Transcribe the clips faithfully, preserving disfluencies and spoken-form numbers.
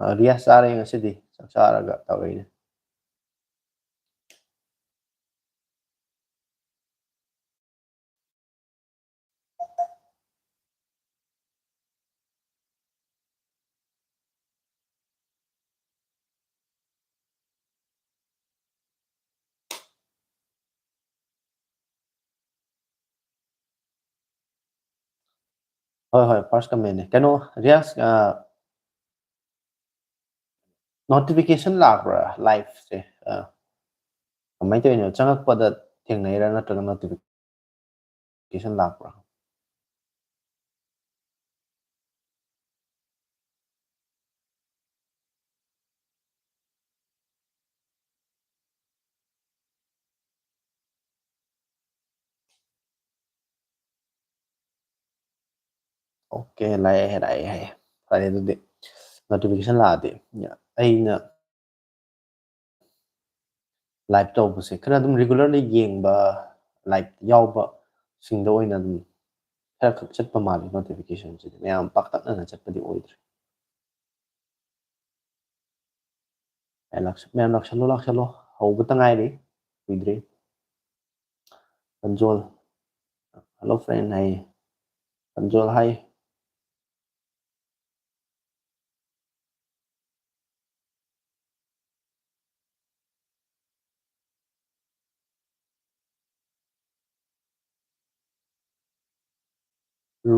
ꯑ, ꯔꯤꯌꯥꯁ ꯆꯥꯔꯦ ꯉꯁꯤꯗꯤ꯫ ꯆꯥꯛ ꯆꯥꯔꯒ ꯇꯧꯔꯛꯏꯅꯦ꯫ ꯍꯣꯏ, ꯍꯣꯏ, first commentꯅꯦ꯫ ꯀꯩꯅꯣ, ꯔꯤꯌꯥꯁ, ꯑ, notification ꯂꯥꯛꯄ꯭ꯔꯥ? Liveꯁꯦ, ꯑ, ꯀꯃꯥꯏꯅ ꯇꯧꯔꯤꯅꯣ? ꯆꯪꯉꯛꯄꯗ ꯊꯦꯡꯅꯩꯔꯥ, ꯅꯠꯇ꯭ꯔꯒ notification ꯂꯥꯛꯄ꯭ꯔꯥ? OK, ꯂꯥꯛꯑꯦ, ꯂꯥꯛꯑꯦ ꯍꯥꯏꯌꯦ꯫ ꯐꯔꯦ, ꯑꯗꯨꯗꯤ notification ꯂꯥꯛꯑꯗꯤ ꯑꯩꯅ live ꯇꯧꯕꯁꯦ ꯈꯔ ꯑꯗꯨꯝ regularly ꯌꯦꯡꯕ, live ꯌꯥꯎꯕꯁꯤꯡꯗ ꯑꯣꯏꯅ ꯑꯗꯨꯝ ꯈꯔ ꯈꯛ ꯆꯠꯄ ꯃꯥꯜꯂꯤ notificationꯁꯤꯗꯤ꯫ ꯃꯌꯥꯝ ꯄꯥꯛꯇꯛꯅꯅ ꯆꯠꯄꯗꯤ ꯑꯣꯏꯗ꯭ꯔꯦ꯫ ꯃꯌꯥꯝ ꯂꯥꯛꯁ-, ꯃꯌꯥꯝ ꯂꯥꯛꯁꯜꯂꯣ, ꯂꯥꯛꯁꯜꯂꯣ꯫ ꯍꯧꯕꯇ ꯉꯥꯏꯔꯤ, ꯀꯨꯏꯗ꯭ꯔꯤ꯫ ꯄꯟꯖꯣꯜ, hello friend ꯍꯥꯏ꯫ ꯄꯟꯖꯣꯜ ꯍꯥꯏ꯫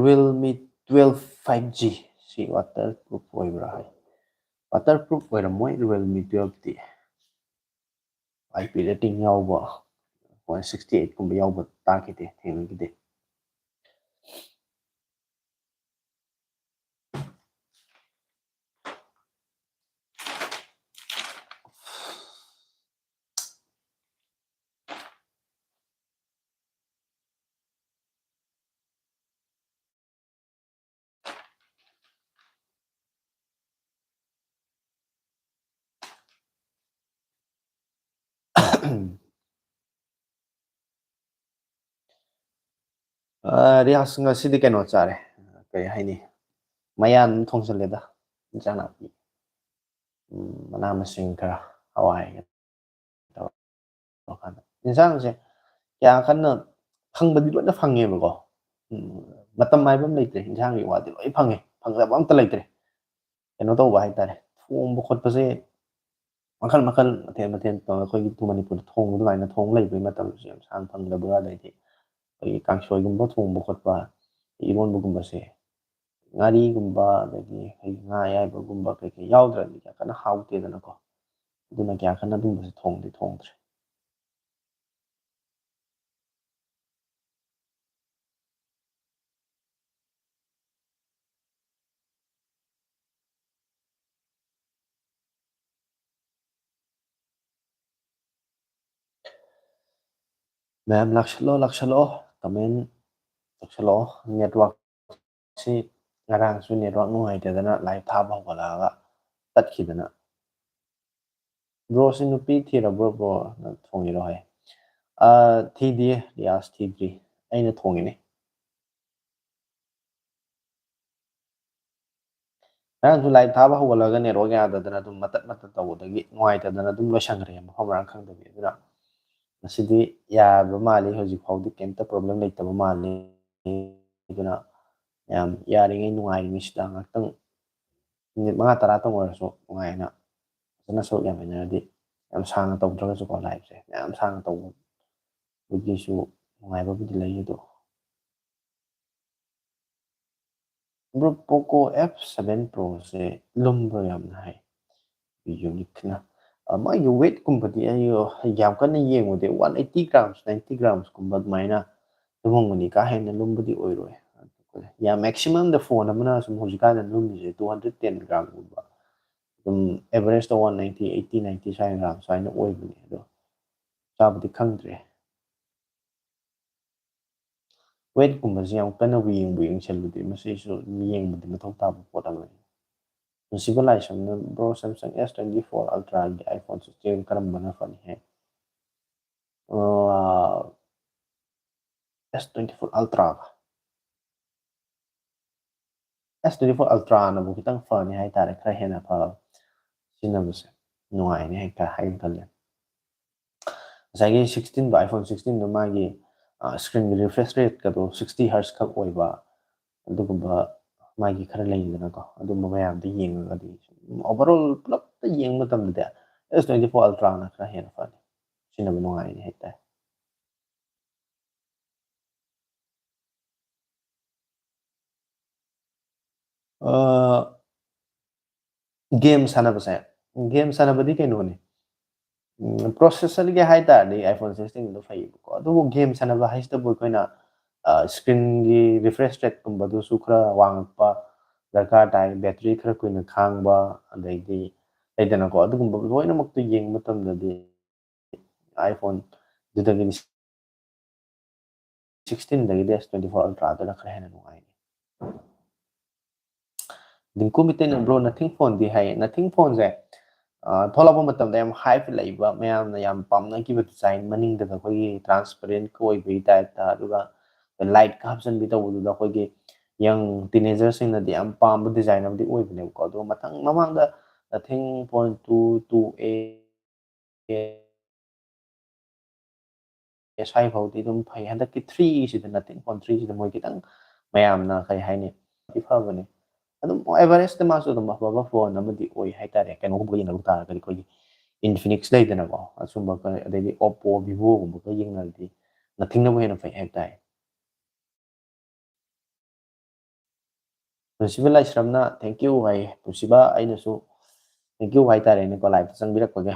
Realme twelve five G ꯁꯤ waterproof ꯑꯣꯏꯕ꯭ꯔꯥ ꯍꯥꯏ꯫ Waterproof ꯑꯣꯏꯔꯝꯃꯣꯏ Realme twelveꯇꯤ꯫ IP rating ꯌꯥꯎꯕ, one sixty eight ꯀꯨꯝꯕ ꯌꯥꯎꯕ ꯇꯥꯈꯤꯗꯦ, ꯊꯦꯡꯅꯈꯤꯗꯦ꯫ ꯑ, ꯔꯤꯌꯥꯁ, ꯉꯁꯤꯗꯤ ꯀꯩꯅꯣ ꯆꯥꯔꯦ, ꯀꯩ ꯍꯥꯏꯅꯤ, ꯃꯌꯥꯟ ꯑꯃ ꯊꯣꯡꯖꯜꯂꯦꯗ, ꯏꯟꯁꯥꯡ ꯅꯥꯄꯤ, ꯎꯝ, ꯃꯅꯥ ꯃꯁꯤꯡ ꯈꯔ, ꯍꯋꯥꯏ ꯇꯧꯔꯀꯥꯟꯗ꯫ ꯏꯟꯁꯥꯡꯁꯦ ꯀꯌꯥ ꯀꯟꯅ ꯐꯪꯕꯗꯤ ꯂꯣꯏꯅ ꯐꯪꯉꯦꯕꯀꯣ, ꯎꯝ, ꯃꯇꯝ ꯍꯥꯏꯕ ꯑꯃ ꯂꯩꯇ꯭ꯔꯦ, ꯏꯟꯁꯥꯡꯒꯤ ꯋꯥꯗꯤ ꯂꯣꯏ ꯐꯪꯉꯦ, ꯐꯪꯗꯕ ꯑꯝꯇ ꯂꯩꯇ꯭ꯔꯦ꯫ ꯀꯩꯅꯣ ꯇꯧꯕ ꯍꯥꯏꯇꯥꯔꯦ, ꯊꯣꯡꯕ ꯈꯣꯠꯄꯁꯦ ꯃꯈꯜ ꯃꯈꯜ, ꯃꯊꯦꯜ ꯃꯊꯦꯜ ꯇꯧꯔꯒ ꯑꯩꯈꯣꯏꯒꯤ ꯃꯅꯤꯄꯨꯔꯗ ꯊꯣꯡꯕ ꯑꯗꯨꯃꯥꯏꯅ ꯊꯣꯡ ꯂꯩꯕꯒꯤ ꯃꯇꯝꯁꯨ ꯌꯥꯝ ꯁꯥꯡ ꯐꯪꯗꯕ, ꯑꯗꯩꯗꯤ ꯑꯩꯈꯣꯏꯒꯤ ꯀꯥꯡꯁꯣꯏꯒꯨꯝꯕ ꯊꯣꯡꯕ ꯈꯣꯠꯄ, ꯏꯔꯣꯟꯕꯒꯨꯝꯕꯁꯦ, ꯉꯥꯔꯤꯒꯨꯝꯕ, ꯑꯗꯒꯤ ꯑꯩꯈꯣꯏꯒꯤ ꯉꯥ ꯑꯌꯥꯏꯕꯒꯨꯝꯕ ꯀꯩꯀꯩ ꯌꯥꯎꯗ꯭ꯔꯗꯤ ꯀꯌꯥ ꯀꯟꯅ ꯍꯥꯎꯇꯦꯗꯅꯀꯣ꯫ ꯑꯗꯨꯅ ꯀꯌꯥ ꯀꯟꯅ ꯑꯗꯨꯝꯕꯁꯦ ꯊꯣꯡꯗꯤ ꯊꯣꯡꯗ꯭ꯔꯦ꯫ ꯃꯌꯥꯝ ꯂꯥꯛꯁꯜꯂꯣ, ꯂꯥꯛꯁꯜꯂꯣ, comment ꯇꯧꯁꯜꯂꯛꯑꯣ꯫ Network ꯁꯤ ꯉꯔꯥꯡꯁꯨ network ꯅꯨꯡꯉꯥꯏꯇꯗꯅ live ꯊꯥꯕ ꯍꯧꯒꯠꯂꯛꯑꯒ ꯇꯠꯈꯤꯗꯅ꯫ Bro ꯁꯤ ꯅꯨꯄꯤ ꯊꯤꯔꯕ꯭ꯔꯣ bro? ꯅ ꯊꯣꯡꯉꯤꯔꯣ ꯍꯥꯏ꯫ ꯑ, ꯊꯤꯗꯤꯌꯦ ꯔꯤꯌꯥꯁ, ꯊꯤꯗ꯭ꯔꯤ꯫ ꯑꯩꯅ ꯊꯣꯡꯉꯤꯅꯦ꯫ ꯉꯔꯥꯡꯁꯨ live ꯊꯥꯕ ꯍꯧꯒꯠꯂꯒ network ꯌꯥꯗꯗꯅ ꯑꯗꯨꯝ ꯃꯇꯠ ꯃꯇꯠ ꯇꯧꯕꯗꯒꯤ ꯅꯨꯡꯉꯥꯏꯇꯗꯅ ꯑꯗꯨꯝ ꯂꯣꯏꯁꯟꯈ꯭ꯔꯦ, ꯃꯐꯝ ꯃꯔꯥꯡ ꯈꯪꯗꯕꯤ꯫ ꯑꯗꯨꯅ ꯉꯁꯤꯗꯤ ꯌꯥꯕ ꯃꯥꯜꯂꯤ, ꯍꯧꯖꯤꯛ ꯐꯥꯎꯗꯤ ꯀꯩꯝꯇ problem ꯂꯩꯇꯕ ꯃꯥꯜꯂꯤ꯫ ꯑꯗꯨꯅ ꯌꯥꯝ ꯌꯥꯔꯤꯉꯩ ꯅꯨꯡꯉꯥꯏꯔꯤꯉꯩꯁꯤꯗ ꯉꯥꯛꯇꯪ minute ꯃꯉꯥ ꯇꯔꯥꯇꯪ ꯑꯣꯏꯔꯁꯨ ꯅꯨꯡꯉꯥꯏꯅ ꯐꯖꯅ ꯁꯔꯨꯛ ꯌꯥꯃꯤꯟꯅꯔꯗꯤ, ꯌꯥꯝ ꯁꯥꯡꯅ ꯇꯧꯗ꯭ꯔꯒꯁꯨꯀꯣ, live ꯁꯦ ꯃꯌꯥꯝ ꯁꯥꯡꯅ ꯇꯧꯕꯒꯤꯁꯨ ꯅꯨꯡꯉꯥꯏꯕꯕꯨꯗꯤ ꯂꯩ꯫ ꯑꯗꯣ Bro, Poco F seven Pro ꯁꯦ ꯂꯨꯝꯕ꯭ꯔꯣ ꯌꯥꯝꯅ ꯍꯥꯏ꯫ Unique ꯅ꯫ ꯑ, ꯃꯥꯒꯤ weight ꯀꯨꯝꯕꯗꯤ ꯑꯩ, ꯑ, ꯌꯥꯝ ꯀꯟꯅ ꯌꯦꯡꯉꯨꯗꯦ꯫ One eighty grams, ninety grams ꯀꯨꯝꯕ ꯑꯗꯨꯃꯥꯏꯅ ꯂꯨꯝꯃꯝꯒꯅꯤ, ꯀꯥ ꯍꯦꯟꯅ ꯂꯨꯝꯕꯗꯤ ꯑꯣꯏꯔꯣꯏ꯫ ꯌꯥꯝ maximum ꯗ phone ꯑꯃꯅ ꯁꯨꯝ ꯍꯧꯖꯤꯛꯀꯥꯟꯗ ꯂꯨꯝꯃꯤꯁꯦ two hundred ten gram ꯒꯨꯝꯕ꯫ ꯑꯗꯨꯝ average ꯇ one ninety, eighty, ninety ꯁ꯭ꯋꯥꯏ gram ꯁ꯭ꯋꯥꯏꯅ ꯑꯣꯏꯕꯅꯦ꯫ ꯑꯗꯣ ꯆꯥꯕꯗꯤ ꯈꯪꯗ꯭ꯔꯦ꯫ Weight ꯀꯨꯝꯕꯁꯦ ꯌꯥꯝ ꯀꯟꯅꯕꯨ ꯌꯦꯡꯕꯨ ꯌꯦꯡꯁꯜꯂꯨꯗꯦ, ꯃꯁꯤꯁꯨ ꯌꯦꯡꯕꯗꯤ ꯃꯊꯧ ꯇꯥꯕ ꯄꯣꯠ ꯑꯃꯅꯤ꯫ ꯅꯨꯡꯁꯤꯕ ꯂꯥꯏꯁ꯭ꯔꯝꯅ, Bro, Samsung S twenty four Ultra ꯒꯤ iPhone sixteen ꯀꯔꯝꯕꯅ ꯐꯅꯤ ꯍꯥꯏ? ꯑꯥ, ꯑꯦꯁ ꯇ꯭ꯋꯦꯟꯇꯤ ꯐꯣꯔ ꯑꯜꯇ꯭ꯔꯥꯒ ꯑꯦꯁ ꯇ꯭ꯋꯦꯟꯇꯤ ꯐꯣꯔ ꯑꯜꯇ꯭ꯔꯥꯅꯕꯨ ꯈꯤꯇꯪ ꯐꯅꯤ ꯍꯥꯏꯇꯥꯔꯦ, ꯈꯔ ꯍꯦꯟꯅ ꯐꯕ, ꯁꯤꯖꯤꯟꯅꯕꯁꯦ ꯅꯨꯡꯉꯥꯏꯅꯤ ꯍꯥꯏꯅ ꯈꯜꯂꯦ꯫ ꯉꯁꯥꯏꯒꯤ ꯁꯤꯛꯁꯇꯤꯟꯗꯣ, ꯑꯥꯏꯐꯣꯟ ꯁꯤꯛꯁꯇꯤꯟꯗꯣ ꯃꯥꯒꯤ ꯁ꯭ꯀ꯭ꯔꯤꯟꯒꯤ ꯔꯤꯐ꯭ꯔꯦꯁ ꯔꯦꯠꯀꯗꯣ ꯁꯤꯛꯁꯇꯤ ꯍꯔꯠꯁ ꯈꯛ ꯑꯣꯏꯕ, ꯑꯗꯨꯒꯨꯝꯕ ꯃꯥꯒꯤ ꯈꯔ ꯂꯩꯗꯅꯀꯣ, ꯑꯗꯨꯝꯕ ꯃꯌꯥꯝꯗꯣ ꯌꯦꯡꯉꯒꯗꯤ ꯑꯣꯚꯔ ꯑꯣꯜ ꯄꯨꯂꯞꯇ ꯌꯦꯡꯕ ꯃꯇꯝꯗꯗꯤ ꯑꯦꯁ ꯇ꯭ꯋꯦꯟꯇꯤ ꯐꯣꯔ ꯑꯜꯇ꯭ꯔꯥꯅ ꯈꯔ ꯍꯦꯟꯅ ꯐꯅꯤ, ꯁꯤꯖꯤꯟꯅꯕ ꯅꯨꯡꯉꯥꯏꯅꯤ ꯍꯥꯏꯇꯥꯔꯦ꯫ ꯒꯦꯝ ꯁꯥꯟꯅꯕꯁꯦ, ꯒꯦꯝ ꯁꯥꯟꯅꯕꯗꯤ ꯀꯩꯅꯣꯅꯤ, ꯄ꯭ꯔꯣꯁꯦꯁꯔꯒꯤ ꯍꯥꯏ ꯇꯥꯔꯗꯤ ꯑꯥꯏꯐꯣꯟ ꯁꯤꯛꯁꯇꯤꯟꯗꯣ ꯐꯩꯌꯦꯕꯀꯣ, ꯑꯗꯨꯕꯨ ꯒꯦꯝ ꯁꯥꯟꯅꯕ ꯍꯥꯏꯁꯤꯗꯕꯨ ꯑꯩꯈꯣꯏꯅ ꯁ꯭ꯀ꯭ꯔꯤꯟꯒꯤ ꯔꯤꯐ꯭ꯔꯦꯁ ꯔꯦꯠꯀꯨꯝꯕꯗꯨꯁꯨ ꯈꯔ ꯋꯥꯡꯉꯛꯄ ꯗꯔꯀꯥꯔ ꯇꯥꯏ, ꯕꯦꯇ꯭ꯔꯤ ꯈꯔ ꯀꯨꯏꯅ ꯈꯥꯡꯕ, ꯑꯗꯩꯗꯤ ꯂꯩꯗꯅꯀꯣ, ꯑꯗꯨꯒꯨꯝꯕ ꯂꯣꯏꯅꯃꯛꯇꯨ ꯌꯦꯡꯕ ꯃꯇꯝꯗꯗꯤ ꯑꯥꯏꯐꯣꯟꯗꯨꯗꯒꯤꯗꯤ ꯁꯤꯛꯁꯇꯤꯟꯗꯒꯤꯗꯤ ꯑꯦꯁ ꯇ꯭ꯋꯦꯟꯇꯤ ꯐꯣꯔ ꯑꯜꯇ꯭ꯔꯥꯗꯨꯅ ꯈꯔ ꯍꯦꯟꯅ ꯅꯨꯡꯉꯥꯏꯅꯤ꯫ ꯗꯤꯡꯀꯨ ꯃꯤꯇꯩꯅ, "ꯕ꯭ꯔꯣ, ꯅꯊꯤꯡ ꯐꯣꯟꯗꯤ?" ꯍꯥꯏꯌꯦ꯫ ꯅꯊꯤꯡ ꯐꯣꯟꯁꯦ, ꯑ, ꯊꯣꯛꯂꯛꯄ ꯃꯇꯝꯗ ꯌꯥꯝ ꯍꯥꯏꯞ ꯂꯩꯕ, ꯃꯌꯥꯝꯅ ꯌꯥꯝ ꯄꯥꯝꯅꯈꯤꯕ ꯗꯤꯖꯥꯏꯟ, ꯃꯅꯤꯡꯗꯒ ꯑꯩꯈꯣꯏꯒꯤ ꯇ꯭ꯔꯥꯟꯁꯄꯔꯦꯟꯠꯀ ꯑꯣꯏꯕꯒꯤ ꯇꯥꯏꯞꯇ, ꯑꯗꯨꯒ ꯂꯥꯏꯠꯀ ꯍꯥꯞꯆꯟꯕꯤ ꯇꯧꯕꯗꯨꯗ ꯑꯩꯈꯣꯏꯒꯤ ꯌꯪ ꯇꯤꯅꯦꯖꯔꯁꯤꯡꯅꯗꯤ ꯌꯥꯝ ꯄꯥꯝꯕ ꯗꯤꯖꯥꯏꯟ ꯑꯃꯗꯤ ꯑꯣꯏꯕꯅꯦꯕꯀꯣ꯫ ꯑꯗꯨꯒ ꯃꯊꯪ ꯃꯃꯥꯡꯗ ꯅꯊꯤꯡ ꯐꯣꯟ ꯇꯨ, ꯇꯨ ꯑꯦ, ꯁ꯭ꯋꯥꯏ ꯐꯥꯎꯗꯤ ꯑꯗꯨꯝ ꯐꯩ꯫ ꯍꯟꯗꯛꯀꯤ ꯊ꯭ꯔꯤꯁꯤꯗ, ꯅꯊꯤꯡ ꯐꯣꯟ ꯊ꯭ꯔꯤꯁꯤꯗ ꯃꯣꯏ ꯈꯤꯇꯪ ꯃꯌꯥꯝꯅ ꯀꯩ ꯍꯥꯏꯅꯤ, ꯐꯗꯤ ꯐꯕꯅꯦ꯫ ꯑꯗꯨꯝ ꯑꯦꯚꯔꯦꯖꯇ ꯃꯥꯁꯨ ꯑꯗꯨꯝ ꯑꯐꯕ ꯐꯣꯟ ꯑꯃꯗꯤ ꯑꯣꯏ ꯍꯥꯏꯇꯥꯔꯦ꯫ ꯀꯩꯅꯣꯒꯨꯝꯕꯒ ꯌꯦꯡꯅꯔꯨ ꯇꯥꯔꯒꯗꯤ ꯑꯩꯈꯣꯏꯒꯤ ꯏꯟꯐꯤꯅꯤꯛꯁ ꯂꯩꯗꯅꯀꯣ, ꯑꯁꯨꯝꯕ ꯈꯔ, ꯑꯗꯩꯗꯤ ꯑꯣꯞꯄꯣ, ꯚꯤꯚꯣꯒꯨꯝꯕꯒ ꯌꯦꯡꯅꯔꯗꯤ ꯅꯊꯤꯡꯅꯕꯨ ꯍꯦꯟꯅ ꯐꯩ ꯍꯥꯏꯕ ꯇꯥꯏ꯫ ꯄꯨꯟꯁꯤꯕ ꯂꯥꯏꯁ꯭ꯔꯝꯅ thank you ꯍꯥꯏꯌꯦ꯫ ꯄꯨꯟꯁꯤꯕ ꯑꯩꯅꯁꯨ thank you ꯍꯥꯏꯇꯥꯔꯦꯅꯦꯀꯣ, ꯂꯥꯏꯞꯇ ꯆꯪꯕꯤꯔꯛꯄꯒꯤ꯫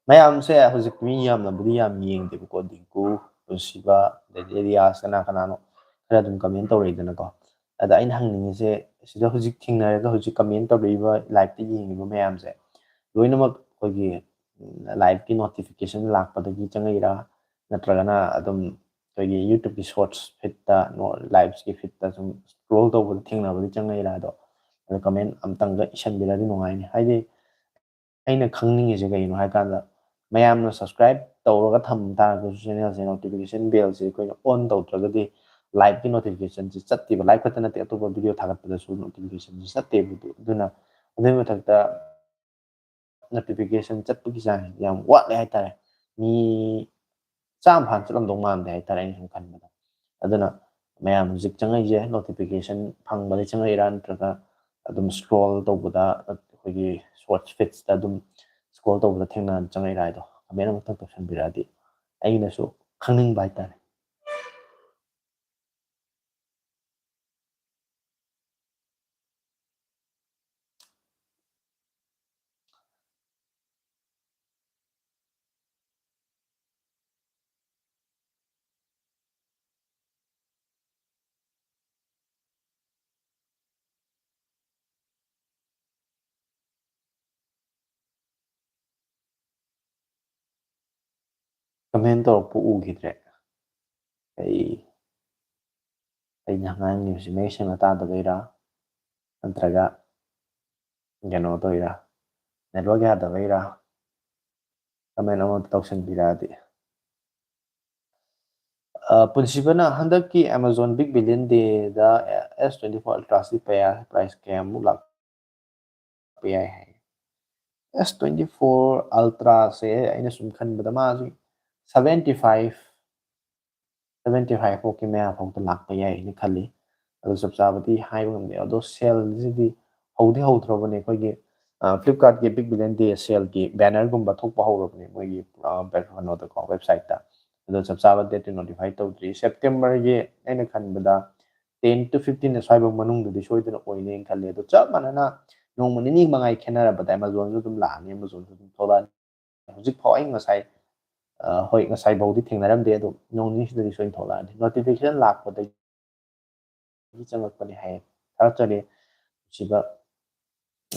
ꯃꯌꯥꯝꯁꯦ ꯍꯧꯖꯤꯛ ꯃꯤ ꯌꯥꯝꯅꯕꯨꯗꯤ ꯌꯥꯝ ꯌꯦꯡꯗꯦꯕꯀꯣ, ꯗꯤꯡꯀꯨ, ꯄꯨꯟꯁꯤꯕ, ꯑꯗꯩꯗꯤ ꯔꯤꯌꯥꯁ, ꯀꯅꯥ ꯀꯅꯥꯅꯣ ꯈꯔ ꯑꯗꯨꯝ ꯀꯃꯦꯟ ꯇꯧꯔꯛꯏꯗꯅꯀꯣ꯫ ꯑꯗ ꯑꯩꯅ ꯍꯪꯅꯤꯡꯉꯤꯁꯦ, ꯁꯤꯗ ꯍꯧꯖꯤꯛ ꯊꯦꯡꯅꯔꯒ ꯍꯧꯖꯤꯛ ꯀꯃꯦꯟ ꯇꯧꯔꯛꯏꯕ, ꯂꯥꯏꯞꯇ ꯌꯦꯡꯉꯤꯕ ꯃꯌꯥꯝꯁꯦ ꯂꯣꯏꯅꯃꯛ ꯑꯩꯈꯣꯏꯒꯤ ꯂꯥꯏꯞꯀꯤ ꯅꯣꯇꯤꯐꯤꯀꯦꯁꯟ ꯂꯥꯛꯄꯗꯒꯤ ꯆꯪꯉꯛꯏꯔꯥ, ꯅꯠꯇ꯭ꯔꯒꯅ ꯑꯗꯨꯝ ꯑꯩꯈꯣꯏꯒꯤ ꯌꯨꯇ꯭ꯌꯨꯕꯀꯤ ꯁꯣꯔꯠꯁ ꯐꯤꯠꯇ, ꯂꯥꯏꯞꯁꯀꯤ ꯐꯤꯠꯇ ꯁꯨꯝ ꯁ꯭ꯀ꯭ꯔꯣꯜ ꯇꯧꯕꯗ ꯊꯦꯡꯅꯕꯗꯤ ꯆꯪꯉꯛꯏꯔꯥ? ꯑꯗꯣ ꯑꯗꯣ comment ꯑꯝꯇꯪꯒ ꯏꯁꯟꯕꯤꯔꯗꯤ ꯅꯨꯡꯉꯥꯏꯅꯤ꯫ ꯍꯥꯏꯗꯤ ꯑꯩꯅ ꯈꯪꯅꯤꯡꯉꯤꯁꯦ ꯀꯩꯒꯤꯅꯣ ꯍꯥꯏ ꯀꯥꯟꯗ, ꯃꯌꯥꯝꯅ subscribe ꯇꯧꯔꯒ ꯊꯝ ꯇꯥꯔꯒꯁꯨ channelꯁꯦ, notification bellꯁꯦ ꯑꯩꯈꯣꯏꯅ on ꯇꯧꯗ꯭ꯔꯒꯗꯤ liveꯀꯤ notificationꯁꯦ ꯆꯠꯇꯦꯕ꯫ Live ꯈꯛꯇ ꯅꯠꯇꯦ, ꯑꯇꯣꯞꯄ video ꯊꯥꯒꯠꯄꯗꯁꯨ notificationꯁꯦ ꯆꯠꯇꯦꯕ꯫ ꯑꯗꯨꯅ ꯑꯗꯨꯒꯤ ꯃꯊꯛꯇ notification ꯆꯠꯄꯒꯤ ꯆꯥꯡꯁꯦ ꯌꯥꯝ ꯋꯥꯠꯂꯦ ꯍꯥꯏꯇꯥꯔꯦ꯫ ꯃꯤ ꯆꯥꯝꯃ ꯐꯥꯅ ꯆꯠꯂꯝꯗꯧ ꯃꯥꯟꯗꯦ ꯍꯥꯏꯇꯥꯔꯦ, ꯑꯩꯅ ꯁꯨꯝ ꯈꯟꯕꯗ꯫ ꯑꯗꯨꯅ ꯃꯌꯥꯝ ꯍꯧꯖꯤꯛ ꯆꯪꯉꯛꯏꯁꯦ notification ꯐꯪꯕꯗꯒꯤ ꯆꯪꯉꯛꯏꯔꯥ, ꯅꯠꯇ꯭ꯔꯒ ꯑꯗꯨꯝ scroll ꯇꯧꯕꯗ, ꯑꯩꯈꯣꯏꯒꯤ short feedsꯇ ꯑꯗꯨꯝ scroll ꯇꯧꯕꯗ ꯊꯦꯡꯅ ꯆꯪꯉꯛꯏꯔꯥ ꯍꯥꯏꯗꯣ comment ꯑꯃꯇꯪ ꯇꯧꯁꯟꯕꯤꯔꯛꯑꯗꯤ ꯑꯩꯅꯁꯨ ꯈꯪꯅꯤꯡꯕ ꯍꯥꯏꯇꯥꯔꯦ꯫ Comment ꯇꯧꯔꯛꯄ ꯎꯈꯤꯗ꯭ꯔꯦ꯫ ꯑꯩ, ꯑꯩꯅ ꯉꯥꯡꯉꯤꯕꯁꯤ ꯃꯌꯦꯛ ꯁꯦꯡꯅ ꯇꯥꯗꯕꯩꯔꯥ, ꯅꯠꯇ꯭ꯔꯒ ꯀꯩꯅꯣ ꯇꯧꯔꯤꯔꯥ, network ꯌꯥꯗꯕꯩꯔꯥ? Comment ꯑꯃ ꯇꯧꯁꯟꯕꯤꯔꯛꯑꯗꯤ꯫ ꯑ, ꯄꯨꯟꯁꯤꯕꯅ, ꯍꯟꯗꯛꯀꯤ Amazon Big Billion Dayꯗ S twenty four Ultraꯁꯤ ꯀꯌꯥ, price ꯀꯌꯥꯃꯨꯛ ꯂꯥꯛꯄ ꯌꯥꯏ ꯍꯥꯏ? S twenty four Ultraꯁꯦ ꯑꯩꯅ ꯁꯨꯝ ꯈꯟꯕꯗ ꯃꯥꯁꯤ seventy five, seventy five ꯐꯥꯎꯒꯤ ꯃꯌꯥ ꯐꯥꯎꯗ ꯂꯥꯛꯄ ꯌꯥꯏ ꯍꯥꯏꯅ ꯈꯜꯂꯤ꯫ ꯑꯗꯨ ꯆꯞ ꯆꯥꯕꯗꯤ ꯍꯥꯏꯕ ꯉꯝꯗꯦ꯫ ꯑꯗꯣ saleꯁꯤꯗꯤ ꯍꯧꯗꯤ ꯍꯧꯗ꯭ꯔꯕꯅꯦ꯫ ꯑꯩꯈꯣꯏꯒꯤ, ꯑ, Flipkartꯀꯤ Big Billion Day saleꯒꯤ bannerꯒꯨꯝꯕ ꯊꯣꯛꯄ ꯍꯧꯔꯕꯅꯦ ꯃꯣꯏꯒꯤ, ꯑ, ꯀꯩꯅꯣꯗꯀꯣ, websiteꯇ꯫ ꯑꯗꯣ ꯆꯞ ꯆꯥꯕ dateꯇꯤ notify ꯇꯧꯗ꯭ꯔꯤ꯫ Septemberꯒꯤ ꯑꯩꯅ ꯈꯟꯕꯗ ten to fifteen ꯑꯁ꯭ꯋꯥꯏꯐꯥꯎ ꯃꯅꯨꯡꯗꯗꯤ ꯁꯣꯏꯗꯅ ꯑꯣꯏꯅꯦꯅ ꯈꯜꯂꯤ꯫ ꯑꯗꯣ ꯆꯞ ꯃꯥꯟꯅꯅ ꯅꯣꯡꯃ ꯅꯤꯅꯤ ꯃꯉꯥꯏ ꯈꯦꯠꯅꯔꯕꯗ Amazonꯁꯨ ꯑꯗꯨꯝ ꯂꯥꯛꯑꯅꯤ, Amazonꯁꯨ ꯑꯗꯨꯝ ꯊꯣꯛꯂꯛꯑꯅꯤ꯫ ꯍꯧꯖꯤꯛ ꯐꯥꯎ ꯑꯩ ꯉꯁꯥꯏ, ꯑ, ꯍꯣꯏ, ꯉꯁꯥꯏ ꯐꯥꯎꯗꯤ ꯊꯦꯡꯅꯔꯝꯗꯦ, ꯑꯗꯣ ꯅꯣꯡ ꯅꯤꯅꯤꯁꯤꯗꯗꯤ ꯁꯣꯏꯅ ꯊꯣꯛꯂꯛꯑꯅꯤ꯫ Notification ꯂꯥꯛꯄꯗꯒꯤ ꯆꯪꯉꯛꯄꯅꯦ ꯍꯥꯏꯌꯦ꯫ ꯊꯥꯒꯠꯆꯔꯤ꯫ ꯁꯤꯗ,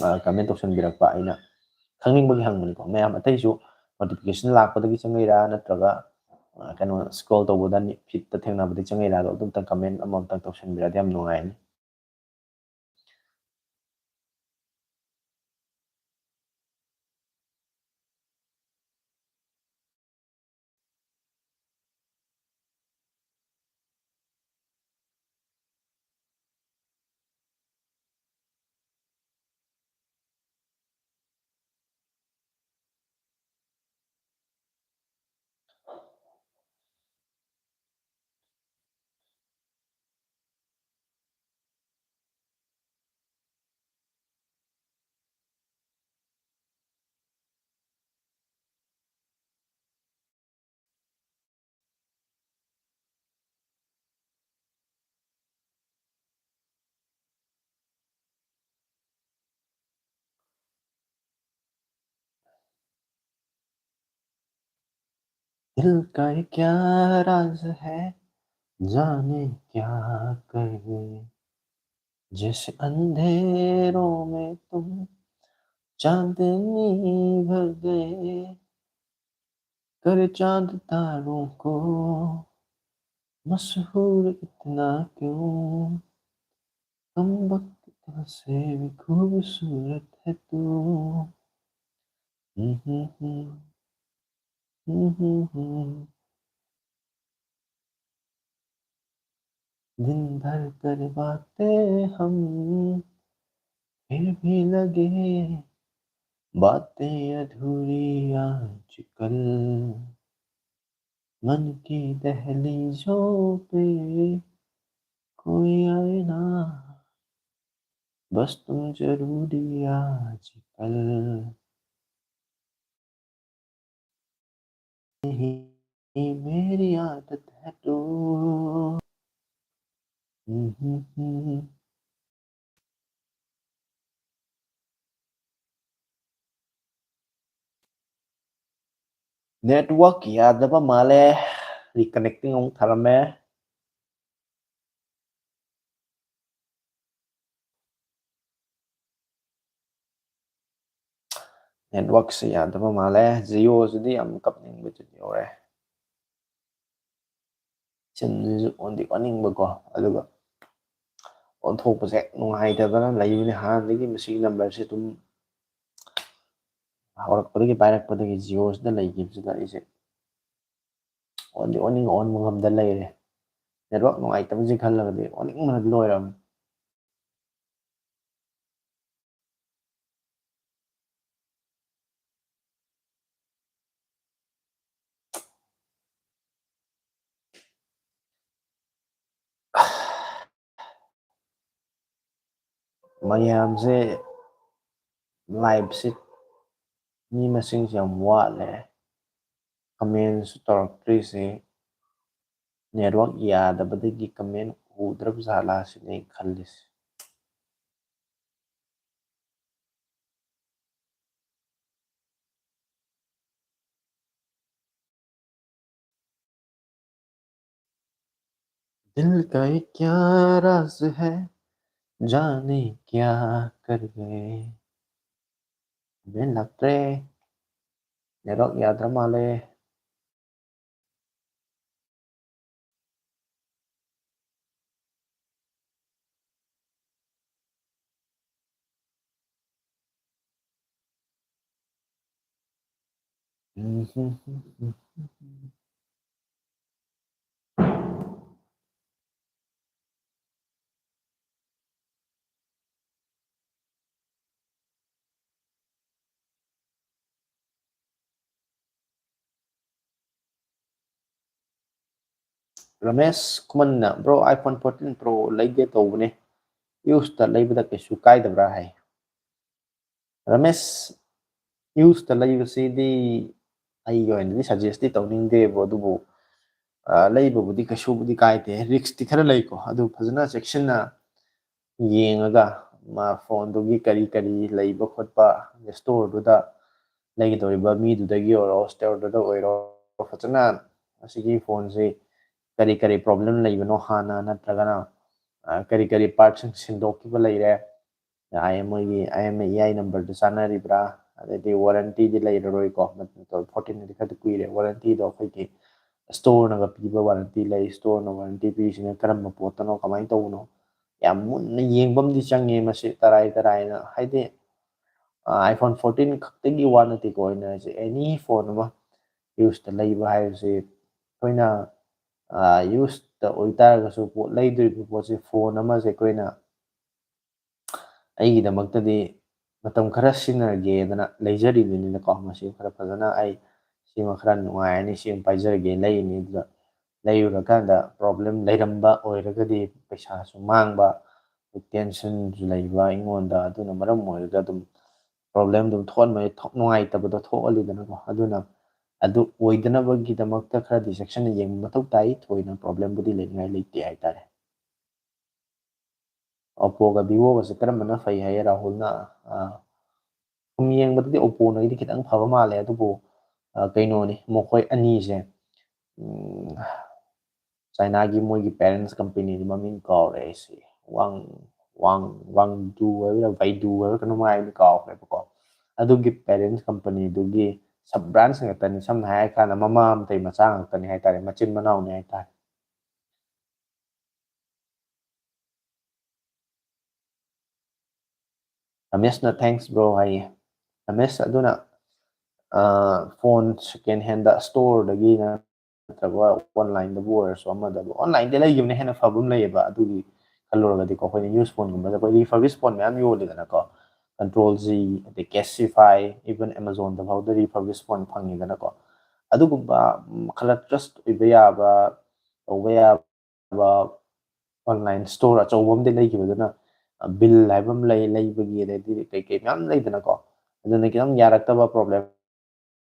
ꯑ, comment ꯇꯧꯁꯟꯕꯤꯔꯛꯄ, ꯑꯩꯅ ꯈꯪꯅꯤꯡꯕꯒꯤ ꯍꯪꯕꯅꯤꯀꯣ꯫ ꯃꯌꯥꯝ ꯑꯇꯩꯁꯨ notification ꯂꯥꯛꯄꯗꯒꯤ ꯆꯪꯉꯛꯏꯔꯥ, ꯅꯠꯇ꯭ꯔꯒ, ꯑ, ꯀꯩꯅꯣ, scroll ꯇꯧꯕꯗ feedꯇ ꯊꯦꯡꯅꯕꯗꯒꯤ ꯆꯪꯉꯛꯏꯔꯥ, ꯑꯗꯣ ꯑꯗꯨꯝꯇꯪ comment ꯑꯃꯃꯝꯇꯪ ꯇꯧꯁꯟꯕꯤꯔꯗꯤ ꯌꯥꯝ ꯅꯨꯡꯉꯥꯏꯅꯤ꯫ दिल का ये क्या राज है, जाने क्या कर गए, जैसे अंधेरों में तुम चांदनी भर गए। कर चांद तारों को मशहूर इतना क्यों, कमबख्त, तुझसे भी खूबसूरत है तू। हम्म, हम्म, हम्म। हम्म, हम्म, हम्म। दिन भर कर बातें हम, फिर भी लगे बातें अधूरी आजकल। मन की दहलीजों पे कोई आए ना, बस तुम जरूरी आजकल। नहीं, मेरी आदत है तो। हम्म, हम्म, हम्म। Network ꯌꯥꯗꯕ ꯃꯥꯜꯂꯦ꯫ Reconnecting ꯑꯃꯨꯛ ꯊꯥꯔꯝꯃꯦ꯫ Networkꯁꯦ ꯌꯥꯗꯕ ꯃꯥꯜꯂꯦ꯫ Jioꯁꯤꯗꯤ ꯌꯥꯝ ꯀꯞꯅꯤꯡꯕ ꯆꯠ ꯌꯧꯔꯦ꯫ ꯁꯤꯝꯁꯤꯁꯨ ꯑꯣꯟꯗꯤ ꯑꯣꯟꯅꯤꯡꯕꯀꯣ, ꯑꯗꯨꯒ ꯑꯣꯟꯊꯣꯛꯄꯁꯦ ꯅꯨꯡꯉꯥꯏꯇꯗꯅ ꯂꯩꯕꯅꯤ꯫ ꯍꯥꯟꯅꯗꯒꯤ ꯃꯁꯤꯒꯤ numberꯁꯦ ꯑꯗꯨꯝ ꯍꯧꯔꯛꯄꯗꯒꯤ, ꯄꯥꯏꯔꯛꯄꯗꯒꯤ Jioꯁꯤꯗ ꯂꯩꯈꯤꯕꯁꯤꯗ ꯑꯩꯁꯦ ꯑꯣꯟꯗꯤ ꯑꯣꯟꯅꯤꯡ ꯑꯣꯟꯕ ꯉꯝꯗ ꯂꯩꯔꯦ꯫ Network ꯅꯨꯡꯉꯥꯏꯇꯕꯁꯤ ꯈꯜꯂꯒꯗꯤ ꯑꯣꯟꯅꯤꯡꯕꯅꯗꯤ ꯂꯣꯏꯔꯕꯅꯤ꯫ ꯃꯌꯥꯝꯁꯦ liveꯁꯦ ꯃꯤ ꯃꯁꯤꯡꯁꯦ ꯌꯥꯝ ꯋꯥꯠꯂꯦ꯫ Commentꯁꯨ ꯇꯧꯔꯛꯇ꯭ꯔꯤꯁꯦ network ꯌꯥꯗꯕꯗꯒꯤ comment ꯎꯗ꯭ꯔꯕ ꯖꯥꯠꯂꯥ ꯁꯤꯅꯦ ꯑꯩ ꯈꯜꯂꯤꯁꯦ꯫ दिल का ये क्या राज है, जाने क्या कर गए. ꯃꯦꯟ ꯂꯥꯛꯇ꯭ꯔꯦ. Network ꯌꯥꯗ꯭ꯔ ꯃꯥꯜꯂꯦ. Ramesh ꯈꯨꯃꯟꯅ, "Bro, iPhone fourteen Pro ꯂꯩꯒꯦ ꯇꯧꯕꯅꯦ, used ꯂꯩꯕꯗ ꯀꯩꯁꯨ ꯀꯥꯏꯗꯕ꯭ꯔꯥ?" ꯍꯥꯏ. ꯔꯃꯦꯁ, used ꯂꯩꯕꯁꯤꯗꯤ ꯑꯩꯒꯤ ꯑꯣꯏꯅꯗꯤ suggest ꯇꯧꯅꯤꯡꯗꯦꯕ, ꯑꯗꯨꯕꯨ, ꯑ, ꯂꯩꯕꯕꯨꯗꯤ ꯀꯩꯁꯨꯕꯨꯗꯤ ꯀꯥꯏꯗꯦ, risk ꯇꯤ ꯈꯔ ꯂꯩꯀꯣ, ꯑꯗꯨ ꯐꯖꯅ ꯆꯦꯛꯁꯤꯟꯅ ꯌꯦꯡꯉꯒ, ꯃꯥ phoneꯗꯨꯒꯤ ꯀꯔꯤ ꯀꯔꯤ ꯂꯩꯕ ꯈꯣꯠꯄ, storeꯗꯨꯗ ꯂꯩꯒꯗꯧꯔꯤꯕ ꯃꯤꯗꯨꯗꯒꯤ ꯑꯣꯏꯔꯣ, storeꯗꯨꯗ ꯑꯣꯏꯔꯣ, ꯐꯖꯅ ꯑꯁꯤꯒꯤ phoneꯁꯤ ꯀꯔꯤ ꯀꯔꯤ problem ꯂꯩꯕꯅꯣ ꯍꯥꯟꯅ, ꯅꯠꯇ꯭ꯔꯒꯅ, ꯑ, ꯀꯔꯤ ꯀꯔꯤ partꯁꯤꯡ ꯁꯤꯟꯗꯣꯛꯈꯤꯕ ꯂꯩꯔꯦ, ꯑꯥꯏ ꯑꯦꯝ ꯑꯣꯏꯒꯤ, IMEI numberꯗꯨ ꯆꯥꯟꯅꯔꯤꯕ꯭ꯔꯥ, ꯑꯗꯩꯗꯤ warrantyꯗꯤ ꯂꯩꯔꯔꯣꯏꯀꯣ, fourteenꯗꯤ ꯈꯔꯗꯤ ꯀꯨꯏꯔꯦ, warrantyꯗꯣ ꯑꯩꯈꯣꯏꯒꯤ storeꯅꯒ ꯄꯤꯕ warranty ꯂꯩ, storeꯅ warranty ꯄꯤꯔꯤꯁꯤꯅ ꯀꯔꯝꯕ ꯄꯣꯠꯇꯅꯣ, ꯀꯃꯥꯏꯅ ꯇꯧꯕꯅꯣ, ꯌꯥꯝ ꯃꯨꯟꯅ ꯌꯦꯡꯕ ꯑꯃꯗꯤ ꯆꯪꯉꯦ ꯃꯁꯤ ꯇꯔꯥꯏ ꯇꯔꯥꯏꯅ, ꯍꯥꯏꯗꯤ, ꯑ, iPhone fourteen ꯈꯛꯇꯒꯤ ꯋꯥ ꯅꯠꯇꯦꯀꯣ, ꯑꯩꯅ ꯍꯥꯏꯁꯦ, any phone ꯑꯃ used ꯂꯩꯕ ꯍꯥꯏꯕꯁꯤ ꯑꯩꯈꯣꯏꯅ, ꯑ, used ꯑꯣꯏꯇꯥꯔꯒꯁꯨ ꯄꯣꯠ ꯂꯩꯗꯣꯔꯤꯕ ꯄꯣꯠꯁꯦ, phone ꯑꯃꯁꯦ ꯑꯩꯈꯣꯏꯅ, ꯑꯩꯒꯤꯗꯃꯛꯇꯗꯤ ꯃꯇꯝ ꯈꯔ ꯁꯤꯖꯤꯟꯅꯔꯒꯦꯗꯅ ꯂꯩꯖꯔꯤꯕꯅꯤꯅꯀꯣ, ꯃꯁꯤ ꯈꯔ ꯐꯖꯅ ꯑꯩ ꯁꯤꯃ ꯈꯔ ꯅꯨꯡꯉꯥꯏꯔꯅꯤ, ꯁꯤꯃ ꯄꯥꯏꯖꯔꯒꯦ ꯂꯩꯔꯤꯅꯤ꯫ ꯑꯗꯨꯗ ꯂꯩꯔꯨꯔꯀꯥꯟꯗ problem ꯂꯩꯔꯝꯕ ꯑꯣꯏꯔꯒꯗꯤ ꯄꯩꯁꯥꯁꯨ ꯃꯥꯡꯕ, tensionꯁꯨ ꯂꯩꯕ ꯑꯩꯉꯣꯟꯗ, ꯑꯗꯨꯅ ꯃꯔꯝ ꯑꯣꯏꯔꯒ ꯑꯗꯨꯝ problem ꯑꯗꯨꯝ ꯊꯣꯛꯍꯟꯕ, ꯊꯣꯛ-, ꯅꯨꯡꯉꯥꯏꯇꯕꯗꯣ ꯊꯣꯛꯍꯜꯂꯤꯗꯅꯀꯣ꯫ ꯑꯗꯨꯅ ꯑꯗꯨ ꯑꯣꯏꯗꯅꯕꯒꯤꯗꯃꯛꯇ ꯈꯔꯗꯤ ꯆꯦꯛꯁꯤꯟꯅ ꯌꯦꯡꯕ ꯃꯊꯧ ꯇꯥꯏ꯫ ꯊꯣꯏꯅ problemꯕꯨꯗꯤ ꯂꯩꯅꯤꯡꯉꯥꯏ ꯂꯩꯇꯦ ꯍꯥꯏꯇꯥꯔꯦ꯫ Oppoꯒ Vivoꯒꯁꯦ ꯀꯔꯝꯕꯅ ꯐꯩ ꯍꯥꯏꯌꯦ ꯔꯥꯍꯨꯜꯅ? ꯑ, ꯁꯨꯝ ꯌꯦꯡꯕꯗꯗꯤ Oppoꯅꯒꯤꯗꯤ ꯈꯤꯇꯪ ꯐꯕ ꯃꯥꯜꯂꯦ, ꯑꯗꯨꯕꯨ, ꯑ, ꯀꯩꯅꯣꯅꯤ, ꯃꯈꯣꯏ ꯑꯅꯤꯁꯦ, ꯎꯝ, ꯆꯥꯏꯅꯥꯒꯤ ꯃꯣꯏꯒꯤ parents companyꯗꯤ ꯃꯃꯤꯡ ꯀꯥꯎꯔꯦ ꯑꯩꯁꯦ꯫ ꯋꯥꯡ ꯋꯥꯡ ꯋꯥꯡꯗꯨ ꯍꯥꯏꯕ꯭ꯔꯥ, ꯕꯩꯗꯨ ꯍꯥꯏꯕ꯭ꯔꯥ ꯀꯩꯅꯣꯝ ꯍꯥꯏꯕꯅꯤ, ꯀꯥꯎꯈ꯭ꯔꯦꯕꯀꯣ꯫ ꯑꯗꯨꯒꯤ parents companyꯗꯨꯒꯤ sub branch ꯉꯥꯛꯇꯅꯤ꯫ ꯁꯝꯅ ꯍꯥꯏꯔꯀꯥꯟꯗ ꯃꯃꯥ ꯃꯇꯩ ꯃꯆꯥ ꯉꯥꯛꯇꯅꯤ ꯍꯥꯏꯇꯥꯔꯦ, ꯃꯆꯤꯟ ꯃꯅꯥꯎꯅꯤ ꯍꯥꯏꯇꯥꯔꯦ꯫ ꯔꯃꯦꯁꯅ "Thanks bro" ꯍꯥꯏꯌꯦ꯫ ꯔꯃꯦꯁ ꯑꯗꯨꯅ, ꯑ, phone second handꯗ storeꯗꯒꯤ ꯅꯠꯇ꯭ꯔꯒ onlineꯗꯕꯨ ꯑꯣꯏꯔꯁꯨ ꯑꯃꯗꯕꯨ, onlineꯗ ꯂꯩꯈꯤꯕꯅ ꯍꯦꯟꯅ ꯐꯕ ꯑꯃ ꯂꯩꯌꯦꯕ꯫ ꯑꯗꯨꯒꯤ ꯈꯜꯂꯨꯔꯒꯗꯤꯀꯣ, ꯑꯩꯈꯣꯏꯅ used phoneꯒꯨꯝꯕꯗ ꯑꯩꯈꯣꯏ refurbished phone ꯃꯌꯥꯝ ꯌꯣꯜꯂꯤꯗꯅꯀꯣ, Control Z, ꯑꯗꯩ Cashify, even Amazonꯗ ꯐꯥꯎꯗ refurbished phone ꯐꯪꯉꯤꯗꯅꯀꯣ꯫ ꯑꯗꯨꯒꯨꯝꯕ, ꯎꯝ, ꯈꯔ trust ꯑꯣꯏꯕ ꯌꯥꯕ, ꯇꯧꯕ ꯌꯥꯕ online store ꯑꯆꯧꯕ ꯑꯃꯗꯤ ꯂꯩꯈꯤꯕꯗꯨꯅ, ꯑ, bill ꯍꯥꯏꯕ ꯑꯃ ꯂꯩ, ꯂꯩꯕꯒꯤ, ꯑꯗꯩꯗꯤ ꯀꯩ ꯀꯩ ꯃꯌꯥꯝ ꯂꯩꯗꯅꯀꯣ꯫ ꯑꯗꯨꯅ ꯈꯤꯇꯪ ꯌꯥꯔꯛꯇꯕ problem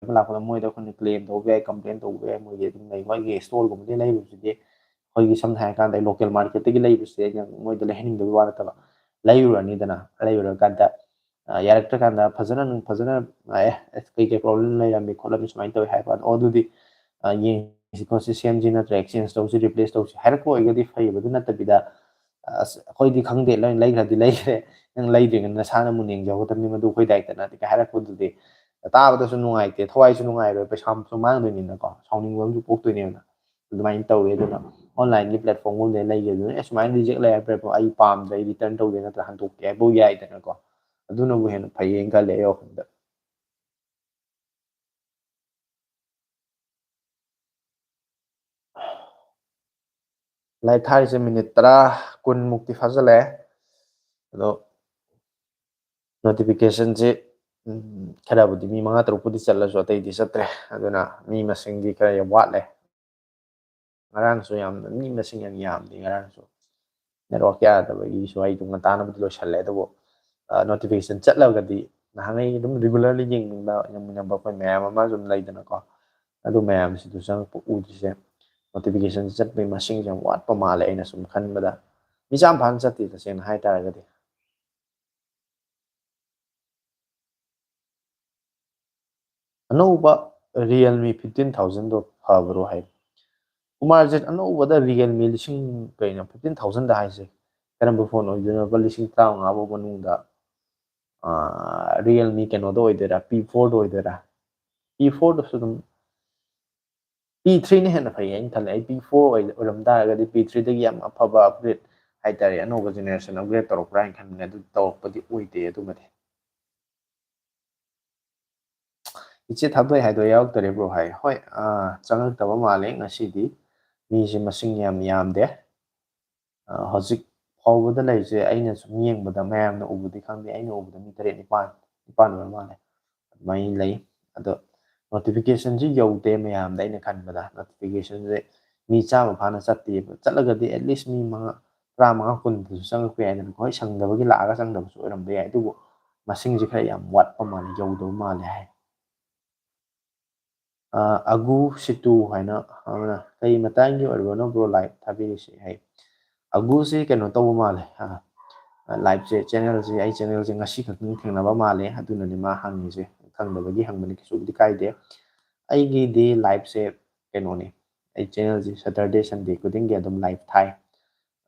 ꯑꯃ ꯂꯥꯛꯄꯗ ꯃꯣꯏꯗ ꯑꯩꯈꯣꯏꯅ claim ꯇꯧꯕ ꯌꯥꯏ, complain ꯇꯧꯕ ꯌꯥꯏ꯫ ꯃꯣꯏꯒꯤ ꯑꯗꯨꯝ ꯂꯩ, ꯃꯣꯏꯒꯤ storeꯒꯨꯝꯕꯗꯤ ꯂꯩꯕꯁꯤꯗꯤ ꯑꯩꯈꯣꯏꯒꯤ ꯁꯝꯅ ꯍꯥꯏꯔꯀꯥꯟꯗ ꯑꯩ local marketꯇꯒꯤ ꯂꯩꯕꯁꯤꯗꯤ ꯑꯩꯅ ꯃꯣꯏꯗ ꯂꯩꯍꯟꯅꯤꯡꯗꯕꯒꯤ ꯋꯥ ꯅꯠꯇꯕ, ꯂꯩꯔꯨꯔꯅꯤꯗꯅ, ꯂꯩꯔꯨꯔꯀꯥꯟꯗ, ꯑ, ꯌꯥꯔꯛꯇ꯭ꯔꯀꯥꯟꯗ ꯐꯖꯅ ꯅꯪ ꯐꯖꯅ, ꯑ, ꯑꯦ, ꯀꯩ ꯀꯩ problem ꯂꯩꯔꯝꯃꯤ ꯈꯣꯠꯂꯝꯃꯤ ꯁꯨꯃꯥꯏꯅ ꯇꯧꯋꯤ ꯍꯥꯏꯕ ꯀꯥꯟꯗ, "ꯑꯣ, ꯑꯗꯨꯗꯤ, ꯑ, ꯌꯦꯡꯁꯤ ꯈꯣꯠꯁꯤ, ꯁꯦꯝꯁꯤ ꯅꯠꯇ꯭ꯔ exchange ꯇꯧꯁꯤ, replace ꯇꯧꯁꯤ" ꯍꯥꯏꯔꯛꯄ ꯑꯣꯏꯔꯒꯗꯤ ꯐꯩꯌꯦꯕ꯫ ꯑꯗꯨ ꯅꯠꯇꯕꯤꯗ, "ꯑꯁ, ꯑꯩꯈꯣꯏꯗꯤ ꯈꯪꯗꯦ, ꯂꯣꯏ ꯂꯩꯈ꯭ꯔꯗꯤ ꯂꯩꯈ꯭ꯔꯦ, ꯅꯪ ꯂꯩꯗ꯭ꯔꯤꯉꯩꯗ ꯅꯁꯥꯅ ꯃꯨꯟꯅ ꯌꯦꯡꯖꯍꯧꯒꯗꯕꯅꯤ, ꯃꯗꯨ ꯑꯩꯈꯣꯏ ꯗꯥꯏꯇ ꯅꯠꯇꯦ" ꯀꯥꯏ ꯍꯥꯏꯔꯛꯄꯗꯨꯗꯤ ꯇꯥꯕꯗꯁꯨ ꯅꯨꯡꯉꯥꯏꯇꯦ, ꯊꯋꯥꯏꯁꯨ ꯅꯨꯡꯉꯥꯏꯔꯣꯏ, ꯄꯩꯁꯥꯁꯨ ꯃꯥꯡꯗꯣꯏꯅꯤꯅꯀꯣ, ꯁꯥꯎꯅꯤꯡꯕ ꯑꯃꯁꯨ ꯄꯣꯛꯇꯣꯏꯅꯦꯕ꯫ ꯑꯗꯨꯃꯥꯏꯅ ꯇꯧꯋꯦ꯫ ꯑꯗꯨꯅ onlineꯒꯤ platformꯒꯨꯝꯕꯗ ꯂꯩꯒꯦ ꯑꯗꯨꯅ, "ꯑꯦ, ꯁꯨꯃꯥꯏꯅ reject ꯂꯩ ꯍꯥꯏꯕ platform ꯑꯩ ꯄꯥꯝꯗ꯭ꯔꯦ, ꯑꯩ return ꯇꯧꯒꯦ ꯅꯠꯇ꯭ꯔ ꯍꯟꯗꯣꯛꯀꯦ" ꯍꯥꯏꯕꯧ ꯌꯥꯏꯗꯅꯀꯣ꯫ ꯑꯗꯨꯅꯕꯨ ꯍꯦꯟꯅ ꯐꯩꯌꯦꯅ ꯈꯜꯂꯦ ꯑꯩ ꯋꯥꯈꯜꯗ꯫ Live ꯊꯥꯔꯤꯁꯦ minute ꯇꯔꯥ, ꯀꯨꯟ ꯃꯨꯛꯇꯤ ꯐꯥꯖꯤꯜꯂꯛꯑꯦ꯫ ꯑꯗꯣ notificationꯁꯦ, ꯎꯝ, ꯈꯔꯕꯨꯗꯤ ꯃꯤ ꯃꯉꯥ ꯇꯔꯨꯛꯄꯨꯗꯤ ꯆꯠꯂꯁꯨ ꯑꯇꯩꯗꯤ ꯆꯠꯇ꯭ꯔꯦ꯫ ꯑꯗꯨꯅ ꯃꯤ ꯃꯁꯤꯡꯗꯤ ꯈꯔ ꯌꯥꯝ ꯋꯥꯠꯂꯦ꯫ ꯉꯔꯥꯡꯁꯨ ꯌꯥꯝꯅ ꯃꯤ ꯃꯁꯤꯡ ꯌꯥꯝ ꯌꯥꯝꯗꯦ ꯉꯔꯥꯡꯁꯨ꯫ Network ꯌꯥꯗꯕꯒꯤꯁꯨ ꯑꯩꯗꯣ ꯉꯟꯇꯥꯅꯕꯨꯗꯤ ꯂꯣꯏꯁꯜꯂꯦ꯫ ꯑꯗꯨꯕꯨ, ꯑ, notification ꯆꯠꯂꯒꯗꯤ ꯅꯍꯥꯟꯉꯩ ꯑꯗꯨꯝ regularly ꯌꯦꯡꯅꯤꯡꯕ, ꯌꯦꯡꯃꯤꯟꯅꯕ ꯑꯩꯈꯣꯏ ꯃꯌꯥꯝ ꯑꯃ ꯑꯗꯨꯝ ꯂꯩꯗꯅꯀꯣ꯫ ꯑꯗꯨ ꯃꯌꯥꯝꯁꯤꯗ ꯆꯪꯉꯛꯄ ꯎꯗ꯭ꯔꯤꯁꯦ, notification ꯆꯠꯄꯒꯤ ꯃꯁꯤꯡꯁꯦ ꯌꯥꯝ ꯋꯥꯠꯄ ꯃꯥꯜꯂꯦ ꯑꯩꯅ ꯁꯨꯝ ꯈꯟꯕꯗ꯫ ꯃꯤ ꯆꯥꯝ ꯐꯥꯅ ꯆꯠꯇꯦ ꯇꯁꯦꯡꯅ ꯍꯥꯏ ꯇꯥꯔꯒꯗꯤ꯫ ꯑꯅꯧꯕ Realme fifteen thousandꯗꯣ ꯐꯕ꯭ꯔꯣ ꯍꯥꯏ꯫ ꯀꯨꯃꯥꯔ ꯖꯦꯠ ꯑꯅꯧꯕꯗ ꯔꯤꯌꯦꯜꯃꯤ ꯂꯤꯁꯤꯡ ꯀꯩꯅꯣ ꯐꯤꯐꯇꯤꯟ ꯊꯥꯎꯖꯟꯗ ꯍꯥꯏꯁꯦ ꯀꯔꯝꯕ ꯐꯣꯟ ꯑꯣꯏꯗꯣꯏꯅꯣ? ꯂꯨꯄꯥ ꯂꯤꯁꯤꯡ ꯇꯔꯥꯃꯉꯥ ꯐꯥꯎ ꯃꯅꯨꯡꯗ ꯔꯤꯌꯦꯜꯃꯤ ꯀꯩꯅꯣꯗ ꯑꯣꯏꯗꯣꯏꯔꯥ, ꯄꯤ ꯐꯣꯔꯗ ꯑꯣꯏꯗꯣꯏꯔꯥ? ꯄꯤ ꯐꯣꯔꯗꯁꯨ ꯑꯗꯨꯝ ꯄꯤ ꯊ꯭ꯔꯤꯅ ꯍꯦꯟꯅ ꯐꯩ ꯍꯥꯏꯅ ꯈꯜꯂꯦ꯫ ꯑꯩ ꯄꯤ ꯐꯣꯔ ꯑꯣꯏꯔꯝ ꯇꯥꯔꯒꯗꯤ ꯄꯤ ꯊ꯭ꯔꯤꯗꯒꯤ ꯌꯥꯝ ꯑꯐꯕ ꯑꯞꯒ꯭ꯔꯦꯗ ꯍꯥꯏꯇꯥꯔꯦ, ꯑꯅꯧꯕ ꯖꯦꯅꯦꯔꯦꯁꯟ ꯑꯞꯒ꯭ꯔꯦꯗ ꯇꯧꯔꯛꯄ꯭ꯔꯥ ꯍꯥꯏꯅ ꯈꯟꯕꯅꯦ꯫ ꯑꯗꯨ ꯇꯧꯔꯛꯄꯗꯤ ꯑꯣꯏꯗꯦ ꯑꯗꯨꯃꯗꯤ꯫ ꯏꯆꯦ ꯊꯥꯗꯣꯏ ꯍꯥꯏꯗꯣ ꯌꯥꯎꯔꯛꯇꯔꯤꯕ꯭ꯔꯣ ꯍꯥꯏ꯫ ꯍꯣꯏ, ꯑꯥ, ꯆꯪꯉꯛꯇꯕ ꯃꯥꯜꯂꯦ ꯉꯁꯤꯗꯤ꯫ ꯃꯤꯁꯦ ꯃꯁꯤꯡ ꯌꯥꯝ ꯌꯥꯝꯗꯦ꯫ ꯑꯥ, ꯍꯧꯖꯤꯛ ꯐꯥꯎꯕꯗ ꯂꯩꯔꯤꯁꯦ ꯑꯩꯅ ꯁꯨꯝ ꯌꯦꯡꯕꯗ, ꯃꯌꯥꯝꯅ ꯎꯕꯗꯤ ꯈꯪꯗꯦ, ꯑꯩꯅ ꯎꯕꯗ ꯃꯤ ꯇꯔꯦꯠ ꯅꯤꯄꯥꯟ, ꯅꯤꯄꯥꯟ ꯑꯣꯏꯔ ꯃꯥꯜꯂꯦ꯫ ꯑꯗꯨꯃꯥꯏꯅ ꯂꯩ꯫ ꯑꯗꯣ ꯅꯣꯇꯤꯐꯤꯀꯦꯁꯟꯁꯤ ꯌꯧꯗꯦ ꯃꯌꯥꯝꯗ, ꯑꯩꯅ ꯈꯟꯕꯗ ꯅꯣꯇꯤꯐꯤꯀꯦꯁꯟꯁꯦ ꯃꯤ ꯆꯥꯝꯃ ꯐꯥꯅ ꯆꯠꯇꯦꯕ꯫ ꯆꯠꯂꯒꯗꯤ at least ꯃꯤ ꯃꯉꯥ, ꯇꯔꯥꯃꯉꯥ, ꯀꯨꯟꯗꯁꯨ ꯆꯪꯉꯛꯄ ꯌꯥꯏꯗꯅꯀꯣ꯫ ꯍꯣꯏ, ꯁꯪꯗꯕꯒꯤ ꯂꯥꯛꯑꯒ ꯆꯪꯗꯕꯁꯨ ꯑꯣꯏꯔꯝꯕ ꯌꯥꯏ, ꯑꯗꯨꯕꯨ ꯃꯁꯤꯡꯁꯦ ꯈꯔ ꯌꯥꯝ ꯋꯥꯠꯄ ꯃꯥꯜꯂꯦ, ꯌꯧꯗꯕ ꯃꯥꯜꯂꯦ ꯍꯥꯏ꯫ ꯑꯥ, ꯑꯒꯨ ꯁꯤꯇꯨ ꯍꯥꯏꯅ ꯑꯃꯅ, "ꯀꯩ ꯃꯇꯥꯡꯒꯤ ꯑꯣꯏꯔꯕꯅꯣ ꯕ꯭ꯔꯣ ꯂꯥꯏꯚ ꯊꯥꯕꯤꯔꯤꯁꯦ?" ꯍꯥꯏ꯫ ꯑꯒꯨꯁꯦ ꯀꯩꯅꯣ ꯇꯧꯕ ꯃꯥꯜꯂꯦ, ꯑꯥ, ꯂꯥꯏꯚꯁꯦ, ꯆꯦꯅꯦꯜꯁꯦ, ꯑꯩ ꯆꯦꯅꯦꯜꯁꯦ ꯉꯁꯤ ꯈꯛꯇꯪ ꯊꯦꯡꯅꯕ ꯃꯥꯜꯂꯦ, ꯑꯗꯨꯅꯅꯦ ꯃꯥ ꯍꯪꯉꯤꯁꯦ, ꯈꯪꯗꯕꯒꯤ ꯍꯪꯕꯅꯤ, ꯀꯩꯁꯨꯕꯨꯗꯤ ꯀꯥꯏꯗꯦ꯫ ꯑꯩꯒꯤꯗꯤ ꯂꯥꯏꯚꯁꯦ ꯀꯩꯅꯣꯅꯦ, ꯑꯩ ꯆꯦꯅꯦꯜꯁꯦ ꯁꯇꯔꯗꯦ, ꯁꯟꯗꯦ ꯈꯨꯗꯤꯡꯒꯤ ꯑꯗꯨꯝ ꯂꯥꯏꯚ ꯊꯥꯏ꯫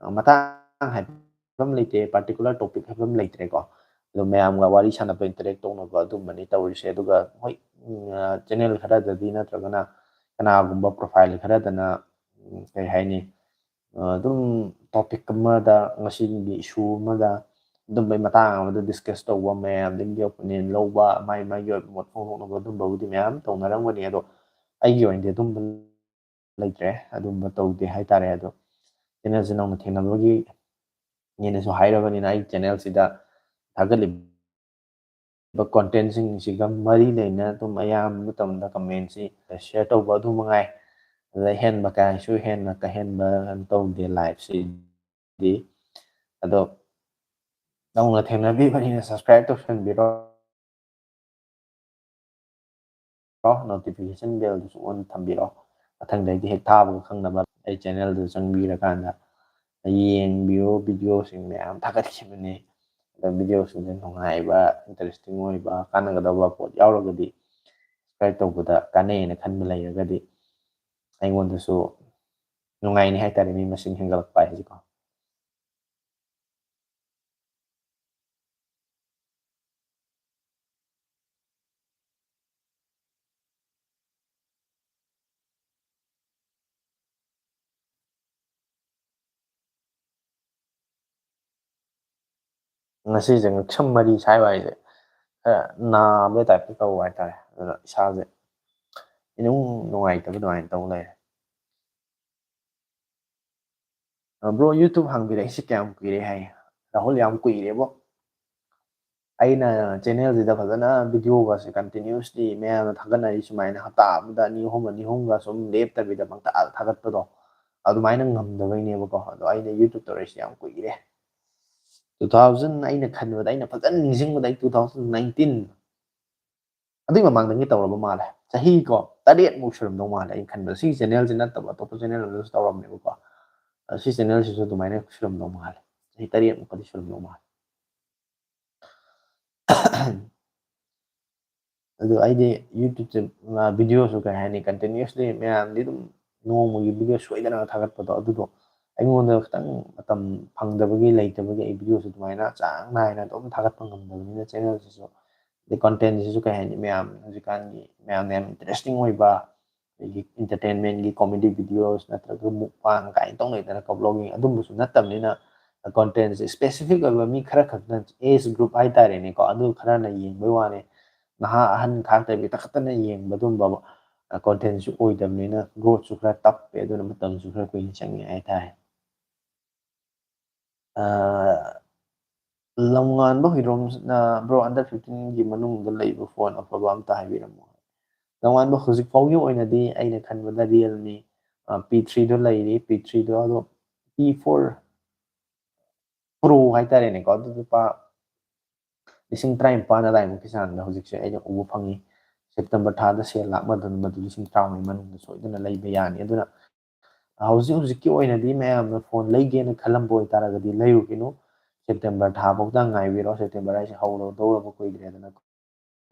ꯑ, ꯃꯇꯥꯡ ꯍꯥꯏꯕ ꯑꯃ ꯂꯩꯇꯦ, ꯄꯥꯔꯇꯤꯀꯨꯂꯔ ꯇꯣꯄꯤꯛ ꯍꯥꯏꯕ ꯑꯃ ꯂꯩꯇ꯭ꯔꯦꯀꯣ꯫ ꯑꯗꯨꯝ ꯃꯌꯥꯝꯒ ꯋꯥꯔꯤ ꯁꯥꯟꯅꯕ, ꯏꯟꯇꯔꯦꯛ ꯇꯧꯅꯕ ꯑꯗꯨꯝꯕꯅꯤ ꯇꯧꯔꯤꯁꯦ꯫ ꯑꯗꯨꯒ ꯍꯣꯏ, ꯎꯝ, ꯑ, ꯆꯦꯅꯦꯜ ꯈꯔꯗꯗꯤ ꯅꯠꯇ꯭ꯔꯒꯅ ꯀꯅꯥꯒꯨꯝꯕ ꯄ꯭ꯔꯣꯐꯥꯏꯜ ꯈꯔꯗꯅ, ꯎꯝ, ꯀꯩ ꯍꯥꯏꯅꯤ, ꯑ, ꯑꯗꯨꯝ ꯇꯣꯄꯤꯛ ꯑꯃꯗ, ꯉꯁꯤꯒꯤ ꯏꯁꯨ ꯑꯃꯗ, ꯑꯗꯨꯝꯕꯩ ꯃꯇꯥꯡ ꯑꯃꯗ ꯗꯤꯁꯀꯁ ꯇꯧꯕ, ꯃꯌꯥꯝꯗꯒꯤ ꯑꯣꯄꯤꯅꯤꯌꯟ ꯂꯧꯕ, ꯃꯥꯏ ꯃꯥꯏꯒꯤ ꯑꯣꯏꯕ ꯃꯣꯠ ꯐꯣꯡꯗꯣꯛꯅꯕ ꯑꯗꯨꯝꯕꯕꯨꯗꯤ ꯃꯌꯥꯝ ꯇꯧꯅꯔꯝꯒꯅꯤ꯫ ꯑꯗꯣ ꯑꯩꯒꯤ ꯑꯣꯏꯅꯗꯤ ꯑꯗꯨꯝꯕ ꯂꯩꯇ꯭ꯔꯦ, ꯑꯗꯨꯝꯕ ꯇꯧꯗꯦ ꯍꯥꯏꯇꯥꯔꯦ꯫ ꯑꯗꯣ ꯆꯦꯅꯦꯜꯁꯦ ꯅꯧꯅ ꯊꯦꯡꯅꯕꯒꯤ ꯏꯅꯦꯅꯁꯨ ꯍꯥꯏꯔꯕꯅꯤꯅ, ꯑꯩ ꯆꯦꯅꯦꯜꯁꯤꯗ ꯊꯥꯒꯠꯂꯤꯕ ꯀꯣꯟꯇꯦꯟꯁꯤꯡꯁꯤꯒ ꯃꯔꯤ ꯂꯩꯅ ꯑꯗꯨꯝ ꯑꯌꯥꯝꯕ ꯃꯇꯝꯗ ꯀꯃꯦꯟꯁꯤ ꯁꯤꯌꯔ ꯇꯧꯕ ꯑꯗꯨ ꯃꯉꯥꯏ꯫ ꯑꯗꯨꯗ ꯑꯍꯦꯟꯕ ꯀꯌꯥꯁꯨ ꯍꯦꯟꯅ ꯀꯥꯍꯦꯟꯕ ꯀꯩꯅꯣ ꯇꯧꯗꯦ ꯂꯥꯏꯐꯁꯤꯗꯤ꯫ ꯑꯗꯣ ꯅꯧꯅ ꯊꯦꯡꯅꯕꯤꯕꯅꯤꯅ ꯁꯕꯁꯀ꯭ꯔꯥꯏꯕ ꯇꯧꯁꯟꯕꯤꯔꯣ꯫ ꯅꯣꯇꯤꯐꯤꯀꯦꯁꯟ ꯕꯦꯜꯗꯨꯁꯨ ꯑꯣꯟ ꯊꯝꯕꯤꯔꯣ꯫ ꯃꯊꯪꯗꯩꯗꯤ ꯍꯦꯛ ꯊꯥꯕꯒ ꯈꯪꯅꯕ ꯑꯩ ꯆꯦꯅꯦꯜꯗꯨ ꯆꯪꯕꯤꯔꯀꯥꯟꯗ ꯌꯦꯡꯕꯤꯌꯣ꯫ ꯚꯤꯗꯤꯑꯣꯁꯤꯡ ꯃꯌꯥꯝ ꯊꯥꯒꯠꯈꯤꯕꯅꯤ꯫ ꯑꯗꯣ ꯚꯤꯗꯤꯑꯣꯁꯤꯡꯁꯦ ꯅꯨꯡꯉꯥꯏꯕ, ꯏꯟꯇꯔꯦꯁꯇꯤꯡ ꯑꯣꯏꯕ, ꯀꯥꯟꯅꯒꯗꯕ ꯄꯣꯠ ꯌꯥꯎꯔꯒꯗꯤ, ꯁꯕꯁꯀ꯭ꯔꯥꯏꯕ ꯇꯧꯕꯗ ꯀꯥꯟꯅꯩꯅ ꯈꯟꯕ ꯂꯩꯔꯒꯗꯤ ꯑꯩꯉꯣꯟꯗꯁꯨ ꯅꯨꯡꯉꯥꯏꯅꯤ ꯍꯥꯏꯇꯥꯔꯦ, ꯃꯤ ꯃꯁꯤꯡ ꯍꯦꯟꯒꯠꯂꯛꯄ ꯍꯥꯏꯁꯤꯀꯣ꯫ ꯉꯁꯤꯁꯦ ꯉꯛꯁꯝ ꯃꯔꯤ ꯁ꯭ꯋꯥꯏ ꯋꯥꯏꯁꯦ ꯈꯔ ꯅꯥꯕ type ꯇ ꯇꯧꯕ ꯍꯥꯏꯇꯥꯔꯦ꯫ ꯑꯗꯨꯅ ꯏꯁꯥꯁꯦ ꯏꯅꯨꯡ ꯅꯨꯡꯉꯥꯏꯇꯕ ꯑꯗꯨꯃꯥꯏꯅ ꯇꯧ ꯂꯩꯔꯦ꯫ "Bro, YouTube ꯍꯥꯡꯕꯤꯔꯛꯏꯁꯤ ꯀꯌꯥꯝ ꯀꯨꯏꯔꯦ?" ꯍꯥꯏ꯫ ꯔꯥꯍꯨꯜ, ꯌꯥꯝ ꯀꯨꯏꯔꯦꯕꯣ꯫ ꯑꯩꯅ channel ꯁꯤꯗ ꯐꯖꯅ video ꯒꯁꯦ continuously ꯃꯌꯥꯝꯅ ꯊꯥꯒꯠꯅꯔꯤ ꯁꯨꯃꯥꯏꯅ, ꯍꯞꯇꯥ ꯑꯃꯗ ꯑꯅꯤ ꯑꯍꯨꯝ, ꯑꯅꯤ ꯑꯍꯨꯝꯒ ꯁꯨꯝ ꯂꯦꯞꯇꯕꯤꯗ ꯄꯪꯊꯥ ꯊꯥꯒꯠꯄꯗꯣ, ꯑꯗꯨꯃꯥꯏꯅ ꯉꯝꯗꯕꯩꯅꯦꯕꯀꯣ꯫ ꯑꯗꯣ ꯑꯩꯅ YouTube ꯇꯧꯔꯛꯏꯁꯦ ꯌꯥꯝ ꯀꯨꯏꯔꯦ꯫ Two thousand, ꯑꯩꯅ ꯈꯟꯕꯗ, ꯑꯩꯅ ꯐꯖꯅ ꯅꯤꯡꯁꯤꯡꯕꯗ, ꯑꯩ two thousand nineteen, ꯑꯗꯨꯏ ꯃꯃꯥꯡꯗꯒꯤ ꯇꯧꯔꯕ ꯃꯥꯜꯂꯦ꯫ ꯆꯍꯤ ꯀꯣ ꯇꯔꯦꯠꯃꯨꯛ ꯁꯨꯔꯝꯗꯧ ꯃꯥꯜꯂꯦ ꯑꯩꯅ ꯈꯟꯕꯗ꯫ ꯁꯤ channel ꯁꯤ ꯅꯠꯇꯕ ꯑꯇꯣꯞꯄ channel ꯑꯃꯗꯁꯨ ꯇꯧꯔꯝꯅꯦꯕꯀꯣ꯫ ꯑ, ꯁꯤ channel ꯁꯤꯁꯨ ꯑꯗꯨꯃꯥꯏꯅ ꯁꯨꯔꯝꯗꯧ ꯃꯥꯜꯂꯦ꯫ ꯆꯍꯤ ꯇꯔꯦꯠꯃꯨꯛꯀꯗꯤ ꯁꯨꯔꯝꯗꯧ ꯃꯥꯜꯂꯦ꯫ ꯑꯗꯨ ꯑꯩꯗꯤ YouTube ꯁꯦ, ꯑ, video ꯁꯨ, ꯀꯩ ꯍꯥꯏꯅꯤ, continuously ꯃꯌꯥꯝꯗꯤ ꯑꯗꯨꯝ ꯅꯣꯡꯃꯒꯤ video ꯁꯣꯏꯗꯅ ꯊꯥꯒꯠꯄꯗꯣ, ꯑꯗꯨꯗꯣ ꯑꯩꯉꯣꯟꯗ ꯈꯤꯇꯪ ꯃꯇꯝ ꯐꯪꯗꯕꯒꯤ, ꯂꯩꯇꯕꯒꯤ ꯑꯩ video ꯁꯦ ꯑꯗꯨꯃꯥꯏꯅ ꯆꯥꯡ ꯅꯥꯏꯅ ꯑꯗꯨꯝ ꯊꯥꯒꯠꯄ ꯉꯝꯗꯕꯅꯤꯅ, channel ꯁꯤꯁꯨ, ꯑꯗꯩ content ꯁꯤꯁꯨ, ꯀꯩ ꯍꯥꯏꯅꯤ, ꯃꯌꯥꯝ ꯍꯧꯖꯤꯛꯀꯥꯟꯒꯤ ꯃꯌꯥꯝꯅ ꯌꯥꯝ interesting ꯑꯣꯏꯕ, ꯑꯩꯈꯣꯏꯒꯤ entertainment ꯀꯤ comedy videos ꯅꯠꯇ꯭ꯔꯒ mukbang ꯀꯥꯏꯅ ꯇꯧꯅꯩꯗꯅꯀꯣ, vlogging, ꯑꯗꯨꯝꯕꯁꯨ ꯅꯠꯇꯕꯅꯤꯅ, content ꯁꯦ specific ꯑꯣꯏꯕ ꯃꯤ ꯈꯔ ꯈꯛꯇ, age group ꯍꯥꯏꯇꯥꯔꯦꯅꯦꯀꯣ, ꯑꯗꯨ ꯈꯔꯅ ꯌꯦꯡꯕꯩ ꯋꯥꯅꯦ꯫ ꯅꯍꯥ ꯑꯍꯟ ꯈꯥꯛꯇꯕꯤ ꯇꯈꯠꯇꯅ ꯌꯦꯡꯕ ꯑꯗꯨꯝꯕ, ꯑ, content ꯁꯨ ꯑꯣꯏꯗꯕꯅꯤꯅ growth ꯁꯨ ꯈꯔ ꯇꯞꯄꯦ, ꯑꯗꯨꯅ ꯃꯇꯝꯁꯨ ꯈꯔ ꯀꯨꯏꯅ ꯆꯪꯉꯦ ꯍꯥꯏꯇꯥꯔꯦ꯫ ꯑ, ꯂꯝꯉꯥꯟꯕ ꯍꯨꯏꯗ꯭ꯔꯣꯝꯅ, "Bro, under fifteen ꯒꯤ ꯃꯅꯨꯡꯗ ꯂꯩꯕ phone ꯑꯐꯕ ꯑꯝꯇ ꯍꯥꯏꯕꯤꯔꯝꯃꯣ?" ꯂꯝꯉꯥꯟꯕ, ꯍꯧꯖꯤꯛ ꯐꯥꯎꯒꯤ ꯑꯣꯏꯅꯗꯤ ꯑꯩꯅ ꯈꯟꯕꯗ Realme, ꯑ, P three ꯗꯣ ꯂꯩꯔꯤ, P three ꯗꯣ, ꯑꯗꯣ P four Pro ꯍꯥꯏꯇꯥꯔꯦꯅꯦꯀꯣ, ꯑꯗꯨ ꯂꯨꯄꯥ ꯂꯤꯁꯤꯡ ꯇꯔꯥꯅꯤꯄꯥꯟ ꯑꯗꯥꯏꯃꯨꯛꯀꯤ ꯆꯥꯡꯗ ꯍꯧꯖꯤꯛꯁꯦ ꯑꯩꯅ ꯎꯕ ꯐꯪꯉꯤ꯫ September ꯊꯥꯗ sale ꯂꯥꯛꯄ ꯃꯇꯝꯗ ꯃꯗꯨ ꯂꯤꯁꯤꯡ ꯇꯔꯥꯃꯉꯥꯒꯤ ꯃꯅꯨꯡꯗ ꯁꯣꯏꯗꯅ ꯂꯩꯕ ꯌꯥꯅꯤ꯫ ꯑꯗꯨꯅ ꯍꯧꯖꯤꯛ ꯍꯧꯖꯤꯛꯀꯤ ꯑꯣꯏꯅꯗꯤ ꯃꯌꯥꯝꯅ phone ꯂꯩꯒꯦꯅ ꯈꯜꯂꯝꯕ ꯑꯣꯏꯇꯥꯔꯒꯗꯤ ꯂꯩꯔꯨꯈꯤꯅꯨ꯫ September ꯊꯥ ꯐꯥꯎꯗ ꯉꯥꯏꯕꯤꯔꯣ꯫ September ꯍꯥꯏꯁꯦ ꯍꯧꯔꯗꯧꯔꯕ ꯀꯨꯏꯗ꯭ꯔꯦꯗꯅꯀꯣ꯫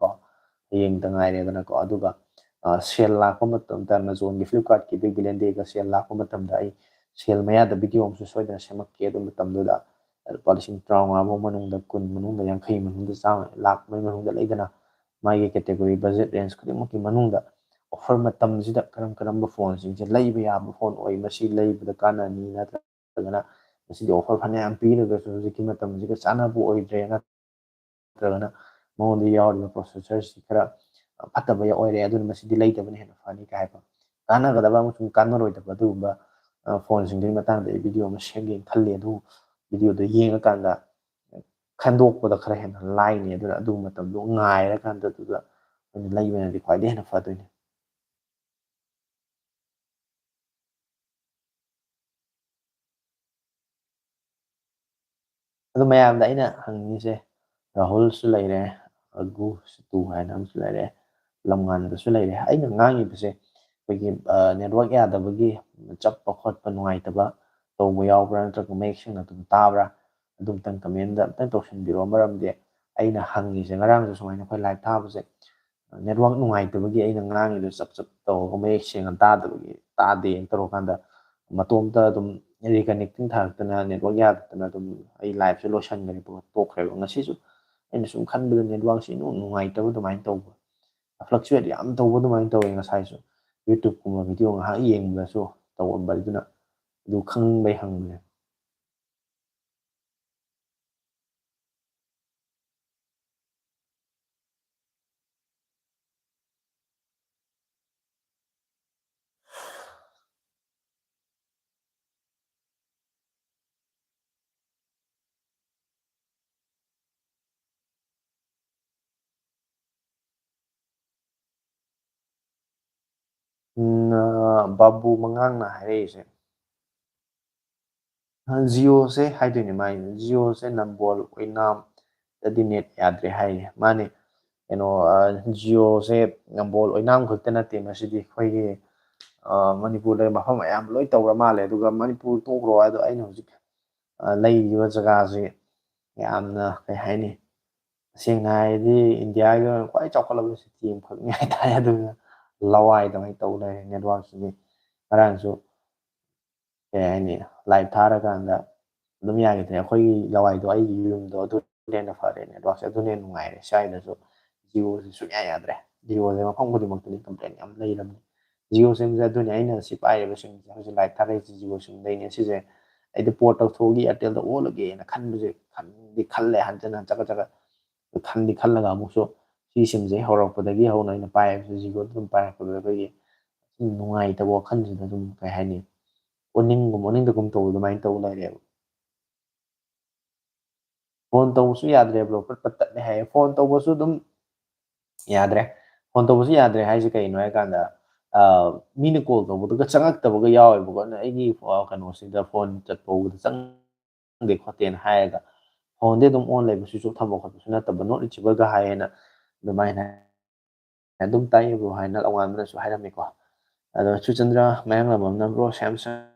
ꯍꯌꯦꯡꯇ ꯉꯥꯏꯔꯦꯗꯅꯀꯣ꯫ ꯑꯗꯨꯒ ꯑ, sale ꯂꯥꯛꯄ ꯃꯇꯝꯗ, Amazonꯒꯤ, Flipkartꯀꯤ, ꯑꯗꯒꯤ Glendeꯒ sale ꯂꯥꯛꯄ ꯃꯇꯝꯗ ꯑꯩ sale ꯃꯌꯥꯗ video ꯑꯃꯁꯨ ꯁꯣꯏꯗꯅ ꯁꯦꯝꯃꯛꯀꯦ꯫ ꯑꯗꯨ ꯃꯇꯝꯗꯨꯗ ꯂꯨꯄꯥ ꯂꯤꯁꯤꯡ ꯇꯔꯥꯃꯉꯥ ꯐꯥꯎ ꯃꯅꯨꯡꯗ, ꯀꯨꯟ ꯃꯅꯨꯡꯗ, ꯌꯥꯡꯈꯩ ꯃꯅꯨꯡꯗ, ꯆꯥꯝꯃ, ꯂꯥꯛ ꯑꯃꯒꯤ ꯃꯅꯨꯡꯗ ꯂꯩꯗꯅ, ꯃꯥꯒꯤ category, budget range ꯈꯨꯗꯤꯡꯃꯛꯀꯤ ꯃꯅꯨꯡꯗ offer ꯃꯇꯝꯁꯤꯗ ꯀꯔꯝ ꯀꯔꯝꯕ phoneꯁꯤꯡꯁꯦ ꯂꯩꯕ ꯌꯥꯕ phone ꯑꯣꯏ, ꯃꯁꯤ ꯂꯩꯕꯗ ꯀꯥꯟꯅꯅꯤ, ꯅꯠꯇ꯭ꯔꯒꯅ ꯃꯁꯤꯗꯤ offer ꯐꯅꯌꯥꯝ ꯄꯤꯔꯒꯁꯨ ꯍꯧꯖꯤꯛꯀꯤ ꯃꯇꯝꯁꯤꯒ ꯆꯥꯟꯅꯕ ꯑꯣꯏꯗ꯭ꯔꯦ, ꯅꯠꯇ꯭ꯔꯒꯅ ꯃꯉꯣꯟꯗ ꯌꯥꯎꯔꯤꯕ processorꯁꯤ ꯈꯔ ꯐꯠꯇꯕ ꯑꯣꯏꯔꯦ, ꯑꯗꯨꯅ ꯃꯁꯤꯗꯤ ꯂꯩꯇꯕꯅ ꯍꯦꯟꯅ ꯐꯅꯤ ꯀꯥꯏ ꯍꯥꯏꯕ ꯀꯥꯟꯅꯒꯗꯕ ꯑꯃꯁꯨꯡ ꯀꯥꯟꯅꯔꯣꯏꯗꯕ ꯑꯗꯨꯒꯨꯝꯕ, ꯑ, phoneꯁꯤꯡꯗꯨꯒꯤ ꯃꯇꯥꯡꯗ ꯑꯩ video ꯑꯃ ꯁꯦꯝꯒꯦꯅ ꯈꯜꯂꯤ꯫ ꯑꯗꯨ videoꯗꯣ ꯌꯦꯡꯉꯀꯥꯟꯗ ꯈꯟꯗꯣꯛꯄꯗ ꯈꯔ ꯍꯦꯟꯅ ꯂꯥꯏꯅꯤ꯫ ꯑꯗꯨꯅ ꯑꯗꯨꯒꯨꯝꯕ ꯃꯇꯝꯗꯣ ꯉꯥꯏꯔꯀꯥꯟꯗ ꯑꯗꯨꯗ ꯑꯣꯏꯅ ꯂꯩꯕꯅꯗꯤ ꯈ꯭ꯋꯥꯏꯗꯒꯤ ꯍꯦꯟꯅ ꯐꯗꯣꯏꯅꯤ꯫ ꯑꯗꯣ ꯃꯌꯥꯝꯗ ꯑꯩꯅ ꯍꯪꯅꯤꯡꯉꯤꯁꯦ, ꯔꯥꯍꯨꯜꯁꯨ ꯂꯩꯔꯦ, ꯔꯘꯨ ꯁꯤꯇꯨ ꯍꯥꯏꯅ ꯑꯃꯁꯨ ꯂꯩꯔꯦ, ꯂꯝꯉꯥꯟꯕꯁꯨ ꯂꯩꯔꯦ꯫ ꯑꯩꯅ ꯉꯥꯡꯉꯤꯕꯁꯦ ꯑꯩꯈꯣꯏꯒꯤ, ꯑ, network ꯌꯥꯗꯕꯒꯤ ꯆꯞꯄ ꯈꯣꯠꯄ ꯅꯨꯡꯉꯥꯏꯇꯕ ꯇꯧꯕ ꯌꯥꯎꯕ꯭ꯔꯥ, ꯅꯠꯇ꯭ꯔꯒ ꯃꯌꯦꯛ ꯁꯦꯡꯅ ꯑꯗꯨꯝ ꯇꯥꯕ꯭ꯔꯥ? ꯑꯗꯨꯝꯇꯪ commentꯗ ꯑꯝꯇꯪ ꯇꯧꯁꯤꯟꯕꯤꯔꯣ꯫ ꯃꯔꯝꯗꯤ ꯑꯩꯅ ꯍꯪꯉꯤꯁꯦ, ꯉꯔꯥꯡꯁꯨ ꯁꯨꯃꯥꯏꯅ ꯑꯩꯈꯣꯏ live ꯊꯥꯕꯁꯦ, network ꯅꯨꯡꯉꯥꯏꯇꯕꯒꯤ ꯑꯩꯅ ꯉꯥꯡꯉꯤꯗꯣ ꯆꯞ ꯆꯞ ꯇꯧꯔꯒ ꯃꯌꯦꯛ ꯁꯦꯡꯅ ꯇꯥꯗꯕꯒꯤ, ꯇꯥꯗꯦꯅ ꯇꯧꯔꯀꯥꯟꯗ ꯃꯇꯣꯝꯇ ꯑꯗꯨꯝ reconnecting ꯊꯥꯔꯛꯇꯅ, network ꯌꯥꯗꯗꯅ ꯑꯗꯨꯝ ꯑꯩ liveꯁꯦ ꯂꯣꯏꯁꯟꯈ꯭ꯔꯦꯕ, ꯇꯣꯛꯈ꯭ꯔꯦꯕ꯫ ꯉꯁꯤꯁꯨ ꯑꯩꯅ ꯁꯨꯝ ꯈꯟꯕꯗ networkꯁꯦ ꯏꯅꯨꯡ ꯅꯨꯡꯉꯥꯏꯇꯕ ꯑꯗꯨꯃꯥꯏꯅ ꯇꯧꯕ, fluctuate ꯌꯥꯝ ꯇꯧꯕ ꯑꯗꯨꯃꯥꯏꯅ ꯇꯧꯋꯦ꯫ ꯉꯁꯥꯏꯁꯨ YouTubeꯀꯨꯝꯕ video ꯉꯥꯏꯍꯥꯛ ꯌꯦꯡꯕꯗꯁꯨ ꯇꯧꯔꯝꯕ, ꯑꯗꯨꯅ ꯑꯗꯨ ꯈꯪꯕꯩ ꯍꯪꯕꯅꯦ꯫ ꯎꯝ, ꯑ, ꯕꯥꯕꯨ ꯃꯉꯥꯡꯅ ꯍꯥꯏꯔꯛꯏꯁꯦ, ꯑ, Jioꯁꯦ ꯍꯥꯏꯗꯣꯏꯅꯦ ꯃꯥꯏꯁꯦ, Jioꯁꯦ ꯅꯝꯕꯣꯜ ꯑꯣꯏꯅꯥꯝꯗꯗꯤ net ꯌꯥꯗ꯭ꯔꯦ ꯍꯥꯏꯌꯦ꯫ ꯃꯥꯅꯦ, ꯀꯩꯅꯣ, ꯑ, Jioꯁꯦ ꯅꯝꯕꯣꯜ ꯑꯣꯏꯅꯥꯝ ꯈꯛꯇ ꯅꯠꯇꯦ, ꯃꯁꯤꯗꯤ ꯑꯩꯈꯣꯏꯒꯤ, ꯑ, ꯃꯅꯤꯄꯨꯔꯗ ꯃꯐꯝ ꯑꯌꯥꯝꯕ ꯂꯣꯏ ꯇꯧꯔ ꯃꯥꯜꯂꯦ꯫ ꯑꯗꯨꯒ ꯃꯅꯤꯄꯨꯔ ꯇꯣꯛꯈ꯭ꯔꯣ ꯍꯥꯏꯗꯣ, ꯑꯩꯅ ꯍꯧꯖꯤꯛ, ꯑ, ꯂꯩꯔꯤꯕ ꯖꯒꯥꯁꯤ ꯌꯥꯝꯅ, ꯀꯩ ꯍꯥꯏꯅꯤ, ꯇꯁꯦꯡꯅ ꯍꯥꯏꯔꯗꯤ ꯏꯟꯗꯤꯌꯥꯒꯤ ꯑꯣꯏꯅ ꯈ꯭ꯋꯥꯏ ꯆꯥꯎꯈꯠꯂꯕ city ꯑꯃꯈꯛꯅꯤ ꯍꯥꯏꯇꯥꯔꯦ꯫ ꯑꯗꯨꯅ ꯂꯋꯥꯏ ꯑꯗꯨꯃꯥꯏꯅ ꯇꯧ ꯂꯩꯔꯦ ꯅꯦꯠꯋꯥꯛꯁꯤꯗꯤ꯫ ꯉꯔꯥꯡꯁꯨ ꯀꯩ ꯍꯥꯏꯅꯤ, ꯂꯥꯏꯞ ꯊꯥꯔꯀꯥꯟꯗ ꯑꯗꯨꯝ ꯌꯥꯈꯤꯗ꯭ꯔꯦ꯫ ꯑꯩꯈꯣꯏꯒꯤ ꯂꯋꯥꯏꯗꯣ, ꯑꯩꯒꯤ ꯌꯨꯝꯗꯣ ꯑꯗꯨꯅ ꯍꯦꯟꯅ ꯐꯔꯦ, ꯅꯦꯠꯋꯥꯛꯁꯦ ꯑꯗꯨꯅ ꯍꯦꯟꯅ ꯅꯨꯡꯉꯥꯏꯔꯦ꯫ ꯁ꯭ꯋꯥꯏꯗꯁꯨ ꯖꯤꯑꯣꯁꯦ ꯁꯨꯡꯌꯥ ꯌꯥꯗ꯭ꯔꯦ꯫ ꯖꯤꯑꯣꯁꯦ ꯃꯐꯝ ꯈꯨꯗꯤꯡꯃꯛꯇꯗꯤ ꯀꯝꯄ꯭ꯂꯦꯟ ꯌꯥꯝ ꯂꯩꯔꯕꯅꯤ꯫ ꯖꯤꯑꯣ ꯁꯤꯝꯁꯦ ꯑꯗꯨꯅꯤ ꯑꯩꯅ ꯁꯤ ꯄꯥꯏꯔꯤꯕ ꯁꯤꯝꯁꯦ, ꯍꯧꯖꯤꯛ ꯂꯥꯏꯞ ꯊꯥꯔꯛꯏꯁꯦ ꯖꯤꯑꯣ ꯁꯤꯝꯗꯩꯅꯦ꯫ ꯁꯤꯁꯦ ꯑꯩꯗꯤ ꯄꯣꯔꯠ ꯇꯧꯊꯣꯛꯑꯒ ꯏꯌꯥꯔꯇꯦꯜꯗ ꯑꯣꯜꯂꯒꯦꯅ ꯈꯟꯕꯁꯦ, ꯈꯟꯗꯤ ꯈꯜꯂꯦ ꯍꯟꯖꯤꯟ ꯍꯟꯖꯤꯟ ꯆꯠꯀ ꯆꯠꯀ꯫ ꯈꯟꯗꯤ ꯈꯜꯂꯒ ꯑꯃꯨꯛꯁꯨ ꯁꯤ ꯁꯤꯝꯁꯦ ꯍꯧꯔꯛꯄꯗꯒꯤ ꯍꯧꯅ ꯑꯩꯅ ꯄꯥꯏꯕꯁꯦ ꯖꯤꯑꯣꯗ ꯑꯗꯨꯝ ꯄꯥꯏꯔꯛꯄꯗ ꯑꯩꯈꯣꯏꯒꯤ ꯁꯨꯝ ꯅꯨꯡꯉꯥꯏꯇꯕ ꯋꯥꯈꯜꯁꯤꯗ ꯑꯗꯨꯝ, ꯀꯩ ꯍꯥꯏꯅꯤ, ꯑꯣꯅꯤꯡꯒꯨꯝ ꯑꯣꯅꯤꯡꯗꯒꯨꯝ ꯇꯧꯕ ꯑꯗꯨꯃꯥꯏꯅ ꯇꯧ ꯂꯩꯔꯦꯕ꯫ ꯐꯣꯟ ꯇꯧꯕꯁꯨ ꯌꯥꯗ꯭ꯔꯦ ꯕ꯭ꯔꯣ, ꯄꯠ ꯄꯠ ꯇꯠꯂꯦ ꯍꯥꯏꯌꯦ꯫ ꯐꯣꯟ ꯇꯧꯕꯁꯨ ꯑꯗꯨꯝ ꯌꯥꯗ꯭ꯔꯦ꯫ ꯐꯣꯟ ꯇꯧꯕꯁꯨ ꯌꯥꯗ꯭ꯔꯦ ꯍꯥꯏꯁꯦ ꯀꯩꯅꯣ ꯍꯥꯏꯀꯥꯟꯗ, ꯑ, ꯃꯤꯅ ꯀꯣꯜ ꯇꯧꯕꯗꯨꯒ ꯆꯪꯉꯛꯇꯕꯒ ꯌꯥꯎꯋꯦꯕꯀꯣ꯫ ꯑꯗꯨꯅ ꯑꯩꯒꯤ, ꯑ, ꯀꯩꯅꯣꯁꯤꯗ ꯐꯣꯟ ꯆꯠꯄ ꯍꯧꯕꯗ ꯆꯪꯗꯦ ꯈꯣꯠꯇꯦꯅ ꯍꯥꯏꯔꯒ ꯐꯣꯟꯗꯤ ꯑꯗꯨꯝ ꯑꯣꯟ ꯂꯩꯕ, ꯁ꯭ꯋꯤꯆ ꯑꯣꯐ ꯊꯝꯕ ꯈꯣꯠꯄꯁꯨ ꯅꯠꯇꯕ, ꯅꯣꯠ ꯔꯤꯆꯦꯕꯜꯒ ꯍꯥꯏꯌꯦꯅ ꯑꯗꯨꯃꯥꯏꯅ ꯑꯗꯨꯝ ꯇꯥꯏꯌꯦ ꯕ꯭ꯔꯣ ꯍꯥꯏꯅ ꯑꯋꯥꯡꯕꯅꯁꯨ ꯍꯥꯏꯔꯝꯃꯤꯀꯣ꯫ ꯑꯗꯣ ꯆꯨꯆꯟꯗ꯭ꯔ ꯃꯌꯥꯡꯂꯝꯕꯝꯅ ꯕ꯭ꯔꯣ ꯁꯦꯝꯁꯪꯒ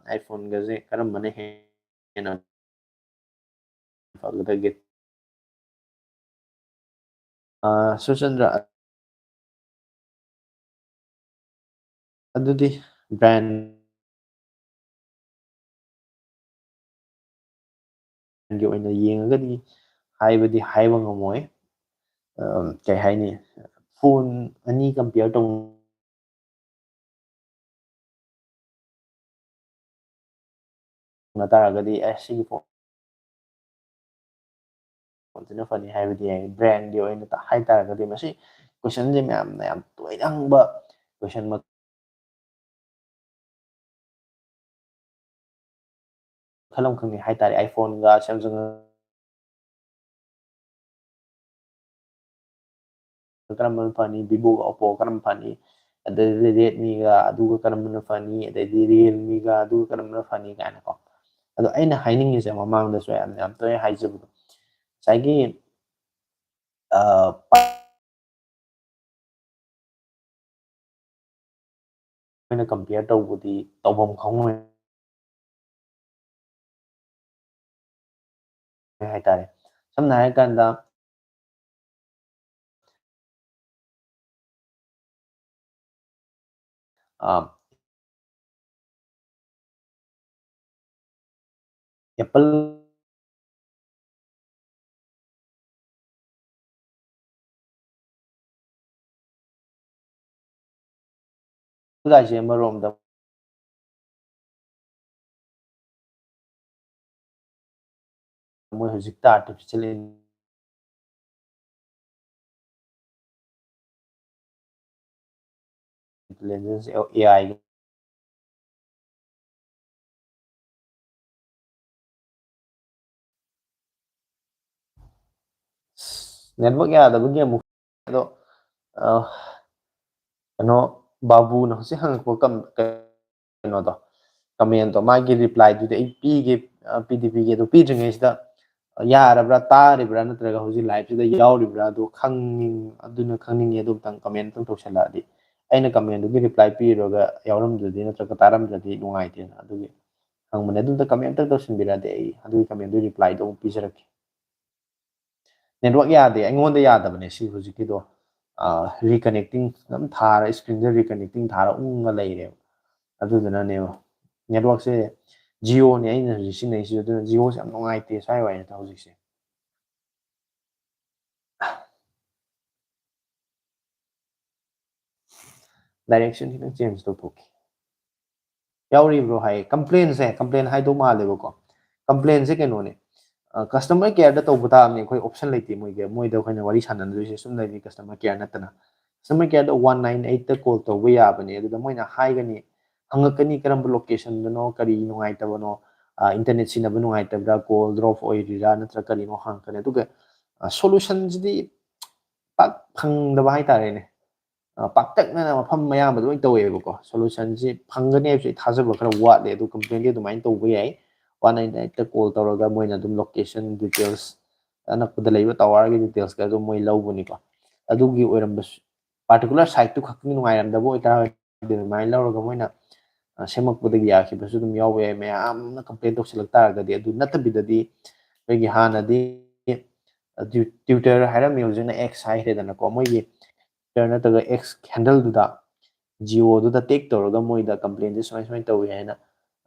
ꯑꯥꯏꯐꯣꯟꯒꯁꯦ ꯀꯔꯝꯕꯅ ꯍꯦꯟꯅ ꯐꯒꯗꯒꯦ? ꯑ, ꯁꯨꯆꯟꯗ꯭ꯔ, ꯑꯗꯨꯗꯤ ꯕ꯭ꯔꯥꯟ ꯒꯤ ꯑꯣꯏꯅ ꯌꯦꯡꯉꯒꯗꯤ ꯍꯥꯏꯕꯗꯤ ꯍꯥꯏꯕ ꯉꯝꯃꯣꯏ꯫ ꯑ, ꯀꯩ ꯍꯥꯏꯅꯤ? ꯐꯣꯟ ꯑꯅꯤ ꯀꯝꯄꯤꯌꯔ ꯇꯧ ꯇꯥꯔꯒꯗꯤ, ꯑꯦ, ꯁꯤꯒꯤ ꯐꯣꯟ ꯐꯣꯟꯁꯤꯅ ꯐꯅꯤ ꯍꯥꯏꯕꯗꯤ ꯌꯥꯏ꯫ ꯕ꯭ꯔꯥꯟꯒꯤ ꯑꯣꯏꯅ ꯇ-, ꯍꯥꯏ ꯇꯥꯔꯒꯗꯤ ꯃꯁꯤ ꯀꯣꯏꯁꯟꯁꯦ ꯃꯌꯥꯝꯅ ꯌꯥꯝ ꯇꯣꯏꯅ ꯍꯪꯕ ꯀꯣꯏꯁꯟ ꯃꯈꯜ ꯑꯃꯈꯛꯅꯤ ꯍꯥꯏ ꯇꯥꯔꯦ꯫ iPhone ꯒ Samsung ꯀꯔꯝꯕꯅ ꯐꯅꯤ, Vivo ꯒ Oppo ꯀꯔꯝꯕ ꯐꯅꯤ, ꯑꯗꯩꯗꯤ Redmi ꯒ ꯑꯗꯨꯒ ꯀꯔꯝꯕꯅ ꯐꯅꯤ, ꯑꯗꯩꯗꯤ Realme ꯒ ꯑꯗꯨꯒ ꯀꯔꯝꯕꯅ ꯐꯅꯤ ꯀꯥꯏꯅꯀꯣ꯫ ꯑꯗꯣ ꯑꯩꯅ ꯍꯥꯏꯅꯤꯡꯉꯤꯁꯦ, ꯃꯃꯥꯡꯗꯁꯨ ꯌꯥꯝ, ꯌꯥꯝ ꯇꯣꯏꯅ ꯍꯥꯏꯖꯕꯗꯣ, ꯉꯁꯥꯏꯒꯤ, ꯑ, ꯑꯩꯈꯣꯏꯅ ꯀꯝꯄꯤꯌꯔ ꯇꯧꯕꯗꯤ ꯇꯧꯐꯝ ꯈꯪꯉꯣꯏ ꯍꯥꯏꯇꯥꯔꯦ꯫ ꯁꯝꯅ ꯍꯥꯏꯔꯀꯥꯟꯗ, ꯑꯦꯄꯜ ꯒꯥꯏꯁꯦ ꯑꯃꯔꯣꯝꯗ ꯃꯣꯏ ꯍꯧꯖꯤꯛꯇ artificial intelligence, A I, network ꯌꯥꯗꯕꯒꯤ ꯑꯃꯨꯛ ꯑꯗꯣ ꯑ, ꯀꯩꯅꯣ ꯕꯥꯕꯨꯅ ꯍꯧꯖꯤꯛ ꯍꯪꯉꯛꯄ ꯀꯩꯅꯣꯗꯣ, comment ꯇꯣ, ꯃꯥꯒꯤ reply ꯗꯨꯗꯤ ꯑꯩ ꯄꯤꯒꯦ꯫ ꯑ, ꯄꯤꯗꯤ ꯄꯤꯒꯦ꯫ ꯑꯗꯣ ꯄꯤꯗ꯭ꯔꯤꯉꯩꯁꯤꯗ ꯌꯥꯔꯕ꯭ꯔꯥ, ꯇꯥꯔꯤꯕ꯭ꯔꯥ, ꯅꯠꯇ꯭ꯔꯒ ꯍꯧꯖꯤꯛ live ꯁꯤꯗ ꯌꯥꯎꯔꯤꯕ꯭ꯔꯥ, ꯑꯗꯨ ꯈꯪꯅꯤꯡ ꯑꯗꯨꯅ ꯈꯪꯅꯤꯡꯉꯦ꯫ ꯑꯗꯨ ꯑꯝꯇꯪ comment ꯑꯝꯇꯪ ꯇꯧꯁꯜꯂꯛꯑꯗꯤ ꯑꯩꯅ comment ꯗꯨꯒꯤ reply ꯄꯤꯔꯨꯔꯒ ꯌꯥꯎꯔꯝꯗ꯭ꯔꯗꯤ ꯅꯠꯇ꯭ꯔꯒ ꯇꯥꯔꯝꯗ꯭ꯔꯗꯤ ꯅꯨꯡꯉꯥꯏꯇꯦꯅ꯫ ꯑꯗꯨꯒꯤ ꯍꯪꯕꯅꯦ꯫ ꯑꯗꯨꯝꯇ comment ꯑꯝꯇꯪ ꯇꯧꯁꯟꯕꯤꯔꯛꯑꯗꯤ ꯑꯩ ꯑꯗꯨꯒꯤ comment ꯗꯨꯒꯤ reply ꯗꯣ ꯑꯃꯨꯛ ꯄꯤꯖꯔꯛꯀꯦ꯫ Network ꯌꯥꯗꯦ, ꯑꯩꯉꯣꯟꯗ ꯌꯥꯗꯕꯅꯦ ꯁꯤ ꯍꯧꯖꯤꯛꯀꯤꯗꯣ꯫ ꯑ, reconnecting ꯑꯗꯨꯝ ꯊꯥꯔ, screen ꯗ reconnecting ꯊꯥꯔ ꯎꯪꯉ ꯂꯩꯔꯦꯕ꯫ ꯑꯗꯨꯗꯨꯅꯅꯦꯕ꯫ Network ꯁꯦ Jio ꯅꯦ ꯑꯩꯅ ꯍꯧꯖꯤꯛ ꯁꯤꯖꯤꯟꯅꯩꯁꯤꯁꯨ꯫ ꯑꯗꯨꯅ Jio ꯁꯦ ꯌꯥꯝ ꯅꯨꯡꯉꯥꯏꯇꯦ ꯁ꯭ꯋꯥꯏ ꯋꯥꯏꯗ ꯍꯧꯖꯤꯛꯁꯦ꯫ Direction ꯈꯤꯇꯪ change ꯇꯧꯊꯣꯛꯀꯦ꯫ ꯌꯥꯎꯔꯤꯕ꯭ꯔꯣ ꯍꯥꯏ꯫ Complaint ꯁꯦ, complaint ꯍꯥꯏꯗꯧ ꯃꯥꯜꯂꯦꯕꯀꯣ꯫ Complaint ꯁꯦ ꯀꯩꯅꯣꯅꯦ, ꯑ, customer care ꯗ ꯇꯧꯕ ꯇꯥꯕꯅꯤ꯫ ꯑꯩꯈꯣꯏ option ꯂꯩꯇꯦ ꯃꯣꯏꯒꯤ, ꯃꯣꯏꯗ ꯑꯩꯈꯣꯏꯅ ꯋꯥꯔꯤ ꯁꯥꯟꯅꯗꯣꯏꯁꯦ ꯁꯨꯝ ꯂꯩꯔꯤ, customer care ꯅꯠꯇꯅ꯫ Customer care ꯗ one nine eight ꯇ call ꯇꯧꯕ ꯌꯥꯕꯅꯦ꯫ ꯑꯗꯨꯗ ꯃꯣꯏꯅ ꯍꯥꯏꯒꯅꯤ, ꯍꯪꯉꯛꯀꯅꯤ ꯀꯔꯝꯕ location ꯗꯅꯣ, ꯀꯔꯤ ꯅꯨꯡꯉꯥꯏꯇꯕꯅꯣ, ꯑ, internet ꯁꯤꯖꯤꯟꯅꯕ ꯅꯨꯡꯉꯥꯏꯇꯕ꯭ꯔꯥ, call drop ꯑꯣꯏꯔꯤꯔꯥ, ꯅꯠꯇ꯭ꯔꯒ ꯀꯔꯤꯅꯣ ꯍꯪꯉꯛꯀꯅꯤ꯫ ꯑꯗꯨꯒ, ꯑ, solution ꯁꯤꯗꯤ ꯄꯥꯛ ꯐꯪꯗꯕ ꯍꯥꯏꯇꯥꯔꯦꯅꯦ꯫ ꯑ, ꯄꯥꯛꯇꯛꯅꯅ ꯃꯐꯝ ꯑꯌꯥꯝꯕꯗ ꯂꯣꯏ ꯇꯧꯋꯦꯕꯀꯣ꯫ Solution ꯁꯤ ꯐꯪꯒꯅꯤ ꯍꯥꯏꯕꯁꯦ ꯑꯩ ꯊꯥꯖꯕ ꯈꯔ ꯋꯥꯠꯂꯦ꯫ ꯑꯗꯨ complaint ꯗꯤ ꯑꯗꯨꯃꯥꯏꯅ ꯇꯧꯕ ꯌꯥꯏ꯫ One nine eight ꯇ call ꯇꯧꯔꯒ ꯃꯣꯏꯅ ꯑꯗꯨꯝ location details, ꯑꯅꯛꯄꯗ ꯂꯩꯕ tower ꯒꯤ details ꯀ ꯑꯗꯨꯝ ꯃꯣꯏ ꯂꯧꯕꯅꯤꯀꯣ꯫ ꯑꯗꯨꯒꯤ ꯑꯣꯏꯔꯝꯕꯁꯨ, particular site ꯇꯨ ꯈꯛꯇꯪ ꯅꯨꯡꯉꯥꯏꯔꯝꯗꯕ ꯑꯣꯏꯇꯥꯔꯒꯗꯤ ꯑꯗꯨꯃꯥꯏꯅ ꯂꯧꯔꯒ ꯃꯣꯏꯅ, ꯑ, ꯁꯦꯝꯃꯛꯄꯗꯒꯤ ꯌꯥꯈꯤꯕꯁꯨ ꯑꯗꯨꯝ ꯌꯥꯎꯕ ꯌꯥꯏ꯫ ꯃꯌꯥꯝꯅ complaint ꯇꯧꯁꯤꯜꯂꯛ ꯇꯥꯔꯒꯗꯤ꯫ ꯑꯗꯨ ꯅꯠꯇꯕꯤꯗꯗꯤ ꯑꯩꯈꯣꯏꯒꯤ ꯍꯥꯟꯅꯗꯤ, ꯑ, Twi-, Twitter ꯍꯥꯏꯔꯝꯃꯤ, ꯍꯧꯖꯤꯛꯅ X ꯍꯥꯏꯈ꯭ꯔꯦꯗꯅꯀꯣ꯫ ꯃꯣꯏꯒꯤ Twitter ꯅꯠꯇ꯭ꯔꯒ X handle ꯗꯨꯗ ꯖꯤꯑꯣꯗꯨꯗ ꯇꯦꯛ ꯇꯧꯔꯒ ꯃꯣꯏꯗ ꯀꯝꯄ꯭ꯂꯦꯟꯁꯦ ꯁꯨꯃꯥꯏ ꯁꯨꯃꯥꯏꯅ ꯇꯧꯏ ꯍꯥꯏꯅ,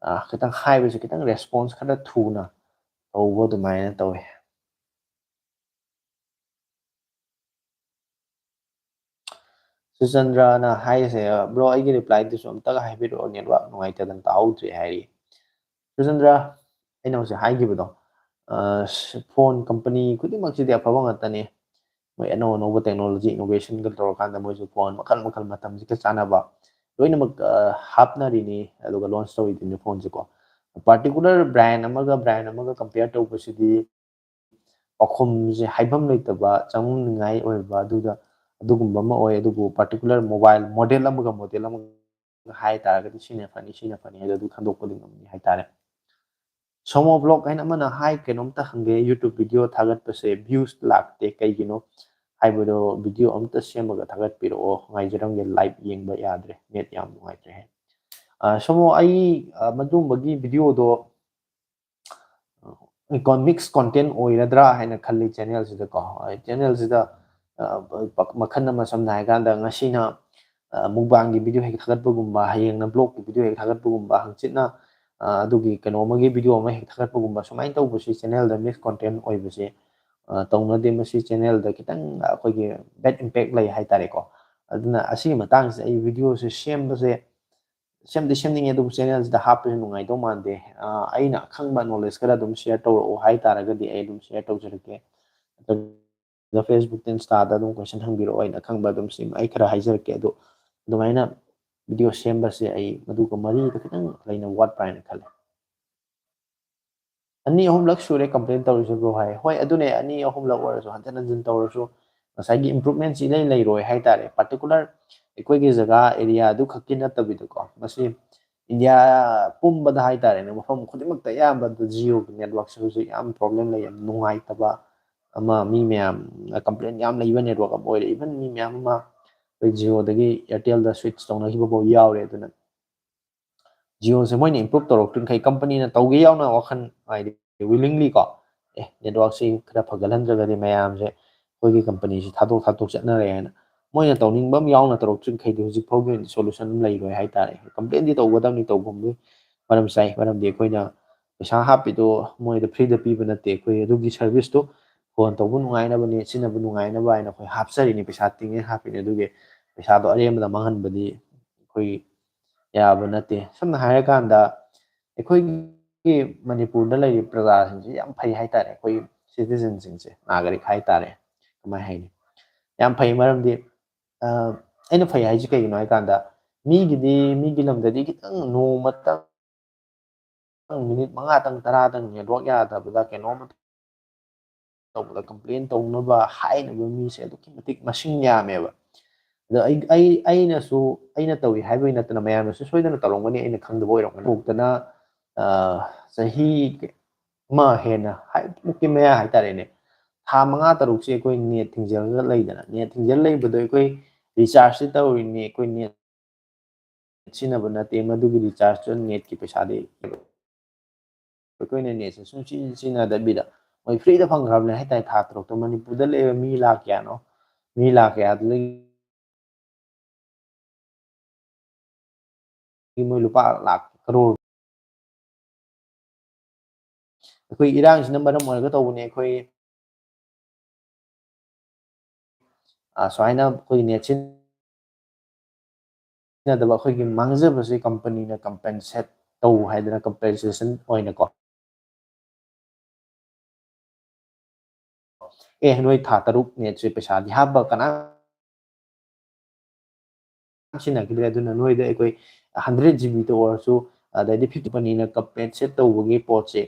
ꯑ, ꯈꯤꯇꯪ ꯍꯥꯏꯕꯁꯦ ꯈꯤꯇꯪ ꯔꯦꯁꯄꯣꯟꯁ ꯈꯔ ꯊꯨꯅ ꯇꯧꯕ ꯑꯗꯨꯃꯥꯏꯅ ꯇꯧꯋꯦ꯫ ꯁꯨꯆꯟꯗ꯭ꯔꯅ ꯍꯥꯏꯔꯤꯁꯦ, "ꯕ꯭ꯔꯣ, ꯑꯩꯒꯤ ꯔꯤꯄ꯭ꯂꯥꯏꯗꯨꯁꯨ ꯑꯝꯇꯒ ꯍꯥꯏꯕꯤꯔꯛꯑꯣ, ꯅꯦꯠꯋꯥꯛ ꯅꯨꯡꯉꯥꯏꯇꯗꯅ ꯇꯥꯍꯧꯗ꯭ꯔꯦ" ꯍꯥꯏꯔꯤ꯫ ꯁꯨꯆꯟꯗ꯭ꯔ, ꯑꯩꯅ ꯍꯧꯖꯤꯛ ꯍꯥꯏꯈꯤꯕꯗꯣ, ꯑ, ꯐꯣꯟ ꯀꯝꯄꯅꯤ ꯈꯨꯗꯤꯡꯃꯛꯁꯤꯗꯤ ꯑꯐꯕ ꯉꯥꯛꯇꯅꯦ꯫ ꯃꯣꯏ ꯑꯅꯧ ꯑꯅꯧꯕ ꯇꯦꯛꯅꯣꯂꯣꯖꯤ ꯏꯅꯣꯚꯦꯁꯟꯒ ꯇꯧꯔꯀꯥꯟꯗ ꯃꯣꯏꯁꯨ ꯐꯣꯟ ꯃꯈꯜ ꯃꯈꯜ ꯃꯇꯝꯁꯤꯒ ꯆꯥꯟꯅꯕ ꯂꯣꯏꯅꯃꯛ, ꯑ, ꯍꯥꯞꯅꯔꯤꯅꯤ, ꯑꯗꯨꯒ ꯂꯣꯟꯁ ꯇꯧꯔꯤꯗꯨꯅꯤ ꯐꯣꯟꯁꯦꯀꯣ꯫ ꯄꯥꯔꯇꯤꯀꯨꯂꯔ ꯕ꯭ꯔꯥꯟ ꯑꯃꯒ ꯕ꯭ꯔꯥꯟ ꯑꯃꯒ ꯀꯝꯄꯤꯌꯔ ꯇꯧꯕꯁꯤꯗꯤ ꯄꯥꯎꯈꯨꯝꯁꯦ ꯍꯥꯏꯐꯝ ꯂꯩꯇꯕ, ꯆꯪꯉꯝꯅꯤꯉꯥꯏ ꯑꯣꯏꯕ, ꯑꯗꯨꯗ ꯑꯗꯨꯒꯨꯝꯕ ꯑꯃ ꯑꯣꯏ꯫ ꯑꯗꯨꯕꯨ ꯄꯥꯔꯇꯤꯀꯨꯂꯔ ꯃꯣꯕꯥꯏꯜ ꯃꯣꯗꯦꯜ ꯑꯃꯒ ꯃꯣꯗꯦꯜ ꯑꯃꯒ ꯍꯥꯏ ꯇꯥꯔꯒꯗꯤ ꯁꯤꯅ ꯐꯅꯤ, ꯁꯤꯅ ꯐꯅꯤ ꯍꯥꯏꯗꯣ ꯑꯗꯨ ꯈꯟꯗꯣꯛꯄꯗꯤ ꯉꯝꯅꯤ ꯍꯥꯏꯇꯥꯔꯦ꯫ ꯁꯣꯃꯣ ꯕ꯭ꯂꯣꯛ ꯍꯥꯏꯅ ꯑꯃꯅ ꯍꯥꯏ, "ꯀꯩꯅꯣꯝꯇ ꯍꯪꯒꯦ, YouTube ꯚꯤꯗꯤꯑꯣ ꯊꯥꯒꯠꯄꯁꯦ ꯚ꯭ꯌꯨꯁ ꯂꯥꯛꯇꯦ, ꯀꯩꯒꯤꯅꯣ?" ꯍꯥꯏꯕꯗꯣ ꯚꯤꯗꯤꯑꯣ ꯑꯝꯇ ꯁꯦꯝꯃꯒ ꯊꯥꯒꯠꯄꯤꯔꯛꯑꯣ, ꯉꯥꯏꯖꯔꯝꯒꯦ, ꯂꯥꯏꯚ ꯌꯦꯡꯕ ꯌꯥꯗ꯭ꯔꯦ, ꯅꯦꯠ ꯌꯥꯝ ꯅꯨꯡꯉꯥꯏꯇ꯭ꯔꯦ ꯍꯥꯏ꯫ ꯑ, ꯁꯣꯃꯣ, ꯑꯩ, ꯑ, ꯃꯗꯨꯒꯨꯝꯕꯒꯤ ꯚꯤꯗꯤꯑꯣꯗꯣ ꯃꯤꯛꯁ ꯀꯣꯟꯇꯦꯟ ꯑꯣꯏꯔꯗ꯭ꯔꯥ ꯍꯥꯏꯅ ꯈꯜꯂꯤ ꯆꯦꯅꯦꯜꯁꯤꯗꯀꯣ꯫ ꯆꯦꯅꯦꯜꯁꯤꯗ, ꯑ, ꯃꯈꯜ ꯑꯃ, ꯁꯝꯅ ꯍꯥꯏꯔꯀꯥꯟꯗ ꯉꯁꯤꯅ, ꯑ, ꯃꯨꯛꯕꯥꯡꯒꯤ ꯚꯤꯗꯤꯑꯣ ꯍꯦꯛ ꯊꯥꯒꯠꯄꯒꯨꯝꯕ, ꯍꯌꯦꯡꯅ ꯕ꯭ꯂꯣꯛꯀꯤ ꯚꯤꯗꯤꯑꯣ ꯍꯦꯛ ꯊꯥꯒꯠꯄꯒꯨꯝꯕ, ꯍꯪꯆꯤꯠꯅ, ꯑ, ꯑꯗꯨꯒꯤ ꯀꯩꯅꯣ ꯑꯃꯒꯤ ꯚꯤꯗꯤꯑꯣ ꯑꯃ ꯍꯦꯛ ꯊꯥꯒꯠꯄꯒꯨꯝꯕ, ꯁꯨꯃꯥꯏꯅ ꯇꯧꯕꯁꯤ ꯆꯦꯅꯦꯜꯗ ꯃꯤꯛꯁ ꯀꯣꯟꯇꯦꯟ ꯑꯣꯏꯕꯁꯦ, ꯑ, ꯇꯧꯅꯗꯦ꯫ ꯃꯁꯤ ꯆꯦꯅꯦꯜꯗ ꯈꯤꯇꯪ ꯑꯩꯈꯣꯏꯒꯤ ꯕꯦꯗ ꯏꯝꯄꯦꯛ ꯂꯩ ꯍꯥꯏꯇꯥꯔꯦꯀꯣ꯫ ꯑꯗꯨꯅ ꯑꯁꯤꯒꯤ ꯃꯇꯥꯡꯁꯦ ꯑꯩ ꯚꯤꯗꯤꯑꯣꯁꯦ ꯁꯦꯝꯕꯁꯦ ꯁꯦꯝꯗꯤ ꯁꯦꯝꯅꯤꯡꯉꯦ, ꯑꯗꯨꯕꯨ ꯆꯦꯅꯦꯜꯁꯤꯗ ꯍꯥꯞꯄꯁꯨ ꯅꯨꯡꯉꯥꯏꯗꯧ ꯃꯥꯟꯗꯦ꯫ ꯑ, ꯑꯩꯅ ꯑꯈꯪꯕ ꯅꯣꯂꯦꯖ ꯈꯔ ꯑꯗꯨꯝ ꯁꯤꯌꯔ ꯇꯧꯔꯛꯑꯣ ꯍꯥꯏ ꯇꯥꯔꯒꯗꯤ ꯑꯩ ꯑꯗꯨꯝ ꯁꯤꯌꯔ ꯇꯧꯖꯔꯛꯀꯦ꯫ ꯅꯠꯇ꯭ꯔꯒ Facebook, Insta-ꯗ ꯑꯗꯨꯝ ꯀꯣꯏꯁꯟ ꯍꯪꯕꯤꯔꯛꯑꯣ, ꯑꯩꯅ ꯑꯈꯪꯕ ꯑꯗꯨꯝ ꯁꯤ-, ꯑꯩ ꯈꯔ ꯍꯥꯏꯖꯔꯛꯀꯦ꯫ ꯑꯗꯣ ꯑꯗꯨꯃꯥꯏꯅ ꯚꯤꯗꯤꯑꯣ ꯁꯦꯝꯕꯁꯦ ꯑꯩ ꯃꯗꯨꯒ ꯃꯔꯤꯗ ꯈꯤꯇꯪ ꯂꯩꯅ ꯋꯥꯠꯄ꯭ꯔꯥ ꯍꯥꯏꯅ ꯈꯜꯂꯦ꯫ "ꯑꯅꯤ ꯑꯍꯨꯝꯂꯛ ꯁꯨꯔꯦ ꯀꯝꯄ꯭ꯂꯦꯟ ꯇꯧꯔꯤꯁꯦ ꯕ꯭ꯔꯣ" ꯍꯥꯏ꯫ ꯍꯣꯏ, ꯑꯗꯨꯅꯦ, ꯑꯅꯤ ꯑꯍꯨꯝꯂꯛ ꯑꯣꯏꯔꯁꯨ, ꯍꯟꯖꯤꯟ ꯍꯟꯖꯤꯟ ꯇꯧꯔꯁꯨ ꯉꯁꯥꯏꯒꯤ ꯏꯝꯄ꯭ꯔꯨꯚꯃꯦꯟꯁꯤ ꯏꯂꯩ ꯂꯩꯔꯣꯏ ꯍꯥꯏ ꯇꯥꯔꯦ꯫ ꯄꯥꯔꯇꯤꯀꯨꯂꯔ ꯑꯩꯈꯣꯏꯒꯤ ꯖꯒꯥ ꯑꯦꯔꯤꯌꯥꯗꯨ ꯈꯛꯀꯤ ꯅꯠꯇꯕꯤꯗꯀꯣ, ꯃꯁꯤ ꯏꯟꯗꯤꯌꯥ ꯄꯨꯝꯕꯗ ꯍꯥꯏ ꯇꯥꯔꯦꯅꯦ, ꯃꯐꯝ ꯈꯨꯗꯤꯡꯃꯛꯇ ꯑꯌꯥꯝꯕꯗ ꯖꯤꯑꯣꯒꯤ ꯅꯦꯠꯋꯥꯛꯁꯦ ꯍꯧꯖꯤꯛ ꯌꯥꯝ ꯄ꯭ꯔꯣꯕ꯭ꯂꯦꯝ ꯂꯩ, ꯌꯥꯝ ꯅꯨꯡꯉꯥꯏꯇꯕ ꯑꯃ, ꯃꯤ ꯃꯌꯥꯝꯅ ꯀꯝꯄ꯭ꯂꯦꯟ ꯌꯥꯝ ꯂꯩꯕ ꯅꯦꯠꯋꯥꯛ ꯑꯃ ꯑꯣꯏꯔꯦ꯫ ꯏꯚꯟ ꯃꯤ ꯃꯌꯥꯝ ꯑꯃ ꯑꯩꯈꯣꯏ ꯖꯤꯑꯣꯗꯒꯤ ꯑꯦꯌꯥꯔꯇꯦꯜꯗ ꯁ꯭ꯋꯤꯠꯆ ꯇꯧꯅꯈꯤꯕ ꯐꯥꯎ ꯌꯥꯎꯔꯦ꯫ ꯑꯗꯨꯅ ꯖꯤꯑꯣꯁꯦ ꯃꯣꯏꯅ ꯏꯝꯄ꯭ꯔꯨꯞ ꯇꯧꯔꯛꯇ꯭ꯔꯤꯡꯈꯩ, ꯀꯝꯄꯅꯤꯅ ꯇꯧꯒꯦ ꯌꯥꯎꯅ ꯋꯥꯈꯜ, ꯍꯥꯏꯗꯤ ꯋꯤꯂꯤꯡꯂꯤ ꯀꯣ, "ꯑꯦ, ꯅꯦꯠꯋꯥꯛꯁꯤ ꯈꯔ ꯐꯒꯠꯍꯟꯗ꯭ꯔꯒꯗꯤ ꯃꯌꯥꯝꯁꯦ ꯑꯩꯈꯣꯏꯒꯤ ꯀꯝꯄꯅꯤꯁꯤ ꯊꯥꯗꯣꯛ ꯊꯥꯗꯣꯛ ꯆꯠꯅꯔꯦ" ꯍꯥꯏꯅ ꯃꯣꯏꯅ ꯇꯧꯅꯤꯡꯕ ꯑꯃ ꯌꯥꯎꯅ ꯇꯧꯔꯛꯇ꯭ꯔꯤꯈꯩꯗꯤ ꯍꯧꯖꯤꯛ ꯐꯥꯎꯒꯤ ꯑꯣꯏꯅꯗꯤ solution ꯑꯃ ꯂꯩꯔꯣꯏ ꯍꯥꯏꯇꯥꯔꯦ꯫ Complainꯗꯤ ꯇꯧꯒꯗꯕꯅꯤ, ꯇꯧꯐꯝꯗꯤ ꯃꯔꯝ ꯆꯥꯏ꯫ ꯃꯔꯝꯗꯤ ꯑꯩꯈꯣꯏꯅ ꯄꯩꯁꯥ ꯍꯥꯞꯄꯤꯗꯣ ꯃꯣꯏꯗ freeꯗ ꯄꯤꯕ ꯅꯠꯇꯦ꯫ ꯑꯩꯈꯣꯏ ꯑꯗꯨꯒꯤ serviceꯇꯣ phone ꯇꯧꯕ ꯅꯨꯡꯉꯥꯏꯅꯕꯅꯦ, ꯁꯤꯖꯤꯟꯅꯕ ꯅꯨꯡꯉꯥꯏꯅꯕ ꯍꯥꯏꯅ ꯑꯩꯈꯣꯏ ꯍꯥꯞꯆꯔꯤꯅꯤ, ꯄꯩꯁꯥ ꯇꯤꯡꯉꯦ ꯍꯥꯞꯄꯤꯅꯤ꯫ ꯑꯗꯨꯒꯤ ꯄꯩꯁꯥꯗꯣ ꯑꯔꯦꯝꯕꯗ ꯃꯥꯡꯍꯟꯕꯗꯤ ꯑꯩꯈꯣꯏ ꯌꯥꯕ ꯅꯠꯇꯦ꯫ ꯁꯝꯅ ꯍꯥꯏꯔꯀꯥꯟꯗ ꯑꯩꯈꯣꯏꯒꯤ ꯃꯅꯤꯄꯨꯔꯗ ꯂꯩꯔꯤꯕ ꯄ꯭ꯔꯖꯥꯁꯤꯡꯁꯦ ꯌꯥꯝ ꯐꯩ ꯍꯥꯏꯇꯥꯔꯦ꯫ ꯑꯩꯈꯣꯏ citizenꯁꯤꯡꯁꯦ, ꯅꯥꯒꯔꯤꯛ ꯍꯥꯏꯇꯥꯔꯦ, ꯀꯃꯥꯏ ꯍꯥꯏꯅꯤ, ꯌꯥꯝ ꯐꯩ꯫ ꯃꯔꯝꯗꯤ ꯑ, ꯑꯩꯅ ꯐꯩ ꯍꯥꯏꯁꯦ ꯀꯩꯒꯤꯅꯣ ꯍꯥꯏ ꯀꯥꯟꯗ, ꯃꯤꯒꯤꯗꯤ, ꯃꯤꯒꯤ ꯂꯝꯗꯗꯤ ꯈꯤꯇꯪ ꯅꯣꯡꯃꯇꯪ, ꯃꯤꯅꯤꯠ ꯃꯉꯥꯇꯪ, ꯇꯔꯥꯇꯪ network ꯌꯥꯗꯕꯗ, ꯀꯩꯅꯣꯝ ꯇꯧꯕꯗ complain ꯇꯧꯅꯕ, ꯍꯥꯏꯅꯕ ꯃꯤꯁꯦ ꯑꯗꯨꯛꯀꯤ ꯃꯇꯤꯛ ꯃꯁꯤꯡ ꯌꯥꯝꯃꯦꯕ꯫ ꯑꯗꯣ ꯑꯩ, ꯑꯩ, ꯑꯩꯅꯁꯨ, ꯑꯩꯅ ꯇꯧꯏ ꯍꯥꯏꯕꯒꯤ ꯅꯠꯇꯅ ꯃꯌꯥꯝꯅꯁꯨ ꯁꯣꯏꯗꯅ ꯇꯧꯔꯝꯒꯅꯤ, ꯑꯩꯅ ꯈꯪꯗꯕ ꯑꯣꯏꯔꯝꯒꯅꯤ꯫ ꯊꯣꯛꯇꯅ, ꯑ, ꯆꯍꯤ ꯑꯃ ꯍꯦꯟꯅ, ꯍꯥꯏ-, ꯃꯨꯛꯀꯤ ꯃꯌꯥ ꯍꯥꯏꯇꯥꯔꯦꯅꯦ, ꯊꯥ ꯃꯉꯥ ꯇꯔꯨꯛꯁꯦ ꯑꯩꯈꯣꯏ net ꯊꯤꯡꯖꯤꯜꯂꯒ ꯂꯩꯗꯅ, net ꯊꯤꯡꯖꯤꯜ ꯂꯩꯕꯗꯣ ꯑꯩꯈꯣꯏ rechargeꯁꯤ ꯇꯧꯔꯤꯅꯤ, ꯑꯩꯈꯣꯏ net ꯁꯤꯖꯤꯟꯅꯕ ꯅꯠꯇꯦ, ꯃꯗꯨꯒꯤ rechargeꯇꯨ netꯀꯤ ꯄꯩꯁꯥꯗꯤ ꯑꯩꯈꯣꯏꯅ netꯁꯦ ꯁꯨꯝ ꯁꯤ-, ꯁꯤꯖꯤꯟꯅꯗꯕꯤꯗ ꯃꯣꯏ freeꯗ ꯐꯪꯈ꯭ꯔꯕꯅꯦ ꯍꯥꯏꯇꯥꯔꯦ꯫ ꯊꯥ ꯇꯔꯨꯛꯇ ꯃꯅꯤꯄꯨꯔꯗ ꯂꯩꯕ ꯃꯤ ꯂꯥꯛ ꯀꯌꯥꯅꯣ? ꯃꯤ ꯂꯥꯛ ꯀꯌꯥꯗꯨꯗꯒꯤ ꯃꯣꯏ ꯂꯨꯄꯥ ꯂꯥꯛ ꯀꯔꯣꯔ꯫ ꯑꯩꯈꯣꯏ ꯏꯔꯥꯡꯁꯤꯅ ꯃꯔꯝ ꯑꯣꯏꯔꯒ ꯇꯧꯕꯅꯦ꯫ ꯑꯩꯈꯣꯏ, ꯑ, ꯁꯨꯃꯥꯏꯅ ꯑꯩꯈꯣꯏ net ꯁꯤꯖꯤꯟꯅꯗꯕ ꯑꯩꯈꯣꯏꯒꯤ ꯃꯥꯡꯖꯕꯁꯦ companyꯅ compensate ꯇꯧ ꯍꯥꯏꯗꯅ compensation ꯑꯣꯏꯅꯀꯣ, "ꯑꯦ, ꯅꯣꯏ ꯊꯥ ꯇꯔꯨꯛ netꯁꯦ ꯄꯩꯁꯥꯗꯤ ꯍꯥꯞꯄ ꯀꯅꯥ ꯁꯤꯖꯤꯟꯅꯈꯤꯗ꯭ꯔꯦ, ꯑꯗꯨꯅ ꯅꯣꯏꯗ ꯑꯩꯈꯣꯏ hundred GBꯇ ꯑꯣꯏꯔꯁꯨ, ꯑꯗꯩꯗꯤ fifty companyꯅ compensate ꯇꯧꯕꯒꯤ ꯄꯣꯠꯁꯦ,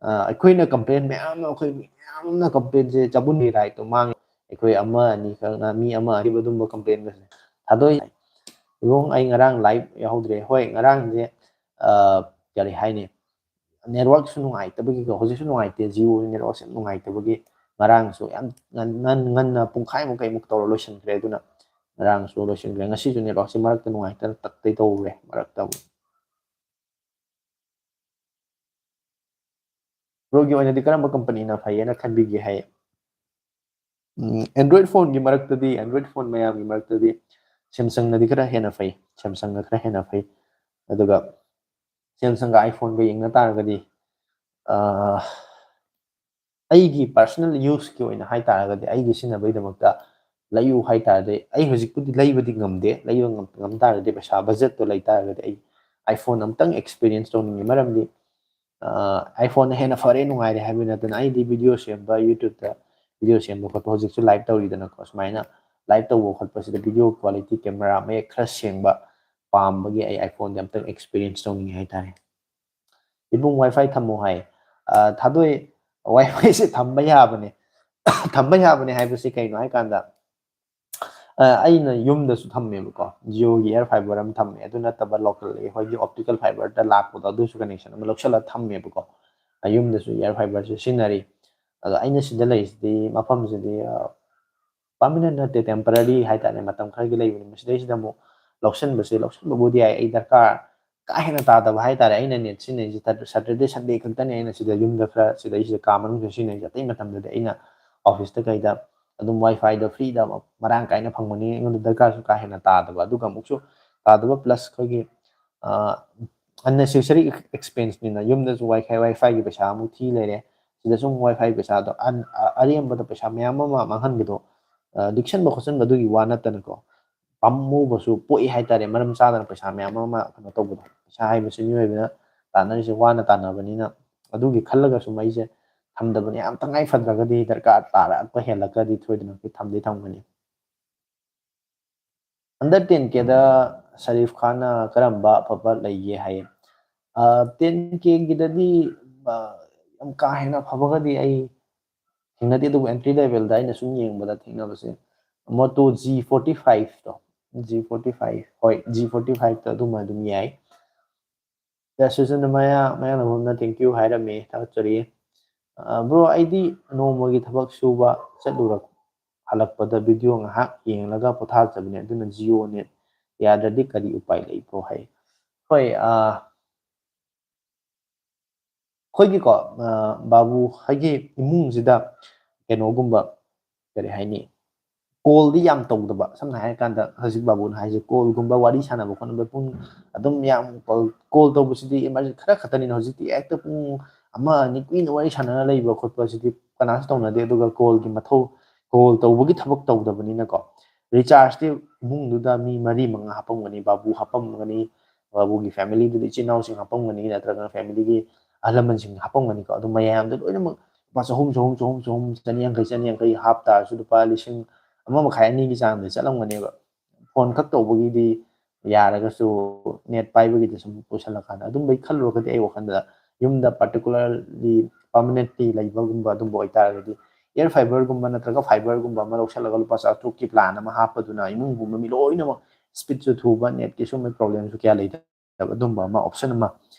ꯑ, ꯑꯩꯈꯣꯏꯅ complain ꯃꯌꯥꯝ ꯑꯃ, ꯑꯩꯈꯣꯏ ꯃꯤ ꯃꯌꯥꯝ ꯑꯃꯅ complainꯁꯦ ꯆꯥꯕꯨꯟꯒꯤ rightꯇꯣ ꯃꯥꯡꯉꯦ꯫ ꯑꯩꯈꯣꯏ ꯑꯃ ꯑꯅꯤ ꯈꯛꯅ, ꯃꯤ ꯑꯃ ꯑꯅꯤ ꯑꯗꯨꯝꯕ complainꯒꯁꯦ ꯊꯥꯗꯣꯛꯏ꯫ ꯏꯕꯨꯡ, ꯑꯩ ꯉꯔꯥꯡ live ꯌꯥꯎꯍꯧꯗ꯭ꯔꯦ꯫ ꯍꯣꯏ, ꯉꯔꯥꯡꯁꯦ, ꯑ, ꯀꯔꯤ ꯍꯥꯏꯅꯤ, networkꯁꯨ ꯅꯨꯡꯉꯥꯏꯇꯕꯒꯤꯀꯣ, ꯍꯧꯖꯤꯛꯁꯨ ꯅꯨꯡꯉꯥꯏꯇꯦ, Jioꯒꯤ networkꯁꯦ ꯌꯥꯝ ꯅꯨꯡꯉꯥꯏꯇꯕꯒꯤ ꯉꯔꯥꯡꯁꯨ ꯌꯥꯝ ꯉꯟ-, ꯉꯟ-, ꯉꯟꯅ ꯄꯨꯡꯈꯥꯏꯃꯨꯛ ꯀꯩꯃꯨꯛ ꯇꯧꯔ ꯂꯣꯏꯁꯤꯟꯈ꯭ꯔꯦ꯫ ꯑꯗꯨꯅ ꯉꯔꯥꯡꯁꯨ ꯂꯣꯏꯁꯤꯟꯈ꯭ꯔꯦ꯫ ꯉꯁꯤꯁꯨ networkꯁꯦ ꯃꯔꯛꯇ ꯅꯨꯡꯉꯥꯏꯇꯅ ꯇꯠꯇꯩ ꯇꯧꯔꯦ ꯃꯔꯛꯇ ꯑꯃꯨꯛ꯫ Broꯒꯤ ꯑꯣꯏꯅꯗꯤ ꯀꯔꯝꯕ companyꯅ ꯐꯩꯌꯦꯅ ꯈꯟꯕꯤꯒꯦ ꯍꯥꯏ? Android phoneꯒꯤ ꯃꯔꯛꯇꯗꯤ, Android phone ꯃꯌꯥꯝꯒꯤ ꯃꯔꯛꯇꯗꯤ Samsungꯅꯗꯤ ꯈꯔ ꯍꯦꯟꯅ ꯐꯩ, Samsungꯅ ꯈꯔ ꯍꯦꯟꯅ ꯐꯩ꯫ ꯑꯗꯨꯒ Samsungꯒ iPhoneꯒ ꯌꯦꯡꯅ ꯇꯥꯔꯒꯗꯤ, ꯑꯩꯒꯤ personal useꯀꯤ ꯑꯣꯏꯅ ꯍꯥꯏ ꯇꯥꯔꯒꯗꯤ, ꯑꯩꯒꯤ ꯁꯤꯖꯤꯟꯅꯕꯒꯤꯗꯃꯛꯇ ꯂꯩꯌꯨ ꯍꯥꯏ ꯇꯥꯔꯗꯤ, ꯑꯩ ꯍꯧꯖꯤꯛꯄꯨꯗꯤ ꯂꯩꯕꯗꯤ ꯉꯝꯗꯦ, ꯂꯩꯕ ꯉꯝ ꯇꯥꯔꯒꯗꯤ, ꯄꯩꯁꯥ budgetꯇꯣ ꯂꯩ ꯇꯥꯔꯒꯗꯤ, ꯑꯩ iPhone ꯑꯃꯇꯪ experience ꯇꯧꯅꯤꯡꯉꯤ꯫ ꯃꯔꯝꯗꯤ iPhoneꯅ ꯍꯦꯟꯅ ꯐꯔꯦ, ꯅꯨꯡꯉꯥꯏꯔꯦ ꯍꯥꯏꯕ ꯅꯠꯇꯅ, ꯑꯩꯗꯤ video ꯁꯦꯝꯕ, YouTubeꯇ video ꯁꯦꯝꯕ ꯈꯣꯠꯄ, ꯍꯧꯖꯤꯛꯁꯨ live ꯇꯧꯔꯤꯗꯅꯀꯣ, ꯁꯨꯃꯥꯏꯅ live ꯇꯧꯕ ꯈꯣꯠꯄꯁꯤꯗ video quality, camera ꯃꯌꯦꯛ ꯈꯔ ꯁꯦꯡꯕ ꯄꯥꯝꯕꯒꯤ ꯑꯩ iPhoneꯁꯦ ꯑꯃꯇꯪ experience ꯇꯧꯅꯤꯡꯉꯤ ꯍꯥꯏꯇꯥꯔꯦ꯫ ꯏꯕꯨꯡ, WiFi ꯊꯝꯃꯣ ꯍꯥꯏ꯫ ꯊꯥꯗꯣꯛꯑꯦ꯫ WiFiꯁꯦ ꯊꯝꯕ ꯌꯥꯕꯅꯦ꯫ ꯊꯝꯕ ꯌꯥꯕꯅꯦ ꯍꯥꯏꯕꯁꯤ ꯀꯩꯅꯣ ꯍꯥꯏꯀꯥꯟꯗ, ꯑꯩꯅ ꯌꯨꯝꯗꯁꯨ ꯊꯝꯃꯦꯕꯀꯣ, Jioꯒꯤ air fiber ꯑꯃ ꯊꯝꯃꯦ꯫ ꯑꯗꯨ ꯅꯠꯇꯕ local ꯑꯩꯈꯣꯏꯒꯤ optical fiberꯗ ꯂꯥꯛꯄꯗꯣ, ꯑꯗꯨꯁꯨ connection ꯑꯃ ꯂꯧꯁꯜꯂꯒ ꯊꯝꯃꯦꯕꯀꯣ꯫ ꯌꯨꯝꯗꯁꯨ air fiberꯁꯦ ꯁꯤꯖꯤꯟꯅꯔꯤ꯫ ꯑꯗꯣ ꯑꯩꯅ ꯁꯤꯗ ꯂꯩꯔꯤꯁꯤꯗꯤ, ꯃꯐꯝꯁꯤꯗꯤ permanent ꯅꯠꯇꯦ, temporary ꯍꯥꯏꯇꯥꯔꯦ, ꯃꯇꯝ ꯈꯔꯒꯤ ꯂꯩꯕꯅꯤ꯫ ꯃꯁꯤꯗꯩꯁꯤꯗ ꯑꯃꯨꯛ ꯂꯧꯁꯟꯕꯁꯦ, ꯂꯧꯁꯟꯕꯕꯨꯗꯤ ꯌꯥꯏ, ꯑꯩ ꯗꯔꯀꯥꯔ ꯀꯥ ꯍꯦꯟꯅ ꯇꯥꯗꯕ ꯍꯥꯏꯇꯥꯔꯦ꯫ ꯑꯩꯅ net ꯁꯤꯖꯤꯟꯅꯩꯁꯦ Saturday Sunday ꯈꯛꯇꯅꯦ, ꯑꯩꯅ ꯁꯤꯗ ꯌꯨꯝꯗ ꯈꯔ ꯁꯤꯗꯩꯁꯤꯗ ꯀꯥ ꯃꯅꯨꯡꯗ ꯁꯤꯖꯤꯟꯅꯩꯁꯦ꯫ ꯑꯇꯩ ꯃꯇꯝꯗꯗꯤ ꯑꯩꯅ officeꯇ ꯀꯩꯗ ꯑꯗꯨꯝ WiFiꯗ freeꯗ ꯃꯔꯥꯡ ꯀꯥꯏꯅ ꯐꯪꯕꯅꯤ, ꯑꯩꯉꯣꯟꯗ ꯗꯔꯀꯥꯔꯁꯨ ꯀꯥ ꯍꯦꯟꯅ ꯇꯥꯗꯕ꯫ ꯑꯗꯨꯒ ꯑꯃꯨꯛꯁꯨ ꯇꯥꯗꯕ plus ꯑꯩꯈꯣꯏꯒꯤ unnecessary expenseꯅꯤꯅ, ꯌꯨꯝꯗꯁꯨ WiFi, WiFiꯒꯤ ꯄꯩꯁꯥ ꯑꯃꯨꯛ ꯊꯤ ꯂꯩꯔꯦ, ꯁꯤꯗꯁꯨ ꯑꯃꯨꯛ WiFi ꯄꯩꯁꯥꯗꯣ ꯑꯔꯦꯝꯕꯗ ꯄꯩꯁꯥ ꯃꯌꯥꯝ ꯑꯃ ꯃꯥꯡꯍꯟꯕꯗꯣ, ꯂꯤꯛꯁꯟꯕ ꯈꯣꯠꯆꯟꯕ ꯑꯗꯨꯒꯤ ꯋꯥ ꯅꯠꯇꯅꯀꯣ, ꯄꯥꯝꯃꯨꯕꯁꯨ ꯄꯣꯛꯏ ꯍꯥꯏꯇꯥꯔꯦ꯫ ꯃꯔꯝ ꯆꯥꯗꯅ ꯄꯩꯁꯥ ꯃꯌꯥꯝ ꯑꯃ ꯀꯩꯅꯣ ꯇꯧꯕꯗꯣ, ꯄꯩꯁꯥ ꯍꯥꯏꯕꯁꯤ ꯃꯤꯑꯣꯏꯕꯅ ꯇꯥꯟꯅꯔꯤꯁꯦ ꯋꯥꯅ ꯇꯥꯟꯅꯕꯅꯤꯅ, ꯑꯗꯨꯒꯤ ꯈꯜꯂꯒ ꯁꯨꯝ ꯑꯩꯁꯦ ꯊꯝꯗꯕꯅꯤ꯫ ꯌꯥꯝ ꯇꯉꯥꯏ ꯐꯗ꯭ꯔꯒꯗꯤ, ꯗꯔꯀꯥꯔ ꯇꯥꯔꯛꯄ ꯍꯦꯜꯂꯛꯀꯗꯤ ꯁꯣꯏꯗꯅ ꯊꯝꯗꯤ ꯊꯝꯒꯅꯤ꯫ Under ten Kꯗ ꯁꯔꯤꯐ ꯈꯥꯟꯅ ꯀꯔꯝꯕ ꯑꯐꯕ ꯂꯩꯒꯦ ꯍꯥꯏꯌꯦ꯫ Ten Kꯒꯤꯗꯗꯤ ꯌꯥꯝ ꯀꯥ ꯍꯦꯟꯅ ꯑꯐꯕꯒꯗꯤ ꯑꯩ ꯊꯦꯡꯅꯗꯦ, ꯑꯗꯨꯕꯨ entry levelꯗ ꯑꯩꯅ ꯁꯨꯝ ꯌꯦꯡꯕꯗ ꯊꯦꯡꯅꯕꯁꯦ, Moto G forty fiveꯇꯣ, G forty five, ꯍꯣꯏ, G forty fiveꯇ ꯑꯗꯨꯃ ꯑꯗꯨꯝ ꯌꯥꯏ꯫ ꯌꯥꯁꯤꯁꯟ ꯃꯌꯥ ꯃꯌꯥꯝꯅ thank you ꯍꯥꯏꯔꯝꯃꯤ, ꯊꯥꯒꯠꯆꯔꯤ꯫ Bro, ꯑꯩꯗꯤ ꯅꯣꯡꯃꯒꯤ ꯊꯕꯛ ꯁꯨꯕ ꯆꯠꯂꯨꯔꯛ ꯍꯜꯂꯛꯄꯗ video ꯉꯥꯏꯍꯥꯛ ꯌꯦꯡꯂꯒ ꯄꯣꯊꯥꯖꯕꯅꯦ, ꯑꯗꯨꯅ Jio net ꯌꯥꯗ꯭ꯔꯗꯤ ꯀꯔꯤ ꯎꯄꯥꯏ ꯂꯩ bro ꯍꯥꯏ꯫ ꯍꯣꯏ, ꯑꯩꯈꯣꯏꯒꯤꯀꯣ, ꯕꯥꯕꯨ ꯍꯣꯏꯒꯤ ꯏꯃꯨꯡꯁꯤꯗ ꯀꯩꯅꯣꯒꯨꯝꯕ ꯀꯔꯤ ꯍꯥꯏꯅꯤ, ꯀꯣꯜꯗꯤ ꯌꯥꯝ ꯇꯧꯗꯕ꯫ ꯁꯝꯅ ꯍꯥꯏꯔꯀꯥꯟꯗ ꯍꯧꯖꯤꯛ ꯕꯥꯕꯨꯅ ꯍꯥꯏꯁꯦ, ꯀꯣꯜꯒꯨꯝꯕ ꯋꯥꯔꯤ ꯁꯥꯟꯅꯕ ꯈꯣꯠꯅꯕ ꯄꯨꯡ ꯑꯗꯨꯝ ꯌꯥꯝ ꯀꯣꯜ, ꯀꯣꯜ ꯇꯧꯕꯁꯤꯗꯤ emergency ꯈꯔ ꯈꯛꯇꯅꯤꯅ꯫ ꯍꯧꯖꯤꯛꯇꯤ ꯍꯦꯛꯇ ꯄꯨꯡ ꯑꯃ ꯑꯅꯤ ꯀꯨꯏꯅ ꯋꯥꯔꯤ ꯁꯥꯟꯅꯔ ꯂꯩꯕ ꯈꯣꯠꯄꯁꯤꯗꯤ ꯀꯅꯥꯁꯨ ꯇꯧꯅꯗꯦ꯫ ꯑꯗꯨꯒ ꯀꯣꯜꯒꯤ ꯃꯊꯧ, ꯀꯣꯜ ꯇꯧꯕꯒꯤ ꯊꯕꯛ ꯇꯧꯗꯕꯅꯤꯅꯀꯣ, ꯔꯤꯆꯥꯔꯖꯇꯤ ꯏꯃꯨꯡꯗꯨꯗ ꯃꯤ ꯃꯔꯤ ꯃꯉꯥ ꯍꯥꯄꯝꯒꯅꯤ, ꯕꯥꯕꯨ ꯍꯥꯄꯝꯒꯅꯤ, ꯕꯥꯕꯨꯒꯤ ꯐꯦꯃꯤꯂꯤꯗꯨꯗ ꯏꯆꯤꯟ ꯏꯅꯥꯎꯁꯤꯡ ꯍꯥꯄꯝꯒꯅꯤ, ꯅꯠꯇ꯭ꯔꯒꯅ ꯐꯦꯃꯤꯂꯤꯒꯤ ꯑꯍꯜ ꯂꯃꯟꯁꯤꯡ ꯍꯥꯄꯝꯒꯅꯤꯀꯣ꯫ ꯑꯗꯨ ꯃꯌꯥꯝꯗꯣ ꯂꯣꯏꯅꯃꯛ ꯂꯨꯄꯥ ꯆꯍꯨꯝ, ꯆꯍꯨꯝ, ꯆꯍꯨꯝ, ꯆꯍꯨꯝ, ꯆꯅꯤ ꯌꯥꯡꯈꯩ, ꯆꯅꯤ ꯌꯥꯡꯈꯩ ꯍꯥꯞ ꯇꯥꯔꯁꯨ ꯂꯨꯄꯥ ꯂꯤꯁꯤꯡ ꯑꯃ ꯃꯈꯥꯏ, ꯑꯅꯤꯒꯤ ꯆꯥꯡꯗ ꯆꯠꯂꯝꯒꯅꯦꯕ꯫ ꯐꯣꯟ ꯈꯛ ꯇꯧꯕꯒꯤꯗꯤ ꯌꯥꯔꯒꯁꯨ, ꯅꯦꯠ ꯄꯥꯏꯕꯒꯤꯗꯤ ꯁꯨꯝ ꯄꯨꯁꯜꯂꯀꯥꯟꯗ, ꯑꯗꯨꯝꯕꯩ ꯈꯜꯂꯨꯔꯒꯗꯤ ꯑꯩ ꯋꯥꯈꯜꯗ ꯌꯨꯝꯗ particularly permanently ꯂꯩꯕꯒꯨꯝꯕ ꯑꯗꯨꯝꯕ ꯑꯣꯏꯇꯥꯔꯒꯗꯤ, air fiberꯒꯨꯝꯕ ꯅꯠꯇ꯭ꯔꯒ fiberꯒꯨꯝꯕ ꯑꯃ ꯂꯧꯁꯜꯂꯒ ꯂꯨꯄꯥ ꯆꯥꯇ꯭ꯔꯨꯛꯀꯤ plan ꯑꯃ ꯍꯥꯞꯄꯗꯨꯅ ꯏꯃꯨꯡ ꯄꯨꯝꯕ ꯃꯤ ꯂꯣꯏꯅꯃꯛ speedꯁꯨ ꯊꯨꯕ, ꯅꯦꯠꯀꯤ ꯁꯨꯝꯕ problemꯁꯨ ꯀꯌꯥ ꯂꯩꯇꯕ, ꯑꯗꯨꯝꯕ ꯑꯃ option ꯑꯃ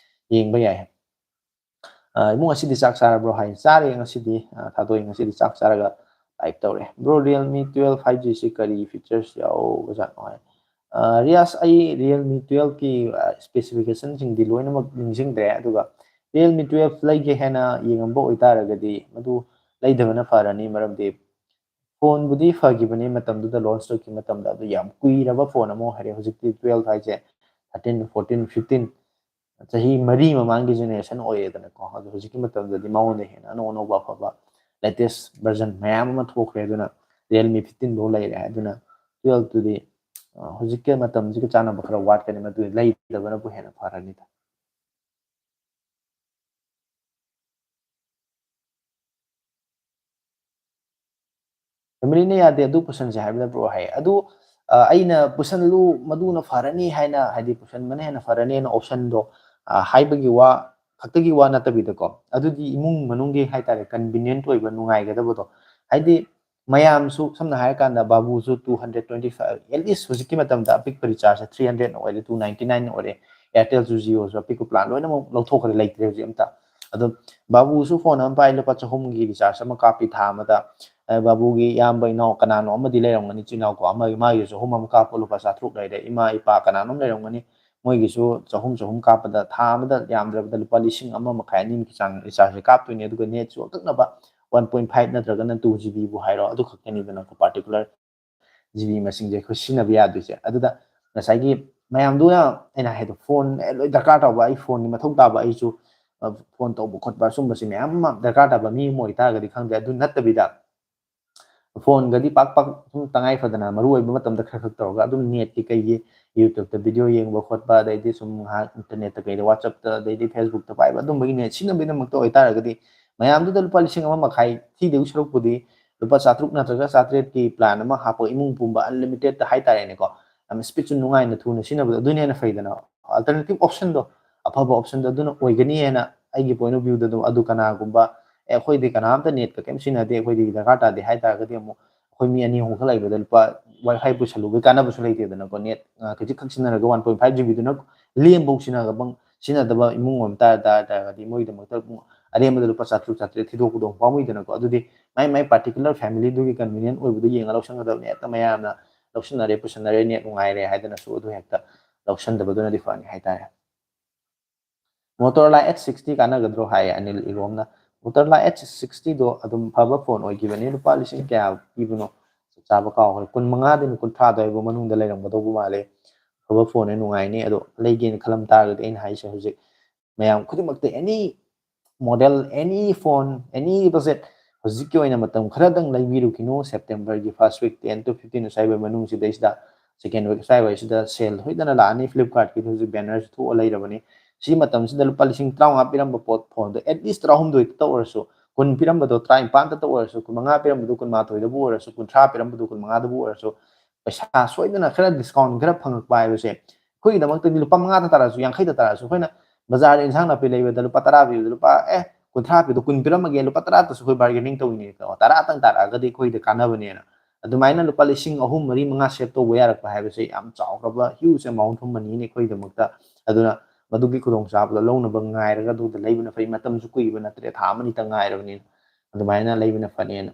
ꯌꯦꯡꯕ ꯌꯥꯏ꯫ ꯑ, "ꯏꯕꯨꯡ, ꯉꯁꯤꯗꯤ ꯆꯥꯛ ꯆꯥꯔꯕ꯭ꯔꯣ?" ꯍꯥꯏ꯫ "ꯆꯥꯔꯦ ꯉꯁꯤꯗꯤ, ꯑ, ꯊꯥꯗꯣꯛꯑꯦ, ꯉꯁꯤꯗꯤ ꯆꯥꯛ ꯆꯥꯔꯒ live ꯇꯧꯔꯦ꯫" "Bro, Realme twelve five G ꯁꯤ ꯀꯔꯤ features ꯌꯥꯎꯕꯖꯥꯠꯅꯣ?" ꯍꯥꯏ꯫ ꯑ, ꯔꯤꯌꯥꯁ, ꯑꯩ Realme twelveꯀꯤ, ꯑ, specificationꯁꯤꯡꯗꯤ ꯂꯣꯏꯅꯃꯛ ꯅꯤꯡꯁꯤꯡꯗ꯭ꯔꯦ, ꯑꯗꯨꯒ Realme twelve ꯂꯩꯒꯦ ꯍꯥꯏꯅ ꯌꯦꯡꯉꯝꯕ ꯑꯣꯏꯇꯥꯔꯒꯗꯤ ꯃꯗꯨ ꯂꯩꯗꯕꯅ ꯐꯔꯅꯤ, ꯃꯔꯝꯗꯤ ꯐꯣꯟꯕꯨꯗꯤ ꯐꯈꯤꯕꯅꯤ ꯃꯇꯝꯗꯨꯗ, launch ꯇꯧꯈꯤꯕ ꯃꯇꯝꯗ, ꯑꯗꯨ ꯌꯥꯝ ꯀꯨꯏꯔꯕ ꯐꯣꯟ ꯑꯃ ꯑꯣꯏꯔꯦ꯫ ꯍꯧꯖꯤꯛꯇꯤ twelve ꯍꯥꯏꯁꯦ thirteen, fourteen, fifteen, ꯆꯍꯤ ꯃꯔꯤ ꯃꯃꯥꯡꯒꯤ generation ꯑꯣꯏꯔꯦꯗꯅꯀꯣ꯫ ꯑꯗꯣ ꯍꯧꯖꯤꯛꯀꯤ ꯃꯇꯝꯗꯗꯤ ꯃꯉꯣꯟꯗ ꯍꯦꯟꯅ ꯑꯅꯧ ꯑꯅꯧꯕ ꯑꯐꯕ latest version ꯃꯌꯥꯝ ꯑꯃ ꯊꯣꯛꯈ꯭ꯔꯦ꯫ ꯑꯗꯨꯅ Realme fifteen ꯐꯥꯎ ꯂꯩꯔꯦ꯫ ꯑꯗꯨꯅ twelveꯇꯨꯗꯤ, ꯑ, ꯍꯧꯖꯤꯛꯀꯤ ꯃꯇꯝꯁꯤꯒ ꯆꯥꯟꯅꯕ ꯈꯔ ꯋꯥꯠꯀꯅꯤ, ꯃꯗꯨ ꯂꯩꯗꯕꯅꯕꯨ ꯍꯦꯟꯅ ꯐꯔꯅꯤꯗ꯫ ꯐꯦꯃꯤꯂꯤꯅ ꯌꯥꯗꯦ, ꯑꯗꯨ ꯄꯨꯁꯟꯁꯦ ꯍꯥꯏꯕ ꯅꯠꯇ꯭ꯔꯣ ꯍꯥꯏ꯫ ꯑꯗꯨ, ꯑ, ꯑꯩꯅ ꯄꯨꯁꯜꯂꯨ, ꯃꯗꯨꯅ ꯐꯔꯅꯤ ꯍꯥꯏꯅ, ꯍꯥꯏꯗꯤ ꯄꯨꯁꯟꯕꯅ ꯍꯦꯟꯅ ꯐꯔꯅꯤ ꯍꯥꯏꯅ optionꯗꯣ, ꯑ, ꯍꯥꯏꯕꯒꯤ ꯋꯥ ꯈꯛꯇꯒꯤ ꯋꯥ ꯅꯠꯇꯕꯤꯗꯀꯣ, ꯑꯗꯨꯗꯤ ꯏꯃꯨꯡ ꯃꯅꯨꯡꯒꯤ ꯍꯥꯏꯇꯥꯔꯦ, convenient ꯑꯣꯏꯕ, ꯅꯨꯡꯉꯥꯏꯒꯗꯕꯗꯣ, ꯍꯥꯏꯗꯤ ꯃꯌꯥꯝꯁꯨ, ꯁꯝꯅ ꯍꯥꯏꯔꯀꯥꯟꯗ ꯕꯥꯕꯨꯁꯨ two hundred twenty five, at least ꯍꯧꯖꯤꯛꯀꯤ ꯃꯇꯝꯗ ꯑꯄꯤꯛꯄ rechargeꯁꯦ three hundred ꯑꯣꯏꯔꯦ, two ninety nine ꯑꯣꯏꯔꯦ, Airtelꯁꯨ Jioꯁꯨ ꯑꯄꯤꯛꯄ plan ꯂꯣꯏꯅꯃꯛ ꯂꯧꯊꯣꯛꯈ꯭ꯔꯦ, ꯂꯩꯇ꯭ꯔꯦ ꯍꯧꯖꯤꯛ ꯑꯝꯇ꯫ ꯑꯗꯣ ꯕꯥꯕꯨꯁꯨ ꯐꯣꯟ ꯑꯃ ꯄꯥꯏ, ꯂꯨꯄꯥ ꯆꯍꯨꯝꯒꯤ recharge ꯑꯃ ꯀꯥꯞꯄꯤ ꯊꯥ ꯑꯃꯗ꯫ ꯑ, ꯕꯥꯕꯨꯒꯤ ꯏꯌꯥꯝꯕ ꯏꯅꯥꯎ ꯀꯅꯥꯅꯣ ꯑꯃꯗꯤ ꯂꯩꯔꯝꯒꯅꯤ, ꯏꯆꯤꯟ ꯏꯅꯥꯎ ꯀꯣ, ꯑꯃ, ꯃꯥꯒꯤꯁꯨ ꯆꯍꯨꯝ ꯑꯃ ꯀꯥꯞꯄ, ꯂꯨꯄꯥ ꯆꯥꯇ꯭ꯔꯨꯛ ꯂꯩꯔꯦ꯫ ꯏꯃꯥ ꯏꯄꯥ ꯀꯅꯥꯅꯣꯝ ꯂꯩꯔꯝꯒꯅꯤ, ꯃꯣꯏꯒꯤꯁꯨ ꯆꯍꯨꯝ ꯆꯍꯨꯝ ꯀꯥꯞꯄꯗ ꯊꯥ ꯑꯃꯗ ꯌꯥꯝꯗ꯭ꯔꯕꯗ ꯂꯨꯄꯥ ꯂꯤꯁꯤꯡ ꯑꯃ ꯃꯈꯥꯏ, ꯑꯅꯤꯃꯨꯛꯀꯤ ꯆꯥꯡ rechargeꯁꯦ ꯀꯥꯞꯇꯣꯏꯅꯦ꯫ ꯑꯗꯨꯒ netꯁꯨ ꯑꯀꯛꯅꯕ one point five ꯅꯠꯇ꯭ꯔꯒꯅ two GB ꯕꯨ ꯍꯥꯏꯔꯣ, ꯑꯗꯨ ꯈꯛꯇꯅꯤꯗꯅꯀꯣ particular GB ꯃꯁꯤꯡꯁꯦ ꯑꯩꯈꯣꯏ ꯁꯤꯖꯤꯟꯅꯕ ꯌꯥꯗꯣꯏꯁꯦ꯫ ꯑꯗꯨꯗ ꯉꯁꯥꯏꯒꯤ ꯃꯌꯥꯝꯗꯨꯅ ꯑꯩꯅ ꯍꯥꯏꯗꯣ phone ꯑꯦ ꯂꯣꯏ ꯗꯔꯀꯥꯔ ꯇꯥꯕ, ꯑꯩ phoneꯒꯤ ꯃꯊꯧ ꯇꯥꯕ, ꯑꯩꯁꯨ phone ꯇꯧꯕ ꯈꯣꯠꯄ ꯑꯁꯨꯝꯕꯁꯦ ꯃꯌꯥꯝ ꯑꯃ ꯗꯔꯀꯥꯔ ꯇꯥꯕ ꯃꯤ ꯑꯃ ꯑꯣꯏꯇꯥꯔꯒꯗꯤ ꯈꯪꯗꯦ, ꯑꯗꯨ ꯅꯠꯇꯕꯤꯗ phoneꯒꯗꯤ ꯄꯥꯛ ꯄꯥꯛ ꯁꯨꯝ ꯇꯉꯥꯏ ꯐꯗꯅ ꯃꯔꯨ ꯑꯣꯏꯕ ꯃꯇꯝꯗ ꯈꯔ ꯈꯛ ꯇꯧꯔꯒ ꯑꯗꯨꯝ netꯀꯤ ꯀꯩꯒꯤ YouTubeꯇ video ꯌꯦꯡꯕ ꯈꯣꯠꯄ, ꯑꯗꯩꯗꯤ ꯁꯨꯝ ꯉꯥꯏꯍꯥꯛ internetꯇ ꯀꯩꯗ WhatsAppꯇ ꯑꯗꯩꯗꯤ Facebookꯇ ꯄꯥꯏꯕ ꯑꯗꯨꯝꯕꯒꯤ net ꯁꯤꯖꯤꯟꯅꯕꯒꯤꯗꯃꯛꯇ ꯑꯣꯏꯇꯥꯔꯒꯗꯤ ꯃꯌꯥꯝꯗꯨꯗ ꯂꯨꯄꯥ ꯂꯤꯁꯤꯡ ꯑꯃ ꯃꯈꯥꯏ ꯊꯤꯗꯧ ꯁꯔꯨꯛꯄꯨꯗꯤ ꯂꯨꯄꯥ ꯆꯥꯇ꯭ꯔꯨꯛ ꯅꯠꯇ꯭ꯔꯒ ꯆꯥꯇ꯭ꯔꯦꯠꯀꯤ plan ꯑꯃ ꯍꯥꯞꯄꯒ ꯏꯃꯨꯡ ꯄꯨꯝꯕ unlimitedꯇ ꯍꯥꯏꯇꯥꯔꯦꯅꯦꯀꯣ, ꯌꯥꯝ speedꯁꯨ ꯅꯨꯡꯉꯥꯏꯅ ꯊꯨꯅ ꯁꯤꯖꯤꯟꯅꯕꯗꯣ ꯑꯗꯨꯅ ꯍꯦꯟꯅ ꯐꯩꯗꯅ꯫ Alternative optionꯗꯣ, ꯑꯐꯕ optionꯗꯣ ꯑꯗꯨꯅ ꯑꯣꯏꯒꯅꯤ ꯍꯥꯏꯅ ꯑꯩꯒꯤ point of viewꯗ ꯑꯗꯨꯝ, ꯑꯗꯨ ꯀꯅꯥꯒꯨꯝꯕ ꯑꯦ ꯑꯩꯈꯣꯏꯗꯤ ꯀꯅꯥꯝꯇ netꯀ ꯀꯩꯝ ꯁꯤꯖꯤꯟꯅꯗꯦ, ꯑꯩꯈꯣꯏꯗꯤ ꯗꯔꯀꯥꯔ ꯇꯥꯗꯦ ꯍꯥꯏꯇꯥꯔꯒꯗꯤ ꯑꯃꯨꯛ ꯑꯩꯈꯣꯏ ꯃꯤ ꯑꯅꯤ ꯑꯍꯨꯝ ꯈꯛ ꯂꯩꯕꯗ ꯂꯨꯄꯥ WiFi ꯄꯨꯁꯜꯂꯨꯕꯒꯤ ꯀꯥꯟꯅꯕꯁꯨ ꯂꯩꯇꯦꯗꯅꯀꯣ꯫ Net ꯈꯖꯤꯛꯈꯛ ꯁꯤꯖꯤꯟꯅꯔꯒ one point five GBꯗꯨꯅ ꯂꯦꯝꯐꯧ ꯁꯤꯖꯤꯟꯅꯕ ꯁꯤꯖꯤꯟꯅꯗꯕ ꯏꯃꯨꯡ ꯑꯣꯏꯕ ꯇꯥꯔ ꯇꯥꯔ ꯇꯥꯔꯒꯗꯤ ꯃꯣꯏꯒꯤꯗꯃꯛꯇ ꯑꯃꯨꯛ ꯑꯔꯦꯝꯕꯗ ꯂꯨꯄꯥ ꯆꯥꯇ꯭ꯔꯨꯛ ꯆꯥꯇ꯭ꯔꯦꯠ ꯊꯤꯗꯣꯛꯄꯗꯣ ꯑꯃꯨꯛ ꯄꯥꯝꯃꯨꯏꯗꯅꯀꯣ꯫ ꯑꯗꯨꯗꯤ ꯃꯥꯏ ꯃꯥꯏ particular familyꯗꯨꯒꯤ convenient ꯑꯣꯏꯕꯗꯣ ꯌꯦꯡꯉ ꯂꯧꯁꯟꯒꯗꯕꯅꯤ꯫ ꯍꯦꯛꯇ ꯃꯌꯥꯝꯅ ꯂꯧꯁꯤꯟꯅꯔꯦ ꯄꯨꯁꯟꯅꯔꯦ net ꯅꯨꯡꯉꯥꯏꯔꯦ ꯍꯥꯏꯗꯅꯁꯨ ꯑꯗꯨ ꯍꯦꯛꯇ ꯂꯧꯁꯟꯗꯕꯗꯨꯅꯗꯤ ꯐꯅꯤ ꯍꯥꯏꯇꯥꯔꯦ꯫ Motorola H sixty ꯀꯥꯟꯅꯒꯗ꯭ꯔꯣ ꯍꯥꯏꯌꯦ ꯑꯅꯤꯜ ꯏꯔꯣꯝꯅ꯫ Motorola H sixtyꯗꯣ ꯑꯗꯨꯝ ꯐꯕ phone ꯑꯣꯏꯈꯤꯕꯅꯤ꯫ ꯂꯨꯄꯥ ꯂꯤꯁꯤꯡ ꯀꯌꯥ ꯄꯤꯕꯅꯣ ꯆꯞ ꯆꯥꯕ ꯀꯥꯎꯈ꯭ꯔꯦ, ꯀꯨꯟ ꯃꯉꯥꯗꯩꯅ ꯀꯨꯟꯊ꯭ꯔꯥ ꯑꯗꯨꯋꯥꯏꯕꯨ ꯃꯅꯨꯡꯗ ꯂꯩꯔꯝꯒꯗꯧꯕ ꯃꯥꯜꯂꯦ꯫ ꯑꯐꯕ phoneꯅꯦ, ꯅꯨꯡꯉꯥꯏꯅꯤ꯫ ꯑꯗꯣ ꯂꯩꯒꯦꯅ ꯈꯜꯂꯝ ꯇꯥꯔꯒꯗꯤ ꯑꯩꯅ ꯍꯥꯏꯁꯦ ꯍꯧꯖꯤꯛ ꯃꯌꯥꯝ ꯈꯨꯗꯤꯡꯃꯛꯇ any model, any phone, any budget ꯍꯧꯖꯤꯛꯀꯤ ꯑꯣꯏꯅ ꯃꯇꯝ ꯈꯔꯗꯪ ꯂꯩꯕꯤꯔꯨꯈꯤꯅꯨ꯫ Septemberꯒꯤ first week ten to fifteen ꯑꯁ꯭ꯋꯥꯏꯕ ꯃꯅꯨꯡꯁꯤꯗꯩꯁꯤꯗ, second week ꯑꯁ꯭ꯋꯥꯏꯋꯥꯏꯁꯤꯗ sale ꯁꯣꯏꯗꯅ ꯂꯥꯛꯑꯅꯤ꯫ Flipkartꯀꯤꯗꯤ ꯍꯧꯖꯤꯛ bannerꯁꯨ ꯊꯣꯛꯑ ꯂꯩꯔꯕꯅꯤ꯫ ꯁꯤ ꯃꯇꯝꯁꯤꯗ ꯂꯨꯄꯥ ꯂꯤꯁꯤꯡ ꯇꯔꯥꯃꯉꯥ ꯄꯤꯔꯝꯕ ꯄꯣꯠ phoneꯗꯣ at least ꯇꯔꯥꯍꯨꯝꯗꯣꯏꯗ ꯑꯣꯏꯔꯁꯨ, ꯀꯨꯟ ꯄꯤꯔꯝꯕꯗꯣ ꯇꯔꯥꯅꯤꯄꯥꯟꯗ ꯑꯣꯏꯔꯁꯨ, ꯀꯨꯟꯃꯉꯥ ꯄꯤꯔꯝꯕꯗꯣ ꯀꯨꯟꯃꯥꯊꯣꯏꯗꯕꯨ ꯑꯣꯏꯔꯁꯨ, ꯀꯨꯟꯊ꯭ꯔꯥ ꯄꯤꯔꯝꯕꯗꯣ ꯀꯨꯟꯃꯉꯥꯗꯕꯨ ꯑꯣꯏꯔꯁꯨ, ꯄꯩꯁꯥ ꯁꯣꯏꯗꯅ ꯈꯔ discount ꯈꯔ ꯐꯪꯉꯛꯄ ꯍꯥꯏꯕꯁꯦ ꯑꯩꯈꯣꯏꯒꯤꯗꯃꯛꯇꯗꯤ ꯂꯨꯄꯥ ꯃꯉꯥꯗ ꯇꯥꯔꯁꯨ, ꯌꯥꯡꯈꯩꯗ ꯇꯥꯔꯁꯨ, ꯑꯩꯈꯣꯏꯅ ꯕꯖꯥꯔꯗ ꯏꯟꯁꯥꯡ ꯅꯥꯄꯤ ꯂꯩꯕꯗ ꯂꯨꯄꯥ ꯇꯔꯥ ꯄꯤꯕꯗ ꯂꯨꯄꯥ, ꯑꯦ, ꯀꯨꯟꯊ꯭ꯔꯥ ꯄꯤꯕꯗꯣ ꯀꯨꯟ ꯄꯤꯔꯝꯃꯒꯦ, ꯂꯨꯄꯥ ꯇꯔꯥꯇꯁꯨ ꯑꯩꯈꯣꯏ bargaining ꯇꯧꯔꯤꯅꯦ꯫ ꯇꯔꯥꯇꯪ ꯇꯥꯔꯛꯑꯒꯗꯤ ꯑꯩꯈꯣꯏꯗ ꯀꯥꯟꯅꯕꯅꯦꯅ꯫ ꯑꯗꯨꯃꯥꯏꯅ ꯂꯨꯄꯥ ꯂꯤꯁꯤꯡ ꯑꯍꯨꯝ, ꯃꯔꯤ, ꯃꯉꯥ save ꯇꯧꯕ ꯌꯥꯔꯛꯄ ꯍꯥꯏꯕꯁꯦ ꯌꯥꯝ ꯆꯥꯎꯈ꯭ꯔꯕ huge amount ꯑꯃꯅꯤꯅꯦ ꯑꯩꯈꯣꯏꯒꯤꯗꯃꯛꯇ꯫ ꯑꯗꯨꯅ ꯃꯗꯨꯒꯤ ꯈꯨꯗꯣꯡꯆꯥꯕꯗꯣ ꯂꯧꯅꯕ ꯉꯥꯏꯔꯒ ꯑꯗꯨꯗ ꯂꯩꯕꯅ ꯐꯩ꯫ ꯃꯇꯝꯁꯨ ꯀꯨꯏꯕ ꯅꯠꯇ꯭ꯔꯦ, ꯊꯥ ꯑꯃꯅꯤꯇꯪ ꯉꯥꯏꯔꯕꯅꯤꯅ꯫ ꯑꯗꯨꯃꯥꯏꯅ ꯂꯩꯕꯅ ꯐꯅꯦꯅ꯫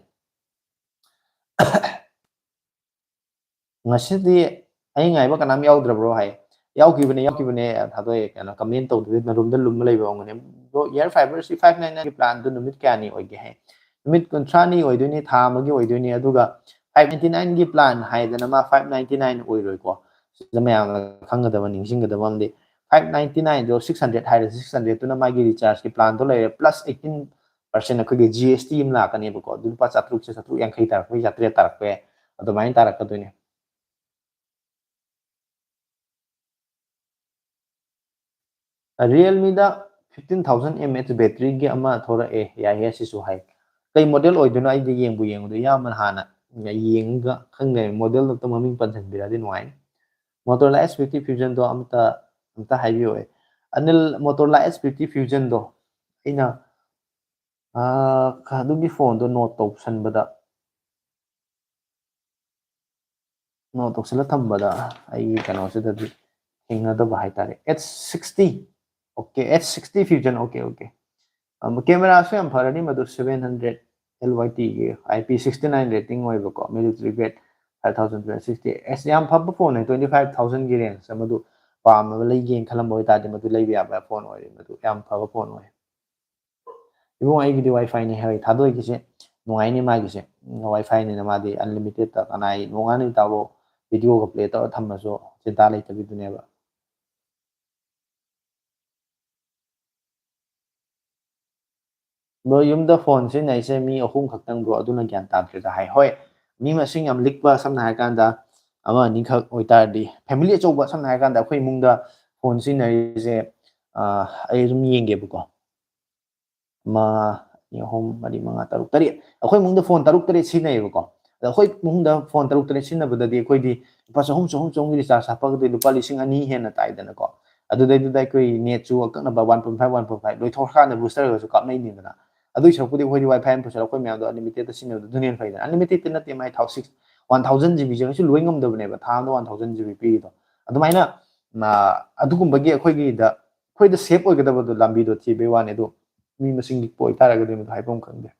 ꯉꯁꯤꯗꯤ ꯑꯍꯤꯡ ꯉꯥꯏꯕ ꯀꯅꯥꯝ ꯌꯥꯎꯗ꯭ꯔꯕ꯭ꯔꯣ ꯍꯥꯏ꯫ ꯌꯥꯎꯈꯤꯕꯅꯦ, ꯌꯥꯎꯈꯤꯕꯅꯦ꯫ ꯊꯥꯗꯣꯛꯑꯦ, ꯀꯩꯅꯣ, comment ꯇꯧꯗꯕꯤ ꯅꯔꯨꯝꯗ ꯂꯨꯝꯕ ꯂꯩꯕ ꯑꯣꯏꯔꯝꯒꯅꯤ꯫ Bro, Air Fiberꯁꯤ five nine nineꯒꯤ planꯗꯨ ꯅꯨꯃꯤꯠ ꯀꯌꯥꯅꯤ ꯑꯣꯏꯒꯦ ꯍꯥꯏ꯫ ꯅꯨꯃꯤꯠ ꯀꯨꯟꯊ꯭ꯔꯥꯅꯤ ꯑꯣꯏꯗꯣꯏꯅꯤ, ꯊꯥ ꯑꯃꯒꯤ ꯑꯣꯏꯗꯣꯏꯅꯤ꯫ ꯑꯗꯨꯒ five ninety nine ꯒꯤ plan ꯍꯥꯏꯗꯅ ꯃꯥ five ninety nine ꯑꯣꯏꯔꯣꯏꯀꯣ꯫ ꯁꯤꯗ ꯃꯌꯥꯝꯅ ꯈꯪꯒꯗꯕ, ꯅꯤꯡꯁꯤꯡꯒꯗꯕ ꯑꯃꯗꯤ, five ninety nine ꯗꯣ six hundred ꯍꯥꯏꯔꯁꯤ, six hundred ꯇꯨꯅ ꯃꯥꯒꯤ recharge ꯀꯤ plan ꯗꯣ ꯂꯩꯔꯦ, plus eighteen percent ꯑꯩꯈꯣꯏꯒꯤ G S T ꯑꯃ ꯂꯥꯛꯀꯅꯦꯕꯀꯣ꯫ ꯑꯗꯨ ꯂꯨꯄꯥ ꯆꯥꯇ꯭ꯔꯨꯛꯁꯦ, ꯆꯥꯇ꯭ꯔꯨꯛ ꯌꯥꯡꯈꯩ ꯇꯥꯔꯛꯄ, ꯆꯥꯇ꯭ꯔꯦꯠ ꯇꯥꯔꯛꯄ ꯌꯥꯏ, ꯑꯗꯨꯃꯥꯏꯅ ꯇꯥꯔꯛꯀꯗꯣꯏꯅꯦ꯫ Realme ꯗ fifteen thousand mAh battery ꯒꯤ ꯑꯃ ꯊꯣꯔꯛꯑꯦ, ꯌꯥꯏꯌꯦ, ꯁꯤꯁꯨ ꯍꯥꯏ꯫ ꯀꯩ model ꯑꯣꯏꯗꯣꯏꯅꯣ? ꯑꯩꯗꯤ ꯌꯦꯡꯕꯨ ꯌꯦꯡꯉꯨꯗꯦ, ꯏꯌꯥꯝꯕꯅ ꯍꯥꯟꯅ ꯌꯦꯡꯉꯒ ꯈꯪꯒꯅꯤ꯫ Model ꯗꯣ ꯑꯝꯇ ꯃꯃꯤꯡ ꯄꯟꯁꯤꯟꯕꯤꯔꯗꯤ ꯅꯨꯡꯉꯥꯏꯅꯤ꯫ Motorola S fifty Fusion ꯗꯣ ꯑꯝꯇ, ꯑꯝꯇ ꯍꯥꯏꯕꯤꯌꯣ꯫ Anil, Motorola S fifty Fusion ꯗꯣ ꯑꯩꯅ, ꯑꯥ, ꯑꯗꯨꯒꯤ phone ꯗꯣ note ꯇꯧꯁꯟꯕꯗ, note ꯇꯧꯁꯜꯂ ꯊꯝꯕꯗ ꯑꯩꯒꯤ ꯀꯩꯅꯣꯁꯤꯗꯗꯤ ꯊꯦꯡꯅꯗꯕ ꯍꯥꯏꯇꯥꯔꯦ꯫ H sixty, okay, H sixty Fusion, okay, okay꯫ ꯑꯝ, camera ꯁꯨ ꯌꯥꯝ ꯐꯔꯅꯤ ꯃꯗꯨ, seven hundred L Y T ꯒꯤ I P sixty nine rating ꯑꯣꯏꯕꯀꯣ, military grade, five thousand two hundred sixty꯫ ꯑꯁ, ꯌꯥꯝ ꯐꯕ phone ꯅꯦ, twenty five thousand ꯒꯤ range ꯃꯗꯨ ꯄꯥꯝꯃꯕ, ꯂꯩꯒꯦꯅ ꯈꯜꯂꯝꯕ ꯑꯣꯏꯇꯥꯔꯗꯤ ꯃꯗꯨ ꯂꯩꯕ ꯌꯥꯕ phone ꯑꯣꯏꯔꯦ, ꯃꯗꯨ ꯌꯥꯝ ꯐꯕ phone ꯑꯣꯏ꯫ ꯏꯕꯨꯡ, ꯑꯩꯒꯤꯗꯤ WiFi ꯅꯦ ꯍꯥꯏ ꯊꯥꯗꯣꯛꯏꯒꯤꯁꯦ, ꯅꯨꯡꯉꯥꯏꯅꯤ ꯃꯥꯒꯤꯁꯦ꯫ WiFi ꯅꯤꯅ ꯃꯥꯗꯤ unlimited ꯇ ꯀꯅꯥꯏ ꯅꯣꯡꯉꯥꯟ ꯅꯨꯃꯤꯠ ꯇꯥꯕꯧ video ꯒ play ꯇꯧꯔ ꯊꯝꯃꯁꯨ ꯆꯤꯟꯇꯥ ꯂꯩꯇꯕꯤꯗꯨꯅꯦꯕ꯫ ꯑꯗꯣ ꯌꯨꯝꯗ phone ꯁꯤꯖꯤꯟꯅꯔꯤꯁꯦ ꯃꯤ ꯑꯍꯨꯝ ꯈꯛꯇꯪ bro, ꯑꯗꯨꯅ ꯒ꯭ꯌꯥꯟ ꯇꯥꯗ꯭ꯔꯦꯗ ꯍꯥꯏ꯫ ꯍꯣꯏ, ꯃꯤ ꯃꯁꯤꯡ ꯌꯥꯝ ꯂꯤꯛꯄ, ꯁꯝꯅ ꯍꯥꯏꯔꯀꯥꯟꯗ ꯑꯃ ꯑꯅꯤꯈꯛ ꯑꯣꯏꯇꯥꯔꯗꯤ, family ꯑꯆꯧꯕ, ꯁꯝꯅ ꯍꯥꯏꯔꯀꯥꯟꯗ ꯑꯩꯈꯣꯏ ꯏꯃꯨꯡꯗ phone ꯁꯤꯖꯤꯟꯅꯔꯤꯁꯦ, ꯑ, ꯑꯩ ꯑꯗꯨꯝ ꯌꯦꯡꯒꯦꯕꯀꯣ꯫ ꯑꯃ, ꯑꯅꯤ, ꯑꯍꯨꯝ, ꯃꯔꯤ, ꯃꯉꯥ, ꯇꯔꯨꯛ, ꯇꯔꯦꯠ꯫ ꯑꯩꯈꯣꯏ ꯏꯃꯨꯡꯗ phone ꯇꯔꯨꯛ ꯇꯔꯦꯠ ꯁꯤꯖꯤꯟꯅꯩꯌꯦꯕꯀꯣ꯫ ꯑꯗ ꯑꯩꯈꯣꯏ ꯏꯃꯨꯡꯗ phone ꯇꯔꯨꯛ ꯇꯔꯦꯠ ꯁꯤꯖꯤꯟꯅꯕꯗꯗꯤ ꯑꯩꯈꯣꯏꯗꯤ ꯂꯨꯄꯥ ꯆꯍꯨꯝ, ꯆꯍꯨꯝ, ꯆꯍꯨꯝꯒꯤ recharge ꯍꯥꯞꯄꯒꯗꯤ ꯂꯨꯄꯥ ꯂꯤꯁꯤꯡ ꯑꯅꯤ ꯍꯦꯟꯅ ꯇꯥꯏꯗꯅꯀꯣ꯫ ꯑꯗꯨꯗꯩꯗꯨꯗ ꯑꯩꯈꯣꯏ net ꯁꯨ ꯑꯀꯛꯅꯕ one point five, one point five ꯂꯣꯏꯊꯣꯛꯈ꯭ꯔꯀꯥꯟꯗ booster ꯒꯁꯨ ꯀꯥꯞꯅꯩꯅꯤꯗꯅ꯫ ꯑꯗꯨꯏ ꯁꯔꯨꯛꯄꯨꯗꯤ ꯑꯩꯈꯣꯏꯗꯤ WiFi ꯑꯃ ꯄꯨꯁꯜꯂꯒ ꯑꯩꯈꯣꯏ ꯃꯌꯥꯝꯗꯣ unlimited ꯇ ꯁꯤꯖꯤꯟꯅꯕꯗꯣ ꯑꯗꯨꯅ ꯍꯦꯟꯅ ꯐꯩꯗꯅ꯫ Unlimited ꯇꯤ ꯅꯠꯇꯦ, ꯃꯥꯏ ꯊꯥꯎ six, one thousand G B ꯁꯦ ꯀꯩꯁꯨ ꯂꯣꯏ ꯉꯝꯗꯕꯅꯦꯕ, ꯊꯥ ꯑꯃꯗ one thousand G B ꯄꯤꯔꯤꯗꯣ꯫ ꯑꯗꯨꯃꯥꯏꯅ, ꯑ, ꯑꯗꯨꯒꯨꯝꯕꯒꯤ ꯑꯩꯈꯣꯏꯒꯤꯗ, ꯑꯩꯈꯣꯏꯗ safe ꯑꯣꯏꯒꯗꯕꯗꯣ ꯂꯝꯕꯤꯗꯣ ꯊꯤꯕꯩ ꯋꯥꯅꯤ꯫ ꯑꯗꯣ ꯃꯤ ꯃꯁꯤꯡ ꯂꯤꯛꯄ ꯑꯣꯏꯇꯥꯔꯒꯗꯤ ꯃꯗꯨ ꯍꯥꯏꯐꯝ ꯈꯪꯗꯦ꯫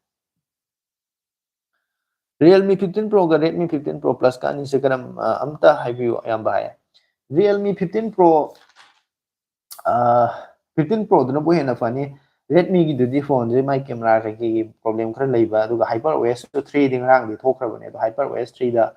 Realme fifteen Pro ꯒ Redmi fifteen Pro Plus ꯀ ꯑꯅꯤꯁꯦ ꯀꯔꯝ, ꯑ, ꯑꯝꯇ ꯍꯥꯏꯕꯤꯌꯨ, ꯑꯌꯥꯝꯕ ꯍꯥꯏꯌꯦ꯫ Realme fifteen Pro, ꯑ, fifteen Pro ꯗꯨꯅꯕꯨ ꯍꯦꯟꯅ ꯐꯅꯤ꯫ Redmi-ꯒꯤꯗꯨꯗꯤ ꯐꯣꯟꯁꯦ ꯃꯥꯏ ꯀꯦꯃꯦꯔꯥ ꯀꯩꯀꯩꯒꯤ ꯄ꯭ꯔꯣꯕ꯭ꯂꯦꯝ ꯈꯔ ꯂꯩꯕ, ꯑꯗꯨꯒ HyperOS two-ꯗꯤ ꯉꯔꯥꯡꯗꯤ ꯊꯣꯛꯈ꯭ꯔꯕꯅꯦ꯫ ꯑꯗꯣ HyperOS three-ꯗ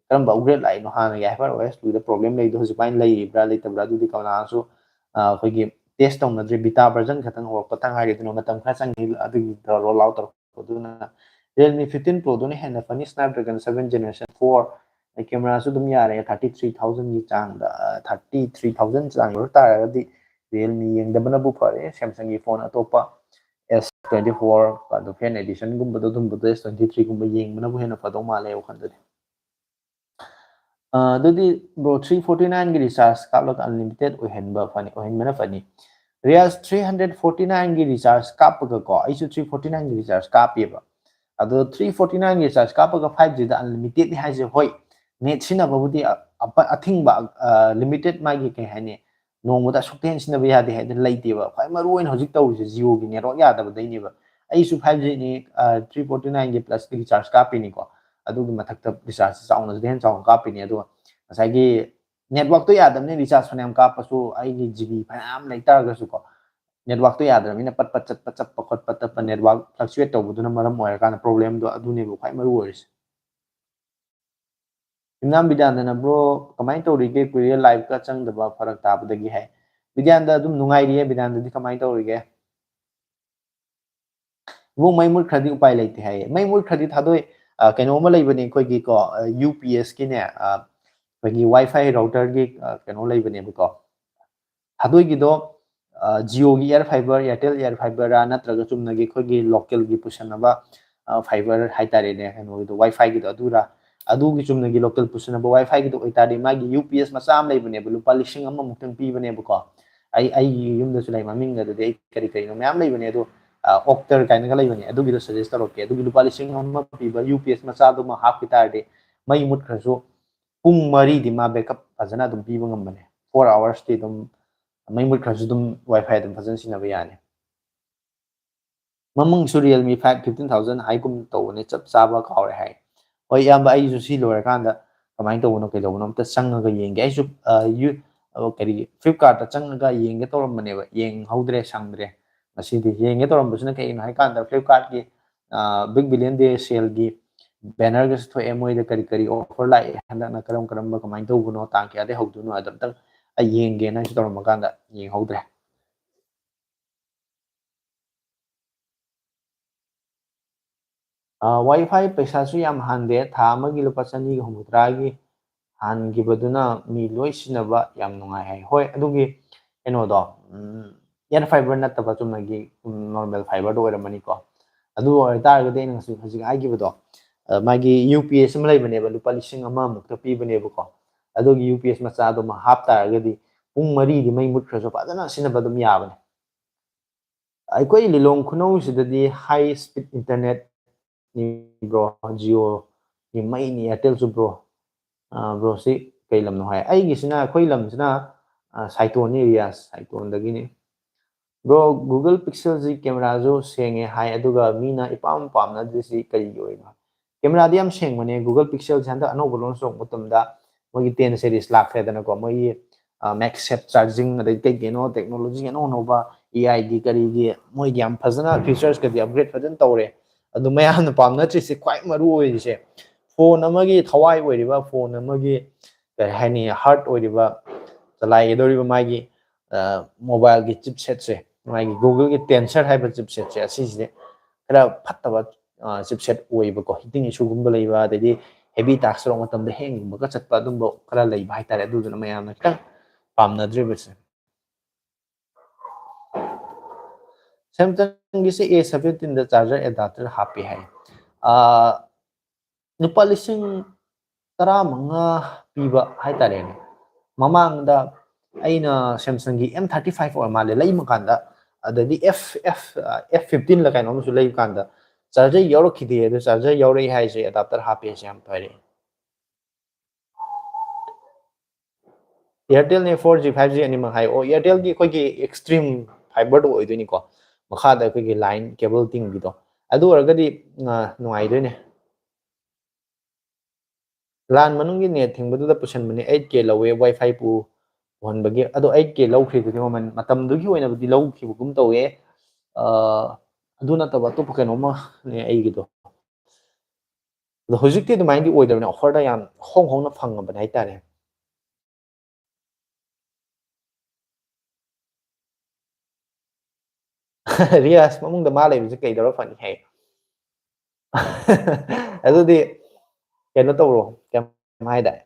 ꯀꯔꯝꯕ ꯑꯞꯒ꯭ꯔꯦꯗ ꯂꯥꯛꯏꯅꯣ? ꯍꯥꯟꯅꯒꯤ HyperOS two-ꯗ ꯄ꯭ꯔꯣꯕ꯭ꯂꯦꯝ ꯂꯩꯗꯣ ꯍꯧꯖꯤꯛ ꯐꯥꯏꯅ ꯂꯩꯔꯤꯕ꯭ꯔꯥ ꯂꯩꯇꯕ꯭ꯔꯥ, ꯑꯗꯨꯗꯤ ꯀꯅꯥꯁꯨ, ꯑ, ꯑꯩꯈꯣꯏꯒꯤ ꯇꯦꯁ ꯇꯧꯅꯗ꯭ꯔꯤ꯫ ꯕꯤꯇꯥ ꯚꯔꯖꯟ ꯈꯛꯇꯪ ꯍꯧꯔꯛꯄꯇ ꯉꯥꯏꯔꯤ, ꯑꯗꯨꯅ ꯃꯇꯝ ꯈꯔ ꯆꯪꯉꯤ ꯑꯗꯨꯒꯤꯗ ꯔꯣꯜ ꯑꯥꯎꯠ ꯇꯧꯔꯛꯄ꯫ ꯑꯗꯨꯅ Realme fifteen Pro-ꯗꯨꯅ ꯍꯦꯟꯅ ꯐꯅꯤ꯫ Snapdragon seven Generation four, ꯀꯦꯃꯦꯔꯥꯁꯨ ꯑꯗꯨꯝ ꯌꯥꯔꯦ꯫ Thirty three thousand-ꯒꯤ ꯆꯥꯡꯗ, ꯑ, thirty three thousand ꯆꯥꯡ ꯑꯣꯏꯕ ꯇꯥꯔꯒꯗꯤ Realme ꯌꯦꯡꯗꯕꯅꯕꯨ ꯐꯔꯦ꯫ Samsung-ꯒꯤ ꯐꯣꯟ ꯑꯇꯣꯞꯄ S twenty-four, ꯑꯗꯨ Fan Edition-ꯒꯨꯝꯕꯗꯣ, ꯑꯗꯨꯝꯕꯗꯣ S twenty-three-ꯒꯨꯝꯕ ꯌꯦꯡꯕꯅꯕꯨ ꯍꯦꯟꯅ ꯐꯗꯧ ꯃꯥꯜꯂꯦ ꯑꯩ ꯋꯥꯈꯜꯗꯗꯤ꯫ ꯑ, ꯑꯗꯨꯗꯤ bro, three forty-nine-ꯒꯤ recharge ꯀꯥꯞꯂꯒ unlimited ꯑꯣꯏꯍꯟꯕ ꯐꯅꯤ, ꯑꯣꯏꯍꯟꯕꯅ ꯐꯅꯤ꯫ ꯔꯤꯌꯥꯁ, three hundred forty-nine-ꯒꯤ recharge ꯀꯥꯞꯄꯒꯀꯣ, ꯑꯩꯁꯨ three forty-nine-ꯒꯤ recharge ꯀꯥꯞꯄꯦꯕ꯫ ꯑꯗꯣ three forty-nine-ꯒꯤ recharge ꯀꯥꯞꯄꯒ five G-ꯗ unlimited-ꯅꯤ ꯍꯥꯏꯁꯦ, ꯍꯣꯏ, net ꯁꯤꯖꯤꯟꯅꯕꯕꯨꯗꯤ ꯑ-, ꯑꯄ-, ꯑꯊꯤꯡꯕ, ꯑ, limited ꯃꯥꯒꯤ ꯀꯩ ꯍꯥꯏꯅꯤ, ꯅꯣꯡꯃꯗ ꯑꯁꯨꯛꯇ ꯍꯦꯟꯅ ꯁꯤꯖꯤꯟꯅꯕ ꯌꯥꯗꯦ ꯍꯥꯏꯗꯅ ꯂꯩꯇꯦꯕ꯫ ꯈ꯭ꯋꯥꯏ ꯃꯔꯨ ꯑꯣꯏꯅ ꯍꯧꯖꯤꯛ ꯇꯧꯔꯤꯁꯦ Jio-ꯒꯤ network ꯌꯥꯗꯕꯗꯩꯅꯦꯕ꯫ ꯑꯩꯁꯨ five G-ꯅꯤ, ꯑ, three forty-nine-ꯒꯤ plus-ꯀꯤ recharge ꯀꯥꯞꯄꯤꯅꯤꯀꯣ꯫ ꯑꯗꯨꯒꯤ ꯃꯊꯛꯇ recharge ꯆꯥꯎꯅ, ꯁꯤꯗꯩ ꯍꯦꯟꯅ ꯆꯥꯎꯅ ꯀꯥꯞꯄꯤꯅꯤ꯫ ꯑꯗꯨꯒ ꯉꯁꯥꯏꯒꯤ network-ꯇꯣ ꯌꯥꯗꯕꯅꯤꯅ recharge ꯐꯅꯌꯥꯝ ꯀꯥꯞꯄꯁꯨ ꯑꯩꯒꯤ G B ꯐꯅꯌꯥꯝ ꯂꯩꯇꯥꯔꯒꯁꯨꯀꯣ, network-ꯇꯣ ꯌꯥꯗ꯭ꯔꯕꯅꯤꯅ ꯄꯠ ꯄꯠ ꯆꯠꯄ, ꯆꯠꯄ ꯈꯣꯠꯄ ꯇꯠꯄ, network fluctuate ꯇꯧꯕꯗꯨꯅ ꯃꯔꯝ ꯑꯣꯏꯔꯀꯥꯟꯗ problem-ꯗꯣ ꯑꯗꯨꯅꯦꯕ ꯈ꯭ꯋꯥꯏ ꯃꯔꯨ ꯑꯣꯏꯔꯤꯁꯦ꯫ ꯏꯝꯅꯥꯝ ꯕꯤꯗ꯭ꯌꯥꯅꯟꯗꯅ, "Bro, ꯀꯃꯥꯏꯅ ꯇꯧꯔꯤꯒꯦ? ꯀꯨꯏꯔꯦ live-ꯀ ꯆꯪꯗꯕ, ꯐꯔꯛ ꯇꯥꯕꯗꯒꯤ" ꯍꯥꯏ꯫ ꯕꯤꯗ꯭ꯌꯥꯅꯟꯗ, ꯑꯗꯨꯝ ꯅꯨꯡꯉꯥꯏꯔꯤꯌꯦ꯫ ꯕꯤꯗ꯭ꯌꯥꯅꯟꯗꯗꯤ ꯀꯃꯥꯏꯅ ꯇꯧꯔꯤꯒꯦ? ꯏꯕꯨꯡ, ꯃꯩ ꯃꯨꯠꯈ꯭ꯔꯗꯤ ꯎꯄꯥꯏ ꯂꯩꯇꯦ ꯍꯥꯏꯌꯦ꯫ ꯃꯩ ꯃꯨꯠꯈ꯭ꯔꯗꯤ ꯊꯥꯗꯣꯏ, ꯑ, ꯀꯩꯅꯣ ꯑꯃ ꯂꯩꯕꯅꯦ ꯑꯩꯈꯣꯏꯒꯤꯀꯣ, ꯑ, U P S-ꯀꯤꯅꯦ, ꯑ, ꯑꯩꯈꯣꯏꯒꯤ Wi-Fi router-ꯒꯤ, ꯑ, ꯀꯩꯅꯣ ꯂꯩꯕꯅꯦꯕꯀꯣ꯫ ꯊꯥꯗꯣꯏꯒꯤꯗꯣ, ꯑ, Jio-ꯒꯤ Air Fiber, Airtel Air Fiber-ꯔꯥ ꯅꯠꯇ꯭ꯔꯒ ꯆꯨꯝꯅꯒꯤ ꯑꯩꯈꯣꯏꯒꯤ local-ꯒꯤ ꯄꯨꯁꯟꯅꯕ, ꯑ, fiber ꯍꯥꯏꯇꯥꯔꯦꯅꯦ, ꯀꯩꯅꯣꯒꯤꯗꯣ, Wi-Fi-ꯒꯤꯗꯣ ꯑꯗꯨꯔꯥ? ꯑꯗꯨꯒꯤ ꯆꯨꯝꯅꯒꯤ local ꯄꯨꯁꯟꯅꯕ Wi-Fi-ꯒꯤꯗꯣ ꯑꯣꯏꯇꯥꯔꯗꯤ ꯃꯥꯒꯤ U P S ꯃꯆꯥ ꯑꯃ ꯂꯩꯕꯅꯦꯕ, ꯂꯨꯄꯥ ꯂꯤꯁꯤꯡ ꯑꯃꯃꯨꯛꯇꯪ ꯄꯤꯕꯅꯦꯕꯀꯣ꯫ ꯑꯩ, ꯑꯩꯒꯤ ꯌꯨꯝꯗꯁꯨ ꯂꯩ, ꯃꯃꯤꯡ ꯑꯗꯨꯗꯤ ꯑꯩ ꯀꯔꯤ ꯀꯔꯤꯅꯣ ꯃꯌꯥꯝ ꯂꯩꯕꯅꯦ ꯑꯗꯣ, ꯑ, Octar ꯀꯥꯏꯅꯒ ꯂꯩꯕꯅꯦ, ꯑꯗꯨꯒꯤꯗꯣ suggest ꯇꯧꯔꯛꯀꯦ꯫ ꯑꯗꯨꯒꯤ ꯂꯨꯄꯥ ꯂꯤꯁꯤꯡ ꯑꯃ ꯄꯤꯕ U P S ꯃꯆꯥꯗꯨꯃ ꯍꯥꯞꯈꯤ ꯇꯥꯔꯗꯤ ꯃꯩ ꯃꯨꯠꯈ꯭ꯔꯁꯨ ꯄꯨꯡ ꯃꯔꯤꯗꯤ ꯃꯥ backup ꯐꯖꯅ ꯑꯗꯨꯝ ꯄꯤꯕ ꯉꯝꯕꯅꯦ꯫ Four hours-ꯇꯤ ꯑꯗꯨꯝ ꯃꯩ ꯃꯨꯠꯈ꯭ꯔꯁꯨ ꯑꯗꯨꯝ Wi-Fi ꯑꯗꯨꯝ ꯐꯖꯅ ꯁꯤꯖꯤꯟꯅꯕ ꯌꯥꯅꯤ꯫ ꯃꯃꯤꯡꯁꯨ Realme five fifteen thousand ꯍꯥꯏꯒꯨꯝ ꯇꯧꯕꯅꯦ, ꯆꯞ ꯆꯥꯕ ꯀꯥꯎꯔꯦ ꯍꯥꯏ꯫ ꯍꯣꯏ, ꯏꯌꯥꯝꯕ, ꯑꯩꯁꯨ ꯁꯤ ꯂꯣꯏꯔꯀꯥꯟꯗ ꯀꯃꯥꯏꯅ ꯇꯧꯕꯅꯣ ꯀꯩꯗꯧꯕꯅꯣ ꯑꯝꯇ ꯆꯪꯉꯒ ꯌꯦꯡꯒꯦ꯫ ꯑꯩꯁꯨ, ꯑ, ꯌꯨ-, ꯑ, ꯀꯔꯤ, Flipkart-ꯇ ꯆꯪꯉꯒ ꯌꯦꯡꯒꯦ ꯇꯧꯔꯝꯕꯅꯦꯕ, ꯌꯦꯡꯍꯧꯗ꯭ꯔꯦ, ꯁꯪꯗ꯭ꯔꯦ꯫ ꯉꯁꯤꯗꯤ ꯌꯦꯡꯒꯦ ꯇꯧꯔꯝꯕꯁꯤꯅ ꯀꯩꯒꯤꯅꯣ ꯍꯥꯏꯀꯥꯟꯗ Flipkartꯀꯤ Big Billion Day saleꯒꯤ bannerꯒꯁꯨ ꯊꯣꯛꯑꯦ꯫ ꯃꯣꯏꯗ ꯀꯔꯤ ꯀꯔꯤ offer ꯂꯥꯛꯑꯦ, ꯍꯟꯗꯛꯅ ꯀꯔꯝ ꯀꯔꯝꯕ, ꯀꯃꯥꯏꯅ ꯇꯧꯕꯅꯣ, ꯇꯥꯡ ꯀꯌꯥꯗꯩ ꯍꯧꯗꯣꯏꯅꯣ ꯍꯥꯏꯗꯣ ꯑꯝꯇꯪ ꯑꯩ ꯌꯦꯡꯒꯦꯅ ꯑꯩꯁꯨ ꯇꯧꯔꯝꯃꯀꯥꯟꯗ ꯌꯦꯡꯍꯧꯗ꯭ꯔꯦ꯫ WiFi ꯄꯩꯁꯥꯁꯨ ꯌꯥꯝ ꯍꯥꯟꯗꯦ, ꯊꯥ ꯑꯃꯒꯤ ꯂꯨꯄꯥ ꯆꯅꯤꯒ ꯍꯨꯝꯐꯨꯇꯔꯥꯒꯤ ꯍꯥꯟꯈꯤꯕꯗꯨꯅ ꯃꯤ ꯂꯣꯏ ꯁꯤꯖꯤꯟꯅꯕ ꯌꯥꯝ ꯅꯨꯡꯉꯥꯏ ꯍꯥꯏ꯫ ꯍꯣꯏ, ꯑꯗꯨꯒꯤ ꯀꯩꯅꯣꯗꯣ, air fiber ꯅꯠꯇꯕ ꯆꯨꯝꯅꯒꯤ normal fiberꯗꯣ ꯑꯣꯏꯔꯝꯃꯅꯤꯀꯣ꯫ ꯑꯗꯨ ꯑꯣꯏꯇꯥꯔꯒꯗꯤ ꯑꯩꯅ ꯉꯁꯤ ꯍꯧꯖꯤꯛ ꯍꯥꯏꯈꯤꯕꯗꯣ, ꯃꯥꯒꯤ UPS ꯑꯃ ꯂꯩꯕꯅꯦꯕ, ꯂꯨꯄꯥ ꯂꯤꯁꯤꯡ ꯑꯃꯃꯨꯛꯇ ꯄꯤꯕꯅꯦꯕꯀꯣ꯫ ꯑꯗꯨꯒꯤ UPS ꯃꯆꯥꯗꯨꯃ ꯍꯥꯞꯇꯥꯔꯒꯗꯤ ꯄꯨꯡ ꯃꯔꯤꯗꯤ ꯃꯩ ꯃꯨꯠꯈ꯭ꯔꯁꯨ ꯐꯖꯅ ꯁꯤꯖꯤꯟꯅꯕ ꯑꯗꯨꯝ ꯌꯥꯕꯅꯦ꯫ ꯑꯩꯈꯣꯏ ꯂꯤꯂꯣꯡ ꯈꯨꯅꯧꯁꯤꯗꯗꯤ high speed internetꯅꯤ bro, Jioꯒꯤ ꯃꯩꯅꯤ, Airtelꯁꯨ bro꯫ Broꯁꯤ ꯀꯩ ꯂꯝꯅꯣ ꯍꯥꯏ꯫ ꯑꯩꯒꯤꯁꯤꯅ, ꯑꯩꯈꯣꯏ ꯂꯝꯁꯤꯅ ꯁꯥꯏꯇꯣꯟꯅꯤ, ꯔꯤꯌꯥꯁ ꯁꯥꯏꯇꯣꯟꯗꯒꯤꯅꯤ꯫ Bro, Google Pixelꯁꯤ cameraꯁꯨ ꯁꯦꯡꯉꯦ ꯍꯥꯏ, ꯑꯗꯨꯒ ꯃꯤꯅ ꯏꯄꯥꯝ ꯄꯥꯝꯅꯗ꯭ꯔꯤꯁꯤ ꯀꯔꯤꯒꯤ ꯑꯣꯏꯅꯣ? Cameraꯗꯤ ꯌꯥꯝ ꯁꯦꯡꯕꯅꯦ꯫ Google Pixelꯁꯦ ꯍꯟꯗꯛ ꯑꯅꯧꯕ launch ꯇꯧꯕ ꯃꯇꯝꯗ ꯃꯣꯏꯒꯤ ten series ꯂꯥꯛꯈ꯭ꯔꯦꯗꯅꯀꯣ꯫ ꯃꯣꯏꯒꯤ MagSafe charging, ꯑꯗꯩ ꯀꯩ ꯀꯩꯅꯣ technology ꯑꯅꯧ ꯑꯅꯧꯕ AIꯒꯤ ꯀꯔꯤꯒꯤ ꯃꯣꯏꯒꯤ ꯌꯥꯝ ꯐꯖꯅ featuresꯀꯗꯤ upgrade ꯐꯖꯅ ꯇꯧꯔꯦ꯫ ꯑꯗꯨ ꯃꯌꯥꯝꯅ ꯄꯥꯝꯅꯗ꯭ꯔꯤꯁꯦ ꯈ꯭ꯋꯥꯏ ꯃꯔꯨ ꯑꯣꯏꯔꯤꯁꯦ, phone ꯑꯃꯒꯤ ꯊꯋꯥꯏ ꯑꯣꯏꯔꯤꯕ, phone ꯑꯃꯒꯤ ꯀꯔꯤ ꯍꯥꯏꯅꯤ, heart ꯑꯣꯏꯔꯤꯕ, ꯆꯂꯥꯏꯒꯗꯧꯔꯤꯕ ꯃꯥꯒꯤ mobileꯒꯤ chipsetꯁꯦ, ꯃꯥꯒꯤ Googleꯒꯤ Tensor ꯍꯥꯏꯕ chipsetꯁꯦ, ꯑꯁꯤꯁꯦ ꯈꯔ ꯐꯠꯇꯕ chipset ꯑꯣꯏꯕꯀꯣ꯫ Heating issueꯒꯨꯝꯕ ꯂꯩꯕ, ꯑꯗꯩꯗꯤ heavy task ꯇꯧꯔꯛꯄ ꯃꯇꯝꯗ hangꯒꯨꯝꯕꯒ ꯆꯠꯄ, ꯑꯗꯨꯝꯕ ꯈꯔ ꯂꯩꯕ ꯍꯥꯏꯇꯥꯔꯦ꯫ ꯑꯗꯨꯗꯨꯅ ꯃꯌꯥꯝꯅ ꯈꯤꯇꯪ ꯄꯥꯝꯅꯗ꯭ꯔꯤꯕꯁꯦ꯫ Samsungꯒꯤꯁꯦ A seventeenꯗ charger adapter ꯍꯥꯞꯄꯤ ꯍꯥꯏ꯫ ꯂꯨꯄꯥ ꯂꯤꯁꯤꯡ ꯇꯔꯥꯃꯉꯥ ꯄꯤꯕ ꯍꯥꯏꯇꯥꯔꯦꯅꯦ꯫ ꯃꯃꯥꯡꯗ ꯑꯩꯅ Samsungꯒꯤ M thirty five ꯑꯣꯏꯔ ꯃꯥꯜꯂꯦ ꯂꯩꯕ ꯀꯥꯟꯗ, ꯑꯗꯩꯗꯤ F, F, F fifteenꯂ ꯀꯩꯅꯣ ꯑꯃꯁꯨ ꯂꯩꯕ ꯀꯥꯟꯗ charger ꯌꯥꯎꯔꯛꯈꯤꯗꯦ꯫ ꯑꯗꯨ charger ꯌꯥꯎꯔꯛꯏ ꯍꯥꯏꯁꯦ adapter ꯍꯥꯞꯄꯦ ꯍꯥꯏꯁꯦ ꯌꯥꯝ ꯐꯔꯦ꯫ Airtelꯅꯦ four G, five G ꯑꯅꯤꯃꯛ ꯍꯥꯏ꯫ ꯑꯣ, Airtelꯒꯤ ꯑꯩꯈꯣꯏꯒꯤ extreme fiberꯗꯣ ꯑꯣꯏꯗꯣꯏꯅꯤꯀꯣ, ꯃꯈꯥꯗ ꯑꯩꯈꯣꯏꯒꯤ line cable ꯇꯤꯡꯕꯤꯗꯣ꯫ ꯑꯗꯨ ꯑꯣꯏꯔꯒꯗꯤ ꯅꯨꯡꯉꯥꯏꯗꯣꯏꯅꯦ꯫ ꯂꯥꯟ ꯃꯅꯨꯡꯒꯤ net ꯊꯤꯡꯕꯗꯨꯗ ꯄꯨꯁꯟꯕꯅꯦ, eight K ꯂꯧꯋꯦ WiFi ꯄꯨ ꯄꯨꯍꯟꯕꯒꯤ꯫ ꯑꯗꯣ eight K ꯂꯧꯈ꯭ꯔꯤꯗꯨꯗꯤ ꯃꯃꯜ ꯃꯇꯝꯗꯨꯒꯤ ꯑꯣꯏꯅꯕꯨꯗꯤ ꯂꯧꯈꯤꯕꯒꯨꯝ ꯇꯧꯋꯦ꯫ ꯑꯗꯨ ꯅꯠꯇꯕ ꯑꯇꯣꯞꯄ ꯀꯩꯅꯣꯝꯃꯅꯦ ꯑꯩꯒꯤꯗꯣ꯫ ꯑꯗꯣ ꯍꯧꯖꯤꯛꯇꯤ ꯑꯗꯨꯃꯥꯏꯅꯗꯤ ꯑꯣꯏꯗ꯭ꯔꯕꯅꯦ, ꯑꯣꯐꯔꯗ ꯌꯥꯝ ꯍꯣꯡ ꯍꯣꯡꯅ ꯐꯪꯉꯕꯅꯦ ꯍꯥꯏꯇꯥꯔꯦ꯫ ꯔꯤꯌꯥꯁ ꯃꯃꯨꯡꯗ ꯃꯥ ꯂꯩꯕꯁꯦ ꯀꯩꯗꯧꯔ ꯐꯅꯤ ꯍꯥꯏ? ꯑꯗꯨꯗꯤ ꯀꯩꯅꯣ ꯇꯧꯔꯣ, ꯀꯩꯝ ꯍꯥꯏꯗꯥꯏ?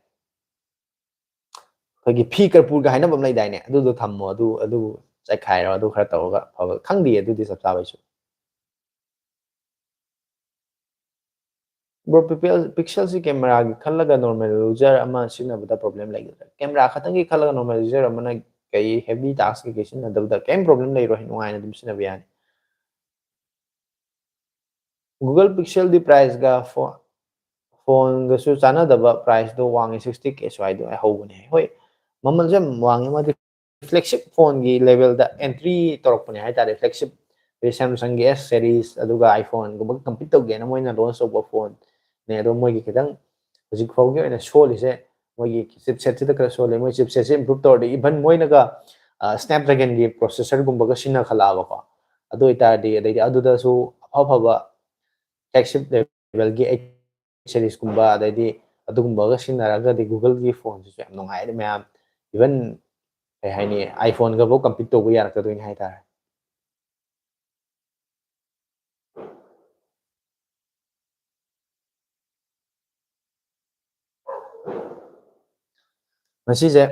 ꯑꯩꯈꯣꯏꯒꯤ ꯐꯤ ꯀꯔꯄꯨꯔꯒ ꯍꯥꯏꯅꯕ ꯑꯃ ꯂꯩꯗꯥꯏꯅꯦ? ꯑꯗꯨꯗꯣ ꯊꯝꯃꯣ, ꯑꯗꯨ, ꯑꯗꯨ ꯆꯥꯏꯈꯥꯏꯔꯣ, ꯑꯗꯨ ꯈꯔ ꯇꯧꯔꯒ ꯐꯕ꯫ ꯈꯪꯗꯦ ꯑꯗꯨꯗꯤ ꯆꯞ ꯆꯥꯕꯩꯁꯨ꯫ ꯕ꯭ꯔꯣ, ꯄꯤꯛꯁꯦꯜꯁꯤ ꯀꯦꯃꯦꯔꯥꯒꯤ ꯈꯜꯂꯒ ꯅꯣꯔꯃꯦꯜ ꯌꯨꯖꯔ ꯑꯃ ꯁꯤꯖꯤꯟꯅꯕꯗ ꯄ꯭ꯔꯣꯕ꯭ꯂꯦꯝ ꯂꯩꯒꯗ꯭ꯔꯥ? ꯀꯦꯃꯦꯔꯥ ꯈꯛꯇꯪꯒꯤ ꯈꯜꯂꯒ ꯅꯣꯔꯃꯦꯜ ꯌꯨꯖꯔ ꯑꯃꯅ ꯀꯩ ꯍꯦꯚꯤ ꯇꯥꯛꯁ ꯀꯩꯀꯩ ꯁꯤꯖꯤꯟꯅꯗꯕꯗ ꯀꯩꯝ ꯄ꯭ꯔꯣꯕ꯭ꯂꯦꯝ ꯂꯩꯔꯣꯏ, ꯅꯨꯡꯉꯥꯏꯅ ꯑꯗꯨꯝ ꯁꯤꯖꯤꯟꯅꯕ ꯌꯥꯅꯤ꯫ ꯒꯨꯒꯜ ꯄꯤꯛꯁꯦꯜꯗꯤ ꯄ꯭ꯔꯥꯏꯁꯀ ꯐꯣ-, ꯐꯣꯟꯒꯁꯨ ꯆꯥꯟꯅꯗꯕ ꯄ꯭ꯔꯥꯏꯁꯇꯣ ꯋꯥꯡꯉꯦ, ꯁꯤꯛꯁꯇꯤ ꯀꯦ ꯁ꯭ꯋꯥꯏꯗꯣ ꯍꯧꯕꯅꯦ꯫ ꯍꯣꯏ, ꯃꯃꯜꯁꯦ ꯌꯥꯝ ꯋꯥꯡꯉꯦ, ꯃꯥꯗꯤ ꯐ꯭ꯂꯦꯒꯁꯤꯞ ꯐꯣꯟꯒꯤ ꯂꯦꯚꯦꯜꯗ ꯑꯦꯟꯇ꯭ꯔꯤ ꯇꯧꯔꯛꯄꯅꯦ ꯍꯥꯏꯇꯥꯔꯦ꯫ ꯐ꯭ꯂꯦꯒꯁꯤꯞ, ꯁꯦꯝꯁꯪꯒꯤ ꯑꯦꯁ ꯁꯦꯔꯤꯁ, ꯑꯗꯨꯒ ꯑꯥꯏꯐꯣꯟꯒꯨꯝꯕꯒ ꯀꯝꯄꯤꯠ ꯇꯧꯒꯦꯅ ꯃꯣꯏꯅ ꯂꯣꯟꯁ ꯇꯧꯕ ꯐꯣꯟꯅꯦ꯫ ꯑꯗꯣ ꯃꯣꯏꯒꯤ ꯈꯤꯇꯪ ꯍꯧꯖꯤꯛ ꯐꯥꯎꯒꯤ ꯑꯣꯏꯅ ꯁꯣꯜꯂꯤꯁꯦ ꯃꯣꯏꯒꯤ ꯆꯤꯞꯁꯦꯠꯁꯤꯗ ꯈꯔ ꯁꯣꯜꯂꯦ꯫ ꯃꯣꯏ ꯆꯤꯞꯁꯦꯠꯁꯦ ꯏꯝꯄ꯭ꯔꯨꯞ ꯇꯧꯔꯗꯤ ꯏꯚꯟ ꯃꯣꯏꯅꯒ ꯁ꯭ꯅꯦꯞꯗ꯭ꯔꯦꯒꯟꯒꯤ ꯄ꯭ꯔꯣꯁꯦꯁꯔꯒꯨꯝꯕꯒ ꯁꯤꯖꯤꯟꯅꯈꯠꯂꯛꯑꯕꯀꯣ꯫ ꯑꯗꯨ ꯑꯣꯏꯇꯥꯔꯗꯤ, ꯑꯗꯩꯗꯤ ꯑꯗꯨꯗꯁꯨ ꯑꯐ ꯑꯐꯕ ꯐ꯭ꯂꯦꯒꯁꯤꯞ ꯂꯦꯚꯦꯜꯒꯤ ꯁꯦꯔꯤꯁꯀꯨꯝꯕ, ꯑꯗꯩꯗꯤ ꯑꯗꯨꯒꯨꯝꯕꯒ ꯁꯤꯖꯤꯟꯅꯔꯒꯗꯤ ꯒꯨꯒꯜꯒꯤ ꯐꯣꯟꯁꯤꯁꯨ ꯌꯥꯝ ꯅꯨꯡꯉꯥꯏ꯫ ꯃꯌꯥꯝ ꯏꯚꯟ ꯀꯩ ꯍꯥꯏꯅꯤ, ꯑꯥꯏꯐꯣꯟꯒꯐꯧ ꯀꯝꯄꯤꯠ ꯇꯧꯕ ꯌꯥꯔꯛꯀꯗꯣꯏꯅꯤ ꯍꯥꯏꯇꯥꯔꯦ꯫ ꯉꯁꯤꯁꯦ,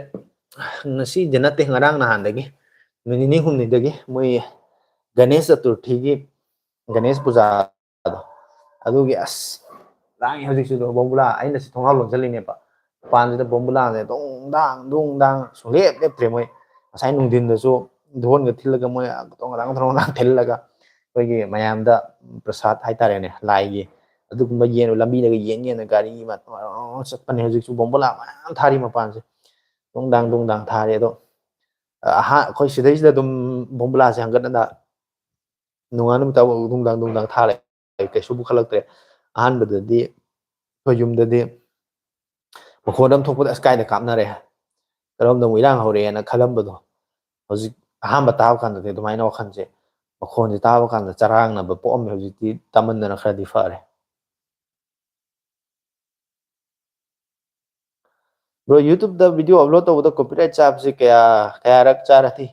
ꯉꯁꯤꯗꯤ ꯅꯠꯇꯦ, ꯉꯔꯥꯡ ꯅꯍꯥꯟꯗꯒꯤ, ꯅꯨꯃꯤꯠ ꯅꯤꯅꯤ ꯍꯨꯝꯅꯤꯗꯒꯤ ꯃꯣꯏ ꯒꯅꯦꯁ ꯆꯇꯨꯔꯊꯤꯒꯤ, ꯒꯅꯦꯁ ꯄꯨꯖꯥꯗꯣ, ꯑꯗꯨꯒꯤ ꯑꯁ ꯂꯥꯡꯉꯤ ꯍꯧꯖꯤꯛꯁꯨ꯫ ꯑꯗꯣ ꯕꯣꯝꯕꯨꯂꯥ, ꯑꯩꯅ ꯁꯤ ꯊꯣꯡꯅꯥꯎ ꯂꯣꯟꯁꯤꯜꯂꯤꯅꯦꯕ, ꯃꯄꯥꯟꯁꯤꯗ ꯕꯣꯝꯕꯨꯂꯥꯁꯦ ꯗꯣꯡ ꯗꯥꯡ ꯗꯣꯡ ꯗꯥꯡ ꯁꯨꯡꯂꯦꯞ ꯂꯦꯞꯇ꯭ꯔꯦ꯫ ꯃꯣꯏ ꯉꯁꯥꯏ ꯅꯨꯡꯊꯤꯟꯗꯁꯨ ꯙꯣꯟꯒ ꯊꯤꯜꯂꯒ, ꯃꯣꯏ ꯇꯣꯡ ꯉꯔꯥꯡ ꯊꯣꯡ ꯉꯔꯥꯡ ꯊꯤꯜꯂꯒ ꯑꯩꯈꯣꯏꯒꯤ ꯃꯌꯥꯝꯗ ꯄ꯭ꯔꯁꯥꯗ ꯍꯥꯏꯇꯥꯔꯦꯅꯦ, ꯂꯥꯏꯒꯤ, ꯑꯗꯨꯒꯨꯝꯕ ꯌꯦꯟ, ꯂꯝꯕꯤꯗꯒ ꯌꯦꯟ ꯌꯦꯟꯅ ꯒꯥꯔꯤ ꯆꯠꯄꯅꯦ꯫ ꯍꯧꯖꯤꯛꯁꯨ ꯕꯣꯝꯕꯨꯂꯥ ꯃꯌꯥꯝ ꯊꯥꯔꯤ ꯃꯄꯥꯟꯁꯦ, ꯗꯣꯡ ꯗꯥꯡ ꯗꯣꯡ ꯗꯥꯡ ꯊꯥꯔꯤ꯫ ꯑꯗꯣ ꯑꯍꯥ-, ꯑꯩꯈꯣꯏ ꯁꯤꯗꯩꯁꯤꯗ ꯑꯗꯨꯝ ꯕꯣꯝꯕꯨꯂꯥꯁꯦ ꯍꯪꯒꯠ ꯍꯟꯗ ꯅꯣꯡꯉꯥꯟ ꯅꯨꯃꯤꯠ ꯇꯥꯕ ꯗꯨꯡ ꯗꯥꯡ ꯗꯨꯡ ꯗꯥꯡ ꯊꯥ ꯂꯩ꯫ ꯀꯩꯁꯨ ꯄꯨꯈꯠꯂꯛꯇ꯭ꯔꯦ꯫ ꯑꯍꯥꯟꯕꯗꯗꯤ ꯑꯩꯈꯣꯏ ꯌꯨꯝꯗꯗꯤ ꯃꯈꯣꯟ ꯑꯃ ꯊꯣꯛꯄꯗ, "ꯑꯁ, ꯀꯥꯏꯗ ꯀꯥꯞꯅꯔꯦ? ꯀꯔꯣꯝꯗ ꯑꯃꯨꯛ ꯏꯔꯥꯡ ꯍꯧꯔꯛꯑꯦꯅ" ꯈꯜꯂꯝꯕꯗꯣ, ꯍꯧꯖꯤꯛ ꯑꯍꯥꯟꯕ ꯇꯥꯕ ꯀꯥꯟꯗꯗꯤ ꯑꯗꯨꯃꯥꯏꯅ ꯋꯥꯈꯜꯁꯦ ꯃꯈꯣꯟꯁꯦ ꯇꯥꯕ ꯀꯥꯟꯗ ꯆꯔꯥꯡꯅꯕ ꯄꯣꯛꯑꯝꯃꯦ, ꯍꯧꯖꯤꯛꯇꯤ ꯇꯝꯃꯟꯗꯅ ꯈꯔꯗꯤ ꯐꯔꯦ꯫ Bro, YouTube ꯇ video upload ꯇꯧꯕꯗ copyright ꯆꯥꯕꯁꯤ ꯀꯌꯥ, ꯀꯌꯥꯔꯛ ꯆꯥꯔꯗꯤ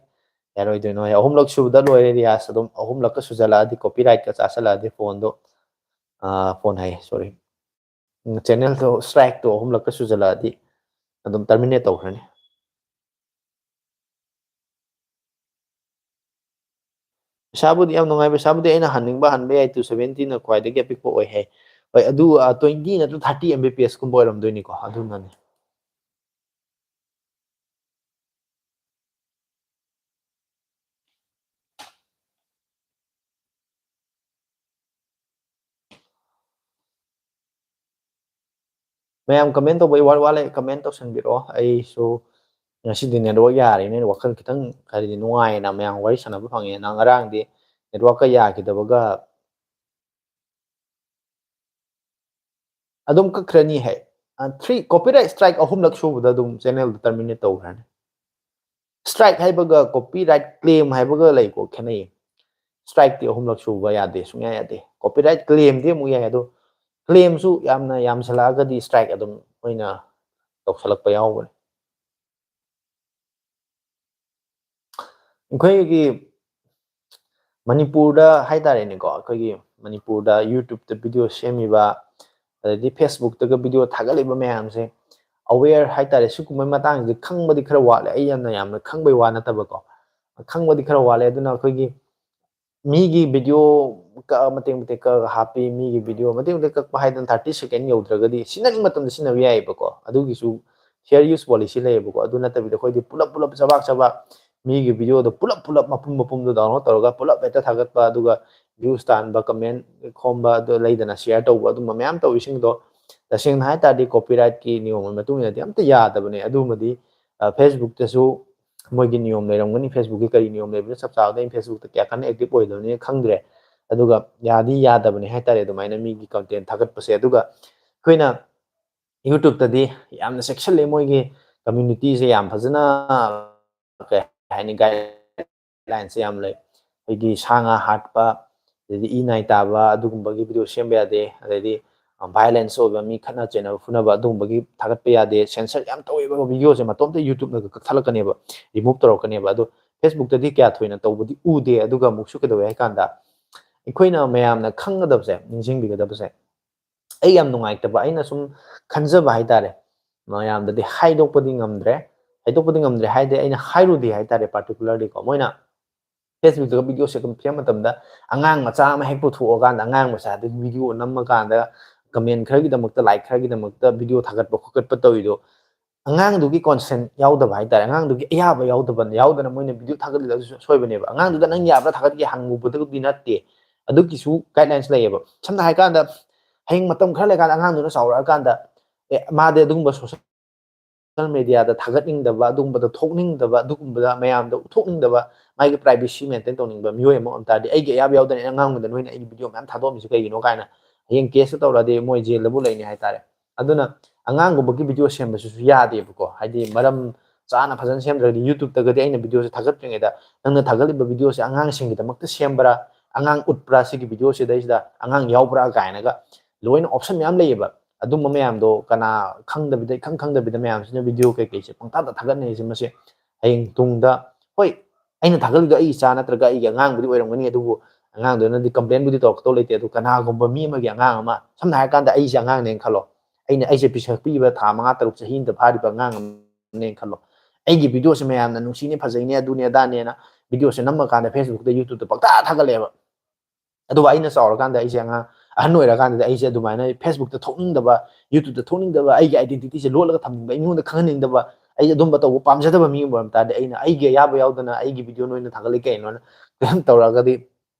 ꯌꯥꯔꯣꯏꯗꯣꯏꯅꯣ? ꯑꯍꯨꯝꯂꯛ ꯁꯨꯕꯗ ꯂꯣꯏꯔꯦ ꯔꯤꯌꯥꯁ꯫ ꯑꯗꯨꯝ ꯑꯍꯨꯝꯂꯛꯀ ꯁꯨꯖꯜꯂꯛꯑꯗꯤ copyright ꯀ ꯆꯥꯁꯜꯂꯛꯑꯗꯤ ꯐꯣꯟꯗꯣ, ꯑ, ꯐꯣꯟ ꯍꯥꯏꯌꯦ, sorry, ꯎꯝ, channel ꯗꯣ strike ꯇꯣ ꯑꯍꯨꯝꯂꯛꯀ ꯁꯨꯖꯜꯂꯛꯑꯗꯤ ꯑꯗꯨꯝ terminate ꯇꯧꯈ꯭ꯔꯅꯤ꯫ ꯄꯩꯁꯥꯕꯨꯗꯤ ꯌꯥꯝ ꯅꯨꯡꯉꯥꯏ, ꯄꯩꯁꯥꯕꯨꯗꯤ ꯑꯩꯅ ꯍꯟꯅꯤꯡꯕ ꯍꯟꯕ ꯌꯥꯏ, two seventy ꯅ ꯈ꯭ꯋꯥꯏꯗꯒꯤ ꯑꯄꯤꯛꯄ ꯑꯣꯏ ꯍꯥꯏ꯫ ꯍꯣꯏ, ꯑꯗꯨ, ꯑ, twenty ꯅꯠꯇ꯭ꯔ thirty M B P S ꯀꯨꯝꯕ ꯑꯣꯏꯔꯝꯗꯣꯏꯅꯤꯀꯣ, ꯑꯗꯨꯅꯅꯦ꯫ ꯃꯌꯥꯝ comment ꯇꯧꯕ ꯏꯋꯥꯠ ꯋꯥꯠꯂꯦ, comment ꯇꯧꯁꯟꯕꯤꯔꯛꯑꯣ꯫ ꯑꯩꯁꯨ ꯉꯁꯤꯗꯤ network ꯌꯥꯔꯦꯅꯦ, ꯋꯥꯈꯜ ꯈꯤꯇꯪ ꯍꯥꯏꯗꯤ ꯅꯨꯡꯉꯥꯏꯅ ꯃꯌꯥꯝ ꯋꯥꯔꯤ ꯁꯥꯟꯅꯕ ꯐꯪꯉꯦ꯫ ꯅꯪ ꯉꯔꯥꯡꯗꯤ network ꯀ ꯌꯥꯈꯤꯗꯕꯒ ꯑꯗꯨꯝ ꯀꯛꯈ꯭ꯔꯅꯤ ꯍꯥꯏ꯫ ꯑ, three, copyright strike ꯑꯍꯨꯝꯂꯛ ꯁꯨꯕꯗ ꯑꯗꯨꯝ channel ꯗꯨ terminate ꯇꯧꯈ꯭ꯔꯅꯤ꯫ Strike ꯍꯥꯏꯕꯒ copyright claim ꯍꯥꯏꯕꯒ ꯂꯩꯀꯣ, ꯈꯦꯠꯅꯩ꯫ Strike ꯇꯤ ꯑꯍꯨꯝꯂꯛ ꯁꯨꯕ ꯌꯥꯗꯦ, ꯁꯨꯡꯌꯥ ꯌꯥꯗꯦ꯫ Copyright claim ꯗꯤ ꯑꯃꯨꯛ ꯌꯥꯏ, ꯑꯗꯣ claim ꯁꯨ ꯌꯥꯝꯅ ꯌꯥꯝꯁꯜꯂꯛꯑꯒꯗꯤ strike ꯑꯗꯨꯝ ꯑꯣꯏꯅ ꯇꯧꯁꯜꯂꯛꯄ ꯌꯥꯎꯕꯅꯦ꯫ ꯑꯩꯈꯣꯏꯒꯤ ꯃꯅꯤꯄꯨꯔꯗ ꯍꯥꯏꯇꯥꯔꯦꯅꯦꯀꯣ, ꯑꯩꯈꯣꯏꯒꯤ ꯃꯅꯤꯄꯨꯔꯗ YouTube ꯇ video ꯁꯦꯝꯃꯤꯕ, ꯑꯗꯩꯗꯤ Facebook ꯇꯒ video ꯊꯥꯒꯠꯂꯤꯕ ꯃꯌꯥꯝꯁꯦ, aware ꯍꯥꯏꯇꯥꯔꯦ, ꯁꯤꯒꯨꯝꯕꯩ ꯃꯇꯥꯡꯁꯤꯗꯤ ꯈꯪꯕꯗꯤ ꯈꯔ ꯋꯥꯠꯂꯦ꯫ ꯑꯩ ꯌꯥꯝꯅ, ꯌꯥꯝꯅ ꯈꯪꯕꯩ ꯋꯥ ꯅꯠꯇꯕꯀꯣ, ꯈꯪꯕꯗꯤ ꯈꯔ ꯋꯥꯠꯂꯦ꯫ ꯑꯗꯨꯅ ꯑꯩꯈꯣꯏꯒꯤ ꯃꯤꯒꯤ video ꯀꯛꯑ ꯃꯇꯦꯛ ꯃꯇꯦꯛ ꯀꯛꯑꯒ ꯍꯥꯞꯄꯤ, ꯃꯤꯒꯤ video ꯃꯇꯦꯛ ꯃꯇꯦꯛ ꯀꯛꯄ ꯍꯥꯏꯗꯅ thirty second ꯌꯧꯗ꯭ꯔꯒꯗꯤ ꯁꯤꯖꯤꯟꯅꯅꯤꯡꯕ ꯃꯇꯝꯗ ꯁꯤꯖꯤꯟꯅꯕ ꯌꯥꯏꯑꯕꯀꯣ꯫ ꯑꯗꯨꯒꯤꯁꯨ fair use policy ꯂꯩꯌꯦꯕꯀꯣ꯫ ꯑꯗꯨ ꯅꯠꯇꯕꯤꯗ ꯑꯩꯈꯣꯏꯗꯤ ꯄꯨꯂꯞ ꯄꯨꯂꯞ ꯆꯕꯥꯛ ꯆꯕꯥꯛ ꯃꯤꯒꯤ video ꯗꯣ ꯄꯨꯂꯞ ꯄꯨꯂꯞ ꯃꯄꯨꯝ ꯃꯄꯨꯝꯗꯣ download ꯇꯧꯔꯒ ꯄꯨꯂꯞ ꯍꯦꯛꯇ ꯊꯥꯒꯠꯄ, ꯑꯗꯨꯒ views ꯇꯥꯟꯕ, comment ꯈꯣꯝꯕ, ꯑꯗꯨ ꯂꯩꯗꯅ, share ꯇꯧꯕ, ꯑꯗꯨꯝꯕ ꯃꯌꯥꯝ ꯇꯧꯔꯤꯁꯤꯡꯗꯣ ꯇꯁꯦꯡꯅ ꯍꯥꯏ ꯇꯥꯔꯗꯤ copyright ꯀꯤ ꯅꯤꯌꯣꯝꯒꯤ ꯃꯇꯨꯡ ꯏꯟꯅꯗꯤ ꯑꯝꯇ ꯌꯥꯗꯕꯅꯦ꯫ ꯑꯗꯨꯃꯗꯤ, ꯑ, Facebook ꯇꯁꯨ ꯃꯣꯏꯒꯤ ꯅꯤꯌꯣꯝ ꯂꯩꯔꯝꯒꯅꯤ꯫ Facebook ꯀꯤ ꯀꯔꯤ ꯅꯤꯌꯣꯝ ꯂꯩꯕꯅꯣ ꯆꯞ ꯆꯥꯕꯗ ꯑꯩ Facebook ꯇ ꯀꯌꯥ ꯀꯟꯅ active ꯑꯣꯏꯗꯕꯅꯤꯅ ꯈꯪꯗ꯭ꯔꯦ꯫ ꯑꯗꯨꯒ ꯌꯥꯗꯤ ꯌꯥꯗꯕꯅꯦ ꯍꯥꯏꯇꯥꯔꯦ ꯑꯗꯨꯃꯥꯏꯅ ꯃꯤꯒꯤ content ꯊꯥꯒꯠꯄꯁꯦ꯫ ꯑꯗꯨꯒ ꯑꯩꯈꯣꯏꯅ YouTube ꯇꯗꯤ ꯌꯥꯝꯅ ꯆꯦꯛꯁꯤꯜꯂꯦ, ꯃꯣꯏꯒꯤ community ꯁꯦ ꯌꯥꯝ ꯐꯖꯅ, ꯀꯩ ꯍꯥꯏꯅꯤ, guideline ꯁꯦ ꯌꯥꯝ ꯂꯩ꯫ ꯑꯩꯈꯣꯏꯒꯤ ꯁꯥ ꯉꯥ ꯍꯥꯠꯄ, ꯑꯗꯩꯗꯤ ꯏ ꯅꯥꯏ ꯇꯥꯕ ꯑꯗꯨꯒꯨꯝꯕꯒꯤ ꯚꯤꯗꯤꯑꯣ ꯁꯦꯝꯕ ꯌꯥꯗꯦ꯫ ꯑꯗꯩꯗꯤ ꯚꯥꯏꯂꯦꯟꯁ ꯑꯣꯏꯕ, ꯃꯤ ꯈꯠꯅ ꯆꯩꯅꯕ ꯐꯨꯅꯕ ꯑꯗꯨꯒꯨꯝꯕꯒꯤ ꯊꯥꯒꯠꯄ ꯌꯥꯗꯦ꯫ ꯁꯦꯟꯁꯔ ꯌꯥꯝ ꯇꯧꯋꯦꯕ ꯚꯤꯗꯤꯑꯣꯁꯦ, ꯃꯇꯣꯝꯇ YouTubeꯅꯒ ꯀꯛꯊꯠꯂꯛꯀꯅꯦꯕ, ꯔꯤꯃꯨꯚ ꯇꯧꯔꯛꯀꯅꯦꯕ꯫ ꯑꯗꯣ Facebook-ꯇꯗꯤ ꯀꯌꯥ ꯊꯣꯏꯅ ꯇꯧꯕꯗꯤ ꯎꯗꯦ꯫ ꯑꯗꯨꯒ ꯑꯃꯨꯛꯁꯨ ꯀꯩꯗꯧꯋꯦ ꯍꯥꯏ ꯀꯥꯟꯗ, ꯑꯩꯈꯣꯏꯅ ꯃꯌꯥꯝꯅ ꯈꯪꯒꯗꯕꯁꯦ, ꯅꯤꯡꯁꯤꯡꯕꯤꯒꯗꯕꯁꯦ, ꯑꯩ ꯌꯥꯝ ꯅꯨꯡꯉꯥꯏꯇꯕ, ꯑꯩꯅ ꯁꯨꯝ ꯈꯟꯖꯕ ꯍꯥꯏꯇꯥꯔꯦ, ꯃꯌꯥꯝꯗꯗꯤ ꯍꯥꯏꯗꯣꯛꯄꯗꯤ ꯉꯝꯗ꯭ꯔꯦ꯫ ꯍꯥꯏꯗꯣꯛꯄꯗꯤ ꯉꯝꯗ꯭ꯔꯦ ꯍꯥꯏꯗꯤ, ꯑꯩꯅ ꯍꯥꯏꯔꯨꯗꯦ ꯍꯥꯏꯇꯥꯔꯦ, particularly ꯀꯣ꯫ ꯃꯣꯏꯅ Facebook-ꯇꯒ ꯚꯤꯗꯤꯑꯣꯁꯦ ꯑꯗꯨꯝ ꯁꯦꯝꯕ ꯃꯇꯝꯗ, ꯑꯉꯥꯡ ꯃꯆꯥ ꯑꯃ ꯍꯦꯛ ꯄꯨꯊꯣꯛꯑꯀꯥꯟꯗ, ꯑꯉꯥꯡ ꯃꯆꯥꯗꯨꯒꯤ ꯚꯤꯗꯤꯑꯣ ꯅꯝꯃꯀꯥꯟꯗ, ꯀꯃꯦꯟ ꯈꯔꯒꯤꯗꯃꯛꯇ, ꯂꯥꯏꯛ ꯈꯔꯒꯤꯗꯃꯛꯇ ꯚꯤꯗꯤꯑꯣ ꯊꯥꯒꯠꯄ ꯈꯣꯠꯀꯠꯄ ꯇꯧꯔꯤꯗꯣ, ꯑꯉꯥꯡꯗꯨꯒꯤ ꯀꯣꯟꯁꯦꯟ ꯌꯥꯎꯗꯕ ꯍꯥꯏꯇꯥꯔꯦ, ꯑꯉꯥꯡꯗꯨꯒꯤ ꯑꯌꯥꯕ ꯌꯥꯎꯗꯕ, ꯌꯥꯎꯗꯅ ꯃꯣꯏꯅ ꯚꯤꯗꯤꯑꯣ ꯊꯥꯒꯠꯂꯤꯗꯣ, ꯑꯗꯨꯁꯨ ꯑꯁꯣꯏꯕꯅꯦꯕ꯫ ꯑꯉꯥꯡꯗꯨꯗ "ꯅꯪ ꯌꯥꯕ꯭ꯔꯥ ꯊꯥꯒꯠꯀꯦ?" ꯍꯪꯉꯨꯕꯗꯨꯗꯤ ꯅꯠꯇꯦ꯫ ꯑꯗꯨꯒꯤꯁꯨ ꯒꯥꯏꯗꯂꯥꯏꯟꯁ ꯂꯩꯌꯦꯕ꯫ ꯁꯝꯅ ꯍꯥꯏꯔꯀꯥꯟꯗ, ꯍꯌꯦꯡ ꯃꯇꯝ ꯈꯔ ꯂꯩꯔꯀꯥꯟꯗ, ꯑꯉꯥꯡꯗꯨꯅ ꯆꯥꯎꯔꯛꯑꯀꯥꯟꯗ, ꯑꯦ, ꯃꯥꯗꯤ ꯑꯗꯨꯒꯨꯝꯕ ꯁꯣꯁꯦꯜ ꯃꯦꯗꯤꯌꯥꯗ ꯊꯥꯒꯠꯅꯤꯡꯗꯕ, ꯑꯗꯨꯒꯨꯝꯕꯗ ꯊꯣꯛꯅꯤꯡꯗꯕ, ꯑꯗꯨꯒꯨꯝꯕꯗ ꯃꯌꯥꯝꯗ ꯎꯠꯊꯣꯛꯅꯤꯡꯗꯕ, ꯃꯥꯒꯤ ꯄ꯭ꯔꯥꯏꯚꯦꯁꯤ ꯃꯦꯟꯇꯦꯟ ꯇꯧꯅꯤꯡꯕ ꯃꯤꯑꯣꯏ ꯑꯃ ꯑꯣꯏꯕ ꯇꯥꯔꯗꯤ, "ꯑꯩꯒꯤ ꯑꯌꯥꯕ ꯌꯥꯎꯗꯅ ꯑꯩꯅ ꯑꯉꯥꯡꯕꯗ ꯅꯣꯏꯅ ꯑꯩꯒꯤ ꯚꯤꯗꯤꯑꯣ ꯃꯌꯥꯝ ꯊꯥꯗꯣꯛꯑꯝꯃꯤꯁꯦ ꯀꯩꯒꯤꯅꯣ?" ꯀꯥꯏꯅ ꯍꯌꯦꯡ ꯀꯦꯁꯇ ꯇꯧꯔꯛꯑꯗꯤ ꯃꯣꯏ ꯖꯦꯜꯗꯕꯨ ꯂꯩꯅꯤ ꯍꯥꯏꯇꯥꯔꯦ꯫ ꯑꯗꯨꯅ ꯑꯉꯥꯡꯒꯨꯝꯕꯒꯤ ꯚꯤꯗꯤꯑꯣ ꯁꯦꯝꯕꯁꯤꯁꯨ ꯌꯥꯗꯦꯕꯀꯣ꯫ ꯍꯥꯏꯗꯤ ꯃꯔꯝ ꯆꯥꯅ ꯐꯖꯅ ꯁꯦꯝꯗ꯭ꯔꯒꯗꯤ, YouTube-ꯇꯒꯗꯤ ꯑꯩꯅ ꯚꯤꯗꯤꯑꯣꯁꯦ ꯊꯥꯒꯠꯇ꯭ꯔꯤꯉꯩꯗ, "ꯅꯪꯅ ꯊꯥꯒꯠꯂꯤꯕ ꯚꯤꯗꯤꯑꯣꯁꯦ ꯑꯉꯥꯡꯁꯤꯡꯒꯤꯗꯃꯛꯇ ꯁꯦꯝꯕ꯭ꯔꯥ, ꯑꯉꯥꯡ ꯎꯠꯄ꯭ꯔꯥ, ꯁꯤꯒꯤ ꯚꯤꯗꯤꯑꯣꯁꯤꯗꯩꯁꯤꯗ ꯑꯉꯥꯡ ꯌꯥꯎꯕ꯭ꯔꯥ?" ꯀꯥꯏꯅꯒ ꯂꯣꯏꯅ ꯑꯣꯞꯁꯟ ꯃꯌꯥꯝ ꯂꯩꯌꯦꯕ꯫ ꯑꯗꯨꯝꯕ ꯃꯌꯥꯝꯗꯣ ꯀꯅꯥ ꯈꯪꯗꯕꯤꯗ, ꯏꯈꯪ ꯈꯪꯗꯕꯤꯗ ꯃꯌꯥꯝꯁꯤꯅ ꯚꯤꯗꯤꯑꯣ ꯀꯩꯀꯩꯁꯦ ꯄꯪꯊꯥꯗ ꯊꯥꯒꯠꯅꯩꯁꯦ, ꯃꯁꯤ ꯍꯌꯦꯡ ꯇꯨꯡꯗ, ꯍꯣꯏ, ꯑꯩꯅ ꯊꯥꯒꯠꯂꯤꯗꯣ ꯑꯩ ꯏꯆꯥ ꯅꯠꯇ꯭ꯔꯒ ꯑꯩꯒꯤ ꯑꯉꯥꯡꯕꯨꯗꯤ ꯑꯣꯏꯔꯝꯒꯅꯤ, ꯑꯗꯨꯕꯨ ꯑꯉꯥꯡꯗꯨꯅꯗꯤ ꯀꯝꯄ꯭ꯂꯦꯟꯕꯨꯗꯤ ꯇꯧꯔꯛꯀꯗꯧ ꯂꯩꯇꯦ꯫ ꯑꯗꯨ ꯀꯅꯥꯒꯨꯝꯕ ꯃꯤ ꯑꯃꯒꯤ ꯑꯉꯥꯡ ꯑꯃ, ꯁꯝꯅ ꯍꯥꯏꯔꯀꯥꯟꯗ ꯑꯩꯁꯦ ꯑꯉꯥꯡꯅꯦꯅ ꯈꯜꯂꯣ, ꯑꯩꯅ, ꯑꯩꯁꯦ ꯄꯤꯁꯛ ꯄꯤꯛꯏꯕ ꯊꯥ ꯃꯉꯥ, ꯇꯔꯨꯛ, ꯆꯍꯤ ꯑꯃꯗ ꯐꯥꯔꯤꯕ ꯑꯉꯥꯡ ꯑꯃꯅꯦꯅ ꯈꯜꯂꯣ, ꯑꯩꯒꯤ ꯚꯤꯗꯤꯑꯣꯁꯦ ꯃꯌꯥꯝꯅ ꯅꯨꯡꯁꯤꯅꯦ, ꯐꯖꯩꯅꯦ, ꯑꯗꯨꯅꯦ ꯑꯗꯥꯅꯦꯅ ꯚꯤꯗꯤꯑꯣꯁꯦ ꯅꯝꯃꯀꯥꯟꯗ Facebook-ꯇ, YouTube-ꯇ ꯄꯪꯊꯥ ꯊꯥꯒꯠꯂꯦꯕ꯫ ꯑꯗꯨꯒ ꯑꯩꯅ ꯆꯥꯎꯔꯀꯥꯟꯗ, ꯑꯩꯁꯦ ꯑꯉꯥꯡ ꯑꯍꯟ ꯑꯣꯏꯔꯀꯥꯟꯗꯗꯤ ꯑꯩꯁꯦ ꯑꯗꯨꯃꯥꯏꯅ Facebook-ꯇ ꯊꯣꯛꯅꯤꯡꯗꯕ, YouTube-ꯇ ꯊꯣꯛꯅꯤꯡꯗꯕ, ꯑꯩꯒꯤ identity-ꯁꯦ ꯂꯣꯠꯂꯒ ꯊꯝꯅꯤꯡꯕ, ꯑꯩꯉꯣꯟꯗ ꯈꯪꯍꯟꯅꯤꯡꯗꯕ, ꯑꯩꯁꯦ ꯑꯗꯨꯝꯕ ꯇꯧꯕ ꯄꯥꯝꯖꯗꯕ ꯃꯤ ꯑꯃ ꯑꯣꯏꯔꯝ ꯇꯥꯔꯗꯤ, ꯑꯩꯅ ꯑꯩꯒꯤ ꯑꯌꯥꯕ ꯌꯥꯎꯗꯅ ꯑꯩꯒꯤ ꯚꯤꯗꯤꯑꯣ ꯅꯣꯏꯅ ꯊꯥꯒꯠꯂꯤ ꯀꯩꯅꯣꯅ ꯀꯝꯄ꯭ꯂꯦꯟ ꯇꯧꯔꯒꯗꯤ,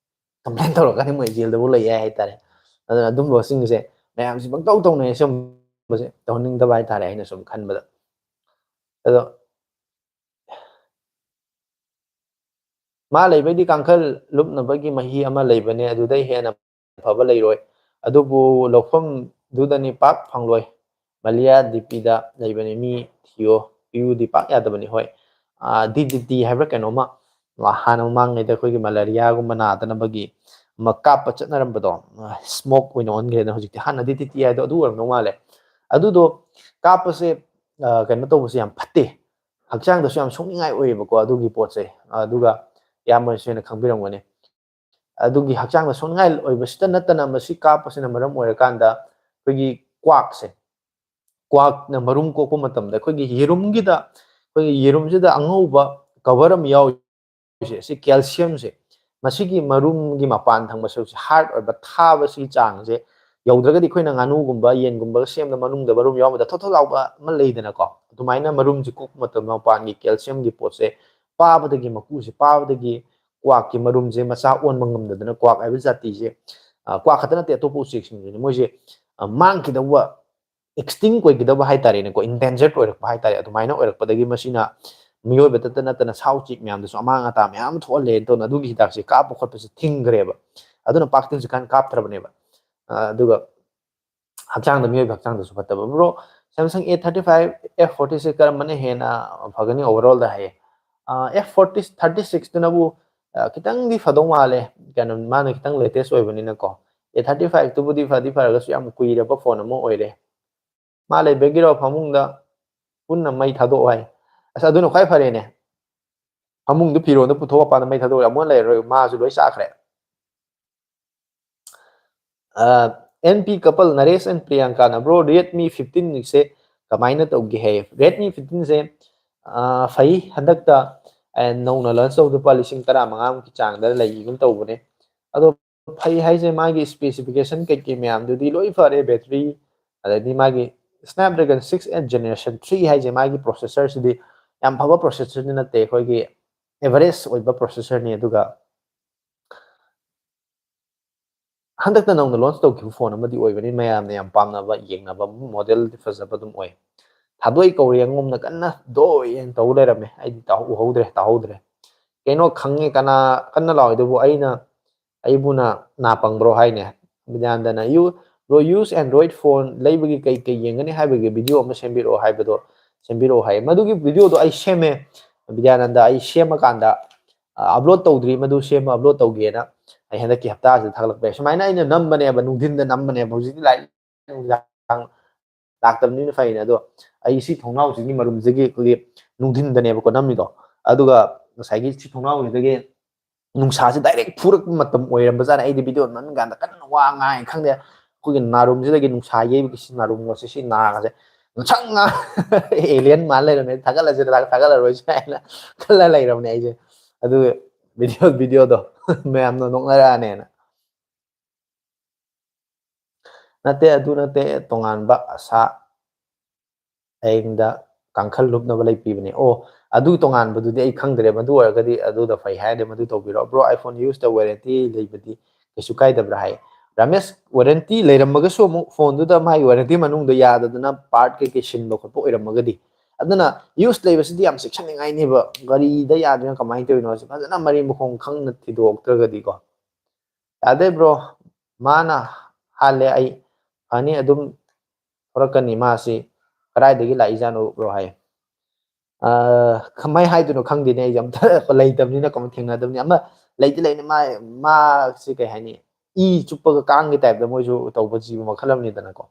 ꯀꯝꯄ꯭ꯂꯦꯟ ꯇꯧꯔꯒꯗꯤ ꯃꯣꯏ ꯖꯦꯜꯗꯕꯨ ꯂꯩ ꯌꯥꯏ ꯍꯥꯏꯇꯥꯔꯦ꯫ ꯑꯗꯨꯅ ꯑꯗꯨꯝꯕꯁꯤꯡꯁꯦ ꯃꯌꯥꯝꯁꯦ ꯄꯪꯇꯧ ꯇꯧꯅꯩ, ꯁꯨꯝꯕꯁꯦ ꯇꯧꯍꯟꯅꯤꯡꯗꯕ ꯍꯥꯏꯇꯥꯔꯦ, ꯑꯩꯅ ꯁꯨꯝ ꯈꯟꯕꯗ꯫ ꯑꯗꯣ ꯃꯥ ꯂꯩꯕꯩꯗꯤ ꯀꯥꯡꯈꯜ ꯂꯨꯞꯅꯕꯒꯤ ꯃꯍꯤ ꯑꯃ ꯂꯩꯕꯅꯦ, ꯑꯗꯨꯗꯩ ꯍꯦꯟꯅ ꯐꯕ ꯂꯩꯔꯣꯏ꯫ ꯑꯗꯨꯕꯨ ꯂꯧꯐꯝꯗꯨꯗꯅꯤ ꯄꯥꯛ ꯐꯪꯂꯣꯏ꯫ ꯃꯂꯤꯌꯥ ꯗꯤꯄꯤꯗ ꯂꯩꯕꯅꯤ, ꯃꯤ ꯊꯤꯌꯣ꯫ ꯄꯤꯌꯨꯗꯤ ꯄꯥꯛ ꯌꯥꯗꯕꯅꯤ꯫ ꯍꯣꯏ, ꯑꯥ, ꯗꯤ ꯗꯤ ꯇꯤ ꯍꯥꯏꯕ꯭ꯔꯥ ꯀꯩꯅꯣꯝꯃ, ꯍꯥꯟꯅ ꯃꯃꯥꯡꯉꯩꯗ ꯑꯩꯈꯣꯏꯒꯤ ꯃꯂꯥꯔꯤꯌꯥꯒꯨꯝꯕ ꯅꯥꯗꯅꯕꯒꯤ ꯑꯃ ꯀꯥꯞꯄ ꯆꯠꯅꯔꯝꯕꯗꯣ, ꯁ꯭ꯃꯣꯛ ꯑꯣꯏꯅ ꯑꯣꯟꯈ꯭ꯔꯦꯗꯅ ꯍꯧꯖꯤꯛꯇꯤ꯫ ꯍꯥꯟꯅꯗꯤ ꯇꯤ ꯇꯤ ꯑꯥꯏꯗꯣ ꯑꯗꯨ ꯑꯣꯏꯔꯝꯗꯧ ꯃꯥꯜꯂꯦ꯫ ꯑꯗꯨꯗꯣ ꯀꯥꯞꯄꯁꯦ, ꯑ, ꯀꯩꯅꯣ ꯇꯧꯕꯁꯦ ꯌꯥꯝ ꯐꯠꯇꯦ, ꯍꯛꯆꯥꯡꯗꯁꯨ ꯌꯥꯝ ꯁꯣꯛꯅꯤꯡꯉꯥꯏ ꯑꯣꯏꯌꯦꯕꯀꯣ ꯑꯗꯨꯒꯤ ꯄꯣꯠꯁꯦ꯫ ꯑꯗꯨꯒ ꯏꯌꯥꯝꯕꯁꯨ ꯍꯦꯟꯅ ꯈꯪꯕꯤꯔꯝꯒꯅꯤ꯫ ꯑꯗꯨꯒꯤ ꯍꯛꯆꯥꯡꯗ ꯁꯣꯛꯅꯤꯡꯉꯥꯏ ꯑꯣꯏꯕꯁꯤꯇ ꯅꯠꯇꯅ ꯃꯁꯤ ꯀꯥꯞꯄꯁꯤꯅ ꯃꯔꯝ ꯑꯣꯏꯔꯀꯥꯟꯗ ꯑꯩꯈꯣꯏꯒꯤ ꯀ꯭ꯋꯥꯛꯁꯦ, ꯀ꯭ꯋꯥꯛꯅ ꯃꯔꯨꯝ ꯀꯣꯛꯄ ꯃꯇꯝꯗ ꯑꯩꯈꯣꯏꯒꯤ ꯌꯦꯔꯨꯝꯒꯤꯗ, ꯑꯩꯈꯣꯏꯒꯤ ꯌꯦꯔꯨꯝꯁꯤꯗ ꯑꯉꯧꯕ ꯀꯕꯔ ꯑꯃ ꯌꯥꯎꯔꯤꯁꯦ, ꯁꯤ ꯀꯦꯜꯁꯤꯌꯝꯁꯦ, ꯃꯁꯤꯒꯤ ꯃꯔꯨꯝꯒꯤ ꯃꯄꯥꯟ ꯊꯪꯕ ꯁꯔꯨꯛꯁꯦ, ꯍꯥꯔꯠ ꯑꯣꯏꯕ ꯊꯥꯕꯁꯤꯒꯤ ꯆꯥꯡꯁꯦ ꯌꯧꯗ꯭ꯔꯒꯗꯤ ꯑꯩꯈꯣꯏꯅ ꯉꯥꯅꯨꯒꯨꯝꯕ, ꯌꯦꯟꯒꯨꯝꯕ ꯁꯦꯝꯕꯗ ꯃꯅꯨꯡꯗ ꯃꯔꯨꯝ ꯌꯥꯎꯕꯗ ꯊꯣꯠ ꯊꯣꯠ ꯂꯥꯎꯕ ꯑꯃ ꯂꯩꯗꯅꯀꯣ, ꯑꯗꯨꯃꯥꯏꯅ ꯃꯔꯨꯝꯁꯦ ꯀꯣꯛꯄ ꯃꯇꯝꯗ ꯃꯄꯥꯟꯒꯤ ꯀꯦꯜꯁꯤꯌꯝꯒꯤ ꯄꯣꯠꯁꯦ ꯄꯥꯕꯗꯒꯤ, ꯃꯀꯨꯁꯦ ꯄꯥꯕꯗꯒꯤ ꯀ꯭ꯋꯥꯛꯀꯤ ꯃꯔꯨꯝꯁꯦ ꯃꯆꯥ ꯑꯣꯟꯕ ꯉꯝꯗꯗꯅ, ꯀ꯭ꯋꯥꯛ ꯍꯥꯏꯕ ꯖꯥꯇꯤꯁꯦ, ꯑ, ꯀ꯭ꯋꯥꯛ ꯈꯛꯇ ꯅꯠꯇꯦ, ꯑꯇꯣꯞꯄ ꯎꯆꯦꯛꯁꯤꯡꯁꯤꯅ ꯃꯣꯏꯁꯦ, ꯑ, ꯃꯥꯡꯈꯤꯗꯧꯕ, ꯑꯦꯛꯁꯇꯤꯡꯛ ꯑꯣꯏꯒꯗꯕ ꯍꯥꯏꯇꯥꯔꯦꯅꯦꯀꯣ, ꯏꯟꯗꯦꯟꯖꯔꯠ ꯑꯣꯏꯔꯛꯄ ꯍꯥꯏꯇꯥꯔꯦ꯫ ꯑꯗꯨꯃꯥꯏꯅ ꯑꯣꯏꯔꯛꯄꯗꯒꯤ ꯃꯁꯤꯅ ꯃꯤꯑꯣꯏꯕꯗꯇ ꯅꯠꯇꯅ ꯁꯥ ꯎꯆꯦꯛ ꯃꯌꯥꯝꯗꯁꯨ ꯑꯃꯥꯡ ꯑꯇꯥ ꯃꯌꯥꯝ ꯑꯃ ꯊꯣꯛꯍꯜꯂꯦꯅ ꯇꯧꯅ ꯑꯗꯨꯒꯤ ꯍꯤꯗꯥꯛꯁꯦ ꯀꯥꯞꯄ ꯈꯣꯠꯄꯁꯦ ꯊꯤꯡꯈ꯭ꯔꯦꯕ꯫ ꯑꯗꯨꯅ ꯄꯥꯛꯇꯤ ꯍꯧꯖꯤꯛꯀꯥꯟ ꯀꯥꯞꯇ꯭ꯔꯕꯅꯦꯕ꯫ ꯑ, ꯑꯗꯨꯒ ꯍꯛꯆꯥꯡꯗ, ꯃꯤꯑꯣꯏꯕ ꯍꯛꯆꯥꯡꯗꯁꯨ ꯐꯠꯇꯕ꯫ Bro, Samsung A thirty five, F forty six ꯀꯔꯝꯕꯅ ꯍꯦꯟꯅ ꯐꯒꯅꯤ overall ꯗ ꯍꯥꯏꯌꯦ꯫ ꯑ, F forty, thirty six ꯇꯨꯅꯕꯨ, ꯑ, ꯈꯤꯇꯪꯗꯤ ꯐꯗꯧ ꯃꯥꯜꯂꯦ, ꯀꯩꯅꯣ, ꯃꯥꯅ ꯈꯤꯇꯪ latest ꯑꯣꯏꯕꯅꯤꯅꯀꯣ꯫ A thirty five ꯇꯨꯕꯨꯗꯤ ꯐꯗꯤ ꯐꯔꯒꯁꯨ ꯌꯥꯝ ꯀꯨꯏꯔꯕ ꯐꯣꯟ ꯑꯃ ꯑꯣꯏꯔꯦ꯫ ꯃꯥ ꯂꯩꯕꯒꯤꯔꯣ ꯐꯃꯨꯡꯗ ꯄꯨꯟꯅ ꯃꯩ ꯊꯥꯗꯣꯛꯑꯣ ꯍꯥꯏ꯫ ꯑꯁ, ꯑꯗꯨꯅ ꯈ꯭ꯋꯥꯏ ꯐꯔꯦꯅꯦ꯫ ꯐꯃꯨꯡꯗ ꯐꯤꯔꯣꯟꯗ ꯄꯨꯊꯣꯛꯑ ꯃꯄꯥꯟꯗ ꯃꯩ ꯊꯥꯗꯣꯛꯑꯣ, ꯑꯃꯨꯛ ꯂꯩꯔꯔꯣꯏ, ꯃꯥꯁꯨ ꯂꯣꯏ ꯆꯥꯈ꯭ꯔꯦ꯫ ꯑ, N P couple, ꯅꯔꯦꯁ and ꯄ꯭ꯔꯤꯌꯥꯡꯀꯥꯅ, "Bro, Redmi fifteen ꯁꯦ ꯀꯃꯥꯏꯅ ꯇꯧꯒꯦ?" ꯍꯥꯏꯌꯦ꯫ Redmi fifteen ꯁꯦ, ꯑ, ꯐꯩ꯫ ꯍꯟꯗꯛꯇ, ꯑ, ꯅꯧꯅ launch ꯇꯧꯕꯗ ꯂꯨꯄꯥ ꯂꯤꯁꯤꯡ ꯇꯔꯥꯃꯉꯥꯃꯨꯛꯀꯤ ꯆꯥꯡꯗ ꯂꯩꯒꯨꯝ ꯇꯧꯕꯅꯦ꯫ ꯑꯗꯣ ꯐꯩ ꯍꯥꯏꯁꯦ ꯃꯥꯒꯤ specification ꯀꯩꯀꯩ ꯃꯌꯥꯝꯗꯨꯗꯤ ꯂꯣꯏ ꯐꯔꯦ, battery, ꯑꯗꯩꯗꯤ ꯃꯥꯒꯤ Snapdragon six eight generation three ꯍꯥꯏꯁꯦ ꯃꯥꯒꯤ processor ꯁꯤꯗꯤ ꯌꯥꯝ ꯐꯕ processor ꯗꯤ ꯅꯠꯇꯦ, ꯑꯩꯈꯣꯏꯒꯤ average ꯑꯣꯏꯕ processor ꯅꯤ꯫ ꯑꯗꯨꯒ ꯍꯟꯗꯛꯇ ꯅꯧꯅ launch ꯇꯧꯈꯤꯕ ꯐꯣꯟ ꯑꯃꯗꯤ ꯑꯣꯏꯕꯅꯤ, ꯃꯌꯥꯝꯅ ꯌꯥꯝ ꯄꯥꯝꯅꯕ, ꯌꯦꯡꯅꯕ, model ꯗꯤ ꯐꯖꯕ ꯑꯗꯨꯝ ꯑꯣꯏ꯫ ꯊꯥꯗꯣꯏ ꯀꯧꯔꯦ ꯑꯉꯣꯝꯅ ꯀꯟꯅ ꯗꯣꯏ ꯍꯥꯏꯅ ꯇꯧ ꯂꯩꯔꯝꯃꯦ, ꯑꯩꯗꯤ ꯇꯥꯍꯧ-, ꯎꯍꯧꯗ꯭ꯔꯦ, ꯇꯥꯍꯧꯗ꯭ꯔꯦ꯫ ꯀꯩꯅꯣ ꯈꯪꯉꯦ, ꯀꯅꯥ ꯀꯟꯅ ꯂꯥꯎꯏꯗꯨꯕꯨ? ꯑꯩꯅ, ꯑꯩꯕꯨꯅ ꯅꯥ ꯄꯪꯕ꯭ꯔꯣ ꯍꯥꯏꯅꯦ꯫ ꯕꯤꯗ꯭ꯌꯥꯅꯟꯗꯅ, "You, bro, use Android phone ꯂꯩꯕꯒꯤ ꯀꯩ ꯀꯩ ꯌꯦꯡꯒꯅꯤ ꯍꯥꯏꯕꯒꯤ video ꯑꯃ ꯁꯦꯝꯕꯤꯔꯛꯑꯣ ꯍꯥꯏꯕꯗꯣ, ꯁꯦꯝꯕꯤꯔꯛꯑꯣ" ꯍꯥꯏ꯫ ꯃꯗꯨꯒꯤ video ꯗꯣ ꯑꯩ ꯁꯦꯝꯃꯦ, ꯕꯤꯗ꯭ꯌꯥꯅꯟꯗ, ꯑꯩ ꯁꯦꯝꯃꯀꯥꯟꯗ ꯑꯞꯂꯣꯗ ꯇꯧꯗ꯭ꯔꯤ, ꯃꯗꯨ ꯁꯦꯝꯕ ꯑꯞꯂꯣꯗ ꯇꯧꯒꯦꯅ ꯑꯩ ꯍꯟꯗꯛꯀꯤ ꯍꯞꯇꯥꯁꯤꯗ ꯊꯥꯒꯠꯂꯛꯄ ꯌꯥꯏ꯫ ꯁꯨꯃꯥꯏꯅ ꯑꯩꯅ ꯅꯝꯕꯅꯦꯕ, ꯅꯨꯡꯊꯤꯟꯗ ꯅꯝꯕꯅꯦꯕ, ꯍꯧꯖꯤꯛꯇꯤ ꯂꯥꯏꯠ ꯅꯨꯡꯗꯥꯡ ꯂꯥꯛꯇꯕꯅꯤꯅ ꯐꯩꯅꯦ꯫ ꯑꯗꯣ ꯑꯩ ꯁꯤ ꯊꯣꯡꯅꯥꯎꯁꯤꯒꯤ ꯃꯔꯨꯝꯁꯤꯒꯤ ꯑꯩꯈꯣꯏꯒꯤ ꯅꯨꯡꯊꯤꯟꯗꯅꯦꯕꯀꯣ ꯅꯝꯃꯤꯗꯣ, ꯑꯗꯨꯒ ꯉꯁꯥꯏꯒꯤ ꯁꯤ ꯊꯣꯡꯅꯥꯎꯁꯤꯗꯒꯤ ꯅꯨꯡꯁꯥꯁꯦ ꯗꯥꯏꯔꯦꯛ ꯐꯨꯔꯛꯄ ꯃꯇꯝ ꯑꯣꯏꯔꯝꯕꯖꯥꯠꯅꯦ꯫ ꯑꯩꯗꯤ ꯚꯤꯗꯤꯑꯣ ꯅꯝꯃꯤ ꯀꯥꯟꯗ ꯀꯟꯅ ꯋꯥ ꯉꯥꯡꯉꯦ ꯈꯪꯗꯦ, ꯑꯩꯈꯣꯏꯒꯤ ꯅꯥꯔꯨꯝꯁꯤꯗꯒꯤ ꯅꯨꯡꯁꯥ ꯌꯩꯕꯒꯤ ꯁꯤ ꯅꯥꯔꯨꯝꯒꯁꯦ, ꯁꯤ ꯅꯥꯒꯁꯦ ꯉꯁꯪ ꯉꯥꯡ ꯑꯦꯂꯤꯌꯟ ꯃꯥꯟ ꯂꯩꯔꯝꯃꯦ꯫ ꯊꯥꯒꯠꯂꯁꯤꯔ ꯊꯥꯒꯠꯂꯔꯣꯏꯁꯤꯔ ꯍꯥꯏꯅ ꯈꯜꯂ ꯂꯩꯔꯕꯅꯦ ꯑꯩꯁꯦ꯫ ꯑꯗꯨ ꯚꯤꯗꯤꯑꯣ ꯚꯤꯗꯤꯑꯣꯗꯣ ꯃꯌꯥꯝꯅ ꯅꯣꯛꯅꯔꯛꯑꯅꯦꯅ꯫ ꯅꯠꯇꯦ, ꯑꯗꯨ ꯅꯠꯇꯦ, ꯇꯣꯉꯥꯟꯕ ꯑꯁꯥ ꯑꯌꯤꯡꯗ ꯀꯥꯡꯈꯜ ꯂꯨꯞꯅꯕ ꯂꯩꯕꯤꯕꯅꯦ꯫ ꯑꯣ, ꯑꯗꯨ ꯇꯣꯉꯥꯟꯕꯗꯨꯗꯤ ꯑꯩ ꯈꯪꯗ꯭ꯔꯦ꯫ ꯃꯗꯨ ꯑꯣꯏꯔꯒꯗꯤ ꯑꯗꯨꯗ ꯐꯩ ꯍꯥꯏꯔꯗꯤ ꯃꯗꯨ ꯇꯧꯕꯤꯔꯣ꯫ Bro, iPhone use ꯇ warranty ꯂꯩꯕꯗꯤ ꯀꯩꯁꯨ ꯀꯥꯏꯗꯕ꯭ꯔꯥ ꯍꯥꯏ꯫ ꯔꯥꯃꯦꯁ, warranty ꯂꯩꯔꯝꯃꯒꯁꯨ ꯑꯃꯨꯛ ꯐꯣꯟꯗꯨꯗ ꯃꯥꯒꯤ warranty ꯃꯅꯨꯡꯗ ꯌꯥꯗꯗꯅ part ꯀꯩꯀꯩ ꯁꯤꯟꯕ ꯈꯣꯠꯄ ꯑꯣꯏꯔꯝꯃꯒꯗꯤ, ꯑꯗꯨꯅ use ꯂꯩꯕꯁꯤꯗꯤ ꯌꯥꯝ ꯆꯦꯛꯁꯤꯟꯅꯤꯡꯉꯥꯏꯅꯦꯕ꯫ ꯒꯥꯔꯤꯗ ꯌꯥꯗ꯭ꯔꯤꯅ ꯀꯃꯥꯏꯅ ꯇꯧꯔꯤꯅꯣ ꯁꯤ ꯐꯖꯅ ꯃꯔꯤ ꯃꯈꯣꯡ ꯈꯪꯅ ꯊꯤꯗꯣꯛꯇ꯭ꯔꯒꯗꯤꯀꯣ꯫ ꯌꯥꯗꯦ bro, ꯃꯥꯅ ꯍꯥꯜꯂꯦ ꯑꯩ꯫ ꯐꯅꯤ, ꯑꯗꯨꯝ ꯊꯣꯔꯛꯀꯅꯤ ꯃꯥꯁꯤ꯫ ꯀꯗꯥꯏꯗꯒꯤ ꯂꯥꯛꯏꯖꯥꯠꯅꯣ bro ꯍꯥꯏ꯫ ꯑ, ꯀꯃꯥꯏ ꯍꯥꯏꯗꯣꯏꯅꯣ ꯈꯪꯗꯦꯅꯦ, ꯑꯩꯁꯦ ꯑꯝꯇ ꯂꯩꯇꯕꯅꯤꯅ ꯀꯃꯥꯏꯅ ꯊꯦꯡꯅꯗꯕꯅꯤ꯫ ꯑꯃ ꯂꯩꯗꯤ ꯂꯩꯅꯤ, ꯃꯥ, ꯃꯥꯁꯤ ꯀꯩ ꯍꯥꯏꯅꯤ, ꯏ ꯆꯨꯞꯄꯒ ꯀꯥꯡꯒꯤ type ꯇ ꯃꯣꯏꯁꯨ ꯇꯧꯕ ꯖꯤꯕ ꯃꯈꯜ ꯑꯃꯅꯤꯗꯅꯀꯣ꯫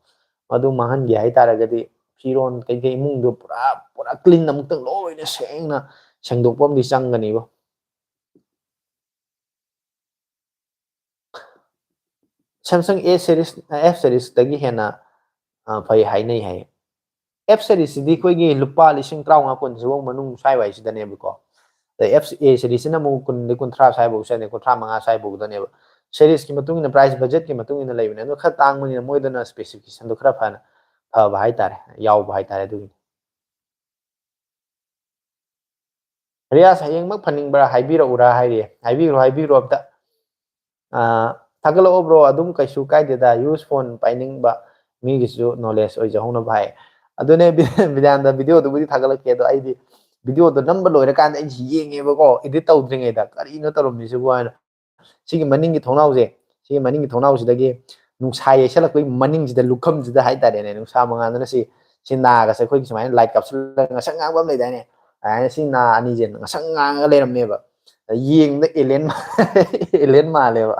ꯃꯗꯨ ꯃꯥꯡꯍꯟꯒꯦ ꯍꯥꯏꯇꯥꯔꯒꯗꯤ ꯐꯤꯔꯣꯟ ꯀꯩꯀꯩ ꯏꯃꯨꯡꯗꯣ ꯄꯨꯔꯥ, ꯄꯨꯔꯥ clean ꯑꯃꯨꯛꯇꯪ ꯂꯣꯏꯅ ꯁꯦꯡꯅ ꯁꯦꯡꯗꯣꯛꯄ ꯑꯃꯗꯤ ꯆꯪꯒꯅꯤꯕ꯫ Samsung A series, F series ꯇꯒꯤ ꯍꯦꯟꯅ, ꯑ, ꯐꯩ ꯍꯥꯏꯅꯩ ꯍꯥꯏ꯫ F series ꯁꯤꯗꯤ ꯑꯩꯈꯣꯏꯒꯤ ꯂꯨꯄꯥ ꯂꯤꯁꯤꯡ ꯇꯔꯥꯃꯉꯥ ꯀꯨꯟ ꯁꯤꯐꯧ ꯃꯅꯨꯡ ꯁ꯭ꯋꯥꯏꯋꯥꯏꯁꯤꯗꯅꯦꯕꯀꯣ꯫ ꯑꯗꯩ F, A series ꯁꯤꯅ ꯑꯃꯨꯛ ꯀꯨꯟꯗꯒꯤ ꯀꯨꯟꯊ꯭ꯔꯥ ꯁ꯭ꯋꯥꯏꯐꯧ ꯆꯠꯅꯤ, ꯀꯨꯟꯊ꯭ꯔꯥ ꯃꯉꯥ ꯁ꯭ꯋꯥꯏꯐꯧꯗꯅꯦꯕ꯫ Series ꯀꯤ ꯃꯇꯨꯡ ꯏꯟꯅ, price budget ꯀꯤ ꯃꯇꯨꯡ ꯏꯟꯅ ꯂꯩꯕꯅꯦ꯫ ꯑꯗꯣ ꯈꯔ ꯇꯥꯡꯕꯅꯤꯅ ꯃꯣꯏꯗꯅ specification ꯗꯣ ꯈꯔ ꯐꯅ, ꯐꯕ ꯍꯥꯏꯇꯥꯔꯦ, ꯌꯥꯎꯕ ꯍꯥꯏꯇꯥꯔꯦ ꯑꯗꯨꯒꯤꯅꯤ꯫ ꯔꯤꯌꯥꯁ, ꯍꯌꯦꯡꯃꯛ ꯐꯟꯅꯤꯡꯕ꯭ꯔꯥ ꯍꯥꯏꯕꯤꯔꯛꯎꯔꯥ ꯍꯥꯏꯔꯤ꯫ ꯍꯥꯏꯕꯤꯔꯣ, ꯍꯥꯏꯕꯤꯔꯣ ꯑꯝꯇ꯫ ꯑꯥ, ꯊꯥꯒꯠꯂꯛꯑꯣ bro, ꯑꯗꯨꯝ ꯀꯩꯁꯨ ꯀꯥꯏꯗꯦꯗ, use phone ꯄꯥꯏꯅꯤꯡꯕ ꯃꯤꯒꯤꯁꯨ knowledge ꯑꯣꯏꯖꯍꯧꯅꯕ ꯍꯥꯏ꯫ ꯑꯗꯨꯅꯦ ꯕꯤ-, ꯕꯤꯗ꯭ꯌꯥꯅꯟꯗ video ꯗꯨꯕꯨꯗꯤ ꯊꯥꯒꯠꯂꯛꯀꯦ, ꯑꯗꯣ ꯑꯩꯗꯤ video ꯗꯣ ꯅꯝꯕ ꯂꯣꯏꯔꯀꯥꯟꯗ ꯑꯩꯁꯤ ꯌꯦꯡꯉꯦꯕꯀꯣ, edit ꯇꯧꯗ꯭ꯔꯤꯉꯩꯗ, "ꯀꯔꯤꯅꯣ ꯇꯧꯔꯝꯃꯤꯁꯤꯕꯨ?" ꯍꯥꯏꯅ꯫ ꯁꯤꯒꯤ ꯃꯅꯤꯡꯒꯤ ꯊꯣꯡꯅꯥꯎꯁꯦ, ꯁꯤꯒꯤ ꯃꯅꯤꯡꯒꯤ ꯊꯣꯡꯅꯥꯎꯁꯤꯗꯒꯤ ꯅꯨꯡꯁꯥ ꯌꯩꯁꯜꯂꯛꯄꯒꯤ ꯃꯅꯤꯡꯁꯤꯗ, ꯂꯨꯈꯝꯁꯤꯗ ꯍꯥꯏꯇꯥꯔꯦꯅꯦ, ꯅꯨꯡꯁꯥ ꯃꯉꯥꯜꯗꯅ ꯁꯤ, ꯁꯤ ꯅꯥꯒꯁꯦ ꯑꯩꯈꯣꯏꯒꯤ ꯁꯨꯃꯥꯏꯅ light ꯀꯥꯞꯁꯤꯜꯂꯒ ꯉꯁꯪ ꯉꯥꯡꯕ ꯑꯃ ꯂꯩꯗꯥꯏꯅꯦ, ꯑꯗꯨꯃꯥꯏꯅ ꯁꯤ ꯅꯥ ꯑꯅꯤꯁꯦ ꯉꯁꯪ ꯉꯥꯡꯉꯒ ꯂꯩꯔꯝꯃꯦꯕ꯫ ꯌꯦꯡꯗ ꯑꯦꯂꯦꯟ ꯑꯦꯂꯦꯟ ꯃꯥꯜꯂꯦꯕ꯫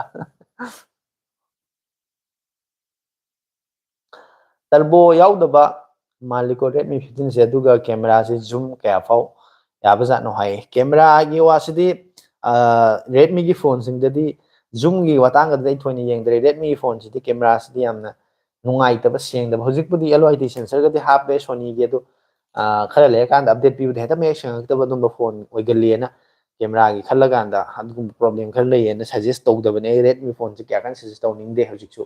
ꯇꯔꯕꯣ ꯌꯥꯎꯗꯕ ꯃꯥꯜꯂꯤꯀꯣ ꯔꯦꯗꯃꯤ ꯐꯤꯐꯇꯤꯟꯁꯦ꯫ ꯑꯗꯨꯒ ꯀꯦꯃꯦꯔꯥꯁꯦ ꯖꯨꯝ ꯀꯌꯥ ꯐꯥꯎ ꯌꯥꯕꯖꯥꯠꯅꯣ ꯍꯥꯏꯌꯦ꯫ ꯀꯦꯃꯦꯔꯥꯒꯤ ꯋꯥꯁꯤꯗꯤ ꯔꯦꯗꯃꯤꯒꯤ ꯐꯣꯟꯁꯤꯡꯗꯗꯤ ꯖꯨꯝꯒꯤ ꯃꯇꯥꯡꯗꯗꯤ ꯑꯩ ꯊꯣꯏꯅ ꯌꯦꯡꯗ꯭ꯔꯦ꯫ ꯔꯦꯗꯃꯤꯒꯤ ꯐꯣꯟꯁꯤꯗꯤ ꯀꯦꯃꯦꯔꯥꯁꯤꯗꯤ ꯌꯥꯝꯅ ꯅꯨꯡꯉꯥꯏꯇꯕ, ꯁꯦꯡꯗꯕ꯫ ꯍꯧꯖꯤꯛꯄꯨꯗꯤ ꯑꯦꯜ ꯑꯣ ꯑꯥꯏ ꯗꯤ ꯁꯦꯟꯁꯔꯒꯗꯤ ꯍꯥꯞꯄꯦ ꯁꯣꯅꯤꯒꯤ, ꯑꯗꯨ ꯈꯔ ꯂꯩꯔꯀꯥꯟꯗ ꯑꯞꯗꯦꯠ ꯄꯤꯕꯗ ꯍꯦꯛꯇ ꯃꯌꯦꯛ ꯁꯦꯡꯉꯛꯇꯕ ꯑꯗꯨꯝꯕ ꯐꯣꯟ ꯑꯣꯏꯒꯜꯂꯤꯅ ꯀꯦꯃꯦꯔꯥꯒꯤ ꯈꯜꯂꯀꯥꯟꯗ ꯑꯗꯨꯒꯨꯝꯕ ꯄ꯭ꯔꯣꯕ꯭ꯂꯦꯝ ꯈꯔ ꯂꯩꯌꯦꯅ ꯁꯖꯦꯁ ꯇꯧꯗꯕꯅꯦ꯫ ꯑꯩ ꯔꯦꯗꯃꯤ ꯐꯣꯟꯁꯦ ꯀꯌꯥ ꯀꯟꯅ ꯁꯖꯦꯁ ꯇꯧꯅꯤꯡꯗꯦ ꯍꯧꯖꯤꯛꯁꯨ꯫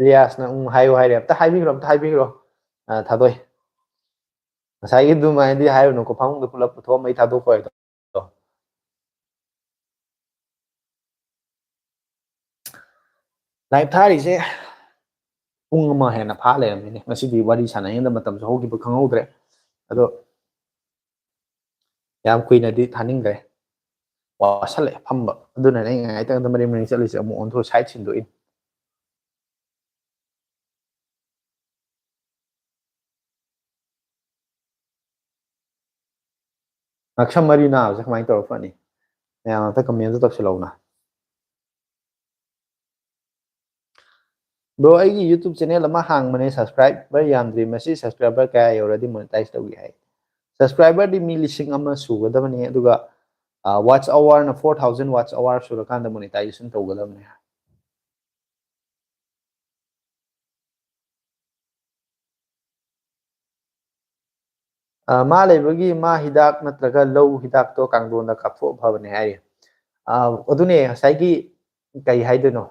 ꯔꯤꯌꯥꯁꯅ ꯎꯝ ꯍꯥꯏꯌꯨ ꯍꯥꯏꯔꯦ꯫ ꯑꯝꯇ ꯍꯥꯏꯕꯤꯈ꯭ꯔꯣ, ꯑꯝꯇ ꯍꯥꯏꯕꯤꯈ꯭ꯔꯣ꯫ ꯑ, ꯊꯥꯗꯣꯏ꯫ ꯉꯁꯥꯏꯒꯤ ꯑꯗꯨꯃꯥꯏꯅꯗꯤ ꯍꯥꯏꯔꯨꯅꯨꯀꯣ, ꯐꯃꯨꯡꯗ ꯄꯨꯂꯞ ꯄꯨꯊꯣꯛꯑꯝꯃ ꯑꯩ ꯊꯥꯗꯣꯛꯄ ꯑꯣꯏꯗꯣ꯫ ꯂꯥꯏꯞ ꯊꯥꯔꯤꯁꯦ ꯄꯨꯡ ꯑꯃ ꯍꯦꯟꯅ ꯐꯥ ꯂꯩꯔꯝꯃꯤꯅꯦ꯫ ꯉꯁꯤꯗꯤ ꯋꯥꯔꯤ ꯁꯥꯟꯅꯔꯤꯉꯩꯗ ꯃꯇꯝꯁꯨ ꯍꯧꯈꯤꯕ ꯈꯪꯍꯧꯗ꯭ꯔꯦ꯫ ꯑꯗꯣ ꯌꯥꯝ ꯀꯨꯏꯅꯗꯤ ꯊꯥꯅꯤꯡꯗ꯭ꯔꯦ꯫ ꯋꯥꯁꯜꯂꯛꯑꯦ ꯐꯝꯕ꯫ ꯑꯗꯨꯅꯅꯦ ꯑꯩ ꯉꯥꯏꯇꯪꯗ ꯃꯔꯦꯡ ꯃꯔꯦꯡ ꯆꯠꯂꯤꯁꯦ꯫ ꯑꯃꯨꯛ ꯑꯣꯟꯊꯣꯛ ꯁꯥꯏꯠ ꯁꯤꯟꯗꯣꯛꯏꯅꯤ꯫ ꯉꯛꯁꯝ ꯃꯔꯤ ꯅꯥꯕꯁꯦ ꯀꯃꯥꯏꯅ ꯇꯧꯔ ꯐꯅꯤ? ꯃꯌꯥꯝ ꯑꯝꯇ ꯀꯃꯦꯟꯇ ꯇꯧꯁꯤꯜꯂꯛꯎꯅ꯫ ꯕ꯭ꯔꯣ, ꯑꯩꯒꯤ ꯌꯨꯇ꯭ꯌꯨꯕ ꯆꯦꯅꯦꯜ ꯑꯃ ꯍꯥꯡꯕꯅꯦ, ꯁꯕꯁꯀ꯭ꯔꯥꯏꯕꯔ ꯌꯥꯝꯗ꯭ꯔꯤ꯫ ꯃꯁꯤ ꯁꯕꯁꯀ꯭ꯔꯥꯏꯕꯔ ꯀꯌꯥ ꯌꯧꯔꯗꯤ ꯃꯣꯅꯤꯇꯥꯏꯁ ꯇꯧꯒꯦ ꯍꯥꯏ? ꯁꯕꯁꯀ꯭ꯔꯥꯏꯕꯔꯗꯤ ꯃꯤ ꯂꯤꯁꯤꯡ ꯑꯃ ꯁꯨꯒꯗꯕꯅꯤ, ꯑꯗꯨꯒ ꯋꯥꯠꯆ ꯑꯋꯥꯔꯅ ꯐꯣꯔ ꯊꯥꯎꯖꯟ ꯋꯥꯠꯆ ꯑꯋꯥꯔ ꯁꯨꯔꯀꯥꯟꯗ ꯃꯣꯅꯤꯇꯥꯏꯖꯦꯁꯟ ꯇꯧꯒꯗꯕꯅꯦ꯫ ꯑ, ꯃꯥ ꯂꯩꯕꯒꯤ ꯃꯥ ꯍꯤꯗꯥꯛ ꯅꯠꯇ꯭ꯔꯒ ꯂꯧ ꯍꯤꯗꯥꯛꯇꯣ ꯀꯥꯡꯗꯣꯟꯗ ꯀꯥꯞꯊꯣꯛꯑ ꯐꯕꯅꯦ ꯍꯥꯏꯔꯤ꯫ ꯑ, ꯑꯗꯨꯅꯦ ꯉꯁꯥꯏꯒꯤ ꯀꯩ ꯍꯥꯏꯗꯣꯏꯅꯣ,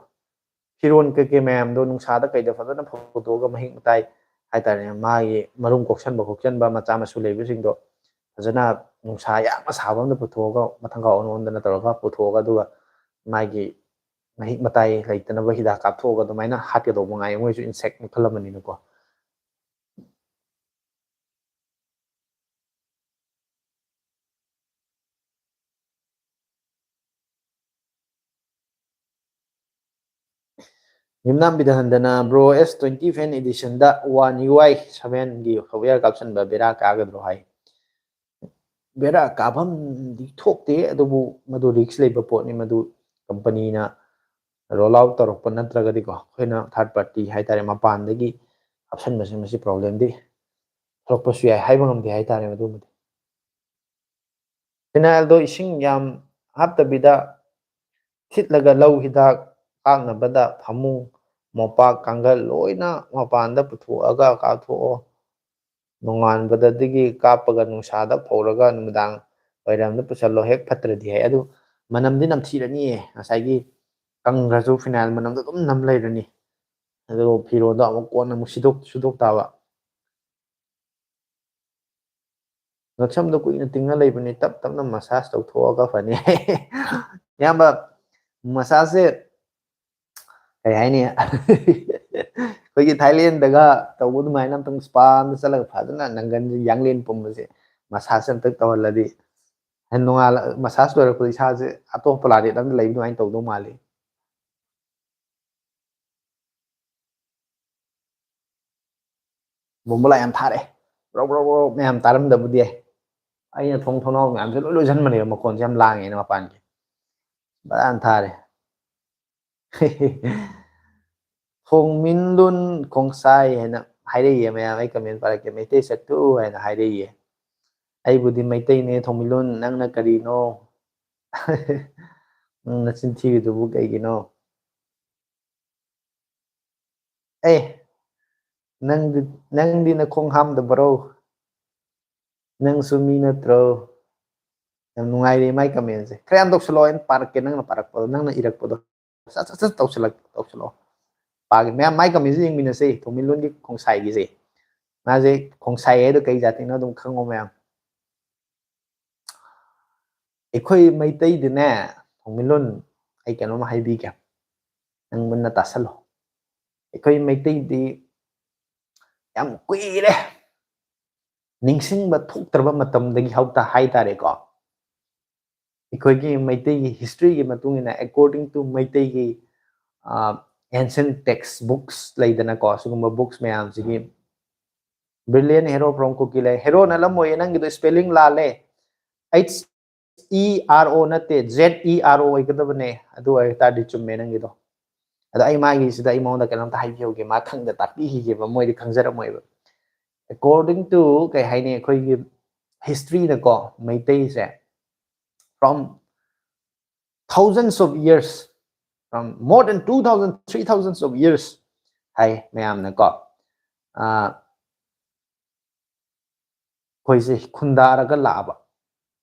ꯐꯤꯔꯣꯟ ꯀꯩꯀꯩ ꯃꯌꯥꯝꯗꯣ ꯅꯨꯡꯁꯥꯗ ꯀꯩꯗ ꯐꯖꯅ ꯐꯧꯗꯣꯛꯑꯒ ꯃꯍꯤꯛ ꯃꯇꯥꯏ ꯍꯥꯏꯇꯥꯔꯦꯅꯦ, ꯃꯥꯒꯤ ꯃꯔꯨꯝ ꯀꯣꯛꯁꯟꯕ ꯈꯣꯠꯆꯟꯕ ꯃꯆꯥ ꯃꯁꯨ ꯂꯩꯕꯁꯤꯡꯗꯣ ꯐꯖꯅ ꯅꯨꯡꯁꯥ ꯌꯥꯝꯅ ꯁꯥꯕ ꯑꯝꯗ ꯄꯨꯊꯣꯛꯑꯒ ꯃꯊꯪ ꯀꯥꯎ ꯑꯣꯟ ꯑꯣꯟꯗꯅ ꯇꯧꯔꯒ ꯄꯨꯊꯣꯛꯑꯒ ꯑꯗꯨꯒ ꯃꯥꯒꯤ ꯃꯍꯤꯛ ꯃꯇꯥꯏ ꯂꯩꯇꯅꯕ ꯍꯤꯗꯥꯛ ꯀꯥꯞꯊꯣꯛꯑꯒ ꯑꯗꯨꯃꯥꯏꯅ ꯍꯥꯠꯀꯗꯧꯕ ꯉꯥꯏ꯫ ꯃꯣꯏꯁꯨ ꯏꯟꯁꯦꯛ ꯃꯈꯜ ꯑꯃꯅꯤꯅꯀꯣ꯫ ꯌꯨꯝꯅꯥꯝ ꯕꯤꯗ꯭ꯌꯥꯅꯟꯗꯅ, "Bro, S twenty fan edition the One U I seven ꯒꯤ software ꯀꯥꯞꯁꯟꯕ ꯕꯦꯔꯥ ꯀꯥꯒꯗ꯭ꯔꯣ?" ꯍꯥꯏ꯫ ꯕꯦꯔꯥ ꯀꯥꯐꯝꯗꯤ ꯊꯣꯛꯇꯦ, ꯑꯗꯨꯕꯨ ꯃꯗꯨ risk ꯂꯩꯕ ꯄꯣꯠꯅꯤ꯫ ꯃꯗꯨ company ꯅ roll out ꯇꯧꯔꯛꯄ ꯅꯠꯇ꯭ꯔꯒꯗꯤꯀꯣ, ꯑꯩꯈꯣꯏꯅ third party ꯍꯥꯏꯇꯥꯔꯦ, ꯃꯄꯥꯟꯗꯒꯤ ꯍꯥꯞꯆꯟꯕꯁꯦ, ꯃꯁꯤ problem ꯗꯤ ꯊꯣꯛꯂꯛꯄꯁꯨ ꯌꯥꯏ, ꯍꯥꯏꯕ ꯉꯝꯗꯦ ꯍꯥꯏꯇꯥꯔꯦ꯫ ꯃꯗꯨꯃꯗꯤ phenyl ꯗꯣ ꯏꯁꯤꯡ ꯌꯥꯝ ꯍꯥꯞꯇꯕꯤꯗ ꯊꯤꯠꯂꯒ ꯂꯧ ꯍꯤꯗꯥꯛ ꯀꯥꯞꯅꯕꯗ ꯐꯃꯨꯡ, ꯃꯣꯝꯄꯥꯛ, ꯀꯥꯡꯒꯜ ꯂꯣꯏꯅ ꯃꯄꯥꯟꯗ ꯄꯨꯊꯣꯛꯑꯒ ꯀꯥꯞꯊꯣꯛꯑꯣ꯫ ꯅꯣꯡꯉꯥꯟꯕꯗꯒꯤ ꯀꯥꯞꯄꯒ ꯅꯨꯡꯁꯥꯗ ꯐꯧꯔꯒ ꯅꯨꯃꯤꯗꯥꯡ ꯋꯥꯏꯔꯝꯗ ꯄꯨꯁꯜꯂꯣ, ꯍꯦꯛ ꯐꯠꯇ꯭ꯔꯗꯤ ꯍꯥꯏ꯫ ꯑꯗꯨ ꯃꯅꯝꯗꯤ ꯅꯝꯊꯤꯔꯅꯤꯌꯦ, ꯉꯁꯥꯏꯒꯤ ꯀꯪꯈ꯭ꯔꯁꯨ phenyl ꯃꯅꯝꯗꯣ ꯑꯗꯨꯝ ꯅꯝ ꯂꯩꯔꯅꯤ꯫ ꯑꯗꯨ ꯐꯤꯔꯣꯜꯗꯣ ꯑꯃꯨꯛ ꯀꯣꯟꯅ ꯑꯃꯨꯛ ꯁꯤꯗꯣꯛ ꯁꯨꯗꯣꯛ ꯇꯥꯕ꯫ ꯉꯛꯁꯝꯗꯣ ꯀꯨꯏꯅ ꯇꯤꯡꯉ ꯂꯩꯕꯅꯤ, ꯇꯞ ꯇꯞꯅ massage ꯇꯧꯊꯣꯛꯑꯒ ꯐꯅꯤ꯫ ꯏꯌꯥꯝꯕ, massage ꯁꯦ ꯀꯩ ꯍꯥꯏꯅꯤ? ꯑꯩꯈꯣꯏꯒꯤ Thailand ꯗꯒ ꯇꯧꯕ ꯑꯗꯨꯃꯥꯏꯅ ꯑꯝꯇꯪ spa ꯑꯃꯗ ꯆꯠꯂꯒ ꯐꯖꯅ ꯅꯪꯒꯟꯁꯦ, ꯌꯥꯡꯂꯦꯟ ꯄꯨꯝꯕꯁꯦ massage ꯑꯝꯇꯪ ꯇꯧꯍꯜꯂꯗꯤ, ꯅꯣꯡꯉꯥꯜꯂ massage ꯂꯣꯏꯔꯛꯄꯗ ꯏꯁꯥꯁꯦ ꯑꯇꯣꯞꯄ planet ꯑꯃꯗ ꯂꯩꯕ ꯑꯗꯨꯃꯥꯏꯅ ꯇꯧꯗꯧ ꯃꯥꯜꯂꯤ꯫ ꯕꯣꯝꯕꯣꯂꯥ ꯌꯥꯝ ꯊꯥꯔꯛꯑꯦ꯫ ꯔꯧ ꯔꯧ ꯔꯧ ꯃꯌꯥꯝ ꯇꯥꯔꯝꯗꯕꯨꯗꯤ ꯌꯥꯏ꯫ ꯑꯩꯅ ꯊꯣꯡ ꯊꯣꯡꯅꯥꯎ ꯃꯌꯥꯝꯁꯦ ꯂꯣꯏ ꯂꯣꯏꯁꯟꯕꯅꯦꯕ, ꯃꯈꯣꯟꯁꯦ ꯌꯥꯝ ꯂꯥꯡꯉꯦꯅ ꯃꯄꯥꯟꯒꯤ꯫ ꯐꯖꯅ ꯊꯥꯔꯦ꯫ ꯊꯣꯡꯃꯤꯟꯂꯨꯟ ꯈꯣꯡꯁꯥꯏ ꯍꯥꯏꯅ ꯍꯥꯏꯔꯛꯏꯌꯦ ꯃꯌꯥꯝ, ꯑꯩ comment ꯄꯥꯔꯛꯀꯦ꯫ "ꯃꯩꯇꯩ ꯁꯛꯇꯨ" ꯍꯥꯏꯅ ꯍꯥꯏꯔꯛꯏꯌꯦ꯫ "ꯑꯩꯕꯨꯗꯤ ꯃꯩꯇꯩꯅꯦ ꯊꯣꯡꯃꯤꯟꯂꯨꯟ, ꯅꯪꯅ ꯀꯔꯤꯅꯣ? ꯅꯪ ꯅꯆꯤꯟ ꯊꯤꯔꯤꯗꯨꯕꯨ ꯀꯩꯒꯤꯅꯣ?" ꯑꯦ, ꯅꯪꯗꯤ, ꯅꯪꯗꯤ ꯅꯈꯣꯡ ꯍꯥꯝꯗꯕꯔꯣ? ꯅꯪꯁꯨ ꯃꯤ ꯅꯠꯇ꯭ꯔꯣ? ꯌꯥꯝ ꯅꯨꯡꯉꯥꯏꯔꯦ ꯃꯥꯏ comment ꯁꯦ꯫ ꯈꯔ ꯌꯥꯝ ꯇꯧꯁꯜꯂꯣ, ꯑꯩꯅ ꯄꯥꯔꯛꯀꯦ, ꯅꯪꯅ ꯄꯥꯔꯛꯄꯗꯣ, ꯅꯪꯅ ꯏꯔꯛꯄꯗꯣ꯫ ꯁꯠ, ꯁꯠ, ꯁꯠ ꯇꯧꯁꯜꯂꯛ-, ꯇꯧꯁꯜꯂꯛꯑꯣ꯫ ꯄꯥꯒꯦ꯫ ꯃꯌꯥꯝ ꯃꯥꯏ comment ꯁꯦ ꯌꯦꯡꯃꯤꯟꯅꯁꯦ, ꯊꯣꯡꯃꯤꯟꯂꯣꯟꯒꯤ ꯈꯣꯡꯁꯥꯏꯒꯤꯁꯦ꯫ ꯃꯥꯁꯦ ꯈꯣꯡꯁꯥꯏ ꯍꯥꯏꯗꯣ ꯀꯩ ꯖꯥꯇꯤꯅꯣ ꯑꯗꯨꯝ ꯈꯪꯉꯣ ꯃꯌꯥꯝ꯫ ꯑꯩꯈꯣꯏ ꯃꯩꯇꯩꯗꯤꯅꯦ, ꯊꯣꯡꯃꯤꯟꯂꯣꯟ, ꯑꯩ ꯀꯩꯅꯣꯝ ꯍꯥꯏꯕꯤꯒꯦ꯫ ꯅꯪ ꯃꯨꯟꯅ ꯇꯥꯁꯜꯂꯣ꯫ ꯑꯩꯈꯣꯏ ꯃꯩꯇꯩꯗꯤ ꯌꯥꯝ ꯀꯨꯏꯔꯦ꯫ ꯅꯤꯡꯁꯤꯡꯕ ꯊꯣꯛꯇ꯭ꯔꯕ ꯃꯇꯝꯗꯒꯤ ꯍꯧꯇ ꯍꯥꯏꯇꯥꯔꯦꯀꯣ꯫ ꯑꯩꯈꯣꯏꯒꯤ ꯃꯩꯇꯩꯒꯤ history ꯒꯤ ꯃꯇꯨꯡ ꯏꯟꯅ, according to ꯃꯩꯇꯩꯒꯤ, ꯑ, ancient text books ꯂꯩꯗꯅꯀꯣ, ꯁꯤꯒꯨꯝꯕ books ꯃꯌꯥꯝꯁꯤꯒꯤ, "Brilliant hero from Kuki land", hero ꯅꯠꯂꯝꯃꯣꯏꯌꯦ, ꯅꯪꯒꯤꯗꯣ spelling ꯂꯥꯜꯂꯦ꯫ H E R O ꯅꯠꯇꯦ, Z E R O ꯑꯣꯏꯒꯗꯕꯅꯦ꯫ ꯑꯗꯨ ꯑꯣꯏ ꯇꯥꯔꯗꯤ ꯆꯨꯝꯃꯦ ꯅꯪꯒꯤꯗꯣ꯫ ꯑꯗꯣ ꯑꯩ ꯃꯥꯒꯤꯁꯤꯗ ꯑꯩ ꯃꯉꯣꯟꯗ ꯀꯩꯅꯣꯝꯇ ꯍꯥꯏꯕꯤꯍꯧꯒꯦ, ꯃꯥ ꯈꯪꯗ ꯇꯥꯛꯄꯤꯈꯤꯒꯦꯕ, ꯃꯣꯏꯗꯤ ꯈꯪꯖꯔꯝꯃꯣꯏꯕ꯫ According to, ꯀꯩ ꯍꯥꯏꯅꯤ, ꯑꯩꯈꯣꯏꯒꯤ historyꯗꯀꯣ, ꯃꯩꯇꯩꯁꯦ from thousands of years, from more than two thousand, three thousands of years ꯍꯥꯏ ꯃꯌꯥꯝꯅꯀꯣ꯫ ꯑꯩꯈꯣꯏꯁꯦ ꯈꯨꯟꯗꯥꯔꯒ ꯂꯥꯛꯑꯕ,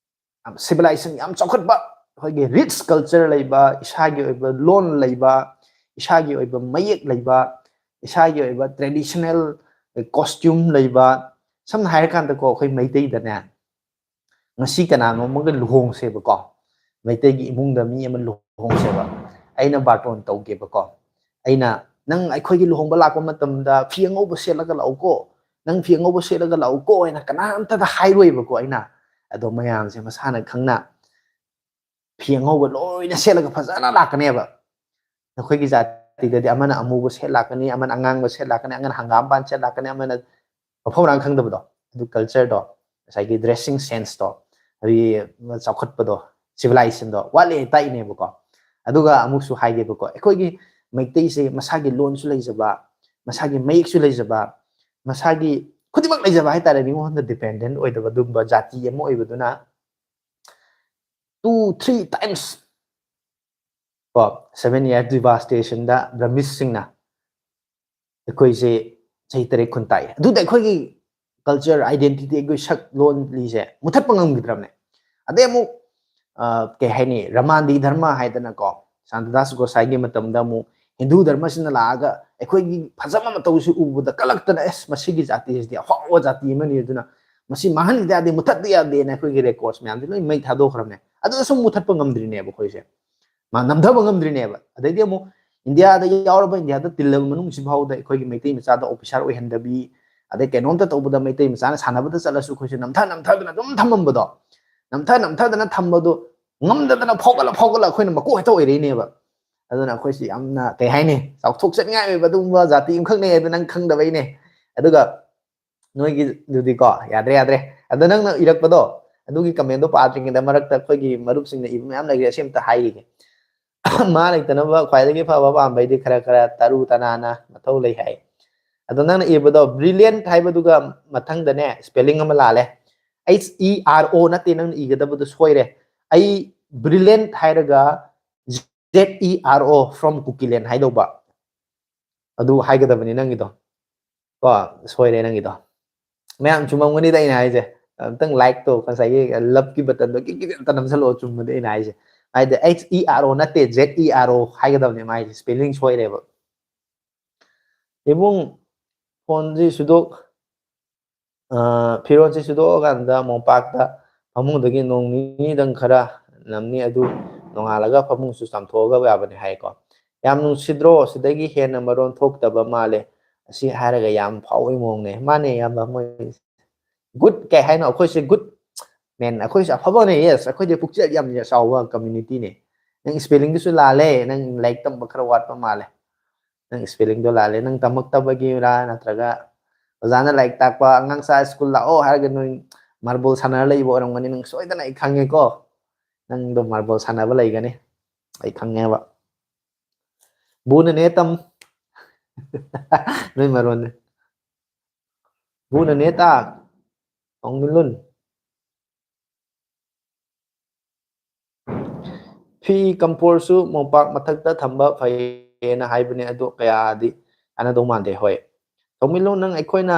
civilization ꯌꯥꯝ ꯆꯥꯎꯈꯠꯄ, ꯑꯩꯈꯣꯏꯒꯤ rich culture ꯂꯩꯕ, ꯏꯁꯥꯒꯤ ꯑꯣꯏꯕ ꯂꯣꯟ ꯂꯩꯕ, ꯏꯁꯥꯒꯤ ꯑꯣꯏꯕ ꯃꯌꯦꯛ ꯂꯩꯕ, ꯏꯁꯥꯒꯤ ꯑꯣꯏꯕ traditional costume ꯂꯩꯕ꯫ ꯁꯝꯅ ꯍꯥꯏꯔꯀꯥꯟꯗꯀꯣ, ꯑꯩꯈꯣꯏ ꯃꯩꯇꯩꯗꯅꯦ, ꯉꯁꯤ ꯀꯅꯥꯅꯣꯝꯃꯒ ꯂꯨꯍꯣꯡꯁꯦꯕꯀꯣ, ꯃꯩꯇꯩꯒꯤ ꯏꯃꯨꯡꯗ ꯃꯤ ꯑꯃ ꯂꯨꯍꯣꯡꯁꯦꯕ, ꯑꯩꯅ ꯕꯥꯔꯇꯣꯟ ꯇꯧꯒꯦꯕꯀꯣ꯫ ꯑꯩꯅ, "ꯅꯪ ꯑꯩꯈꯣꯏꯒꯤ ꯂꯨꯍꯣꯡꯕ ꯂꯥꯛꯄ ꯃꯇꯝꯗ ꯐꯤ ꯑꯉꯧꯕ ꯁꯦꯠꯂꯒ ꯂꯥꯛꯎꯀꯣ, ꯅꯪ ꯐꯤ ꯑꯉꯧꯕ ꯁꯦꯠꯂꯒ ꯂꯥꯛꯎꯀꯣ" ꯍꯥꯏꯅ ꯀꯅꯥꯝꯇꯗ ꯍꯥꯏꯔꯣꯏꯕꯀꯣ ꯑꯩꯅ꯫ ꯑꯗꯣ ꯃꯌꯥꯝꯁꯦ ꯃꯁꯥꯅ ꯈꯪꯅ ꯐꯤ ꯑꯉꯧꯕ ꯂꯣꯏꯅ ꯁꯦꯠꯂꯒ ꯐꯖꯅ ꯂꯥꯛꯀꯅꯦꯕ꯫ ꯅꯈꯣꯏꯒꯤ ꯖꯥꯇꯤꯗꯗꯤ ꯑꯃꯅ ꯑꯃꯨꯕ ꯁꯦꯠ ꯂꯥꯛꯀꯅꯤ, ꯑꯃꯅ ꯑꯉꯥꯡꯕ ꯁꯦꯠ ꯂꯥꯛꯀꯅꯤ, ꯑꯃꯅ ꯍꯪꯒꯥꯝꯄꯥꯟ ꯁꯦꯠ ꯂꯥꯛꯀꯅꯤ, ꯑꯃꯅ ꯃꯐꯝ ꯃꯔꯥꯡ ꯈꯪꯗꯕꯗꯣ, ꯑꯗꯨ cultureꯗꯣ, ꯉꯁꯥꯏꯒꯤ dressing senseꯇꯣ, ꯑꯗꯒꯤ ꯆꯥꯎꯈꯠꯄꯗꯣ, civilizationꯗꯣ ꯋꯥꯠꯂꯦ ꯇꯥꯛꯏꯅꯦꯕꯀꯣ꯫ ꯑꯗꯨꯒ ꯑꯃꯨꯛꯁꯨ ꯍꯥꯏꯒꯦꯕꯀꯣ, ꯑꯩꯈꯣꯏꯒꯤ ꯃꯩꯇꯩꯁꯦ ꯃꯁꯥꯒꯤ ꯂꯣꯟꯁꯨ ꯂꯩꯖꯕ, ꯃꯁꯥꯒꯤ ꯃꯌꯦꯛꯁꯨ ꯂꯩꯖꯕ, ꯃꯁꯥꯒꯤ ꯈꯨꯗꯤꯡꯃꯛ ꯂꯩꯖꯕ ꯍꯥꯏꯇꯥꯔꯦ, ꯃꯤꯉꯣꯟꯗ dependent ꯑꯣꯏꯗꯕ ꯑꯗꯨꯒꯨꯝꯕ ꯖꯥꯇꯤ ꯑꯃ ꯑꯣꯏꯕꯗꯨꯅ two three times ꯀꯣ, seven year devastationꯗ Brahmineꯁꯤꯡꯅ ꯑꯩꯈꯣꯏꯁꯦ ꯆꯍꯤ ꯇꯔꯦꯠ ꯈꯨꯟ ꯇꯥꯛꯑꯦ꯫ ꯑꯗꯨꯗ ꯑꯩꯈꯣꯏꯒꯤ culture, identity, ꯑꯩꯈꯣꯏ ꯁꯛ ꯂꯣꯟ ꯂꯤꯁꯦ ꯃꯨꯊꯠꯄ ꯉꯝꯈꯤꯗ꯭ꯔꯕꯅꯦ꯫ ꯑꯗꯩ ꯑꯃꯨꯛ, ꯑ, ꯀꯩ ꯍꯥꯏꯅꯤ, ꯔꯃꯥꯟꯗꯤ ꯙꯔꯃ ꯍꯥꯏꯗꯅꯀꯣ, ꯁꯥꯟꯇꯗꯥꯁ ꯒꯣꯁꯥꯏꯒꯤ ꯃꯇꯝꯗ ꯑꯃꯨꯛ ꯍꯤꯟꯗꯨ ꯙꯔꯃꯁꯤꯅ ꯂꯥꯛꯑꯒ ꯑꯩꯈꯣꯏꯒꯤ ꯐꯖꯕ ꯃꯇꯧꯁꯤ ꯎꯕꯗ ꯀꯜꯂꯛꯇꯅ, "ꯑꯁ, ꯃꯁꯤꯒꯤ ꯖꯥꯇꯤꯁꯤꯗꯤ ꯑꯐꯥꯎꯕ ꯖꯥꯇꯤ ꯑꯃꯅꯤ, ꯑꯗꯨꯅ ꯃꯁꯤ ꯃꯥꯡꯍꯟꯕ ꯌꯥꯗꯦ, ꯃꯨꯊꯠꯄ ꯌꯥꯗꯦꯅ" ꯑꯩꯈꯣꯏꯒꯤ records ꯃꯌꯥꯝꯁꯦ ꯂꯣꯏ ꯃꯩ ꯊꯥꯗꯣꯛꯈ꯭ꯔꯕꯅꯦ꯫ ꯑꯗꯨꯗ ꯁꯨꯝ ꯃꯨꯊꯠꯄ ꯉꯝꯗ꯭ꯔꯤꯅꯦꯕ ꯑꯩꯈꯣꯏꯁꯦ, ꯃꯥ ꯅꯝꯊꯕ ꯉꯝꯗ꯭ꯔꯤꯅꯦꯕ꯫ ꯑꯗꯩꯗꯤ ꯑꯃꯨꯛ ꯏꯟꯗꯤꯌꯥꯗ ꯌꯥꯎꯔꯕ, ꯏꯟꯗꯤꯌꯥꯗ ꯇꯤꯜꯂꯕ ꯃꯅꯨꯡꯁꯤ ꯐꯥꯎꯗ ꯑꯩꯈꯣꯏꯒꯤ ꯃꯩꯇꯩ ꯃꯆꯥꯗ officer ꯑꯣꯏꯍꯟꯗꯕꯤ, ꯑꯗꯩ ꯀꯩꯅꯣꯝꯇ ꯇꯧꯕꯗ ꯃꯩꯇꯩ ꯃꯆꯥꯅ ꯁꯥꯟꯅꯕꯗ ꯆꯠꯂꯁꯨ ꯑꯩꯈꯣꯏꯁꯦ ꯅꯝꯊ ꯅꯝꯊꯗꯅ ꯑꯗꯨꯝ ꯊꯝꯃꯝꯕꯗꯣ, ꯅꯝꯊ ꯅꯝꯊꯗꯅ ꯊꯝꯕꯗꯣ ꯉꯝꯗꯗꯅ ꯐꯥꯎꯒꯠꯂ ꯐꯥꯎꯒꯠꯂ ꯑꯩꯈꯣꯏꯅ ꯃꯀꯣꯛ ꯍꯦꯛꯇ ꯑꯣꯏꯔꯛꯏꯅꯦꯕ꯫ ꯑꯗꯨꯅ ꯑꯩꯈꯣꯏꯁꯤ ꯌꯥꯝꯅ, ꯀꯩ ꯍꯥꯏꯅꯤ, ꯆꯥꯎꯊꯣꯛꯆꯅꯤꯡꯉꯥꯏ ꯑꯣꯏꯕ ꯑꯗꯨꯒꯨꯝꯕ ꯖꯥꯇꯤ ꯑꯃꯈꯛꯅꯦ, ꯑꯗꯨ ꯅꯪ ꯈꯪꯗꯕꯩꯅꯦ꯫ ꯑꯗꯨꯒ ꯅꯣꯏꯒꯤꯗꯨꯗꯤꯀꯣ, ꯌꯥꯗ꯭ꯔꯦ, ꯌꯥꯗ꯭ꯔꯦ꯫ ꯑꯗꯣ ꯅꯪꯅ ꯏꯔꯛꯄꯗꯣ, ꯑꯗꯨꯒꯤ comment ꯗꯣ ꯄꯥꯗ꯭ꯔꯤꯉꯩꯗ ꯃꯔꯛꯇ ꯑꯩꯈꯣꯏꯒꯤ ꯃꯔꯨꯞꯁꯤꯡꯅ ꯏꯕ ꯃꯌꯥꯝ ꯂꯩꯔꯦ, ꯑꯁꯤ ꯑꯝꯇ ꯍꯥꯏꯈꯤꯒꯦ꯫ ꯃꯥ ꯂꯩꯇꯅꯕ ꯈ꯭ꯋꯥꯏꯗꯒꯤ ꯐꯕ ꯄꯥꯝꯕꯩꯗꯤ ꯈꯔ ꯈꯔ ꯇꯔꯨ ꯇꯅꯥꯟꯅ ꯃꯊꯧ ꯂꯩ ꯍꯥꯏ꯫ ꯑꯗꯣ ꯅꯪꯅ ꯏꯕꯗꯣ brilliant ꯍꯥꯏꯕꯗꯨꯒ ꯃꯊꯪꯗꯅꯦ spelling ꯑꯃ ꯂꯥꯜꯂꯦ꯫ H E R O ꯅꯠꯇꯦ ꯅꯪꯅ ꯏꯒꯗꯕꯗꯨ, ꯁꯣꯏꯔꯦ꯫ ꯑꯩ brilliant ꯍꯥꯏꯔꯒ Z E R O from Kukiland ꯍꯥꯏꯗꯧꯕ꯫ ꯑꯗꯨ ꯍꯥꯏꯒꯗꯕꯅꯤ ꯅꯪꯒꯤꯗꯣ꯫ ꯀꯣ, ꯁꯣꯏꯔꯦ ꯅꯪꯒꯤꯗꯣ꯫ ꯃꯌꯥꯝ ꯆꯨꯝꯃꯝꯒꯅꯤꯗ ꯑꯩꯅ ꯍꯥꯏꯁꯦ꯫ ꯑꯝꯇꯪ like ꯇꯣ, ꯉꯁꯥꯏꯒꯤ love ꯀꯤ button ꯗꯣ ꯀꯤꯛ ꯀꯤꯛ ꯑꯝꯇ ꯅꯝꯁꯜꯂꯛꯑꯣ, ꯆꯨꯝꯕꯗꯤ ꯑꯩꯅ ꯍꯥꯏꯁꯦ꯫ ꯍꯥꯏꯗꯤ H E R O ꯅꯠꯇꯦ, Z E R O ꯍꯥꯏꯒꯗꯕꯅꯦ ꯃꯥꯏꯁꯦ, spelling ꯁꯣꯏꯔꯦꯕ꯫ ꯏꯕꯨꯡ, phone ꯁꯤ ꯁꯨꯗꯣꯛ-, ꯑ, ꯐꯤꯔꯣꯜꯁꯤ ꯁꯨꯗꯣꯛꯑꯀꯥꯟꯗ ꯃꯣꯝꯄꯥꯛꯇ ꯐꯃꯨꯡꯗꯒꯤ ꯅꯣꯡ ꯅꯤꯅꯤꯗꯪ ꯈꯔ ꯅꯝꯅꯤ, ꯑꯗꯨ ꯅꯣꯡꯉꯥꯜꯂꯒ ꯐꯃꯨꯡꯁꯨ ꯆꯥꯝꯊꯣꯛꯑꯒ ꯌꯥꯕꯅꯤ ꯍꯥꯏꯀꯣ꯫ ꯌꯥꯝ ꯅꯨꯡꯁꯤꯗ꯭ꯔꯣ? ꯁꯤꯗꯒꯤ ꯍꯦꯟꯅ ꯃꯔꯣꯟ ꯊꯣꯛꯇꯕ ꯃꯥꯜꯂꯦ꯫ ꯑꯁꯤ ꯍꯥꯏꯔꯒ ꯌꯥꯝ ꯐꯥꯎꯕꯒꯤ ꯃꯑꯣꯡꯅꯦ꯫ ꯃꯥꯅꯦ, ꯏꯌꯥꯝꯕ, ꯃꯣꯏ good ꯀꯩ ꯍꯥꯏꯅꯣ? ꯑꯩꯈꯣꯏꯁꯦ good, man, ꯑꯩꯈꯣꯏꯁꯦ ꯑꯐꯕꯅꯦ, yes, ꯑꯩꯈꯣꯏꯗꯤ ꯄꯨꯛꯆꯦꯜ ꯌꯥꯝ ꯆꯥꯎꯕ community ꯅꯦ꯫ ꯅꯪ spelling ꯗꯨꯁꯨ ꯂꯥꯜꯂꯦ, ꯅꯪ ꯂꯥꯏꯔꯤꯛ ꯇꯝꯕ ꯈꯔ ꯋꯥꯠꯄ ꯃꯥꯜꯂꯦ꯫ ꯅꯪ spelling ꯗꯣ ꯂꯥꯜꯂꯦ, ꯅꯪ ꯇꯝꯃꯛꯇꯕꯒꯤꯔꯥ ꯅꯠꯇ꯭ꯔꯒ ꯑꯣꯖꯥꯅ ꯂꯥꯏꯔꯤꯛ ꯇꯥꯛꯄ, "ꯑꯉꯥꯡꯁꯥ ꯁ꯭ꯀꯨꯜ ꯂꯥꯛꯑꯣ" ꯍꯥꯏꯔꯒ ꯅꯣꯏ marble ꯁꯥꯟꯅꯔ ꯂꯩꯕ ꯑꯣꯏꯔꯝꯒꯅꯤ, ꯅꯪ ꯁꯣꯏꯗꯅ, ꯑꯩ ꯈꯪꯉꯦꯀꯣ꯫ ꯅꯪꯗꯣ marble ꯁꯥꯟꯅꯕ ꯂꯩꯒꯅꯤ, ꯑꯩ ꯈꯪꯉꯦꯕ꯫ ꯕꯨꯅꯅꯦ ꯇꯝ꯫ ꯅꯣꯏ ꯃꯔꯣꯟꯅꯦ꯫ ꯕꯨꯅꯅꯦ ꯇꯥ꯫ ꯇꯣꯡꯃꯤꯂꯨꯟ꯫ ꯐꯤ ꯀꯝꯄꯣꯔꯁꯨ ꯃꯣꯝꯄꯥꯛ ꯃꯊꯛꯇ ꯊꯝꯕ ꯐꯩꯌꯦꯅ ꯍꯥꯏꯕꯅꯦ, ꯑꯗꯨ ꯀꯌꯥꯗꯤ ꯀꯥꯟꯅꯗꯧ ꯃꯥꯟꯗꯦ꯫ ꯍꯣꯏ, ꯇꯣꯡꯃꯤꯂꯨꯟ, ꯅꯪ ꯑꯩꯈꯣꯏꯅ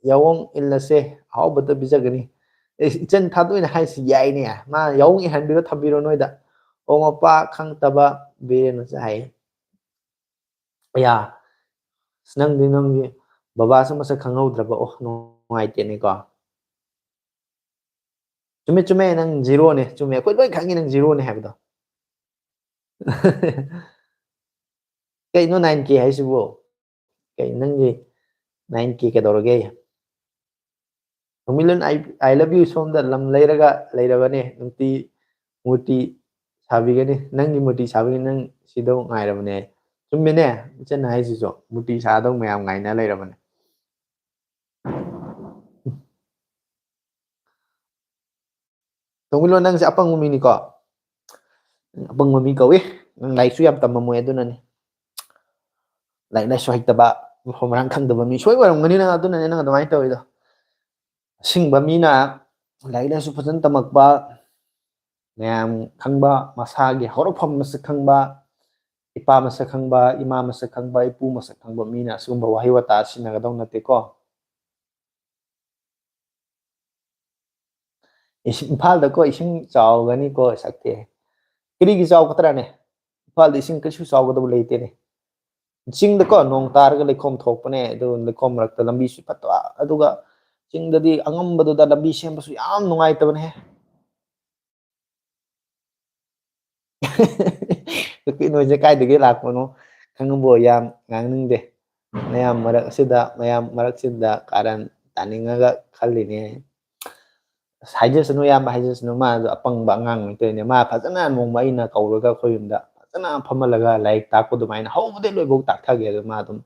ꯌꯥꯑꯣꯡ ꯏꯜꯂꯁꯦ, ꯑꯍꯥꯎꯕꯇ ꯄꯤꯖꯒꯅꯤ꯫ ꯑꯦ, ꯏꯆꯟ ꯊꯥꯗꯣꯏꯅ ꯍꯥꯏꯁꯤ ꯌꯥꯏꯅꯦ, ꯃꯥ ꯌꯥꯑꯣꯡ ꯏꯍꯟꯕꯤꯔꯣ, ꯊꯝꯕꯤꯔꯣ ꯅꯣꯏꯗ꯫ ꯑꯣ, ꯃꯄꯥ ꯈꯪꯗꯕ ꯕꯤꯔꯦꯟꯅꯁꯨ ꯍꯥꯏ꯫ ꯌꯥ, ꯑꯁ, ꯅꯪꯗꯤ ꯅꯪꯒꯤ ꯕꯕꯥꯁꯨ ꯃꯁꯛ ꯈꯪꯍꯧꯗ꯭ꯔꯕ, ꯑꯣ, ꯅꯨꯡꯉꯥꯏꯇꯦꯅꯦꯀꯣ꯫ ꯆꯨꯝꯃꯦ, ꯆꯨꯝꯃꯦ, ꯅꯪ zero ꯅꯦ, ꯆꯨꯝꯃꯦ, ꯑꯩꯈꯣꯏ ꯂꯣꯏ ꯈꯪꯉꯤ ꯅꯪ zero ꯅꯦ ꯍꯥꯏꯕꯗꯣ꯫ ꯀꯩꯅꯣ nine K ꯍꯥꯏꯁꯤꯕꯨ? ꯀꯩ ꯅꯪꯒꯤ nine K ꯀꯩꯗꯧꯔꯒꯦ? ꯇꯣꯡꯃꯤꯂꯨꯟ, I, I love you, ꯁꯣꯝꯗ ꯂꯝ ꯂꯩꯔꯒ ꯂꯩꯔꯕꯅꯦ, ꯅꯨꯡꯇꯤ ꯃꯨꯔꯇꯤ ꯁꯥꯕꯤꯒꯅꯤ, ꯅꯪꯒꯤ ꯃꯨꯔꯇꯤ ꯁꯥꯕꯤꯒꯅꯤ, ꯅꯪ ꯁꯤꯗꯧ ꯉꯥꯏꯔꯕꯅꯦ꯫ ꯆꯨꯝꯃꯤꯅꯦ, ꯏꯆꯟꯅ ꯍꯥꯏꯁꯤꯁꯨ, ꯃꯨꯔꯇꯤ ꯁꯥꯗꯧ ꯃꯌꯥꯝ ꯉꯥꯏꯅ ꯂꯩꯔꯕꯅꯦ꯫ ꯇꯣꯡꯕꯤꯂꯣ, ꯅꯪꯁꯦ ꯑꯄꯪꯕ ꯃꯤꯅꯤꯀꯣ꯫ ꯑꯄꯪꯕ ꯃꯤ ꯀꯧꯏ꯫ ꯅꯪ ꯂꯥꯏꯔꯤꯛꯁꯨ ꯌꯥꯝ ꯇꯝꯃꯝꯃꯣꯏ, ꯑꯗꯨꯅꯅꯤ꯫ ꯂꯥꯏꯔꯤꯛ ꯂꯥꯏꯁꯨ ꯍꯩꯇꯕ, ꯃꯐꯝ ꯃꯔꯥꯡ ꯈꯪꯗꯕ ꯃꯤ ꯁꯣꯏ ꯑꯣꯏꯔꯝꯒꯅꯤ ꯅꯪ, ꯑꯗꯨꯅꯅꯤ ꯅꯪ ꯑꯗꯨꯃꯥꯏꯅ ꯇꯧꯔꯤꯗꯣ꯫ ꯑꯁꯦꯡꯕ ꯃꯤꯅ ꯂꯥꯏꯔꯤꯛ ꯂꯥꯏꯁꯨ ꯐꯖꯅ ꯇꯝꯃꯛꯄ, ꯃꯌꯥꯝ ꯈꯪꯕ, ꯃꯁꯥꯒꯤ ꯍꯧꯔꯛꯐꯝ ꯃꯁꯛ ꯈꯪꯕ, ꯏꯄꯥ ꯃꯁꯛ ꯈꯪꯕ, ꯏꯃꯥ ꯃꯁꯛ ꯈꯪꯕ, ꯏꯄꯨ ꯃꯁꯛ ꯈꯪꯕ ꯃꯤꯅ ꯑꯁꯤꯒꯨꯝꯕ ꯋꯥꯍꯩ ꯋꯥꯇꯥ ꯁꯤꯖꯤꯟꯅꯒꯗꯧ ꯅꯠꯇꯦꯀꯣ꯫ ꯏꯁ-, ꯏꯝꯐꯥꯜꯗꯀꯣ ꯏꯁꯤꯡ ꯆꯥꯎꯒꯅꯤꯀꯣ, ꯁꯛꯇꯦ꯫ ꯀꯔꯤꯒꯤ ꯆꯥꯎꯒꯗ꯭ꯔꯥꯅꯦ? ꯏꯝꯐꯥꯜꯗ ꯏꯁꯤꯡ ꯀꯩꯁꯨ ꯆꯥꯎꯒꯗꯕ ꯂꯩꯇꯦꯅꯦ꯫ ꯆꯤꯡꯗꯀꯣ ꯅꯣꯡ ꯇꯥꯔꯒ ꯂꯩꯈꯣꯝ ꯊꯣꯛꯄꯅꯦ, ꯑꯗꯨ ꯂꯩꯈꯣꯝ ꯃꯔꯛꯇ ꯂꯝꯕꯤꯁꯨ ꯐꯠꯇꯕ, ꯑꯗꯨꯒ ꯆꯤꯡꯗꯗꯤ ꯑꯉꯝꯕꯗꯨꯗ ꯂꯝꯕꯤ ꯁꯦꯝꯕꯁꯨ ꯌꯥꯝ ꯅꯨꯡꯉꯥꯏꯇꯕꯅꯦ꯫ ꯀꯩꯅꯣꯁꯦ ꯀꯥꯏꯗꯒꯤ ꯂꯥꯛꯄꯅꯣ ꯈꯪꯉꯕꯣ? ꯌꯥꯝ ꯉꯥꯡꯅꯤꯡꯗꯦ꯫ ꯃꯌꯥꯝ ꯃꯔꯛ ꯑꯁꯤꯗ, ꯃꯌꯥꯝ ꯃꯔꯛꯁꯤꯗ ꯀꯥꯔꯟ ꯇꯥꯅꯤꯡꯉꯒ ꯈꯜꯂꯤꯅꯦ꯫ ꯑꯁ, ꯍꯥꯏꯖꯁꯅꯨ, ꯏꯌꯥꯝꯕ, ꯍꯥꯏꯖꯁꯅꯨ꯫ ꯃꯥꯁꯨ ꯑꯄꯪꯕ ꯑꯉꯥꯡ ꯑꯣꯏꯅ ꯇꯧꯔꯤꯅꯦ꯫ ꯃꯥ ꯐꯖꯅ ꯅꯣꯡꯃ ꯑꯩꯅ ꯀꯧꯔꯒ ꯑꯩꯈꯣꯏ ꯌꯨꯝꯗ ꯐꯖꯅ ꯐꯝꯍꯜꯂꯒ ꯂꯥꯏꯔꯤꯛ ꯇꯥꯛꯄ ꯑꯗꯨꯃꯥꯏꯅ ꯍꯧꯕꯗꯩ ꯂꯣꯏꯐꯥꯎ ꯇꯥꯛꯊꯒꯦ꯫ ꯑꯗꯨ ꯃꯥ ꯑꯗꯨꯝ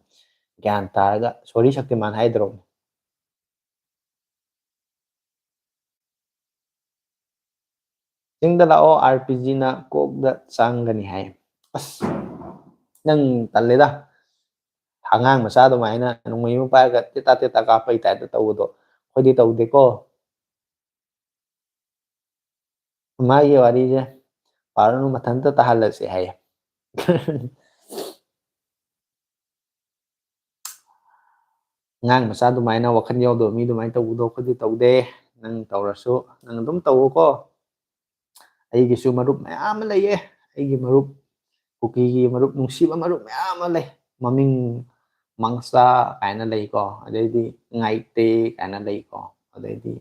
ꯒ꯭ꯌꯥꯟ ꯇꯥꯔꯒ "ꯁꯣꯔꯤ ꯁꯛꯇꯤꯃꯥꯟ" ꯍꯥꯏꯗ꯭ꯔꯣ? "ꯆꯤꯡꯗ ꯂꯥꯛꯑꯣ, ꯑꯥꯔ ꯄꯤ ꯖꯤꯅ ꯀꯣꯛꯇ ꯆꯥꯡꯒꯅꯤ" ꯍꯥꯏ꯫ ꯑꯁ, ꯅꯪ ꯇꯜꯂꯦꯗ꯫ ꯑꯉꯥꯡ ꯃꯆꯥ ꯑꯗꯨꯃꯥꯏꯅ ꯅꯣꯡꯃꯩ ꯑꯃ ꯄꯥꯏꯔꯒ ꯇꯦꯇꯥ ꯇꯦꯇꯥ ꯀꯥꯞꯄꯩ ꯇꯥꯏꯞꯇ ꯇꯧꯕꯗꯣ ꯑꯩꯈꯣꯏꯗꯤ ꯇꯧꯗꯦꯀꯣ꯫ ꯃꯥꯒꯤ ꯋꯥꯔꯤꯁꯦ ꯄꯥꯔꯨꯅꯨ, ꯃꯊꯟꯇ ꯇꯥꯍꯜꯂꯁꯦ ꯍꯥꯏꯌꯦ꯫ ꯑꯉꯥꯡ ꯃꯆꯥ ꯑꯗꯨꯃꯥꯏꯅ ꯋꯥꯈꯜ ꯌꯥꯎꯗꯕ ꯃꯤ ꯑꯗꯨꯃꯥꯏꯅ ꯇꯧꯕꯗꯣ ꯑꯩꯈꯣꯏꯗꯤ ꯇꯧꯗꯦ꯫ ꯅꯪ ꯇꯧꯔꯁꯨ ꯅꯪ ꯑꯗꯨꯝ ꯇꯧꯋꯣꯀꯣ꯫ ꯑꯩꯒꯤꯁꯨ ꯃꯔꯨꯞ ꯃꯌꯥꯝ ꯑꯃ ꯂꯩꯌꯦ꯫ ꯑꯩꯒꯤ ꯃꯔꯨꯞ ꯀꯨꯀꯤꯒꯤ ꯃꯔꯨꯞ, ꯅꯨꯡꯁꯤꯕ ꯃꯔꯨꯞ ꯃꯌꯥꯝ ꯑꯃ ꯂꯩ꯫ ꯃꯃꯤꯡ ꯃꯪꯁꯥ ꯀꯥꯏꯅ ꯂꯩꯀꯣ, ꯑꯗꯩꯗꯤ ꯉꯥꯏꯇꯦ ꯀꯥꯏꯅ ꯂꯩꯀꯣ, ꯑꯗꯩꯗꯤ,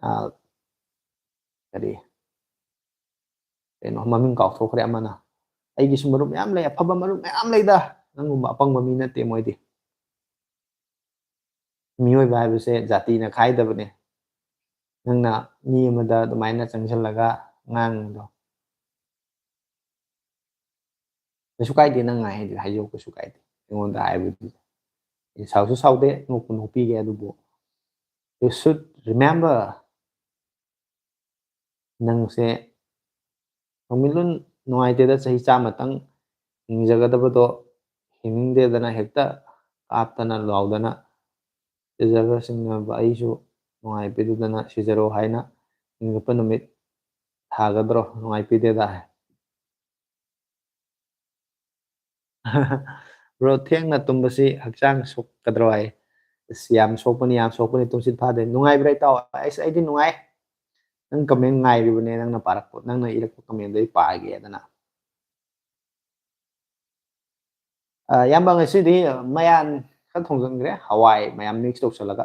ꯑ, ꯀꯔꯤ, ꯀꯩꯅꯣ, ꯃꯃꯤꯡ ꯀꯥꯎꯊꯣꯛꯈ꯭ꯔꯦ ꯑꯃꯅ꯫ ꯑꯩꯒꯤꯁꯨ ꯃꯔꯨꯞ ꯃꯌꯥꯝ ꯂꯩ, ꯑꯐꯕ ꯃꯔꯨꯞ ꯃꯌꯥꯝ ꯂꯩꯗ꯫ ꯅꯪꯒꯨꯝꯕ ꯑꯄꯪꯕ ꯃꯤ ꯅꯠꯇꯦ ꯃꯣꯏꯗꯤ꯫ ꯃꯤꯑꯣꯏꯕ ꯍꯥꯏꯕꯁꯦ ꯖꯥꯇꯤꯅ ꯈꯥꯏꯗꯕꯅꯦ꯫ ꯅꯪꯅ ꯃꯤ ꯑꯃꯗ ꯑꯗꯨꯃꯥꯏꯅ ꯆꯪꯁꯤꯜꯂꯒ ꯉꯥꯡꯕꯗꯣ, ꯀꯩꯁꯨ ꯀꯥꯏꯗꯦ, ꯅꯪ ꯍꯥꯏꯗꯤ ꯍꯥꯏꯖꯧ, ꯀꯩꯁꯨ ꯀꯥꯏꯗꯦ꯫ ꯑꯩꯉꯣꯟꯗ ꯍꯥꯏꯕꯗꯨꯗꯤ ꯑꯩ ꯁꯥꯎꯁꯨ ꯁꯥꯎꯗꯦ, ꯅꯣꯛꯄꯨ ꯅꯣꯛꯄꯤꯒꯦ꯫ ꯑꯗꯨꯕꯨ you should remember, ꯅꯪꯁꯦ ꯊꯣꯡꯃꯤꯂꯨꯟ ꯅꯨꯡꯉꯥꯏꯇꯦꯗ, ꯆꯍꯤ ꯆꯥꯝꯃꯇꯪ ꯍꯤꯡꯖꯒꯗꯕꯗꯣ ꯍꯤꯡꯅꯤꯡꯗꯦꯗꯅ ꯍꯦꯛꯇ ꯀꯥꯞꯇꯅ ꯂꯥꯎꯗꯅ ꯁꯤꯖꯈ꯭ꯔꯁꯤꯡꯅꯕ ꯑꯩꯁꯨ ꯅꯨꯡꯉꯥꯏꯕꯤꯗꯨꯗꯅ ꯁꯤꯖꯔꯣ ꯍꯥꯏꯅ ꯍꯤꯡꯂꯛꯄ ꯅꯨꯃꯤꯠ ꯊꯥꯒꯗ꯭ꯔꯣ? ꯅꯨꯡꯉꯥꯏꯕꯤꯗꯦꯗ꯫ ꯕ꯭ꯔꯣ, ꯊꯦꯡꯅ ꯇꯨꯝꯕꯁꯤ ꯍꯛꯆꯥꯡ ꯁꯣꯛꯀꯗ꯭ꯔꯣ ꯍꯥꯏ꯫ ꯑꯁ, ꯌꯥꯝ ꯁꯣꯛꯄꯅꯤ, ꯌꯥꯝ ꯁꯣꯛꯄꯅꯤ, ꯇꯨꯝꯁꯤꯠ ꯐꯥꯗꯦ꯫ ꯅꯨꯡꯉꯥꯏꯕ꯭ꯔꯥ ꯏꯇꯥꯎ? ꯑꯩꯁ, ꯑꯩꯗꯤ ꯅꯨꯡꯉꯥꯏ꯫ ꯅꯪ ꯀꯃꯦꯟ ꯉꯥꯏꯔꯤꯕꯅꯦ, ꯅꯪꯅ ꯄꯥꯔꯛꯄ, ꯅꯪꯅ ꯏꯔꯛꯄ ꯀꯃꯦꯟꯗꯣ ꯑꯩ ꯄꯥꯒꯦꯗꯅ꯫ ꯑ, ꯏꯌꯥꯝꯕ, ꯉꯁꯤꯗꯤ ꯃꯌꯥꯟ ꯈꯔ ꯊꯣꯡꯖꯤꯟꯈ꯭ꯔꯦ, ꯍꯋꯥꯏ ꯃꯌꯥꯝ ꯃꯤꯛꯁ ꯇꯧꯁꯜꯂꯒ꯫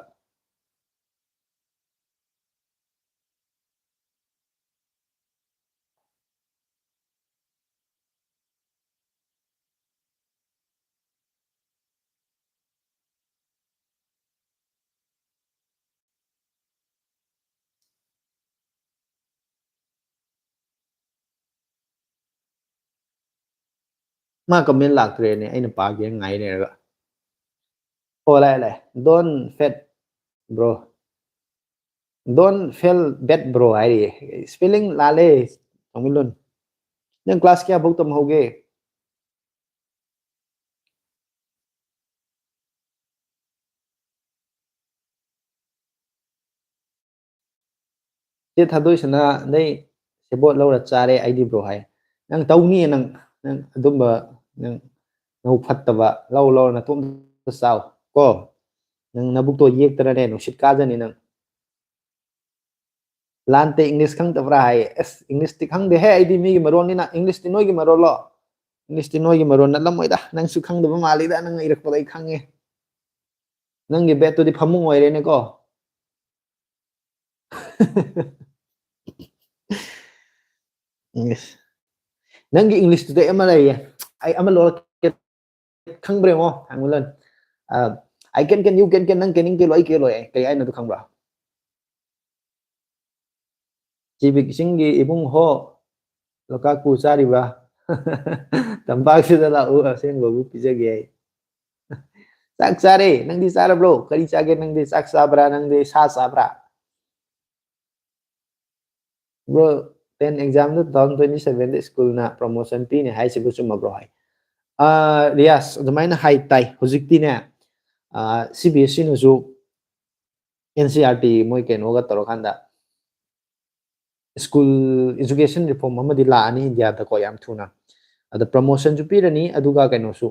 ꯃꯥ ꯀꯃꯦꯟ ꯂꯥꯛꯇ꯭ꯔꯦꯅꯦ, ꯑꯩꯅ ꯄꯥꯒꯦ ꯉꯥꯏ ꯂꯩꯔꯒ꯫ ꯑꯣ, ꯂꯥꯛꯑꯦ, ꯂꯥꯛꯑꯦ꯫ Don't fed, bro. Don't feel bad, bro ꯍꯥꯏꯔꯤꯌꯦ꯫ Spelling ꯂꯥꯜꯂꯦ, ꯊꯣꯡꯃꯤꯂꯨꯟ꯫ ꯅꯪ ꯀ꯭ꯂꯥꯁ ꯀꯌꯥꯐꯧ ꯇꯝꯍꯧꯒꯦ? ꯆꯦ ꯊꯥꯗꯣꯏꯁꯅꯥ, ꯅꯩ ꯁꯦꯕꯣꯠ ꯂꯧꯔ ꯆꯥꯔꯦ ꯑꯩꯗꯤ, ꯕ꯭ꯔꯣ, ꯍꯥꯏ꯫ ꯅꯪ ꯇꯧꯅꯤꯌꯦ, ꯅꯪ, ꯅꯪ ꯑꯗꯨꯝꯕ, ꯅꯪ ꯅꯕꯨꯛ ꯐꯠꯇꯕ ꯂꯧ ꯂꯧꯔ ꯅꯇꯣꯝꯇ ꯆꯥꯎ ꯀꯣ꯫ ꯅꯪ ꯅꯕꯨꯛꯇꯣ ꯌꯦꯛꯇꯅꯅꯦ ꯅꯨꯡꯁꯤꯠ ꯀꯥꯖꯅꯤ ꯅꯪ꯫ ꯂꯥꯟꯇꯦ, ꯏꯪꯂꯤꯁ ꯈꯪꯗꯕ꯭ꯔꯥ ꯍꯥꯏꯌꯦ꯫ ꯑꯁ, ꯏꯪꯂꯤꯁꯇꯤ ꯈꯪꯗꯦꯍꯦ ꯑꯩꯗꯤ, ꯃꯤꯒꯤ ꯃꯔꯣꯟꯅꯤꯅ꯫ ꯏꯪꯂꯤꯁꯇꯤ ꯅꯣꯏꯒꯤ ꯃꯔꯣꯜꯂꯣ? ꯏꯪꯂꯤꯁꯇꯤ ꯅꯣꯏꯒꯤ ꯃꯔꯣꯟ ꯅꯠꯂꯝꯃꯣꯏꯗ꯫ ꯅꯪꯁꯨ ꯈꯪꯗꯕ ꯃꯥꯜꯂꯤꯗ, ꯅꯪꯅ ꯏꯔꯛꯄꯗ ꯑꯩ ꯈꯪꯉꯦ꯫ ꯅꯪꯒꯤ ꯕꯦꯠꯇꯨꯗꯤ ꯐꯃꯨꯡ ꯑꯣꯏꯔꯦꯅꯦꯀꯣ꯫ ꯏꯪꯂꯤꯁ꯫ ꯅꯪꯒꯤ ꯏꯪꯂꯤꯁꯇꯨꯗ ꯑꯃ ꯂꯩꯌꯦ, ꯑꯩ ꯑꯃ ꯂꯣꯜꯂꯛꯀꯦ, ꯈꯪꯕ꯭ꯔꯥ ꯌꯦꯡꯉꯣ, ꯊꯥꯡꯃꯩꯕꯟ? ꯑ, "I can can, you can can, ꯅꯪ ꯀꯦꯅꯤꯡ ꯀꯦꯜꯂꯣ, ꯑꯩ ꯀꯦꯜꯂꯣꯏ" ꯍꯥꯏ꯫ ꯀꯩ ꯍꯥꯏꯅꯣ ꯑꯗꯨ ꯈꯪꯕ꯭ꯔꯥ? ꯆꯤꯕꯤꯛ ꯏꯁꯤꯡꯒꯤ ꯏꯕꯨꯡ ꯍꯣ, ꯂꯣꯀꯥꯛꯄꯨ ꯆꯥꯔꯤꯕ? "ꯇꯝꯄꯥꯛꯁꯤꯗ ꯂꯥꯛꯎ, ꯑꯁꯦꯡꯕꯕꯨ ꯄꯤꯖꯒꯦ" ꯍꯥꯏ꯫ ꯆꯥꯛ ꯆꯥꯔꯦ, ꯅꯪꯗꯤ ꯆꯥꯔꯕ꯭ꯔꯣ? ꯀꯔꯤ ꯆꯥꯒꯦ ꯅꯪꯗꯤ? ꯆꯥꯛ ꯆꯥꯕ꯭ꯔꯥ? ꯅꯪꯗꯤ ꯁꯥ ꯆꯥꯕ꯭ꯔꯥ? Bro, ten examꯗ two thousand twenty sevenꯗ schoolꯅ promotion ꯄꯤꯅꯤ ꯍꯥꯏꯁꯤꯕꯨ ꯆꯨꯝꯃꯕ꯭ꯔꯣ ꯍꯥꯏ? ꯑꯥ, ꯔꯤꯌꯥꯁ, ꯑꯗꯨꯃꯥꯏꯅ ꯍꯥꯏ ꯇꯥꯏ꯫ ꯍꯧꯖꯤꯛꯇꯤꯅꯦ, ꯑꯥ, C B S Eꯅꯁꯨ N C E R T ꯃꯣꯏ ꯀꯩꯅꯣꯒ ꯇꯧꯔꯀꯥꯟꯗ school education reform ꯑꯃꯗꯤ ꯂꯥꯛꯑꯅꯤ ꯏꯟꯗꯤꯌꯥꯗꯀꯣ ꯌꯥꯝ ꯊꯨꯅ꯫ ꯑꯗ promotionꯁꯨ ꯄꯤꯔꯅꯤ, ꯑꯗꯨꯒ ꯀꯩꯅꯣꯁꯨ,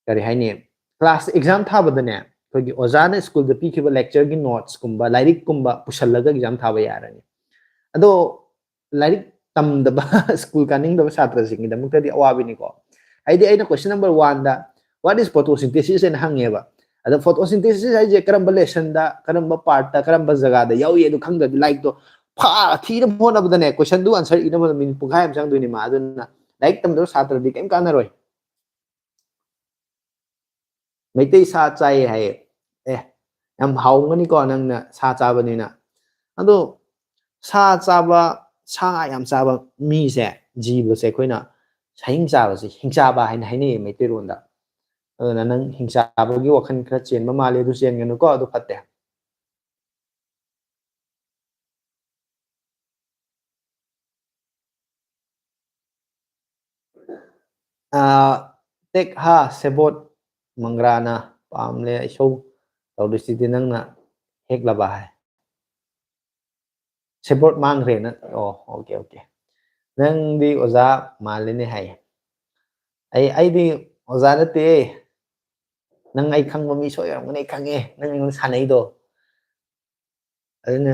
ꯀꯔꯤ ꯍꯥꯏꯅꯤ, class exam ꯊꯥꯕꯗꯅꯦ, ꯑꯩꯈꯣꯏꯒꯤ ꯑꯣꯖꯥꯅ schoolꯗ ꯄꯤꯈꯤꯕ lectureꯒꯤ notesꯀꯨꯝꯕ, ꯂꯥꯏꯔꯤꯛꯀꯨꯝꯕ ꯄꯨꯁꯜꯂꯒ exam ꯊꯥꯕ ꯌꯥꯔꯅꯤ꯫ ꯑꯗꯣ ꯂꯥꯏꯔꯤꯛ ꯇꯝꯗꯕ, school ꯀꯥꯅꯤꯡꯗꯕ ꯁꯥꯇ꯭ꯔꯁꯤꯡꯒꯤꯗꯃꯛꯇꯗꯤ ꯑꯋꯥꯕꯅꯤꯀꯣ꯫ ꯍꯥꯏꯗꯤ ꯑꯩꯅ question number oneꯗ "What is photosynthesis?" ꯍꯥꯏꯅ ꯍꯪꯉꯦꯕ꯫ ꯑꯗ photosynthesis ꯍꯥꯏꯁꯦ ꯀꯔꯝꯕ lessonꯗ, ꯀꯔꯝꯕ partꯇ, ꯀꯔꯝꯕ ꯖꯒꯥꯗ ꯌꯥꯎꯏ ꯑꯗꯨ ꯈꯪꯗ꯭ꯔꯗꯤ ꯂꯥꯏꯔꯤꯛꯇꯣ ꯐꯥ ꯊꯤꯅꯕ ꯍꯣꯠꯅꯕꯗꯅꯦ, questionꯗꯨ answer ꯏꯅꯕ ꯍꯣꯠꯅꯕꯗ minute ꯄꯨꯡꯈꯥꯏ ꯑꯃ ꯆꯪꯗꯣꯏꯅꯤ ꯃꯥ꯫ ꯑꯗꯨꯅ ꯂꯥꯏꯔꯤꯛ ꯇꯝꯗꯕ ꯁꯥꯇ꯭ꯔꯗꯤ ꯀꯩꯝ ꯀꯥꯟꯅꯔꯣꯏ꯫ ꯃꯩꯇꯩ ꯁꯥ ꯆꯥꯏ ꯍꯥꯏꯌꯦ꯫ ꯑꯦ, ꯌꯥꯝ ꯍꯥꯎꯒꯅꯤꯀꯣ ꯅꯪꯅ ꯁꯥ ꯆꯥꯕꯅꯤꯅ꯫ ꯑꯗꯣ ꯁꯥ ꯆꯥꯕ, ꯁꯥ ꯌꯥꯝ ꯆꯥꯕ ꯃꯤꯁꯦ, ꯖꯤꯕꯁꯦ ꯑꯩꯈꯣꯏꯅ ꯁꯥꯍꯤꯡ ꯆꯥꯕꯁꯦ ꯍꯤꯡꯆꯥꯕ ꯍꯥꯏꯅ ꯍꯥꯏꯅꯩꯌꯦ ꯃꯩꯇꯩꯔꯣꯟꯗ꯫ ꯑꯗꯨꯅ ꯅꯪ ꯍꯤꯡꯆꯥꯕꯒꯤ ꯋꯥꯈꯜ ꯈꯔ ꯆꯦꯟꯕ ꯃꯥꯜꯂꯦ, ꯑꯗꯨ ꯆꯦꯟꯒꯅꯨꯀꯣ, ꯑꯗꯨ ꯐꯠꯇꯦ꯫ ꯑꯥ, ꯇꯦꯛ ꯍꯥ ꯁꯦꯕꯣꯠ ꯃꯪꯒ꯭ꯔꯥꯅ ꯄꯥꯝꯂꯦ ꯑꯩꯁꯧ ꯇꯧꯔꯤꯁꯤꯗꯤ ꯅꯪꯅ ꯍꯦꯛꯂꯕ ꯍꯥꯏ꯫ ꯁꯦꯕꯣꯠ ꯃꯥꯡꯈ꯭ꯔꯦꯅ꯫ ꯑꯣ, okay, okay. ꯅꯪꯗꯤ ꯑꯣꯖꯥ ꯃꯥꯜꯂꯤꯅꯦ ꯍꯥꯏ꯫ ꯑꯩ, ꯑꯩꯗꯤ ꯑꯣꯖꯥ ꯅꯠꯇꯦ꯫ ꯅꯪ ꯑꯩ ꯈꯪꯕ ꯃꯤ ꯁꯣꯏ ꯑꯣꯏꯔꯝꯒꯅꯤ, ꯑꯩ ꯈꯪꯉꯦ꯫ ꯅꯪ ꯑꯩꯉꯣꯟꯗ ꯁꯥꯟꯅꯩꯗꯣ꯫ ꯑꯗꯨꯅ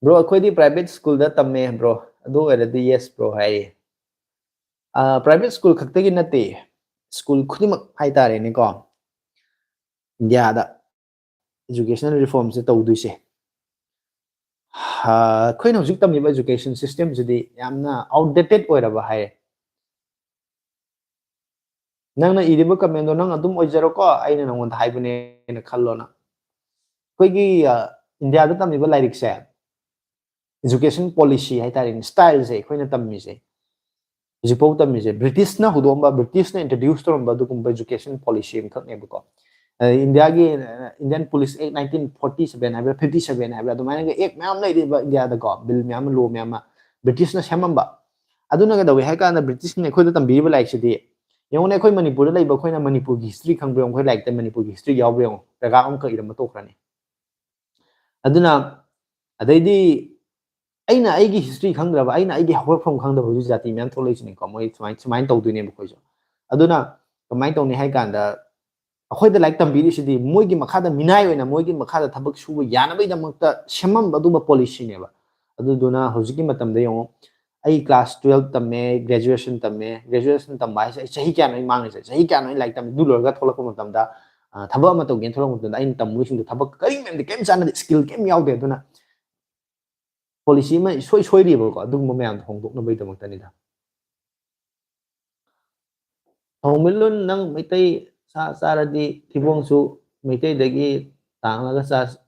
Bro, ꯑꯩꯈꯣꯏꯗꯤ private schoolꯗ ꯇꯝꯃꯦ bro꯫ ꯑꯗꯨ ꯑꯣꯏꯔꯗꯤ yes bro ꯍꯥꯏꯌꯦ꯫ ꯑꯥ, private school ꯈꯛꯇꯒꯤ ꯅꯠꯇꯦ, school ꯈꯨꯗꯤꯡꯃꯛ ꯍꯥꯏꯇꯥꯔꯦꯅꯦꯀꯣ, ꯏꯟꯗꯤꯌꯥꯗ educational reformꯁꯦ ꯇꯧꯗꯣꯏꯁꯦ꯫ ꯑꯥ, ꯑꯩꯈꯣꯏꯅ ꯍꯧꯖꯤꯛ ꯇꯝꯃꯤꯕ education systemꯁꯤꯗꯤ ꯌꯥꯝꯅ outdated ꯑꯣꯏꯔꯕ ꯍꯥꯏꯌꯦ꯫ ꯅꯪꯅ ꯏꯔꯤꯕ commentꯗꯣ ꯅꯪ ꯑꯗꯨꯝ ꯑꯣꯏꯖꯔꯣꯀꯣ, ꯑꯩꯅ ꯅꯪꯉꯣꯟꯗ ꯍꯥꯏꯕꯅꯦꯅ ꯈꯜꯂꯣ ꯅꯪ꯫ ꯑꯩꯈꯣꯏꯒꯤ, ꯑ, ꯏꯟꯗꯤꯌꯥꯗ ꯇꯝꯃꯤꯕ ꯂꯥꯏꯔꯤꯛꯁꯦ, education policy ꯍꯥꯏꯇꯥꯔꯦꯅꯦ, styleꯁꯦ ꯑꯩꯈꯣꯏꯅ ꯇꯝꯃꯤꯁꯦ, ꯍꯧꯖꯤꯛꯐꯥꯎ ꯇꯝꯃꯤꯁꯦ ꯕ꯭ꯔꯤꯇꯤꯁꯅ ꯍꯧꯗꯣꯛꯑꯝꯕ, ꯕ꯭ꯔꯤꯇꯤꯁꯅ ꯏꯟꯇ꯭ꯔꯣꯗ꯭ꯌꯨꯁ ꯇꯧꯔꯝꯕ ꯑꯗꯨꯒꯨꯝꯕ ꯏꯖꯨꯀꯦꯁꯟ ꯄꯣꯂꯤꯁꯤ ꯑꯃꯈꯛꯅꯦꯕꯀꯣ꯫ ꯑ, ꯏꯟꯗꯤꯌꯥꯒꯤ, ꯑ, Indian Police Act nineteen forty seven ꯍꯥꯏꯕ꯭ꯔꯥ, fifty seven ꯍꯥꯏꯕ꯭ꯔꯥ, ꯑꯗꯨꯃꯥꯏꯅꯒ ꯑꯦꯛ ꯃꯌꯥꯝ ꯂꯩꯔꯤꯕ ꯏꯟꯗꯤꯌꯥꯗꯀꯣ, ꯕꯤꯜ ꯃꯌꯥꯝ ꯑꯃ, ꯂꯣ ꯃꯌꯥꯝ ꯑꯃ ꯕ꯭ꯔꯤꯇꯤꯁꯅ ꯁꯦꯝꯃꯝꯕ꯫ ꯑꯗꯨꯅ ꯀꯩꯗꯧꯋꯤ ꯍꯥꯏ ꯀꯥꯟꯗ ꯕ꯭ꯔꯤꯇꯤꯁꯅ ꯑꯩꯈꯣꯏꯗ ꯇꯝꯕꯤꯔꯤꯕ ꯂꯥꯏꯔꯤꯛꯁꯤꯗꯤ, ꯌꯦꯡꯉꯨꯅꯦ, ꯑꯩꯈꯣꯏ ꯃꯅꯤꯄꯨꯔꯗ ꯂꯩꯕ ꯑꯩꯈꯣꯏꯅ ꯃꯅꯤꯄꯨꯔꯒꯤ ꯍꯤꯁꯇ꯭ꯔꯤ ꯈꯪꯕ꯭ꯔꯥ ꯌꯦꯡꯉꯨ, ꯑꯩꯈꯣꯏ ꯂꯥꯏꯔꯤꯛꯇ ꯃꯅꯤꯄꯨꯔꯒꯤ ꯍꯤꯁꯇ꯭ꯔꯤ ꯌꯥꯎꯕ꯭ꯔꯥ ꯌꯦꯡꯉꯨ, ꯄꯦꯔꯥꯒ꯭ꯔꯥꯐ ꯑꯃꯈꯛ ꯏꯔꯝꯃ ꯇꯣꯛꯈ꯭ꯔꯅꯤ꯫ ꯑꯗꯨꯅ ꯑꯗꯩꯗꯤ ꯑꯩꯅ ꯑꯩꯒꯤ ꯍꯤꯁꯇ꯭ꯔꯤ ꯈꯪꯗ꯭ꯔꯕ, ꯑꯩꯅ ꯑꯩꯒꯤ ꯍꯧꯔꯛꯐꯝ ꯈꯪꯗꯕ ꯍꯧꯖꯤꯛ ꯖꯥꯇꯤ ꯃꯌꯥꯝ ꯊꯣꯛꯂꯛꯏꯁꯤꯅꯤꯀꯣ꯫ ꯃꯣꯏ ꯁꯨꯃꯥꯏꯅ, ꯁꯨꯃꯥꯏꯅ ꯇꯧꯗꯣꯏꯅꯦꯕ ꯑꯩꯈꯣꯏꯁꯨ꯫ ꯑꯗꯨꯅ ꯀꯃꯥꯏꯅ ꯇꯧꯅꯤ ꯍꯥꯏ ꯀꯥꯟꯗ, ꯑꯩꯈꯣꯏꯗ ꯂꯥꯏꯔꯤꯛ ꯇꯝꯕꯤꯔꯤꯁꯤꯗꯤ ꯃꯣꯏꯒꯤ ꯃꯈꯥꯗ ꯃꯤꯅꯥꯏ ꯑꯣꯏꯅ ꯃꯣꯏꯒꯤ ꯃꯈꯥꯗ ꯊꯕꯛ ꯁꯨꯕ ꯌꯥꯅꯕꯒꯤꯗꯃꯛꯇ ꯁꯦꯝꯃꯝꯕ ꯑꯗꯨꯒꯨꯝꯕ ꯄꯣꯂꯤꯁꯤꯅꯦꯕ꯫ ꯑꯗꯨꯗꯨꯅ ꯍꯧꯖꯤꯛꯀꯤ ꯃꯇꯝꯗ ꯌꯦꯡꯉꯣ, ꯑꯩ ꯀ꯭ꯂꯥꯁ ꯇꯨꯌꯦꯜꯞ ꯇꯝꯃꯦ, ꯒ꯭ꯔꯦꯖꯨꯑꯦꯁꯟ ꯇꯝꯃꯦ, ꯒ꯭ꯔꯦꯖꯨꯑꯦꯁꯟ ꯇꯝꯕ ꯍꯥꯏꯁꯦ ꯑꯩ ꯆꯍꯤ ꯀꯌꯥꯅꯣ ꯑꯩ ꯃꯥꯡꯉꯤꯁꯦ? ꯆꯍꯤ ꯀꯌꯥꯅꯣ ꯑꯩ ꯂꯥꯏꯔꯤꯛ ꯇꯝꯃꯤ? ꯑꯗꯨ ꯂꯣꯏꯔꯒ ꯊꯣꯛꯂꯛꯄ ꯃꯇꯝꯗ, ꯑ, ꯊꯕꯛ ꯑꯃ ꯇꯧꯒꯦꯅ ꯊꯣꯛꯂꯛꯄ ꯃꯇꯝꯗ ꯑꯩꯅ ꯇꯝꯃꯨꯔꯤꯁꯤꯡꯗꯣ ꯊꯕꯛ ꯀꯔꯤꯝ ꯀꯩꯝ ꯆꯥꯟꯅꯗꯦ, ꯁ꯭ꯀꯤꯜ ꯀꯩꯝ ꯌꯥꯎꯗꯦ꯫ ꯑꯗꯨꯅ ꯄꯣꯂꯤꯁꯤ ꯑꯃ ꯏꯁꯣꯏ ꯁꯣꯏꯔꯤꯕꯀꯣ, ꯑꯗꯨꯒꯨꯝꯕ ꯃꯌꯥꯝꯗꯣ ꯍꯣꯡꯗꯣꯛꯅꯕꯒꯤꯗꯃꯛꯇꯅꯤꯗ꯫ ꯊꯣꯡꯃꯤꯜꯂꯨꯟ, ꯅꯪ ꯃꯩꯇꯩ ꯁꯥ ꯆꯥꯔꯗꯤ ꯊꯤꯕꯣꯡꯁꯨ ꯃꯩꯇꯩꯗꯒꯤ ꯇꯥꯡꯂꯒ ꯆꯥ-,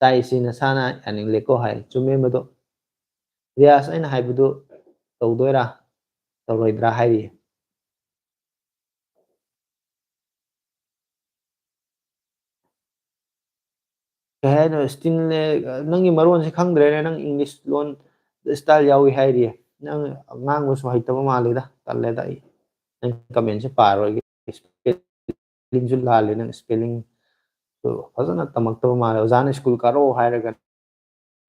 ꯆꯥꯏꯁꯤ ꯅꯁꯥꯅ ꯌꯥꯅꯤꯡꯂꯦꯀꯣ ꯍꯥꯏ꯫ ꯆꯨꯝꯃꯦ ꯃꯗꯨ꯫ ꯔꯤꯌꯥꯁ, ꯑꯩꯅ ꯍꯥꯏꯕꯗꯨ ꯇꯧꯗꯣꯏꯔꯥ ꯇꯧꯔꯣꯏꯗ꯭ꯔꯥ ꯍꯥꯏꯔꯤ꯫ ꯀꯩ ꯍꯥꯏꯅꯣ, ꯁ꯭ꯇꯤꯜꯅꯦ, ꯅꯪꯒꯤ ꯃꯔꯣꯟꯁꯦ ꯈꯪꯗ꯭ꯔꯦꯅꯦ, ꯅꯪ ꯏꯪꯂꯤꯁ ꯂꯣꯟ ꯁ꯭ꯇꯥꯏꯜ ꯌꯥꯎꯏ ꯍꯥꯏꯔꯤꯌꯦ꯫ ꯅꯪ ꯉꯥꯡꯕꯁꯨ ꯍꯩꯇꯕ ꯃꯥꯜꯂꯦꯗ, ꯇꯜꯂꯦꯗ ꯑꯩ꯫ ꯅꯪ ꯀꯃꯦꯟꯁꯦ ꯄꯥꯔꯣꯏꯒꯦ, ꯁ꯭ꯄꯦꯂꯤꯡꯁꯨ ꯂꯥꯜꯂꯦ, ꯅꯪ ꯁ꯭ꯄꯦꯂꯤꯡꯁꯨ ꯐꯖꯅ ꯇꯝꯃꯛꯇꯕ ꯃꯥꯜꯂꯦ꯫ ꯑꯣꯖꯥꯅ ꯁ꯭ꯀꯨꯜ ꯀꯥꯔꯛꯑꯣ ꯍꯥꯏꯔꯒ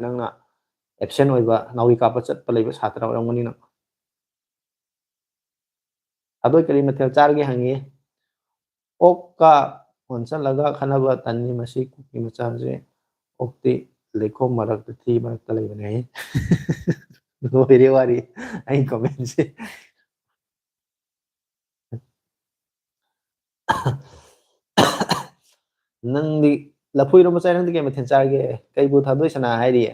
ꯅꯪꯅ ꯑꯦꯞꯁꯦꯟ ꯑꯣꯏꯕ, ꯅꯥꯎꯔꯤ ꯀꯥꯞꯄ ꯆꯠꯄ ꯂꯩꯕ ꯁꯥꯇ꯭ꯔ ꯑꯣꯏꯔꯝꯒꯅꯤ ꯅꯪ꯫ ꯑꯗꯣ ꯀꯔꯤ ꯃꯊꯦꯜ ꯆꯥꯔꯒꯦ ꯍꯪꯉꯤ꯫ ꯑꯣꯛꯀ ꯑꯣꯟꯁꯜꯂꯒ ꯈꯠꯅꯕ ꯇꯟꯅꯤ ꯃꯁꯤ ꯀꯨꯀꯤ ꯃꯆꯥꯁꯦ꯫ ꯑꯣꯛꯇꯤ ꯂꯩꯈꯣꯝ ꯃꯔꯛꯇ, ꯊꯤ ꯃꯔꯛꯇ ꯂꯩꯕꯅꯦ ꯍꯥꯏꯌꯦ꯫ ꯂꯣꯏꯔꯦ ꯋꯥꯔꯤ꯫ ꯑꯩ ꯀꯃꯦꯟꯁꯦ꯫ ꯅꯪꯗꯤ ꯂꯐꯨ ꯏꯔꯣꯝꯕ ꯆꯥꯏ, ꯅꯪꯗꯤ ꯀꯩ ꯃꯊꯦꯜ ꯆꯥꯔꯒꯦ? ꯀꯩꯕꯨ ꯊꯥꯗꯣꯏ ꯁꯅꯥ ꯍꯥꯏꯔꯤꯌꯦ?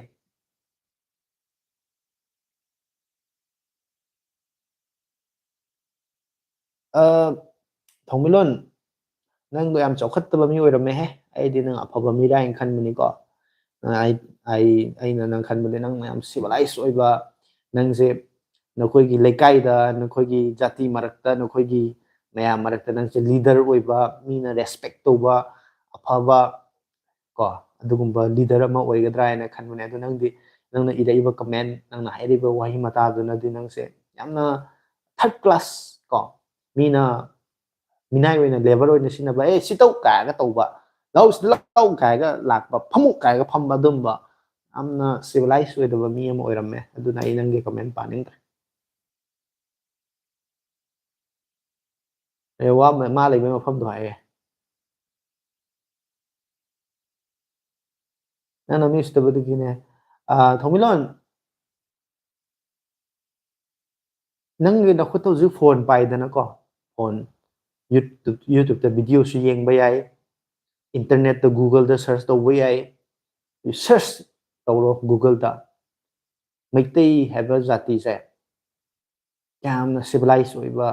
ꯑ, ꯊꯧꯃꯤꯂꯣꯟ, ꯅꯪꯗꯣ ꯌꯥꯝ ꯆꯥꯎꯈꯠꯇꯕ ꯃꯤ ꯑꯣꯏꯔꯝꯃꯦꯍꯦ꯫ ꯑꯩꯗꯤ ꯅꯪ ꯑꯐꯕ ꯃꯤꯔꯥ ꯍꯥꯏꯅ ꯈꯟꯕꯅꯤꯀꯣ꯫ ꯑ, ꯑꯩ, ꯑꯩ, ꯑꯩꯅ ꯅꯪ ꯈꯟꯕꯗꯤ ꯅꯪ ꯌꯥꯝ ꯁꯤꯚꯤꯂꯥꯏꯁ ꯑꯣꯏꯕ, ꯅꯪꯁꯦ ꯅꯈꯣꯏꯒꯤ ꯂꯩꯀꯥꯏꯗ, ꯅꯈꯣꯏꯒꯤ ꯖꯥꯇꯤ ꯃꯔꯛꯇ, ꯅꯈꯣꯏꯒꯤ ꯃꯌꯥꯝ ꯃꯔꯛꯇ ꯅꯪꯁꯦ ꯂꯤꯗꯔ ꯑꯣꯏꯕ, ꯃꯤꯅ ꯔꯦꯁꯄꯦꯛ ꯇꯧꯕ, ꯑꯐꯕ, ꯀꯣ, ꯑꯗꯨꯒꯨꯝꯕ ꯂꯤꯗꯔ ꯑꯃ ꯑꯣꯏꯒꯗ꯭ꯔꯥ ꯍꯥꯏꯅ ꯈꯟꯕꯅꯦ꯫ ꯑꯗꯣ ꯅꯪꯗꯤ, ꯅꯪꯅ ꯏꯔꯛꯏꯕ ꯀꯃꯦꯟ, ꯅꯪꯅ ꯍꯥꯏꯔꯤꯕ ꯋꯥꯍꯩ ꯃꯇꯥꯗꯨꯅꯗꯤ ꯅꯪꯁꯦ ꯌꯥꯝꯅ ꯊꯥꯔꯠ ꯀ꯭ꯂꯥꯁ, ꯀꯣ, ꯃꯤꯅ ꯃꯤꯅꯥꯏ ꯑꯣꯏꯅ, ꯂꯦꯕꯔ ꯑꯣꯏꯅ ꯁꯤꯖꯤꯟꯅꯕ, "ꯑꯦ, ꯁꯤ ꯇꯧ" ꯀꯥꯏꯔꯒ ꯇꯧꯕ, "ꯂꯧ, ꯁꯤ ꯂꯧ" ꯀꯥꯏꯔꯒ ꯂꯥꯛꯄ, "ꯐꯝꯃꯨ" ꯀꯥꯏꯔꯒ ꯐꯝꯕ, ꯑꯗꯨꯝꯕ ꯌꯥꯝꯅ ꯁꯤꯚꯤꯂꯥꯏꯁ ꯑꯣꯏꯗꯕ ꯃꯤ ꯑꯃ ꯑꯣꯏꯔꯝꯃꯦ꯫ ꯑꯗꯨꯅ ꯑꯩ ꯅꯪꯒꯤ ꯀꯃꯦꯟ ꯄꯥꯅꯤꯡꯗ꯭ꯔꯦ꯫ ꯑꯦ, ꯋꯥ ꯃ-, ꯃꯥ ꯂꯩꯕ ꯃꯐꯝꯗꯣ ꯍꯥꯏꯌꯦ꯫ ꯅꯪꯅ ꯃꯤ ꯎꯁꯤꯠꯇꯕꯗꯨꯒꯤꯅꯦ꯫ ꯑꯥ, ꯊꯧꯃꯤꯂꯣꯟ, ꯅꯪꯒꯤ ꯅꯈꯨꯠꯇ ꯍꯧꯖꯤꯛ ꯐꯣꯟ ꯄꯥꯏꯗꯅꯀꯣ, ꯐꯣꯟ, YouTube, YouTubeꯇ ꯚꯤꯗꯤꯑꯣꯁꯨ ꯌꯦꯡꯕ ꯌꯥꯏ, ꯏꯟꯇꯔꯅꯦꯠꯇ, Googleꯗ ꯁꯔꯆ ꯇꯧꯕ ꯌꯥꯏ꯫ ꯁꯔꯆ ꯇꯧꯔꯣ Googleꯗ꯫ ꯃꯩꯇꯩ ꯍꯥꯏꯕ ꯖꯥꯇꯤꯁꯦ ꯀꯌꯥꯝꯅ ꯁꯤꯚꯤꯂꯥꯏꯁ ꯑꯣꯏꯕ,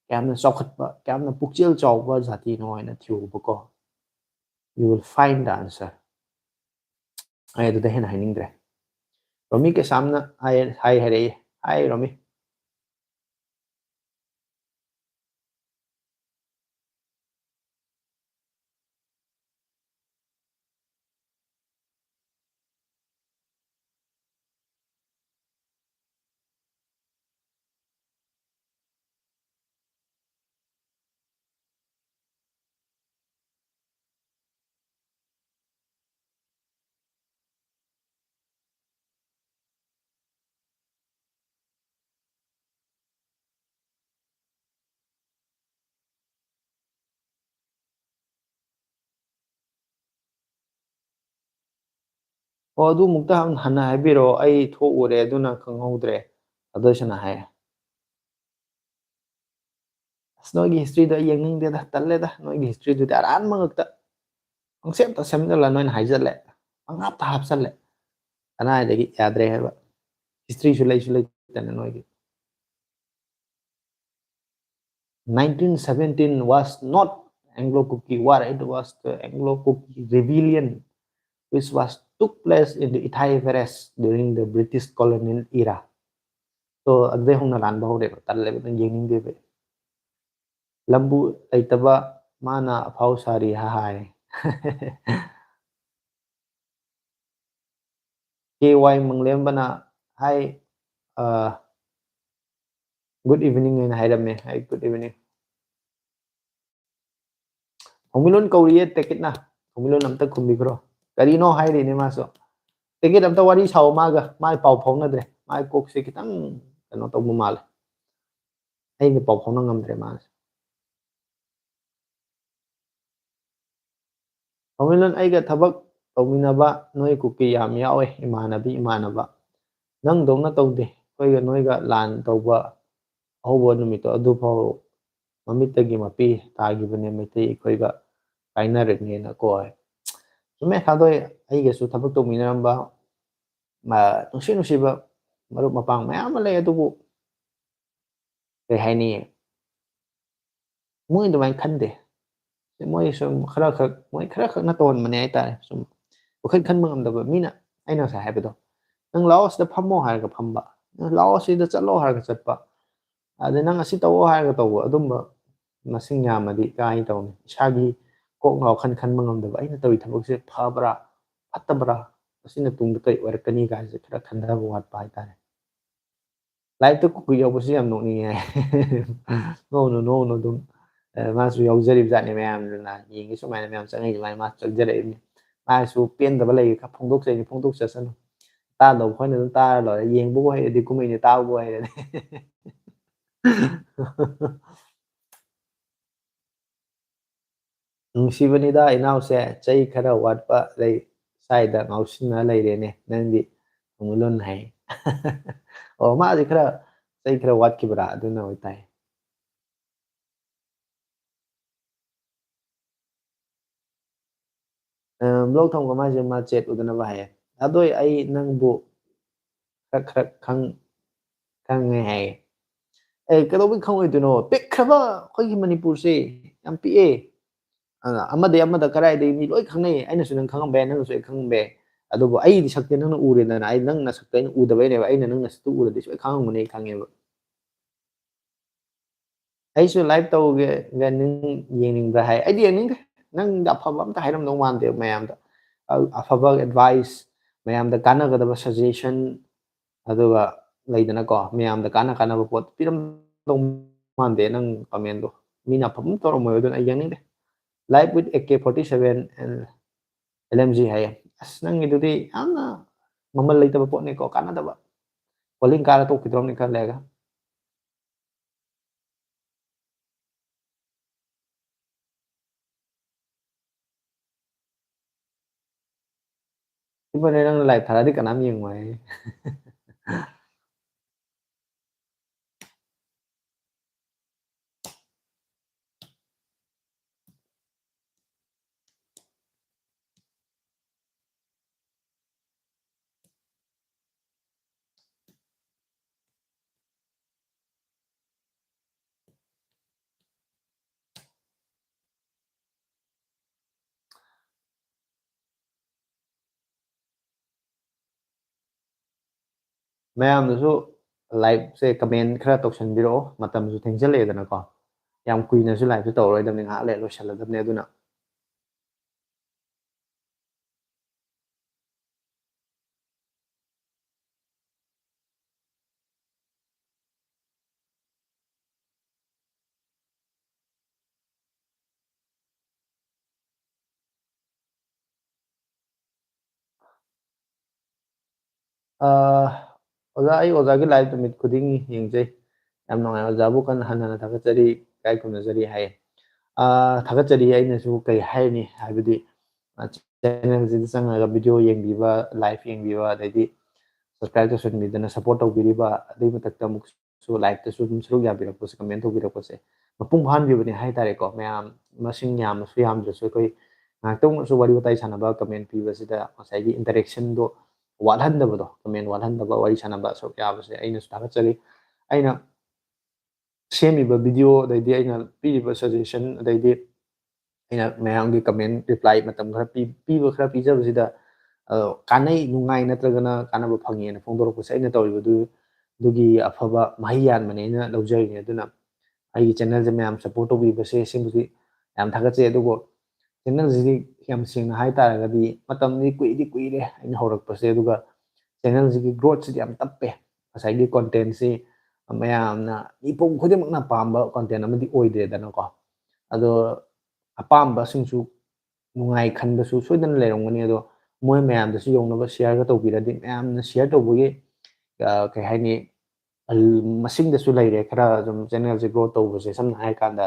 ꯀꯌꯥꯝꯅ ꯆꯥꯎꯈꯠꯄ, ꯀꯌꯥꯝꯅ ꯄꯨꯛꯆꯦꯜ ꯆꯥꯎꯕ ꯖꯥꯇꯤꯅꯣ ꯍꯥꯏꯅ ꯊꯤꯌꯨꯕꯀꯣ꯫ You will find the answer. ꯑꯩ ꯑꯗꯨꯗ ꯍꯦꯟꯅ ꯍꯥꯏꯅꯤꯡꯗ꯭ꯔꯦ꯫ ꯔꯣꯃꯤ ꯀꯩꯁꯥꯝꯅ ꯍꯥꯏ, ꯍꯥꯏ ꯍꯥꯏꯔꯛꯏ꯫ ꯍꯥꯏ ꯔꯣꯃꯤ꯫ ꯑꯣ, ꯑꯗꯨ ꯑꯃꯨꯛꯇ ꯍꯟ-, ꯍꯟꯅ ꯍꯥꯏꯕꯤꯔꯛꯑꯣ, ꯑꯩ ꯊꯣꯛꯎꯔꯦ, ꯑꯗꯨꯅ ꯈꯪꯍꯧꯗ꯭ꯔꯦ꯫ ꯑꯗꯨ ꯁꯅ ꯍꯥꯏ꯫ ꯑꯁ, ꯅꯣꯏꯒꯤ ꯍꯤꯁꯇ꯭ꯔꯤꯗꯣ ꯑꯩ ꯌꯦꯡꯅꯤꯡꯗꯦꯗ, ꯇꯜꯂꯦꯗ, ꯅꯣꯏꯒꯤ ꯍꯤꯁꯇ꯭ꯔꯤꯗꯨꯗꯤ ꯑꯔꯥꯟꯕ ꯉꯛꯇ꯫ ꯄꯪꯁꯦꯝꯇ ꯁꯦꯝꯖꯜꯂ ꯅꯣꯏꯅ ꯍꯥꯏꯖꯜꯂꯦ, ꯄꯪꯍꯥꯞꯇ ꯍꯥꯞꯆꯜꯂꯦ꯫ ꯀꯅꯥꯏꯗꯒꯤ ꯌꯥꯗ꯭ꯔꯦ ꯍꯥꯏꯕ꯫ ꯍꯤꯁꯇ꯭ꯔꯤꯁꯨ ꯂꯩꯁꯨ ꯂꯩꯇꯅ ꯅꯣꯏꯒꯤ꯫ Nineteen seventeen was not Anglo-Kuki War, it was the Anglo-Kuki Rebellion, which was took place in the Itaivares during the British colonial era. ꯑꯗꯨꯗꯩ ꯍꯧꯅ ꯂꯥꯟꯕ ꯍꯧꯔꯦꯕ, ꯇꯜꯂꯦꯕ, ꯅꯪ ꯌꯦꯡꯅꯤꯡꯗꯦꯕ꯫ ꯂꯝꯕꯨ ꯂꯩꯇꯕ ꯃꯥꯅ ꯑꯐꯥꯎ ꯁꯥꯔꯤ ꯍꯥꯏ꯫ K Y ꯃꯪꯂꯦꯝꯕꯅ, "Hi, uh, good evening" ꯍꯥꯏꯅ ꯍꯥꯏꯔꯝꯃꯦ꯫ "Hi, good evening." ꯊꯣꯡꯃꯤꯂꯣꯟ ꯀꯧꯔꯤꯌꯦ ꯇꯦꯀꯤꯠꯅ꯫ ꯊꯣꯡꯃꯤꯂꯣꯟ ꯑꯝꯇ ꯈꯨꯝꯕꯤꯈ꯭ꯔꯣ꯫ ꯀꯔꯤꯅꯣ ꯍꯥꯏꯔꯤꯅꯦ ꯃꯥꯁꯨ꯫ ꯇꯦꯀꯤꯠ ꯑꯝꯇ ꯋꯥꯔꯤ ꯁꯥꯎ ꯃꯥꯒ꯫ ꯃꯥꯏ ꯄꯥꯎ ꯐꯥꯎꯅꯗ꯭ꯔꯦ꯫ ꯃꯥꯏ ꯀꯣꯛꯁꯦ ꯈꯤꯇꯪ ꯀꯩꯅꯣ ꯇꯧꯕ ꯃꯥꯜꯂꯦ꯫ ꯑꯩꯒ ꯄꯥꯎ ꯐꯥꯎꯅ ꯉꯝꯗ꯭ꯔꯦ ꯃꯥꯁꯦ꯫ ꯊꯣꯡꯃꯤꯂꯣꯟ, ꯑꯩꯒ ꯊꯕꯛ ꯇꯧꯃꯤꯟꯅꯕ ꯅꯣꯏ ꯀꯨꯀꯤ ꯌꯥꯝ ꯌꯥꯎꯋꯦ, ꯏꯃꯥꯟꯅꯕꯤ ꯏꯃꯥꯟꯅꯕ꯫ ꯅꯪꯗꯧꯅ ꯇꯧꯗꯦ꯫ ꯑꯩꯈꯣꯏꯒ ꯅꯣꯏꯒ ꯂꯥꯟ ꯇꯧꯕ ꯑꯍꯧꯕ ꯅꯨꯃꯤꯠꯇꯣ ꯑꯗꯨꯐꯥꯎ ꯃꯃꯤꯠꯇꯒꯤ ꯃꯄꯤ ꯇꯥꯈꯤꯕꯅꯦ, ꯃꯩꯇꯩ ꯑꯩꯈꯣꯏꯒ ꯀꯥꯏꯅꯔꯛꯅꯦꯅ ꯀꯣ꯫ ꯆꯨꯝꯃꯦ, ꯊꯥꯗꯣꯏ, ꯑꯩꯒꯁꯨ ꯊꯕꯛ ꯇꯧꯃꯤꯟꯅꯔꯝꯕ, ꯃ-, ꯅꯨꯡꯁꯤ ꯅꯨꯡꯁꯤꯕ ꯃꯔꯨꯞ ꯃꯄꯥꯡ ꯃꯌꯥꯝ ꯑꯃ ꯂꯩ, ꯑꯗꯨꯕꯨ ꯀꯩ ꯍꯥꯏꯅꯤ, ꯃꯣꯏ ꯑꯗꯨꯃꯥꯏꯅ ꯈꯟꯗꯦ꯫ ꯃꯣꯏ ꯁꯨꯝ ꯈꯔ ꯈꯛ, ꯃꯣꯏ ꯈꯔ ꯈꯛꯅ ꯇꯧꯍꯟꯕꯅꯦ ꯍꯥꯏꯇꯥꯔꯦ꯫ ꯁꯨꯝ ꯋꯥꯈꯜ ꯈꯟꯕ ꯉꯝꯗꯕ ꯃꯤꯅ, ꯑꯩꯅ ꯉꯁꯥꯏ ꯍꯥꯏꯕꯗꯣ, "ꯅꯪ ꯂꯥꯛꯑꯣ, ꯁꯤꯗ ꯐꯝꯃꯣ" ꯍꯥꯏꯔꯒ ꯐꯝꯕ, "ꯅꯪ ꯂꯥꯛꯑꯣ, ꯁꯤꯗ ꯆꯠꯂꯣ" ꯍꯥꯏꯔꯒ ꯆꯠꯄ, ꯑꯗꯩ "ꯅꯪ ꯑꯁꯤ ꯇꯧꯑꯣ" ꯍꯥꯏꯔꯒ ꯇꯧꯕ, ꯑꯗꯨꯝꯕ ꯃꯁꯤꯡ ꯌꯥꯝꯃꯗꯤ ꯀꯥꯏ ꯇꯧꯅꯤ꯫ ꯏꯁꯥꯒꯤ ꯀꯣꯛꯅ ꯋꯥꯈꯜ ꯈꯟꯕ ꯉꯝꯗꯕ, "ꯑꯩꯅ ꯇꯧꯔꯤ ꯊꯕꯛꯁꯦ ꯐꯕ꯭ꯔꯥ, ꯐꯠꯇꯕ꯭ꯔꯥ, ꯑꯁꯤꯅ ꯇꯨꯡꯗ ꯀꯔꯤ ꯑꯣꯏꯔꯛꯀꯅꯤ?" ꯀꯥꯏꯁꯦ ꯈꯔ ꯈꯟꯊꯕ ꯋꯥꯠꯄ ꯍꯥꯏꯇꯥꯔꯦ꯫ ꯂꯥꯏꯐꯇ ꯀꯨꯀꯤ ꯌꯥꯎꯕꯁꯤ ꯌꯥꯝ ꯅꯣꯛꯅꯤꯡꯉꯦ ꯍꯥꯏ꯫ ꯅꯣꯛꯎꯅꯨ, ꯅꯣꯛꯎꯅꯨ, ꯑꯗꯨꯝ, ꯑ, ꯃꯥꯁꯨ ꯌꯥꯎꯖꯔꯤꯕ ꯖꯥꯠꯅꯤ ꯃꯌꯥꯝꯗꯨꯅ꯫ ꯌꯦꯡꯒꯦ ꯁꯨꯃꯥꯏꯅ ꯃꯌꯥꯝ ꯆꯪꯉꯛꯏ ꯑꯗꯨꯃꯥꯏꯅ ꯃꯥꯁꯨ ꯆꯪꯖꯔꯛꯏꯕꯅꯤ꯫ ꯃꯥꯁꯨ ꯄꯦꯟꯗꯕ ꯂꯩꯔꯤ ꯈꯔ ꯐꯣꯡꯗꯣꯛꯆꯩꯅꯤ, ꯐꯣꯡꯗꯣꯛꯆꯁꯅꯨ꯫ ꯇꯥꯗꯧꯕ ꯑꯩꯈꯣꯏꯅ ꯑꯗꯨꯝ ꯇꯥꯔ ꯂꯣꯏꯔꯦ꯫ ꯌꯦꯡꯕꯕꯨ ꯍꯩꯔꯗꯤ ꯀꯨꯝꯍꯩꯅꯤ, ꯇꯥꯕꯕꯨ ꯍꯩꯔꯗꯤ꯫ ꯅꯨꯡꯁꯤꯕꯅꯤꯗ ꯏꯅꯥꯎꯁꯦ, ꯆꯩ ꯈꯔ ꯋꯥꯠꯄ ꯂꯩ, ꯁ꯭ꯋꯥꯏꯗ ꯉꯥꯎꯁꯤꯟꯅ ꯂꯩꯔꯦꯅꯦ ꯅꯪꯗꯤ꯫ ꯊꯣꯡꯃꯤꯂꯣꯟ ꯍꯥꯏ꯫ ꯑꯣ, ꯃꯥꯁꯦ ꯈꯔ ꯆꯩ ꯈꯔ ꯋꯥꯠꯈꯤꯕ꯭ꯔꯥ? ꯑꯗꯨꯅ ꯑꯣꯏꯇꯥꯏ꯫ ꯑ, ꯕ꯭ꯂꯣꯛ ꯊꯝꯒ ꯃꯥꯁꯦ ꯃꯥ ꯆꯦꯠ ꯎꯗꯅꯕ ꯍꯥꯏꯌꯦ꯫ ꯑꯗꯣ ꯑꯩ ꯅꯪꯕꯨ ꯈꯔ ꯈꯔ ꯈꯪ-, ꯈꯪꯉꯦ ꯍꯥꯏꯌꯦ꯫ ꯑꯦ, ꯀꯩꯗꯧꯕꯩ ꯈꯪꯉꯣꯏꯗꯣꯏꯅꯣ? ꯄꯤꯛꯈ꯭ꯔꯕ ꯑꯩꯈꯣꯏꯒꯤ ꯃꯅꯤꯄꯨꯔꯁꯦ ꯌꯥꯝ ꯄꯤꯛꯑꯦ꯫ ꯑ, ꯑꯃꯗꯩ ꯑꯃꯗ ꯀꯔꯥꯏꯗꯩ ꯃꯤ ꯂꯣꯏ ꯈꯪꯅꯩ꯫ ꯑꯩꯅꯁꯨ ꯅꯪ ꯈꯪꯉꯝꯕ ꯌꯥꯏ, ꯅꯪꯅꯁꯨ ꯑꯩ ꯈꯪꯉꯝꯕ ꯌꯥꯏ꯫ ꯑꯗꯨꯕꯨ ꯑꯩꯗꯤ ꯁꯛꯇꯤ ꯅꯪꯅ ꯎꯔꯦꯗꯅ, ꯑꯩ ꯅꯪ ꯅꯁꯛꯇꯣ ꯑꯩꯅ ꯎꯗꯕꯩꯅꯦꯕ, ꯑꯩꯅ ꯅꯪ ꯅꯁꯛꯇꯨ ꯎꯔꯗꯤ ꯁꯣꯏ ꯈꯪꯉꯝꯒꯅꯤ, ꯑꯩ ꯈꯪꯉꯦꯕ꯫ ꯑꯩꯁꯨ ꯂꯥꯏꯚ ꯇꯧꯒꯦ ꯅꯪ ꯌꯦꯡꯅꯤꯡꯕ꯭ꯔꯥ ꯍꯥꯏ꯫ ꯑꯩꯗꯤ ꯌꯦꯡꯅꯤꯡꯗꯦ꯫ ꯅꯪꯗꯤ ꯑꯐꯕ ꯑꯝꯇ ꯍꯥꯏꯔꯝꯗꯧ ꯃꯥꯟꯗꯦ ꯃꯌꯥꯝꯗ꯫ ꯑ-, ꯑꯐꯕ ꯑꯦꯗꯚꯥꯏꯁ, ꯃꯌꯥꯝꯗ ꯀꯥꯟꯅꯒꯗꯕ ꯁꯖꯦꯁꯟ, ꯑꯗꯨꯒ ꯂꯩꯗꯅꯀꯣ, ꯃꯌꯥꯝꯗ ꯀꯥꯟꯅ ꯀꯥꯟꯅꯕ ꯄꯣꯠ ꯄꯤꯔꯝꯗꯧ ꯃꯥꯟꯗꯦ ꯅꯪ ꯀꯃꯦꯟꯗꯣ꯫ ꯃꯤꯅ ꯑꯐꯕ ꯑꯃ ꯇꯧꯔꯝꯃꯣꯏ, ꯑꯗꯨꯅ ꯑꯩ ꯌꯦꯡꯅꯤꯡꯗꯦ꯫ Live with A K forty seven and L M G ꯍꯥꯏꯌꯦ꯫ ꯑꯁ, ꯅꯪꯒꯤꯗꯨꯗꯤ ꯌꯥꯝꯅ ꯃꯃꯜ ꯂꯩꯇꯕ ꯄꯣꯠꯅꯤꯀꯣ, ꯀꯥꯟꯅꯗꯕ꯫ ꯀꯣꯂꯤꯡ ꯀꯥꯔ ꯇꯣꯛꯈꯤꯗ꯭ꯔꯣꯝꯅꯤ ꯈꯔ ꯂꯩꯔꯒ꯫ ꯏꯕꯅꯦ, ꯅꯪ ꯂꯥꯏꯚ ꯊꯥꯔꯛꯑꯗꯤ ꯀꯅꯥꯝ ꯌꯦꯡꯉꯣꯏ꯫ ꯃꯌꯥꯝꯅꯁꯨ ꯂꯥꯏꯚꯁꯦ ꯀꯃꯦꯟ ꯈꯔ ꯇꯧꯁꯟꯕꯤꯔꯛꯑꯣ, ꯃꯇꯝꯁꯨ ꯊꯦꯡꯖꯜꯂꯛꯑꯦꯗꯅꯀꯣ꯫ ꯌꯥꯝ ꯀꯨꯏꯅꯁꯨ ꯂꯥꯏꯚꯁꯦ ꯇꯧꯔꯔꯣꯏꯗꯕꯅꯤ, ꯉꯥꯏꯍꯥꯛ ꯂꯩꯔ ꯂꯣꯏꯁꯜꯂꯗꯕꯅꯤ꯫ ꯑꯗꯨꯅ ꯑ, ꯑꯣꯖꯥ, ꯑꯩ ꯑꯣꯖꯥꯒꯤ ꯂꯥꯏꯚ ꯅꯨꯃꯤꯠ ꯈꯨꯗꯤꯡꯒꯤ ꯌꯦꯡꯖꯩ꯫ ꯌꯥꯝ ꯅꯨꯡꯉꯥꯏ꯫ ꯑꯣꯖꯥꯕꯨ ꯀꯟꯅ ꯍꯟꯅ ꯍꯟꯅ ꯊꯥꯒꯠꯆꯔꯤ, ꯏꯀꯥꯏ ꯈꯨꯝꯅꯖꯔꯤ ꯍꯥꯏꯌꯦ꯫ ꯑ, ꯊꯥꯒꯠꯆꯔꯤ꯫ ꯑꯩꯅꯁꯨ ꯀꯩ ꯍꯥꯏꯅꯤ, ꯍꯥꯏꯕꯗꯤ, ꯑ, ꯆꯦꯅꯦꯜꯁꯤꯗ ꯆꯪꯉꯒ ꯚꯤꯗꯤꯑꯣ ꯌꯦꯡꯕꯤꯕ, ꯂꯥꯏꯚ ꯌꯦꯡꯕꯤꯕ, ꯑꯗꯩꯗꯤ ꯁꯕꯁꯀ꯭ꯔꯥꯏꯕ ꯇꯧꯁꯟꯕꯤꯗꯅ ꯁꯄꯣꯔꯠ ꯇꯧꯕꯤꯔꯤꯕ, ꯑꯗꯨꯒꯤ ꯃꯊꯛꯇ ꯑꯃꯨꯛ ꯁꯨ ꯂꯥꯏꯚꯇꯁꯨ ꯑꯗꯨꯝ ꯁꯔꯨꯛ ꯌꯥꯕꯤꯔꯛꯄꯁꯦ, ꯀꯃꯦꯟ ꯇꯧꯕꯤꯔꯛꯄꯁꯦ ꯃꯄꯨꯡ ꯐꯥꯍꯟꯕꯤꯕꯅꯦ ꯍꯥꯏꯇꯥꯔꯦꯀꯣ꯫ ꯃꯌꯥꯝ ꯃꯁꯤꯡ ꯌꯥꯝꯃꯁꯨ ꯌꯥꯝꯗ꯭ꯔꯁꯨ ꯑꯩꯈꯣꯏ ꯉꯥꯏꯍꯥꯛꯇꯪ ꯑꯣꯏꯔꯁꯨ ꯋꯥꯔꯤ ꯋꯥꯇꯥꯏ ꯁꯥꯟꯅꯕ, ꯀꯃꯦꯟ ꯄꯤꯕꯁꯤꯗ ꯉꯁꯥꯏꯒꯤ ꯏꯟꯇꯔꯦꯛꯁꯟꯗꯣ ꯋꯥꯠꯍꯟꯗꯕꯗꯣ, ꯀꯃꯦꯟ ꯋꯥꯠꯍꯟꯗꯕ, ꯋꯥꯔꯤ ꯁꯥꯟꯅꯕ ꯁꯔꯨꯛ ꯌꯥꯕꯁꯦ ꯑꯩꯅꯁꯨ ꯊꯥꯒꯠꯆꯔꯤ꯫ ꯑꯩꯅ ꯁꯦꯝꯃꯤꯕ ꯚꯤꯗꯤꯑꯣ, ꯑꯗꯩꯗꯤ ꯑꯩꯅ ꯄꯤꯔꯤꯕ ꯁꯖꯦꯁꯟ, ꯑꯗꯩꯗꯤ ꯑꯩꯅ ꯃꯌꯥꯝꯒꯤ ꯀꯃꯦꯟ ꯔꯤꯄ꯭ꯂꯥꯏ ꯃꯇꯝ ꯈꯔ ꯄꯤ-, ꯄꯤꯕ ꯈꯔ ꯄꯤꯖꯕꯁꯤꯗ, ꯑꯗꯣ ꯀꯥꯟꯅꯩ, ꯅꯨꯡꯉꯥꯏ ꯅꯠꯇ꯭ꯔꯒꯅ ꯀꯥꯟꯅꯕ ꯐꯪꯉꯦꯅ ꯐꯣꯡꯗꯣꯔꯛꯄꯁꯦ ꯑꯩꯅ ꯇꯧꯔꯤꯕꯗꯨ ꯑꯗꯨꯒꯤ ꯑꯐꯕ ꯃꯍꯩ ꯌꯥꯟꯕꯅꯦ ꯑꯩꯅ ꯂꯧꯖꯔꯤꯅꯦ꯫ ꯑꯗꯨꯅ ꯑꯩꯒꯤ ꯆꯦꯅꯦꯜꯁꯦ ꯃꯌꯥꯝ ꯁꯞꯄꯣꯔꯠ ꯇꯧꯕꯤꯕꯁꯦ ꯁꯤꯃꯗꯤ ꯌꯥꯝ ꯊꯥꯒꯠꯆꯩ꯫ ꯑꯗꯨꯕꯨ ꯆꯦꯅꯦꯜꯁꯤꯗꯤ ꯌꯥꯝ ꯁꯦꯡꯅ ꯍꯥꯏꯇꯥꯔꯒꯗꯤ ꯃꯇꯝꯗꯤ ꯀꯨꯏꯗꯤ ꯀꯨꯏꯔꯦ ꯑꯩꯅ ꯍꯧꯔꯛꯄꯁꯦ, ꯑꯗꯨꯒ ꯆꯦꯅꯦꯜꯁꯤꯒꯤ ꯒ꯭ꯔꯣꯠꯁꯤꯗꯤ ꯌꯥꯝ ꯇꯞꯄꯦ꯫ ꯉꯁꯥꯏꯒꯤ ꯀꯣꯟꯇꯦꯟꯁꯤ ꯃꯌꯥꯝꯅ ꯃꯤꯄꯨꯝ ꯈꯨꯗꯤꯡꯃꯛꯅ ꯄꯥꯝꯕ ꯀꯣꯟꯇꯦꯟ ꯑꯃꯗꯤ ꯑꯣꯏꯗ꯭ꯔꯦꯗꯅꯀꯣ꯫ ꯑꯗꯣ ꯑꯄꯥꯝꯕꯁꯤꯡꯁꯨ ꯅꯨꯡꯉꯥꯏ ꯈꯟꯕꯁꯨ ꯁꯣꯏꯗꯅ ꯂꯩꯔꯝꯒꯅꯤ꯫ ꯑꯗꯣ ꯃꯣꯏ ꯃꯌꯥꯝꯗꯁꯨ ꯌꯧꯅꯕ ꯁꯤꯌꯔꯒ ꯇꯧꯕꯤꯔꯗꯤ, ꯃꯌꯥꯝꯅ ꯁꯤꯌꯔ ꯇꯧꯕꯒꯤ ꯑ, ꯀꯩ ꯍꯥꯏꯅꯤ, ꯑꯜ-, ꯃꯁꯤꯡꯗꯁꯨ ꯂꯩꯔꯦ ꯈꯔ ꯑꯗꯨꯝ ꯆꯦꯅꯦꯜꯁꯦ ꯒ꯭ꯔꯣ ꯇꯧꯕꯁꯦ꯫ ꯁꯝꯅ ꯍꯥꯏꯔꯀꯥꯟꯗ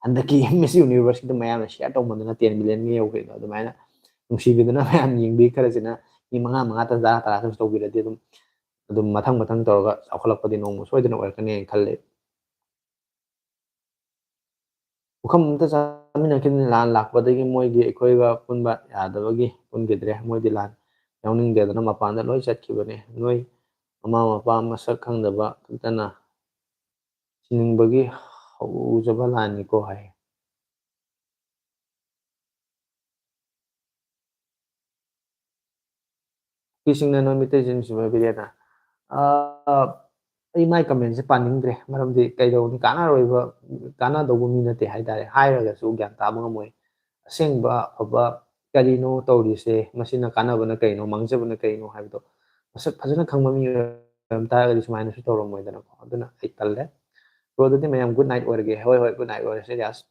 ꯍꯟꯗꯛꯀꯤ ꯃꯤꯁ ꯌꯨꯅꯤꯚꯔꯁꯀꯤꯗꯣ ꯃꯌꯥꯝꯅ ꯁꯤꯌꯔ ꯇꯧꯃꯟꯗꯅ ꯇꯦꯟ ꯃꯤꯂꯤꯌꯟꯒ ꯌꯧꯈ꯭ꯔꯦꯗꯣ꯫ ꯑꯗꯨꯃꯥꯏꯅ ꯅꯨꯡꯁꯤꯕꯤꯗꯅ ꯃꯌꯥꯝ ꯌꯦꯡꯕꯤ ꯈꯔꯁꯤꯅ ꯃꯤ ꯃꯉꯥ, ꯃꯉꯥ ꯇꯔꯥ, ꯇꯔꯥ ꯇꯔꯥ ꯇꯧꯕꯤꯔꯗꯤ ꯑꯗꯨꯝ, ꯑꯗꯨꯝ ꯃꯊꯪ ꯃꯊꯪ ꯇꯧꯔꯒ ꯆꯥꯎꯈꯠꯂꯛꯄꯗꯤ ꯅꯣꯡꯃ ꯁꯣꯏꯗꯅ ꯑꯣꯏꯔꯛꯀꯅꯤ ꯍꯥꯏꯅ ꯈꯜꯂꯦ꯫ ꯄꯨꯈꯝ ꯑꯝꯇ ꯆꯥꯃꯤꯟꯅꯈꯤꯕꯅꯤ꯫ ꯂꯥꯟ ꯂꯥꯛꯄꯗꯒꯤ ꯃꯣꯏꯒꯤ ꯑꯩꯈꯣꯏꯒ ꯄꯨꯟꯕ ꯌꯥꯗꯕꯒꯤ ꯄꯨꯟꯈꯤꯗ꯭ꯔꯦ꯫ ꯃꯣꯏꯗꯤ ꯂꯥꯟ ꯌꯥꯎꯅꯤꯡꯗꯦꯗꯅ ꯃꯄꯥꯟꯗ ꯂꯣꯏ ꯆꯠꯈꯤꯕꯅꯦ꯫ ꯅꯣꯏ ꯃꯃꯥ ꯃꯄꯥ ꯃꯁꯛ ꯈꯪꯗꯕ ꯈꯛꯇꯅ ꯁꯤꯅꯤꯡꯕꯒꯤ ꯍꯧꯖꯕ ꯂꯥꯟꯅꯤꯀꯣ ꯍꯥꯏ꯫ ꯀꯨꯀꯤꯁꯤꯡꯅ ꯅꯣꯏ ꯃꯤꯇꯩꯁꯤꯡ ꯅꯨꯡꯁꯤꯕ ꯕꯤꯔꯦꯟꯅ꯫ ꯑꯥ, ꯑꯩ ꯃꯥꯏ ꯀꯃꯦꯟꯁꯦ ꯄꯥꯅꯤꯡꯗ꯭ꯔꯦ, ꯃꯔꯝꯗꯤ ꯀꯩꯗꯧꯅꯤ, ꯀꯥꯟꯅꯔꯣꯏꯕ, ꯀꯥꯟꯅꯗꯧꯕ ꯃꯤ ꯅꯠꯇꯦ ꯍꯥꯏꯇꯥꯔꯦ꯫ ꯍꯥꯏꯔꯒꯁꯨ ꯒ꯭ꯌꯥꯟ ꯇꯥꯕ ꯉꯝꯃꯣꯏ꯫ ꯑꯁꯦꯡꯕ ꯑꯐꯕ ꯀꯔꯤꯅꯣ ꯇꯧꯔꯤꯁꯦ, ꯃꯁꯤꯅ ꯀꯥꯟꯅꯕꯅ ꯀꯩꯅꯣ, ꯃꯥꯡꯖꯕꯅ ꯀꯩꯅꯣ ꯍꯥꯏꯕꯗꯣ ꯃꯁꯛ ꯐꯖꯅ ꯈꯪꯕ ꯃꯤ ꯑꯣꯏꯔꯝ ꯇꯥꯔꯒꯗꯤ ꯁꯨꯃꯥꯏꯅꯁꯨ ꯇꯧꯔꯝꯃꯣꯏꯗꯅꯀꯣ꯫ ꯑꯗꯨꯅ ꯑꯩ ꯇꯜꯂꯦ꯫ ꯕ꯭ꯔꯣ, ꯑꯗꯨꯗꯤ ꯃꯌꯥꯝ ꯒꯨꯗ ꯅꯥꯏꯠ ꯑꯣꯏꯔꯒꯦ꯫ ꯍꯣꯏ, ꯍꯣꯏ, ꯒꯨꯗ ꯅꯥꯏꯠ ꯑꯣꯏꯔꯁꯦ, ꯌꯥꯁ꯫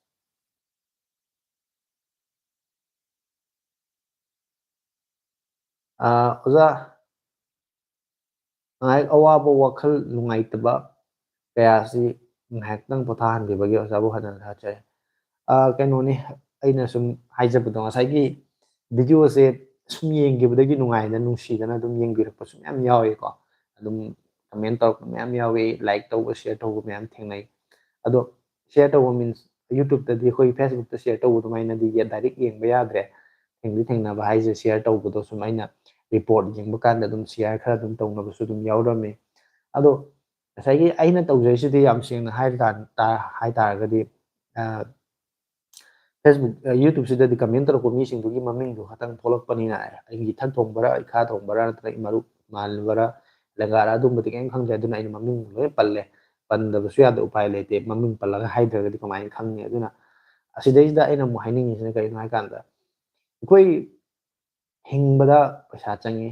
ꯑꯥ, ꯑꯣꯖꯥ, ꯉꯥꯏꯍꯥꯛ ꯑꯋꯥꯕ, ꯋꯥꯈꯜ ꯅꯨꯡꯉꯥꯏꯇꯕ ꯀꯌꯥꯁꯤ ꯉꯥꯏꯍꯥꯛꯇꯪ ꯄꯣꯊꯥꯍꯟꯕꯤꯕꯒꯤ ꯑꯣꯖꯥꯕꯨ ꯍꯟꯅ ꯊꯥꯖꯔꯤ꯫ ꯑꯥ, ꯀꯩꯅꯣꯅꯤ, ꯑꯩꯅ ꯁꯨꯝ ꯍꯥꯏꯖꯕꯗꯣ, ꯉꯁꯥꯏꯒꯤ ꯚꯤꯗꯤꯑꯣꯁꯦ ꯁꯨꯝ ꯌꯦꯡꯈꯤꯕꯗꯒꯤ ꯅꯨꯡꯉꯥꯏꯗꯅ, ꯅꯨꯡꯁꯤꯗꯅ ꯑꯗꯨꯝ ꯌꯦꯡꯕꯤꯔꯛꯄꯁꯨ ꯃꯌꯥꯝ ꯌꯥꯎꯏꯀꯣ꯫ ꯑꯗꯨꯝ ꯀꯃꯦꯟ ꯇꯧꯔꯛꯄ ꯃꯌꯥꯝ ꯌꯥꯎꯏ, ꯂꯥꯏꯛ ꯇꯧꯕ, ꯁꯤꯌꯔ ꯇꯧꯕ ꯃꯌꯥꯝ ꯊꯦꯡꯅꯩ꯫ ꯑꯗꯣ ꯁꯤꯌꯔ ꯇꯧꯕ ꯃꯤꯟꯁ, ꯌꯨꯇ꯭ꯌꯨꯕꯇꯗꯤ, ꯑꯩꯈꯣꯏ ꯐꯦꯁꯕꯨꯛꯇ ꯁꯤꯌꯔ ꯇꯧꯕ ꯑꯗꯨꯃꯥꯏꯅꯗꯤ ꯌꯦ-, ꯗꯥꯏꯔꯦꯛ ꯌꯦꯡꯕ ꯌꯥꯗ꯭ꯔꯦ꯫ ꯊꯦꯡꯗꯤ ꯊꯦꯡꯅꯕ ꯍꯥꯏꯁꯦ, ꯁꯤꯌꯔ ꯇꯧꯕꯗꯣ ꯁꯨꯝ ꯑꯩꯅ ꯔꯤꯄꯣꯔꯠ ꯌꯦꯡꯕ ꯀꯥꯟꯗ ꯑꯗꯨꯝ ꯁꯤꯌꯔ ꯈꯔ ꯑꯗꯨꯝ ꯇꯧꯅꯕꯁꯨ ꯑꯗꯨꯝ ꯌꯥꯎꯔꯝꯃꯤ꯫ ꯑꯗꯣ ꯉꯁꯥꯏꯒꯤ ꯑꯩꯅ ꯇꯧꯖꯔꯤꯁꯤꯗꯤ ꯌꯥꯝ ꯁꯦꯡꯅ ꯍꯥꯏꯕ ꯇꯥ-, ꯇꯥ-, ꯍꯥꯏ ꯇꯥꯔꯒꯗꯤ, ꯑ, Facebook, YouTube ꯁꯤꯗꯗꯤ comment ꯇꯧꯔꯛꯄ ꯃꯤꯁꯤꯡꯗꯨꯒꯤ ꯃꯃꯤꯡꯗꯨ ꯈꯛꯇꯪ ꯊꯣꯛꯂꯛꯄꯅꯤꯅ, ꯑꯩꯒꯤ ꯏꯊꯛ ꯊꯣꯡꯕꯔꯥ, ꯏꯈꯥ ꯊꯣꯡꯕꯔꯥ, ꯅꯠꯇ꯭ꯔꯒ ꯏꯃꯥꯔꯨꯞ ꯃꯥꯟꯕꯔꯥ, ꯂꯪꯒꯥꯔꯥ, ꯑꯗꯨꯝꯕꯗꯤ ꯀꯔꯤꯝ ꯈꯪꯗ꯭ꯔꯦ꯫ ꯑꯗꯨꯅ ꯑꯩꯅ ꯃꯃꯤꯡ ꯂꯣꯏꯅ ꯄꯜꯂꯦ꯫ ꯄꯟꯗꯕꯁꯨ ꯌꯥꯗꯦ, ꯎꯄꯥꯏ ꯂꯩꯇꯦ꯫ ꯃꯃꯤꯡ ꯄꯜꯂꯒ ꯍꯥꯏꯗ꯭ꯔꯒꯗꯤ ꯀꯃꯥꯏꯅ ꯈꯪꯅꯤ? ꯑꯗꯨꯅ ꯑꯁꯤꯗꯩꯁꯤꯗ ꯑꯩꯅ ꯑꯃꯨꯛ ꯍꯥꯏꯅꯤꯡꯉꯤꯁꯤꯅ ꯀꯔꯤꯅꯣ ꯍꯥꯏ ꯀꯥꯟꯗ, ꯑꯩꯈꯣꯏ ꯍꯤꯡꯕꯗ ꯄꯩꯁꯥ ꯆꯪꯉꯤ꯫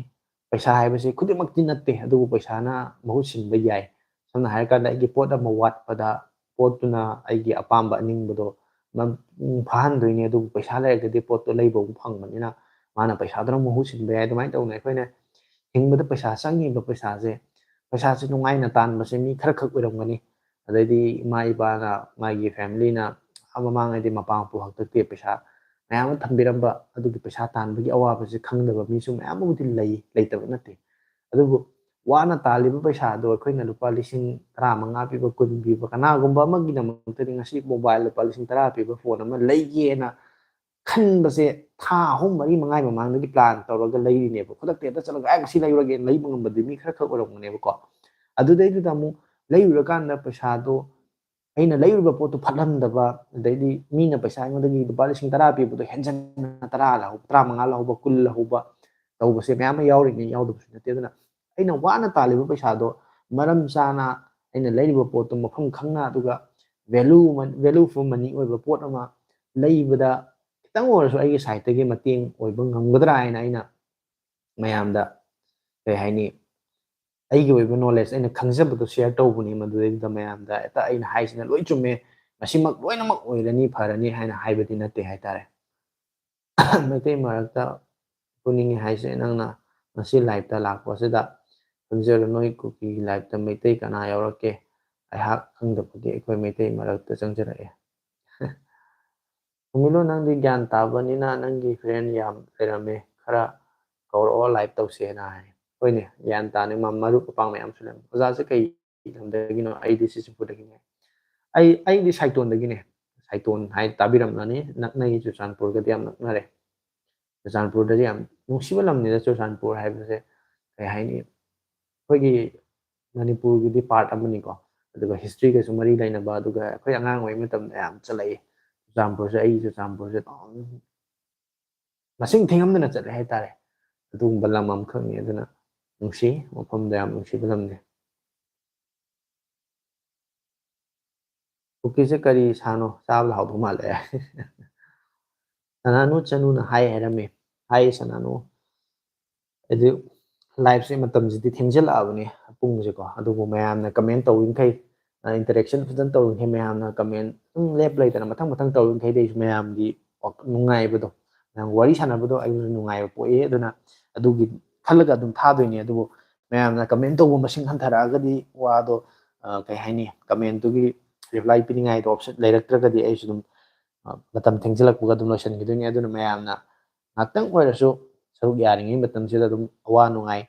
ꯄꯩꯁꯥ ꯍꯥꯏꯕꯁꯤ ꯈꯨꯗꯤꯡꯃꯛꯇꯤ ꯅꯠꯇꯦ, ꯑꯗꯨꯕꯨ ꯄꯩꯁꯥꯅ ꯃꯍꯨꯠ ꯁꯤꯟꯕ ꯌꯥꯏ꯫ ꯁꯝꯅ ꯍꯥꯏꯔꯀꯥꯟꯗ, ꯑꯩꯒꯤ ꯄꯣꯠ ꯑꯃ ꯋꯥꯠꯄꯗ, ꯄꯣꯠꯇꯨꯅ ꯑꯩꯒꯤ ꯑꯄꯥꯝꯕ ꯑꯅꯤꯡꯕꯗꯣ ꯃꯄꯨꯡ ꯐꯥꯍꯟꯗꯣꯏꯅꯤ, ꯑꯗꯨꯕꯨ ꯄꯩꯁꯥ ꯂꯩꯔꯒꯗꯤ ꯄꯣꯠꯇꯣ ꯂꯩꯕ ꯑꯃꯨꯛ ꯐꯪꯕꯅꯤꯅ, ꯃꯥꯅ ꯄꯩꯁꯥꯗꯨꯅ ꯃꯍꯨꯠ ꯁꯤꯟꯕ ꯌꯥꯏ꯫ ꯑꯗꯨꯃꯥꯏꯅ ꯇꯧꯅ ꯑꯩꯈꯣꯏꯅ ꯍꯤꯡꯕꯗ ꯄꯩꯁꯥ ꯆꯪꯉꯤꯕ ꯄꯩꯁꯥꯁꯦ, ꯄꯩꯁꯥꯁꯦ ꯅꯨꯡꯉꯥꯏꯅ ꯇꯥꯟꯕꯁꯦ ꯃꯤ ꯈꯔ ꯈꯛ ꯑꯣꯏꯔꯝꯒꯅꯤ꯫ ꯑꯗꯩꯗꯤ ꯏꯃꯥ ꯏꯄꯥꯅ, ꯃꯥꯒꯤ family ꯅ, ꯑꯥ ꯃꯃꯥꯡꯉꯩꯗꯤ ꯃꯄꯥ ꯃꯄꯨ ꯍꯥꯛꯇꯛꯇ ꯄꯩꯁꯥ ꯃꯌꯥꯝ ꯑꯃ ꯊꯝꯕꯤꯔꯝꯕ, ꯑꯗꯨꯒꯤ ꯄꯩꯁꯥ ꯇꯥꯟꯕꯒꯤ ꯑꯋꯥꯕꯁꯦ ꯈꯪꯗꯕ ꯃꯤꯁꯨ ꯃꯌꯥꯝ ꯑꯃꯕꯨꯗꯤ ꯂꯩ, ꯂꯩꯇꯕ ꯅꯠꯇꯦ꯫ ꯑꯗꯨꯕꯨ ꯋꯥꯅ ꯇꯥꯜꯂꯤꯕ ꯄꯩꯁꯥꯗꯣ ꯑꯩꯈꯣꯏꯅ ꯂꯨꯄꯥ ꯂꯤꯁꯤꯡ ꯇꯔꯥꯃꯉꯥ ꯄꯤꯕ, ꯀꯨꯟ ꯄꯤꯕ, ꯀꯅꯥꯒꯨꯝꯕ ꯑꯃꯒꯤꯗꯃꯛꯇꯗꯤ ꯉꯁꯤ mobile ꯂꯨꯄꯥ ꯂꯤꯁꯤꯡ ꯇꯔꯥ ꯄꯤꯕ phone ꯑꯃ ꯂꯩꯒꯦꯅ ꯈꯟꯕꯁꯦ ꯊꯥ ꯑꯍꯨꯝ, ꯃꯔꯤ, ꯃꯉꯥꯒꯤ ꯃꯃꯥꯡꯗꯒꯤ plan ꯇꯧꯔꯒ ꯂꯩꯔꯤꯅꯦꯕ꯫ ꯈꯨꯗꯛꯇ ꯍꯦꯛꯇ ꯆꯠꯂꯒ "ꯑꯩ ꯉꯁꯤ ꯂꯩꯔꯨꯔꯒꯦꯅ" ꯂꯩꯕ ꯉꯝꯕꯗꯤ ꯃꯤ ꯈꯔ ꯈꯛ ꯑꯣꯏꯔꯝꯒꯅꯦꯕꯀꯣ꯫ ꯑꯗꯨꯗꯩꯗꯨꯗ ꯑꯃꯨꯛ ꯂꯩꯔꯨꯔꯀꯥꯟꯗ ꯄꯩꯁꯥꯗꯣ, ꯑꯩꯅ ꯂꯩꯔꯨꯕ ꯄꯣꯠꯇꯣ ꯐꯠꯂꯝꯗꯕ, ꯑꯗꯩꯗꯤ ꯃꯤꯅ ꯄꯩꯁꯥ ꯑꯩꯉꯣꯟꯗꯒꯤ ꯂꯨꯄꯥ ꯂꯤꯁꯤꯡ ꯇꯔꯥ ꯄꯤꯕꯗꯣ ꯍꯦꯟꯖꯟꯅ ꯇꯔꯥ ꯂꯧꯍꯧꯕ, ꯇꯔꯥꯃꯉꯥ ꯂꯧꯍꯧꯕ, ꯀꯨꯟ ꯂꯧꯍꯧꯕ ꯇꯧꯕꯁꯦ ꯃꯌꯥꯝ ꯑꯃ ꯌꯥꯎꯔꯤꯅꯤ, ꯌꯥꯎꯗꯕꯁꯨ ꯅꯠꯇꯦ꯫ ꯑꯗꯨꯅ ꯑꯩꯅ ꯋꯥꯅ ꯇꯥꯜꯂꯤꯕ ꯄꯩꯁꯥꯗꯣ ꯃꯔꯝ ꯆꯥꯅ ꯑꯩꯅ ꯂꯩꯔꯤꯕ ꯄꯣꯠꯇꯣ ꯃꯐꯝ ꯈꯪꯅ, ꯑꯗꯨꯒ value, value for money ꯑꯣꯏꯕ ꯄꯣꯠ ꯑꯃ ꯂꯩꯕꯗ ꯈꯤꯇꯪ ꯑꯣꯏꯔꯁꯨ ꯑꯩꯒꯤ side ꯇꯒꯤ ꯃꯇꯦꯡ ꯑꯣꯏꯕ ꯉꯝꯒꯗ꯭ꯔꯥ ꯍꯥꯏꯅ ꯑꯩꯅ ꯃꯌꯥꯝꯗ, ꯀꯩ ꯍꯥꯏꯅꯤ, ꯑꯩꯒꯤ ꯑꯣꯏꯕ knowledge, ꯑꯩꯅ ꯈꯪꯖꯕꯗꯣ share ꯇꯧꯕꯅꯤ꯫ ꯃꯗꯨꯗꯩꯗꯨꯗ ꯃꯌꯥꯝꯗ ꯍꯦꯛꯇ ꯑꯩꯅ ꯍꯥꯏꯁꯤꯅ ꯂꯣꯏ ꯆꯨꯝꯃꯦ, ꯃꯁꯤꯃꯛ ꯂꯣꯏꯅꯃꯛ ꯑꯣꯏꯔꯅꯤ, ꯐꯔꯅꯤ ꯍꯥꯏꯅ ꯍꯥꯏꯕꯗꯤ ꯅꯠꯇꯦ ꯍꯥꯏꯇꯥꯔꯦ꯫ ꯃꯩꯇꯩ ꯃꯔꯛꯇ ꯄꯨꯅꯤꯡꯉꯤ ꯍꯥꯏꯁꯦ ꯅꯪꯅ ꯉꯁꯤ live ꯇ ꯂꯥꯛꯄꯁꯤꯗ꯫ ꯈꯪꯖꯔꯣ, ꯅꯣꯏ ꯀꯨꯀꯤꯒꯤ live ꯇ ꯃꯩꯇꯩ ꯀꯅꯥ ꯌꯥꯎꯔꯛꯀꯦ? ꯑꯩꯍꯥꯛ ꯈꯪꯗꯕꯒꯤ ꯑꯩꯈꯣꯏ ꯃꯩꯇꯩ ꯃꯔꯛꯇ ꯆꯪꯖꯔꯛꯑꯦ꯫ ꯎꯃꯤꯂꯣ, ꯅꯪꯗꯤ ꯒ꯭ꯌꯥꯟ ꯇꯥꯕꯅꯤꯅ ꯅꯪꯒꯤ friend ꯌꯥꯝ ꯂꯩꯔꯝꯃꯦ, ꯈꯔ ꯀꯧꯔꯛꯑꯣ, live ꯇꯧꯁꯦꯅ ꯍꯥꯏ꯫ ꯍꯣꯏꯅꯦ, ꯒ꯭ꯌꯥꯟ ꯇꯥꯅꯤ, ꯃ-, ꯃꯔꯨꯞ ꯃꯄꯥꯡ ꯃꯌꯥꯝꯁꯨ ꯂꯩꯔꯝꯃꯦ꯫ ꯑꯣꯖꯥꯁꯦ ꯀꯩ ꯂꯝꯗꯒꯤꯅꯣ? ꯑꯩꯗꯤ ꯁꯤꯁꯤꯄꯨꯔꯗꯒꯤꯅꯦ꯫ ꯑꯩ, ꯑꯩꯗꯤ ꯁꯥꯏꯇꯣꯟꯗꯒꯤꯅꯦ꯫ ꯁꯥꯏꯇꯣꯟ ꯍꯥꯏ ꯇꯥꯕꯤꯔꯝꯂꯅꯤ, ꯅꯛꯅꯩ, ꯆꯨꯔꯆꯥꯟꯄꯨꯔꯒꯗꯤ ꯌꯥꯝ ꯅꯛꯅꯔꯦ꯫ ꯆꯨꯔꯆꯥꯟꯄꯨꯔꯗꯗꯤ ꯌꯥꯝ ꯅꯨꯡꯁꯤꯕ ꯂꯝꯅꯤꯗ ꯆꯨꯔꯆꯥꯟꯄꯨꯔ ꯍꯥꯏꯕꯁꯦ꯫ ꯀꯩ ꯍꯥꯏꯅꯤ, ꯑꯩꯈꯣꯏꯒꯤ ꯃꯅꯤꯄꯨꯔꯒꯤꯗꯤ part ꯑꯃꯅꯤꯀꯣ, ꯑꯗꯨꯒ history ꯒꯁꯨ ꯃꯔꯤ ꯂꯩꯅꯕ, ꯑꯗꯨꯒ ꯑꯩꯈꯣꯏ ꯑꯉꯥꯡ ꯑꯣꯏꯔꯤ ꯃꯇꯝꯗ ꯌꯥꯝ ꯆꯠꯂꯛꯏ꯫ ꯆꯨꯔꯆꯥꯟꯄꯨꯔꯁꯦ, ꯑꯩ ꯆꯨꯔꯆꯥꯟꯄꯨꯔꯁꯦ ꯑꯗꯨꯝ ꯃꯁꯤꯡ ꯊꯤꯉꯝꯗꯅ ꯆꯠꯂꯦ ꯍꯥꯏꯇꯥꯔꯦ꯫ ꯑꯗꯨꯒꯨꯝꯕ ꯂꯝ ꯑꯃꯈꯛꯅꯤ꯫ ꯑꯗꯨꯅ ꯅꯨꯡꯁꯤ, ꯃꯐꯝꯗ ꯌꯥꯝ ꯅꯨꯡꯁꯤꯕ ꯂꯝꯅꯤ꯫ ꯀꯨꯀꯤꯁꯦ ꯀꯔꯤ ꯁꯥꯅꯣ? ꯆꯥꯕꯗ ꯍꯥꯎꯗꯧ ꯃꯥꯜꯂꯦ꯫ ꯁꯅꯥꯅꯨ ꯆꯅꯨꯅ ꯍꯥꯏ ꯍꯥꯏꯔꯝꯃꯤ꯫ ꯍꯥꯏ ꯁꯅꯥꯅꯨ꯫ ꯑꯗꯨ liveꯁꯦ ꯃꯇꯝꯁꯤꯗꯤ ꯊꯦꯡꯖꯤꯜꯂꯛꯑꯕꯅꯤ ꯄꯨꯡꯁꯦꯀꯣ꯫ ꯑꯗꯨꯕꯨ ꯃꯌꯥꯝꯅ comment ꯇꯧꯔꯤꯈꯩ, interaction ꯐꯖꯅ ꯇꯧꯔꯤꯈꯩ, ꯃꯌꯥꯝꯅ comment ꯑꯗꯨꯝ ꯂꯦꯞ ꯂꯩꯇꯅ ꯃꯊꯪ ꯃꯊꯪ ꯇꯧꯔꯤꯈꯩꯗꯤ ꯑꯩꯁꯨ ꯃꯌꯥꯝꯒꯤ ꯋꯥ-, ꯅꯨꯡꯉꯥꯏꯕꯗꯣ, ꯃꯌꯥꯝ ꯋꯥꯔꯤ ꯁꯥꯟꯅꯕꯗꯣ ꯑꯩꯁꯨ ꯅꯨꯡꯉꯥꯏꯕ ꯄꯣꯛꯑꯦ꯫ ꯑꯗꯨꯅ ꯑꯗꯨꯒꯤ ꯈꯜꯂꯒ ꯑꯗꯨꯝ ꯊꯥꯗꯣꯏꯅꯦ꯫ ꯑꯗꯨꯕꯨ ꯃꯌꯥꯝꯅ comment ꯇꯧꯕ ꯃꯁꯤꯡ ꯍꯟꯊꯔꯛꯑꯒꯗꯤ ꯋꯥꯗꯣ, ꯑ, ꯀꯩ ꯍꯥꯏꯅꯤ, commentꯇꯨꯒꯤ reply ꯄꯤꯅꯤꯡꯉꯥꯏꯗꯣ option ꯂꯩꯔꯛꯇ꯭ꯔꯒꯗꯤ ꯑꯩꯁꯨ ꯑꯗꯨꯝ, ꯑ, ꯃꯇꯝ ꯊꯦꯡꯖꯤꯜꯂꯛꯄꯒ ꯑꯗꯨꯝ ꯂꯣꯏꯁꯤꯟꯈꯤꯗꯣꯏꯅꯦ꯫ ꯑꯗꯨꯅ ꯃꯌꯥꯝꯅ ꯉꯥꯛꯇꯪ ꯑꯣꯏꯔꯁꯨ ꯁꯔꯨꯛ ꯌꯥꯔꯤꯉꯩ ꯃꯇꯝꯁꯤꯗ ꯑꯗꯨꯝ ꯑꯋꯥ ꯅꯨꯡꯉꯥꯏ,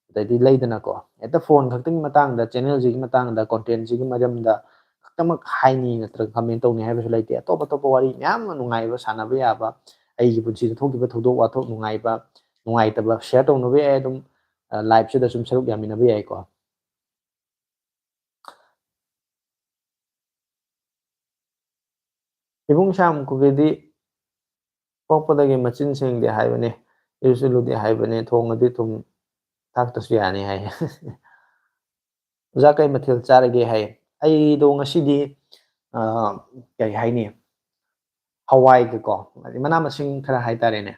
ꯑꯗꯩꯗꯤ ꯂꯩꯗꯅꯀꯣ, ꯍꯦꯛꯇ phone ꯈꯛꯇꯪꯒꯤ ꯃꯇꯥꯡꯗ, channelꯁꯤꯒꯤ ꯃꯇꯥꯡꯗ, contentꯁꯤꯒꯤ ꯃꯔꯝꯗ ꯈꯛꯇꯃꯛ ꯍꯥꯏꯅꯤ ꯅꯠꯇ꯭ꯔꯒ comment ꯇꯧꯅꯤ ꯍꯥꯏꯕꯁꯨ ꯂꯩꯇꯦ꯫ ꯑꯇꯣꯞ ꯑꯇꯣꯞꯄ ꯋꯥꯔꯤ ꯃꯌꯥꯝ ꯑꯃ ꯅꯨꯡꯉꯥꯏꯕ ꯁꯥꯟꯅꯕ ꯌꯥꯕ, ꯑꯩꯒꯤ ꯄꯨꯟꯁꯤꯗ ꯊꯣꯛꯈꯤꯕ ꯊꯧꯗꯣꯛ ꯋꯥꯊꯣꯛ ꯅꯨꯡꯉꯥꯏꯕ, ꯅꯨꯡꯉꯥꯏꯇꯕ share ꯇꯧꯅꯕ ꯌꯥꯏ꯫ ꯑꯗꯨꯝ, ꯑ, liveꯁꯤꯗ ꯁꯨꯝ ꯁꯔꯨꯛ ꯌꯥꯃꯤꯟꯅꯕ ꯌꯥꯏꯀꯣ꯫ ꯏꯕꯨꯡ ꯁ꯭ꯌꯥꯝ ꯀꯨꯀꯤꯗꯤ ꯄꯣꯛꯄꯗꯒꯤ ꯃꯆꯤꯟ ꯁꯦꯡꯗꯦ ꯍꯥꯏꯕꯅꯦ, ꯏꯔꯨꯁꯨ ꯂꯨꯗꯦ ꯍꯥꯏꯕꯅꯦ, ꯊꯣꯡꯉꯗꯤ ꯊꯨꯝ ꯊꯥꯛꯇꯁꯨ ꯌꯥꯅꯤ ꯍꯥꯏ꯫ ꯑꯣꯖꯥ ꯀꯩ ꯃꯊꯦꯜ ꯆꯥꯔꯒꯦ ꯍꯥꯏ꯫ ꯑꯩꯗꯣ ꯉꯁꯤꯗꯤ, ꯑ, ꯀꯩ ꯍꯥꯏꯅꯤ, ꯍꯋꯥꯏꯒꯀꯣ, ꯍꯥꯏꯗꯤ ꯃꯅꯥ ꯃꯁꯤꯡ ꯈꯔ ꯍꯥꯏꯇꯥꯔꯦꯅꯦ,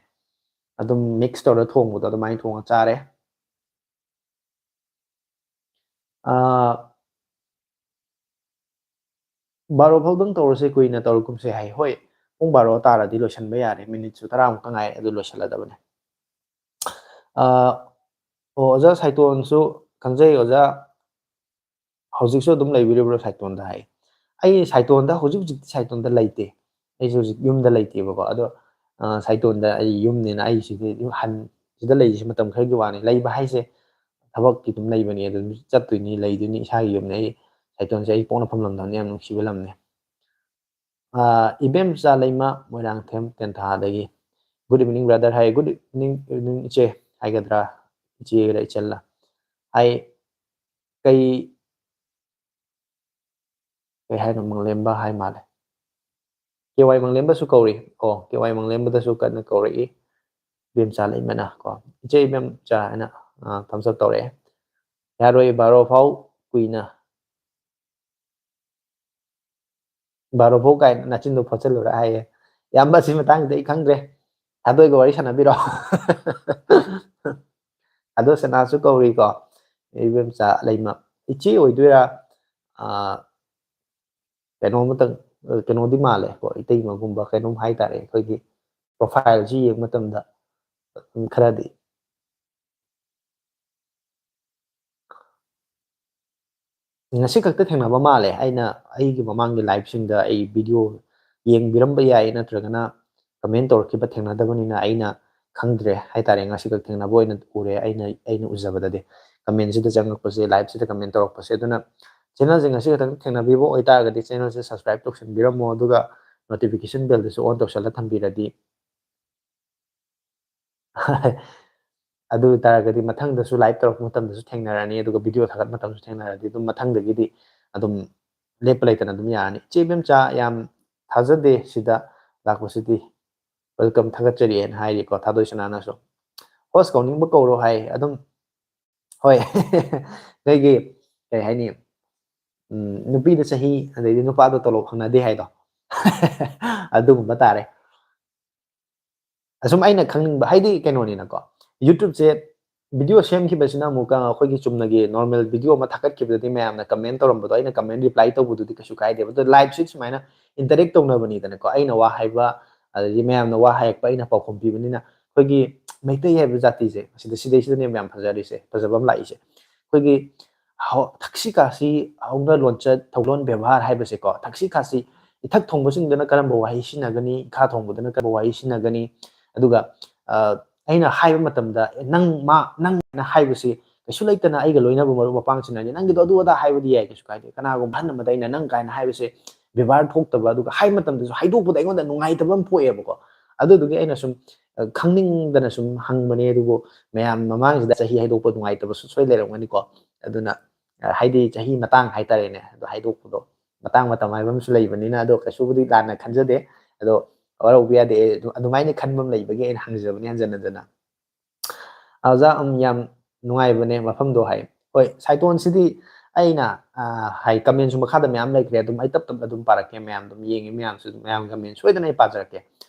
ꯑꯗꯨꯝ mix ꯇꯧꯔ ꯊꯣꯡꯕꯗꯣ ꯑꯗꯨꯃꯥꯏꯅ ꯊꯣꯡꯉ ꯆꯥꯔꯦ꯫ ꯑ, ꯕꯥꯔꯣ ꯐꯥꯎꯗꯪ ꯇꯧꯔꯁꯦ, ꯀꯨꯏꯅ ꯇꯧꯔꯒꯨꯝꯁꯦ ꯍꯥꯏ꯫ ꯍꯣꯏ, ꯄꯨꯡ ꯕꯥꯔꯣ ꯇꯥꯔꯗꯤ ꯂꯣꯏꯁꯤꯟꯕ ꯌꯥꯔꯦ, ꯃꯤꯅꯤꯠꯁꯨ ꯇꯔꯥꯃꯨꯛꯇ ꯉꯥꯏꯔꯦ, ꯑꯗꯨ ꯂꯣꯏꯁꯤꯜꯂꯗꯕꯅꯦ꯫ ꯑ, ꯑꯣ, ꯑꯣꯖꯥ ꯁꯥꯏꯇꯣꯟꯁꯨ ꯈꯪꯖꯩ, ꯑꯣꯖꯥ ꯍꯧꯖꯤꯛꯁꯨ ꯑꯗꯨꯝ ꯂꯩꯕꯤꯔꯤꯕ꯭ꯔꯣ ꯁꯥꯏꯇꯣꯟꯗ ꯍꯥꯏ꯫ ꯑꯩ ꯁꯥꯏꯇꯣꯟꯗ, ꯍꯧꯖꯤꯛ ꯍꯧꯖꯤꯛꯇꯤ ꯁꯥꯏꯇꯣꯟꯗ ꯂꯩꯇꯦ꯫ ꯑꯩꯁꯨ ꯍꯧꯖꯤꯛ ꯌꯨꯝꯗ ꯂꯩꯇꯦꯕꯀꯣ꯫ ꯑꯗꯣ, ꯑ, ꯁꯥꯏꯇꯣꯟꯗ ꯑꯩ ꯌꯨꯝꯅꯦꯅ ꯑꯩ ꯁꯤꯗꯤ ꯌꯨꯝ ꯍꯟ-, ꯁꯤꯗ ꯂꯩꯔꯤꯁꯦ ꯃꯇꯝ ꯈꯔꯒꯤ ꯋꯥꯅꯤ꯫ ꯂꯩꯕ ꯍꯥꯏꯁꯦ ꯊꯕꯛꯀꯤ ꯑꯗꯨꯝ ꯂꯩꯕꯅꯤ, ꯑꯗꯨꯝ ꯆꯠꯇꯣꯏꯅꯤ, ꯂꯩꯗꯣꯏꯅꯤ ꯏꯁꯥꯒꯤ ꯌꯨꯝꯅꯤ꯫ ꯑꯩ ꯁꯥꯏꯇꯣꯟꯁꯦ ꯑꯩ ꯄꯣꯛꯅꯐꯝ ꯂꯝꯗꯝꯅꯤ, ꯌꯥꯝ ꯅꯨꯡꯁꯤꯕ ꯂꯝꯅꯤ꯫ ꯑ, ꯏꯕꯦꯝꯆꯥ ꯂꯩꯃ ꯃꯣꯏꯔꯥꯡꯊꯦꯝ ꯇꯦꯟꯊꯥꯗꯒꯤ꯫ Good evening brother ꯍꯥꯏ꯫ Good evening, evening ꯏꯆꯦ ꯍꯥꯏꯒꯗ꯭ꯔꯥ, ꯏꯆꯦꯒꯔ ꯏꯆꯜꯂ ꯍꯥꯏ꯫ ꯀꯩ, ꯀꯩ ꯍꯥꯏꯅꯣ, ꯃꯪꯂꯦꯝꯕ ꯍꯥꯏ ꯃꯥꯜꯂꯦ꯫ K Y ꯃꯪꯂꯦꯝꯕꯁꯨ ꯀꯧꯔꯤ꯫ ꯑꯣ, ꯀꯦ ꯋꯥꯏ ꯃꯪꯂꯦꯝꯕꯗꯁꯨ ꯀꯟꯅ ꯀꯧꯔꯛꯏ꯫ ꯏꯕꯦꯝꯆꯥ ꯂꯩꯃꯅ ꯀꯣ, "ꯏꯆꯦ ꯏꯕꯦꯝꯆꯥ" ꯍꯥꯏꯅ, ꯑ, thumbs up ꯇꯧꯔꯛꯑꯦ꯫ "ꯌꯥꯔꯣꯏ, ꯕꯥꯔꯣ ꯐꯥꯎ ꯀꯨꯏꯅ, ꯕꯥꯔꯣ ꯐꯥꯎ" ꯀꯥꯏꯅ ꯅꯆꯤꯟꯗꯣ ꯐꯣꯠꯆꯜꯂꯨꯔ ꯍꯥꯏꯌꯦ꯫ ꯏꯌꯥꯝꯕ, ꯑꯁꯤ ꯃꯇꯥꯡꯁꯤꯗ ꯑꯩ ꯈꯪꯗ꯭ꯔꯦ, ꯊꯥꯗꯣꯏꯒ ꯋꯥꯔꯤ ꯁꯥꯟꯅꯕꯤꯔꯣ꯫ ꯑꯗꯣ ꯁꯅꯥꯁꯨ ꯀꯧꯔꯤꯀꯣ, ꯏꯕꯦꯝꯆꯥ ꯂꯩꯃ꯫ ꯏꯆꯦ ꯑꯣꯏꯗꯣꯏꯔꯥ? ꯑ, ꯀꯩꯅꯣ ꯑꯃꯇꯪ, ꯑ, ꯀꯩꯅꯣꯗꯤ ꯃꯥꯜꯂꯦ ꯀꯣ, ꯏꯇꯩꯃꯒꯨꯝꯕ ꯀꯩꯅꯣꯝ ꯍꯥꯏꯇꯥꯔꯦ꯫ ꯑꯩꯈꯣꯏꯒꯤ profile ꯁꯤ ꯌꯦꯡꯕ ꯃꯇꯝꯗ, ꯎꯝ, ꯈꯔꯗꯤ꯫ ꯉꯁꯤ ꯈꯛꯇ ꯊꯦꯡꯅꯕ ꯃꯥꯜꯂꯦ꯫ ꯑꯩꯅ ꯑꯩꯒꯤ ꯃꯃꯥꯡꯒꯤ live ꯁꯤꯡꯗ ꯑꯩ video ꯌꯦꯡꯕꯤꯔꯝꯕ ꯌꯥꯏ, ꯅꯠꯇ꯭ꯔꯒꯅ comment ꯇꯧꯔꯛꯈꯤꯕ ꯊꯦꯡꯅꯗꯕꯅꯤꯅ ꯑꯩꯅ ꯈꯪꯗ꯭ꯔꯦ ꯍꯥꯏꯇꯥꯔꯦ꯫ ꯉꯁꯤ ꯈꯛ ꯊꯦꯡꯅꯕ ꯑꯣꯏꯅ ꯎꯔꯦ ꯑꯩꯅ, ꯑꯩꯅ ꯎꯖꯕꯗꯗꯤ꯫ Comment ꯁꯤꯗ ꯆꯪꯉꯛꯄꯁꯦ, live ꯁꯤꯗ comment ꯇꯧꯔꯛꯄꯁꯦ꯫ ꯑꯗꯨꯅ channel ꯁꯦ ꯉꯁꯤ ꯈꯛꯇꯪ ꯊꯦꯡꯅꯕꯤꯕ ꯑꯣꯏꯇꯥꯔꯒꯗꯤ channel ꯁꯦ subscribe ꯇꯧꯁꯟꯕꯤꯔꯝꯃꯣ, ꯑꯗꯨꯒ notification bell ꯗꯨꯁꯨ on ꯇꯧꯁꯜꯂ ꯊꯝꯕꯤꯔꯗꯤ ꯑꯗꯨ ꯑꯣꯏ ꯇꯥꯔꯒꯗꯤ ꯃꯊꯪꯗꯁꯨ live ꯇꯧꯔꯛꯄ ꯃꯇꯝꯗꯁꯨ ꯊꯦꯡꯅꯔꯅꯤ, ꯑꯗꯨꯒ video ꯊꯥꯒꯠꯄ ꯃꯇꯝꯗꯁꯨ ꯊꯦꯡꯅꯔꯗꯤ ꯑꯗꯨꯝ ꯃꯊꯪꯗꯒꯤꯗꯤ ꯑꯗꯨꯝ ꯂꯦꯞꯄ ꯂꯩꯇꯅ ꯑꯗꯨꯝ ꯌꯥꯔꯅꯤ꯫ "ꯏꯆꯦ ꯏꯕꯦꯝꯆꯥ, ꯌꯥꯝ ꯊꯥꯖꯗꯦ ꯁꯤꯗ ꯂꯥꯛꯄꯁꯤꯗꯤ, welcome ꯊꯥꯒꯠꯆꯔꯤꯑꯅ" ꯍꯥꯏꯔꯤꯀꯣ ꯊꯥꯗꯣꯏ ꯁꯅꯥꯅꯁꯨ꯫ "Host ꯀꯧꯅꯤꯡꯕ ꯀꯧꯔꯣ" ꯍꯥꯏ ꯑꯗꯨꯝ꯫ ꯍꯣꯏ꯫ ꯑꯩꯈꯣꯏꯒꯤ ꯀꯩ ꯍꯥꯏꯅꯤ, ꯎꯝ, ꯅꯨꯄꯤꯗ ꯆꯍꯤ, ꯑꯗꯩꯗꯤ ꯅꯨꯄꯥꯗ ꯇꯣꯂꯣꯞ ꯍꯪꯅꯗꯦ ꯍꯥꯏꯗꯣ꯫ ꯑꯗꯨꯒꯨꯝꯕ ꯇꯥꯔꯦ꯫ ꯑꯁꯨꯝ ꯑꯩꯅ ꯈꯪꯅꯤꯡꯕ, ꯍꯥꯏꯗꯤ ꯀꯩꯅꯣꯅꯤꯅꯀꯣ, YouTube ꯁꯦ video ꯁꯦꯝꯈꯤꯕꯁꯤꯅ ꯑꯃꯨꯛꯀ ꯑꯩꯈꯣꯏꯒꯤ ꯆꯨꯝꯅꯒꯤ normal video ꯑꯃ ꯊꯥꯒꯠꯈꯤꯕꯗꯗꯤ ꯃꯌꯥꯝꯅ comment ꯇꯧꯔꯝꯕꯗꯣ ꯑꯩꯅ comment reply ꯇꯧꯕꯗꯨꯗꯤ ꯀꯩꯁꯨ ꯀꯥꯏꯗꯦꯕ꯫ ꯑꯗꯣ live ꯁꯤ ꯁꯨꯃꯥꯏꯅ interact ꯇꯧꯅꯕꯅꯤꯗꯅꯀꯣ, ꯑꯩꯅ ꯋꯥ ꯍꯥꯏꯕ, ꯑꯗꯒꯤ ꯃꯌꯥꯝꯅ ꯋꯥ ꯍꯥꯏꯔꯛꯄ, ꯑꯩꯅ ꯄꯥꯎꯈꯨꯝ ꯄꯤꯕꯅꯤꯅ꯫ ꯑꯩꯈꯣꯏꯒꯤ ꯃꯩꯇꯩ ꯍꯥꯏꯕ ꯖꯥꯇꯤꯁꯦ, ꯁꯤꯗ, ꯁꯤꯗꯩꯁꯤꯗꯅꯦꯕ ꯌꯥꯝ ꯐꯖꯔꯤꯁꯦ, ꯐꯖꯕ ꯑꯃ ꯂꯥꯛꯏꯁꯦ꯫ ꯑꯩꯈꯣꯏꯒꯤ ꯍꯧ-, ꯊꯛꯁꯤ ꯈꯥꯁꯤ ꯍꯧꯅ ꯂꯣꯟꯆꯠ, ꯊꯧꯒꯂꯣꯟ ꯕꯦꯕꯥꯔ ꯍꯥꯏꯕꯁꯦꯀꯣ, ꯊꯛꯁꯤ ꯈꯥꯁꯤ ꯏꯊꯛ ꯊꯣꯡꯕꯁꯤꯡꯗꯨꯅ ꯀꯔꯝꯕ ꯋꯥꯍꯩ ꯁꯤꯖꯤꯟꯅꯒꯅꯤ, ꯏꯈꯥ ꯊꯣꯡꯕꯗꯨꯅ ꯀꯔꯝꯕ ꯋꯥꯍꯩ ꯁꯤꯖꯤꯟꯅꯒꯅꯤ, ꯑꯗꯨꯒ, ꯑ, ꯑꯩꯅ ꯍꯥꯏꯕ ꯃꯇꯝꯗ, "ꯑꯦ, ꯅꯪ, ꯃꯥ, ꯅꯪ" ꯍꯥꯏꯅ ꯍꯥꯏꯕꯁꯤ ꯀꯩꯁꯨ ꯂꯩꯇꯅ ꯑꯩꯒ ꯂꯣꯏꯅꯕ ꯃꯔꯨꯞ ꯃꯄꯥꯡꯁꯤꯡꯅꯗꯤ, "ꯅꯪꯒꯤꯗꯣ ꯑꯗꯨ ꯑꯗꯥ ꯍꯥꯏꯕꯗꯤ ꯌꯥꯏ, ꯀꯩꯁꯨ ꯀꯥꯏꯗꯦ"꯫ ꯀꯅꯥꯒꯨꯝꯕ ꯑꯍꯟ ꯑꯃꯗ ꯑꯩꯅ "ꯅꯪ" ꯀꯥꯏꯅ ꯍꯥꯏꯕꯁꯦ ꯕꯦꯕꯥꯔ ꯊꯣꯛꯇꯕ, ꯑꯗꯨꯒ ꯍꯥꯏ ꯃꯇꯝꯗꯁꯨ ꯍꯥꯏꯗꯣꯛꯄꯗ ꯑꯩꯉꯣꯟꯗ ꯅꯨꯡꯉꯥꯏꯇꯕ ꯑꯃ ꯄꯣꯛꯑꯦꯕꯀꯣ꯫ ꯑꯗꯨꯗꯨꯒꯤ ꯑꯩꯅ ꯁꯨꯝ, ꯑ, ꯈꯪꯅꯤꯡꯗꯅ ꯁꯨꯝ ꯍꯪꯕꯅꯦ꯫ ꯑꯗꯨꯕꯨ ꯃꯌꯥꯝ ꯃꯃꯥꯡꯁꯤꯗ ꯆꯍꯤ ꯍꯥꯏꯗꯣꯛꯄ ꯅꯨꯡꯉꯥꯏꯇꯕꯁꯨ ꯁꯣꯏ ꯂꯩꯔꯝꯒꯅꯤꯀꯣ꯫ ꯑꯗꯨꯅ, ꯑ, ꯍꯥꯏꯗꯤ ꯆꯍꯤ ꯃꯇꯥꯡ ꯍꯥꯏꯇꯥꯔꯦꯅꯦ, ꯑꯗꯣ ꯍꯥꯏꯗꯣꯛꯄꯗꯣ ꯃꯇꯥꯡ ꯃꯇꯝ ꯍꯥꯏꯕ ꯑꯃꯁꯨ ꯂꯩꯕꯅꯤꯅ, ꯑꯗꯣ ꯀꯩꯁꯨꯕꯨꯗꯤ ꯂꯥꯟꯅ ꯈꯟꯖꯗꯦ꯫ ꯑꯗꯣ ꯋꯥꯔꯧꯕ ꯌꯥꯗꯦ꯫ ꯑꯗꯨ-, ꯑꯗꯨꯃꯥꯏꯅ ꯈꯟꯕ ꯑꯃ ꯂꯩꯕꯒꯤ ꯑꯩꯅ ꯍꯪꯖꯕꯅꯤ ꯍꯟꯖꯟ ꯍꯟꯖꯟꯅ꯫ ꯑꯣꯖꯥ, ꯎꯝ, ꯌꯥꯝ ꯅꯨꯡꯉꯥꯏꯕꯅꯦ ꯃꯐꯝꯗꯣ ꯍꯥꯏ꯫ ꯍꯣꯏ, ꯁꯥꯏꯇꯣꯟꯁꯤꯗꯤ ꯑꯩꯅ, ꯑ, ꯍꯥꯏ, comment ꯁꯨ ꯃꯈꯥꯗ ꯃꯌꯥꯝ ꯂꯩꯈ꯭ꯔꯦ, ꯑꯗꯨꯝ ꯑꯩ ꯇꯞ ꯇꯞꯅ ꯑꯗꯨꯝ ꯄꯥꯔꯛꯀꯦ, ꯃꯌꯥꯝ ꯑꯗꯨꯝ ꯌꯦꯡꯉꯤ ꯃꯌꯥꯝꯁꯨ, ꯃꯌꯥꯝ comment ꯁꯣꯏꯗꯅ ꯑꯩ ꯄꯥꯖꯔꯛꯀꯦ꯫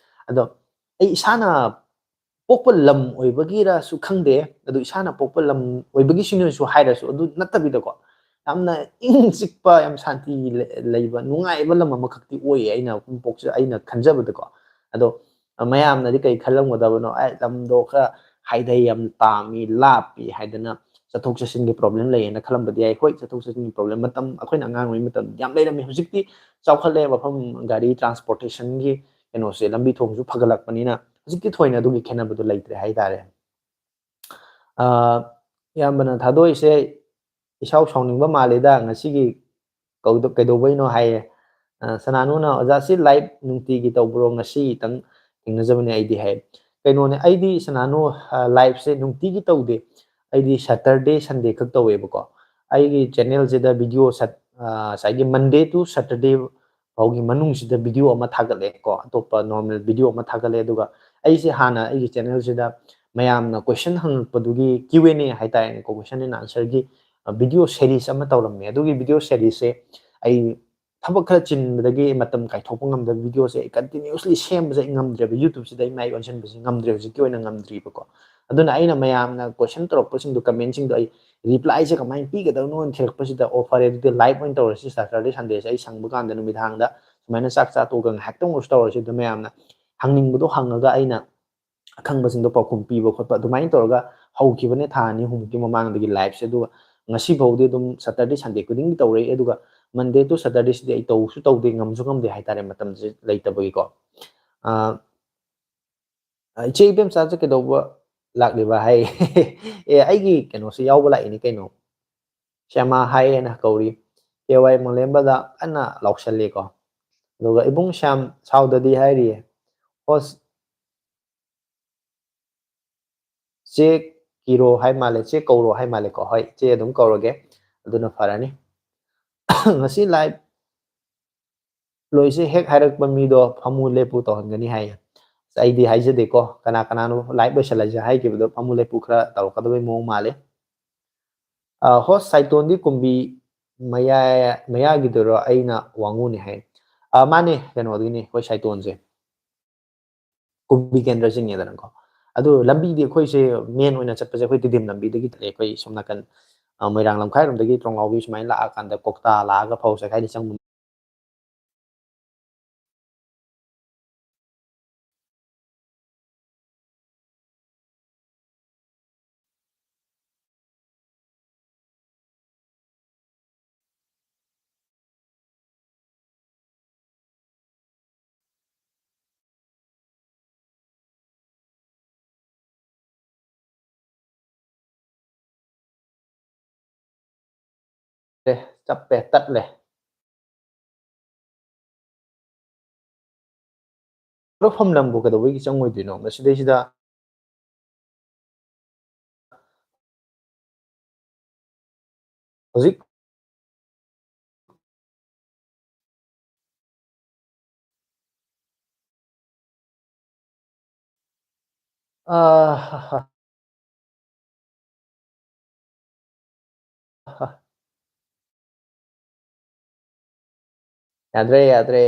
ꯑꯗꯣ ꯑꯩ ꯏꯁꯥꯅ ꯄꯣꯛꯄ ꯂꯝ ꯑꯣꯏꯕꯒꯤꯔꯁꯨ ꯈꯪꯗꯦ, ꯑꯗꯨ ꯏꯁꯥꯅ ꯄꯣꯛꯄ ꯂꯝ ꯑꯣꯏꯕꯒꯤꯁꯤꯅꯁꯨ ꯍꯥꯏꯔꯁꯨ, ꯑꯗꯨ ꯅꯠꯇꯕꯤꯗꯀꯣ, ꯌꯥꯝꯅ ꯏꯪ ꯆꯤꯛꯄ, ꯌꯥꯝ ꯁꯥꯟꯇꯤ ꯂꯩ-, ꯂꯩꯕ, ꯅꯨꯡꯉꯥꯏꯕ ꯂꯝ ꯑꯃꯈꯛꯇꯤ ꯑꯣꯏꯌꯦ ꯑꯩꯅ ꯄꯣꯛꯆ-, ꯑꯩꯅ ꯈꯟꯖꯕꯗꯀꯣ꯫ ꯑꯗꯣ ꯃꯌꯥꯝꯅꯗꯤ ꯀꯩ ꯈꯜꯂꯝꯒꯗꯕꯅꯣ, "ꯑꯦ, ꯂꯝꯗꯣ ꯈꯔ ꯍꯥꯏꯊꯩ, ꯌꯥꯝ ꯇꯥꯝꯃꯤ, ꯂꯥꯞꯄꯤ" ꯍꯥꯏꯗꯅ, ꯆꯠꯊꯣꯛ ꯆꯠꯁꯤꯟꯒꯤ problem ꯂꯩꯌꯦꯅ ꯈꯜꯂꯝꯕꯗꯤ ꯌꯥꯏ꯫ ꯍꯣꯏ, ꯆꯠꯊꯣꯛ ꯆꯠꯁꯤꯟꯒꯤ problem ꯃꯇꯝ, ꯑꯩꯈꯣꯏꯅ ꯑꯉꯥꯡ ꯑꯣꯏꯔꯤꯉꯩ ꯃꯇꯝꯗ ꯌꯥꯝ ꯂꯩꯔꯝꯃꯤ꯫ ꯍꯧꯖꯤꯛꯇꯤ ꯆꯥꯎꯈꯠꯂꯦ, ꯃꯐꯝ, ꯒꯥꯔꯤ transportation ꯒꯤ ꯀꯩꯅꯣꯁꯦ, ꯂꯝꯕꯤ ꯊꯣꯡꯁꯨ ꯐꯒꯠꯂꯛꯄꯅꯤꯅ ꯍꯧꯖꯤꯛꯇꯤ ꯊꯣꯏꯅ ꯑꯗꯨꯒꯤ ꯈꯦꯠꯅꯕꯗꯣ ꯂꯩꯇ꯭ꯔꯦ ꯍꯥꯏꯇꯥꯔꯦ꯫ ꯑ, ꯏꯌꯥꯝꯕꯅ ꯊꯥꯗꯣꯛꯏꯁꯦ ꯏꯁꯥꯎ ꯁꯥꯎꯅꯤꯡꯕ ꯃꯥꯜꯂꯤꯗ ꯉꯁꯤꯒꯤ ꯀꯧꯗ-, ꯀꯩꯗꯧꯕꯩꯅꯣ ꯍꯥꯏꯌꯦ꯫ ꯑ, ꯁꯅꯥꯅꯨꯅ, "ꯑꯣꯖꯥ, ꯁꯤ live ꯅꯨꯡꯇꯤꯒꯤ ꯇꯧꯕ꯭ꯔꯣ? ꯉꯁꯤꯇꯪ ꯊꯦꯡꯅꯖꯕꯅꯦ ꯑꯩꯗꯤ" ꯍꯥꯏ꯫ ꯀꯩꯅꯣꯅꯦ, ꯑꯩꯗꯤ ꯁꯅꯥꯅꯨ, ꯑ, live ꯁꯦ ꯅꯨꯡꯇꯤꯒꯤ ꯇꯧꯗꯦ꯫ ꯑꯩꯗꯤ Saturday, Sunday ꯈꯛ ꯇꯧꯋꯦꯕꯀꯣ꯫ ꯑꯩꯒꯤ channel ꯁꯤꯗ video ꯁꯠ-, ꯑ, ꯉꯁꯥꯏꯒꯤ Monday to Saturday ꯐꯥꯎꯒꯤ ꯃꯅꯨꯡꯁꯤꯗ video ꯑꯃ ꯊꯥꯒꯠꯂꯦ ꯀꯣ, ꯑꯇꯣꯞꯄ normal video ꯑꯃ ꯊꯥꯒꯠꯂꯦ꯫ ꯑꯗꯨꯒ ꯑꯩꯁꯦ ꯍꯥꯟꯅ ꯑꯩꯒꯤ channel ꯁꯤꯗ ꯃꯌꯥꯝꯅ question ꯍꯪꯉꯛꯄꯗꯨꯒꯤ Q and A ꯍꯥꯏꯇꯥꯔꯦꯅꯦꯀꯣ, question and answer ꯒꯤ, ꯑ, video series ꯑꯃ ꯇꯧꯔꯝꯃꯦ꯫ ꯑꯗꯨꯒꯤ video series ꯁꯦ ꯑꯩ ꯊꯕꯛ ꯈꯔ ꯆꯤꯟꯕꯗꯒꯤ ꯃꯇꯝ ꯀꯥꯏꯊꯣꯛꯄ ꯉꯝꯗꯕ, video ꯁꯦ ꯑꯩ continuously ꯁꯦꯝꯕꯁꯦ ꯑꯩ ꯉꯝꯗ꯭ꯔꯦꯕ, YouTube ꯁꯤꯗ ꯑꯩ ꯃꯥꯏ ꯑꯣꯟꯁꯤꯟꯕꯁꯦ ꯉꯝꯗ꯭ꯔꯦ, ꯍꯧꯖꯤꯛꯀꯤ ꯑꯣꯏꯅ ꯉꯝꯗ꯭ꯔꯤꯕꯀꯣ꯫ ꯑꯗꯨꯅ ꯑꯩꯅ ꯃꯌꯥꯝꯅ question ꯇꯧꯔꯛꯄꯁꯤꯡꯗꯣ, comment ꯁꯤꯡꯗꯣ ꯑꯩ reply ꯁꯦ ꯀꯃꯥꯏꯅ ꯄꯤꯒꯗꯕꯅꯣꯅ ꯊꯤꯔꯛꯄꯁꯤꯗ, "ꯑꯣ, ꯐꯔꯦ, ꯑꯗꯨꯗꯤ live ꯑꯣꯏꯅ ꯇꯧꯔꯁꯤ, Saturday, Sunday ꯁꯦ ꯑꯩ ꯁꯪꯕ ꯀꯥꯟꯗ ꯅꯨꯃꯤꯗꯥꯡꯗ ꯁꯨꯃꯥꯏꯅ ꯆꯥꯛ ꯆꯥ ꯇꯣꯛꯑꯒ ꯉꯥꯏꯍꯥꯛꯇꯪ ꯑꯣꯏꯔꯁꯨ ꯇꯧꯔꯁꯤ, ꯑꯗꯨ ꯃꯌꯥꯝꯅ ꯍꯪꯅꯤꯡꯕꯗꯣ ꯍꯪꯉꯒ ꯑꯩꯅ ꯑꯈꯪꯕꯁꯤꯡꯗꯣ ꯄꯥꯎꯈꯨꯝ ꯄꯤꯕ ꯈꯣꯠꯄ", ꯑꯗꯨꯃꯥꯏꯅ ꯇꯧꯔꯒ ꯍꯧꯈꯤꯕꯅꯦ ꯊꯥ ꯑꯅꯤ ꯑꯍꯨꯝꯃꯨꯛꯀꯤ ꯃꯃꯥꯡꯗꯒꯤ live ꯁꯦ꯫ ꯑꯗꯨꯒ ꯉꯁꯤ ꯐꯥꯎꯗꯤ ꯑꯗꯨꯝ Saturday, Sunday ꯈꯨꯗꯤꯡꯒꯤ ꯇꯧꯔꯛꯏ꯫ ꯑꯗꯨꯒ Monday to Saturday ꯁꯤꯗꯤ ꯑꯩ ꯇꯧꯁꯨ ꯇꯧꯗꯦ, ꯉꯝꯁꯨ ꯉꯝꯗꯦ ꯍꯥꯏꯇꯥꯔꯦ, ꯃꯇꯝꯁꯦ ꯂꯩꯇꯕꯒꯤꯀꯣ꯫ ꯑ, "ꯏꯆꯦ ꯏꯕꯦꯝꯆꯥꯁꯦ ꯀꯩꯗꯧꯕ ꯂꯥꯛꯂꯤꯕ?" ꯍꯥꯏ꯫ "ꯑꯦ, ꯑꯩꯒꯤ ꯀꯩꯅꯣꯁꯦ ꯌꯥꯎꯕ ꯂꯥꯛꯏꯅꯤ ꯀꯩꯅꯣ, ꯁ꯭ꯌꯥꯃꯥ ꯍꯥꯏꯌꯦꯅ ꯀꯧꯔꯤ꯫ ꯀꯦ ꯋꯥꯏ ꯃꯣꯂꯦꯝꯕꯗ ꯀꯟꯅ ꯂꯥꯎꯁꯜꯂꯤꯀꯣ꯫ ꯑꯗꯨꯒ ꯏꯕꯨꯡ ꯁ꯭ꯌꯥꯝ ꯁꯥꯎꯗꯗꯤ ꯍꯥꯏꯔꯤꯌꯦ꯫ ꯍꯣꯁ, ꯆꯦ ꯀꯤꯔꯣ ꯍꯥꯏ ꯃꯥꯜꯂꯦ, ꯆꯦ ꯀꯧꯔꯣ ꯍꯥꯏ ꯃꯥꯜꯂꯦꯀꯣ꯫ ꯍꯣꯏ, ꯆꯦ ꯑꯗꯨꯝ ꯀꯧꯔꯒꯦ, ꯑꯗꯨꯅ ꯐꯔꯅꯤ꯫ ꯉꯁꯤ live ꯂꯣꯏꯁꯦ ꯍꯦꯛ ꯍꯥꯏꯔꯛꯄ ꯃꯤꯗꯣ ꯐꯝꯃꯨ ꯂꯦꯞꯄꯨ ꯇꯧꯍꯟꯒꯅꯤ ꯍꯥꯏꯌꯦ꯫ ꯑꯁ, ꯑꯩꯗꯤ ꯍꯥꯏꯖꯗꯦꯀꯣ, ꯀꯅꯥ ꯀꯅꯥꯅꯣ live ꯂꯣꯏꯁꯤꯜꯂꯁꯦ ꯍꯥꯏꯈꯤꯕꯗꯣ ꯐꯝꯃꯨ ꯂꯦꯞꯄꯨ ꯈꯔ ꯇꯧꯔꯛꯀꯗꯕꯩ ꯃꯑꯣꯡ ꯃꯥꯜꯂꯦ꯫ ꯑ, host ꯁꯥꯏꯇꯣꯟꯗꯤ ꯀꯨꯝꯕꯤ ꯃꯌꯥ-, ꯃꯌꯥꯒꯤꯗꯨꯔꯣ? ꯑꯩꯅ ꯋꯥꯉꯨꯅꯦ ꯍꯥꯏ꯫ ꯑ, ꯃꯥꯅꯦ, ꯀꯩꯅꯣꯗꯒꯤꯅꯦ ꯑꯩꯈꯣꯏ ꯁꯥꯏꯇꯣꯟꯁꯦ꯫ ꯀꯨꯝꯕꯤ ꯀꯦꯟꯗ꯭ꯔ ꯆꯤꯡꯉꯦꯗꯅꯀꯣ꯫ ꯑꯗꯨ ꯂꯝꯕꯤꯗꯤ ꯑꯩꯈꯣꯏꯁꯦ main ꯑꯣꯏꯅ ꯆꯠꯄꯁꯦ ꯑꯩꯈꯣꯏ ꯇꯤꯗꯤꯝ ꯂꯝꯕꯤꯗꯒꯤ ꯆꯠꯂꯦ꯫ ꯑꯩꯈꯣꯏ ꯁꯣꯝ ꯅꯥꯀꯟ, ꯑ, ꯃꯣꯏꯔꯥꯡ ꯂꯝꯈꯥꯏꯔꯣꯝꯗꯒꯤ ꯇ꯭ꯔꯣꯡꯂꯥꯎꯕꯤ ꯁꯨꯃꯥꯏꯅ ꯂꯥꯛꯑꯀꯥꯟꯗ ꯀꯣꯛꯇꯥ ꯂꯥꯛꯑꯒ ꯐꯧ ꯆꯥꯏꯈꯥꯏꯗ ꯆꯪꯕ꯫ ꯑꯦ, ꯆꯞꯄꯦ, ꯇꯠꯂꯦ꯫ ꯀꯔꯝ ꯂꯝꯕꯨ ꯀꯩꯗꯧꯕꯒꯤ ꯆꯪꯉꯣꯏꯗꯣꯏꯅꯣ? ꯃꯁꯤꯗꯩꯁꯤꯗ ꯍꯧꯖꯤꯛ ꯑ, ꯍ, ꯍ꯫ ꯍ꯫ ꯌꯥꯗ꯭ꯔꯦ, ꯌꯥꯗ꯭ꯔꯦ꯫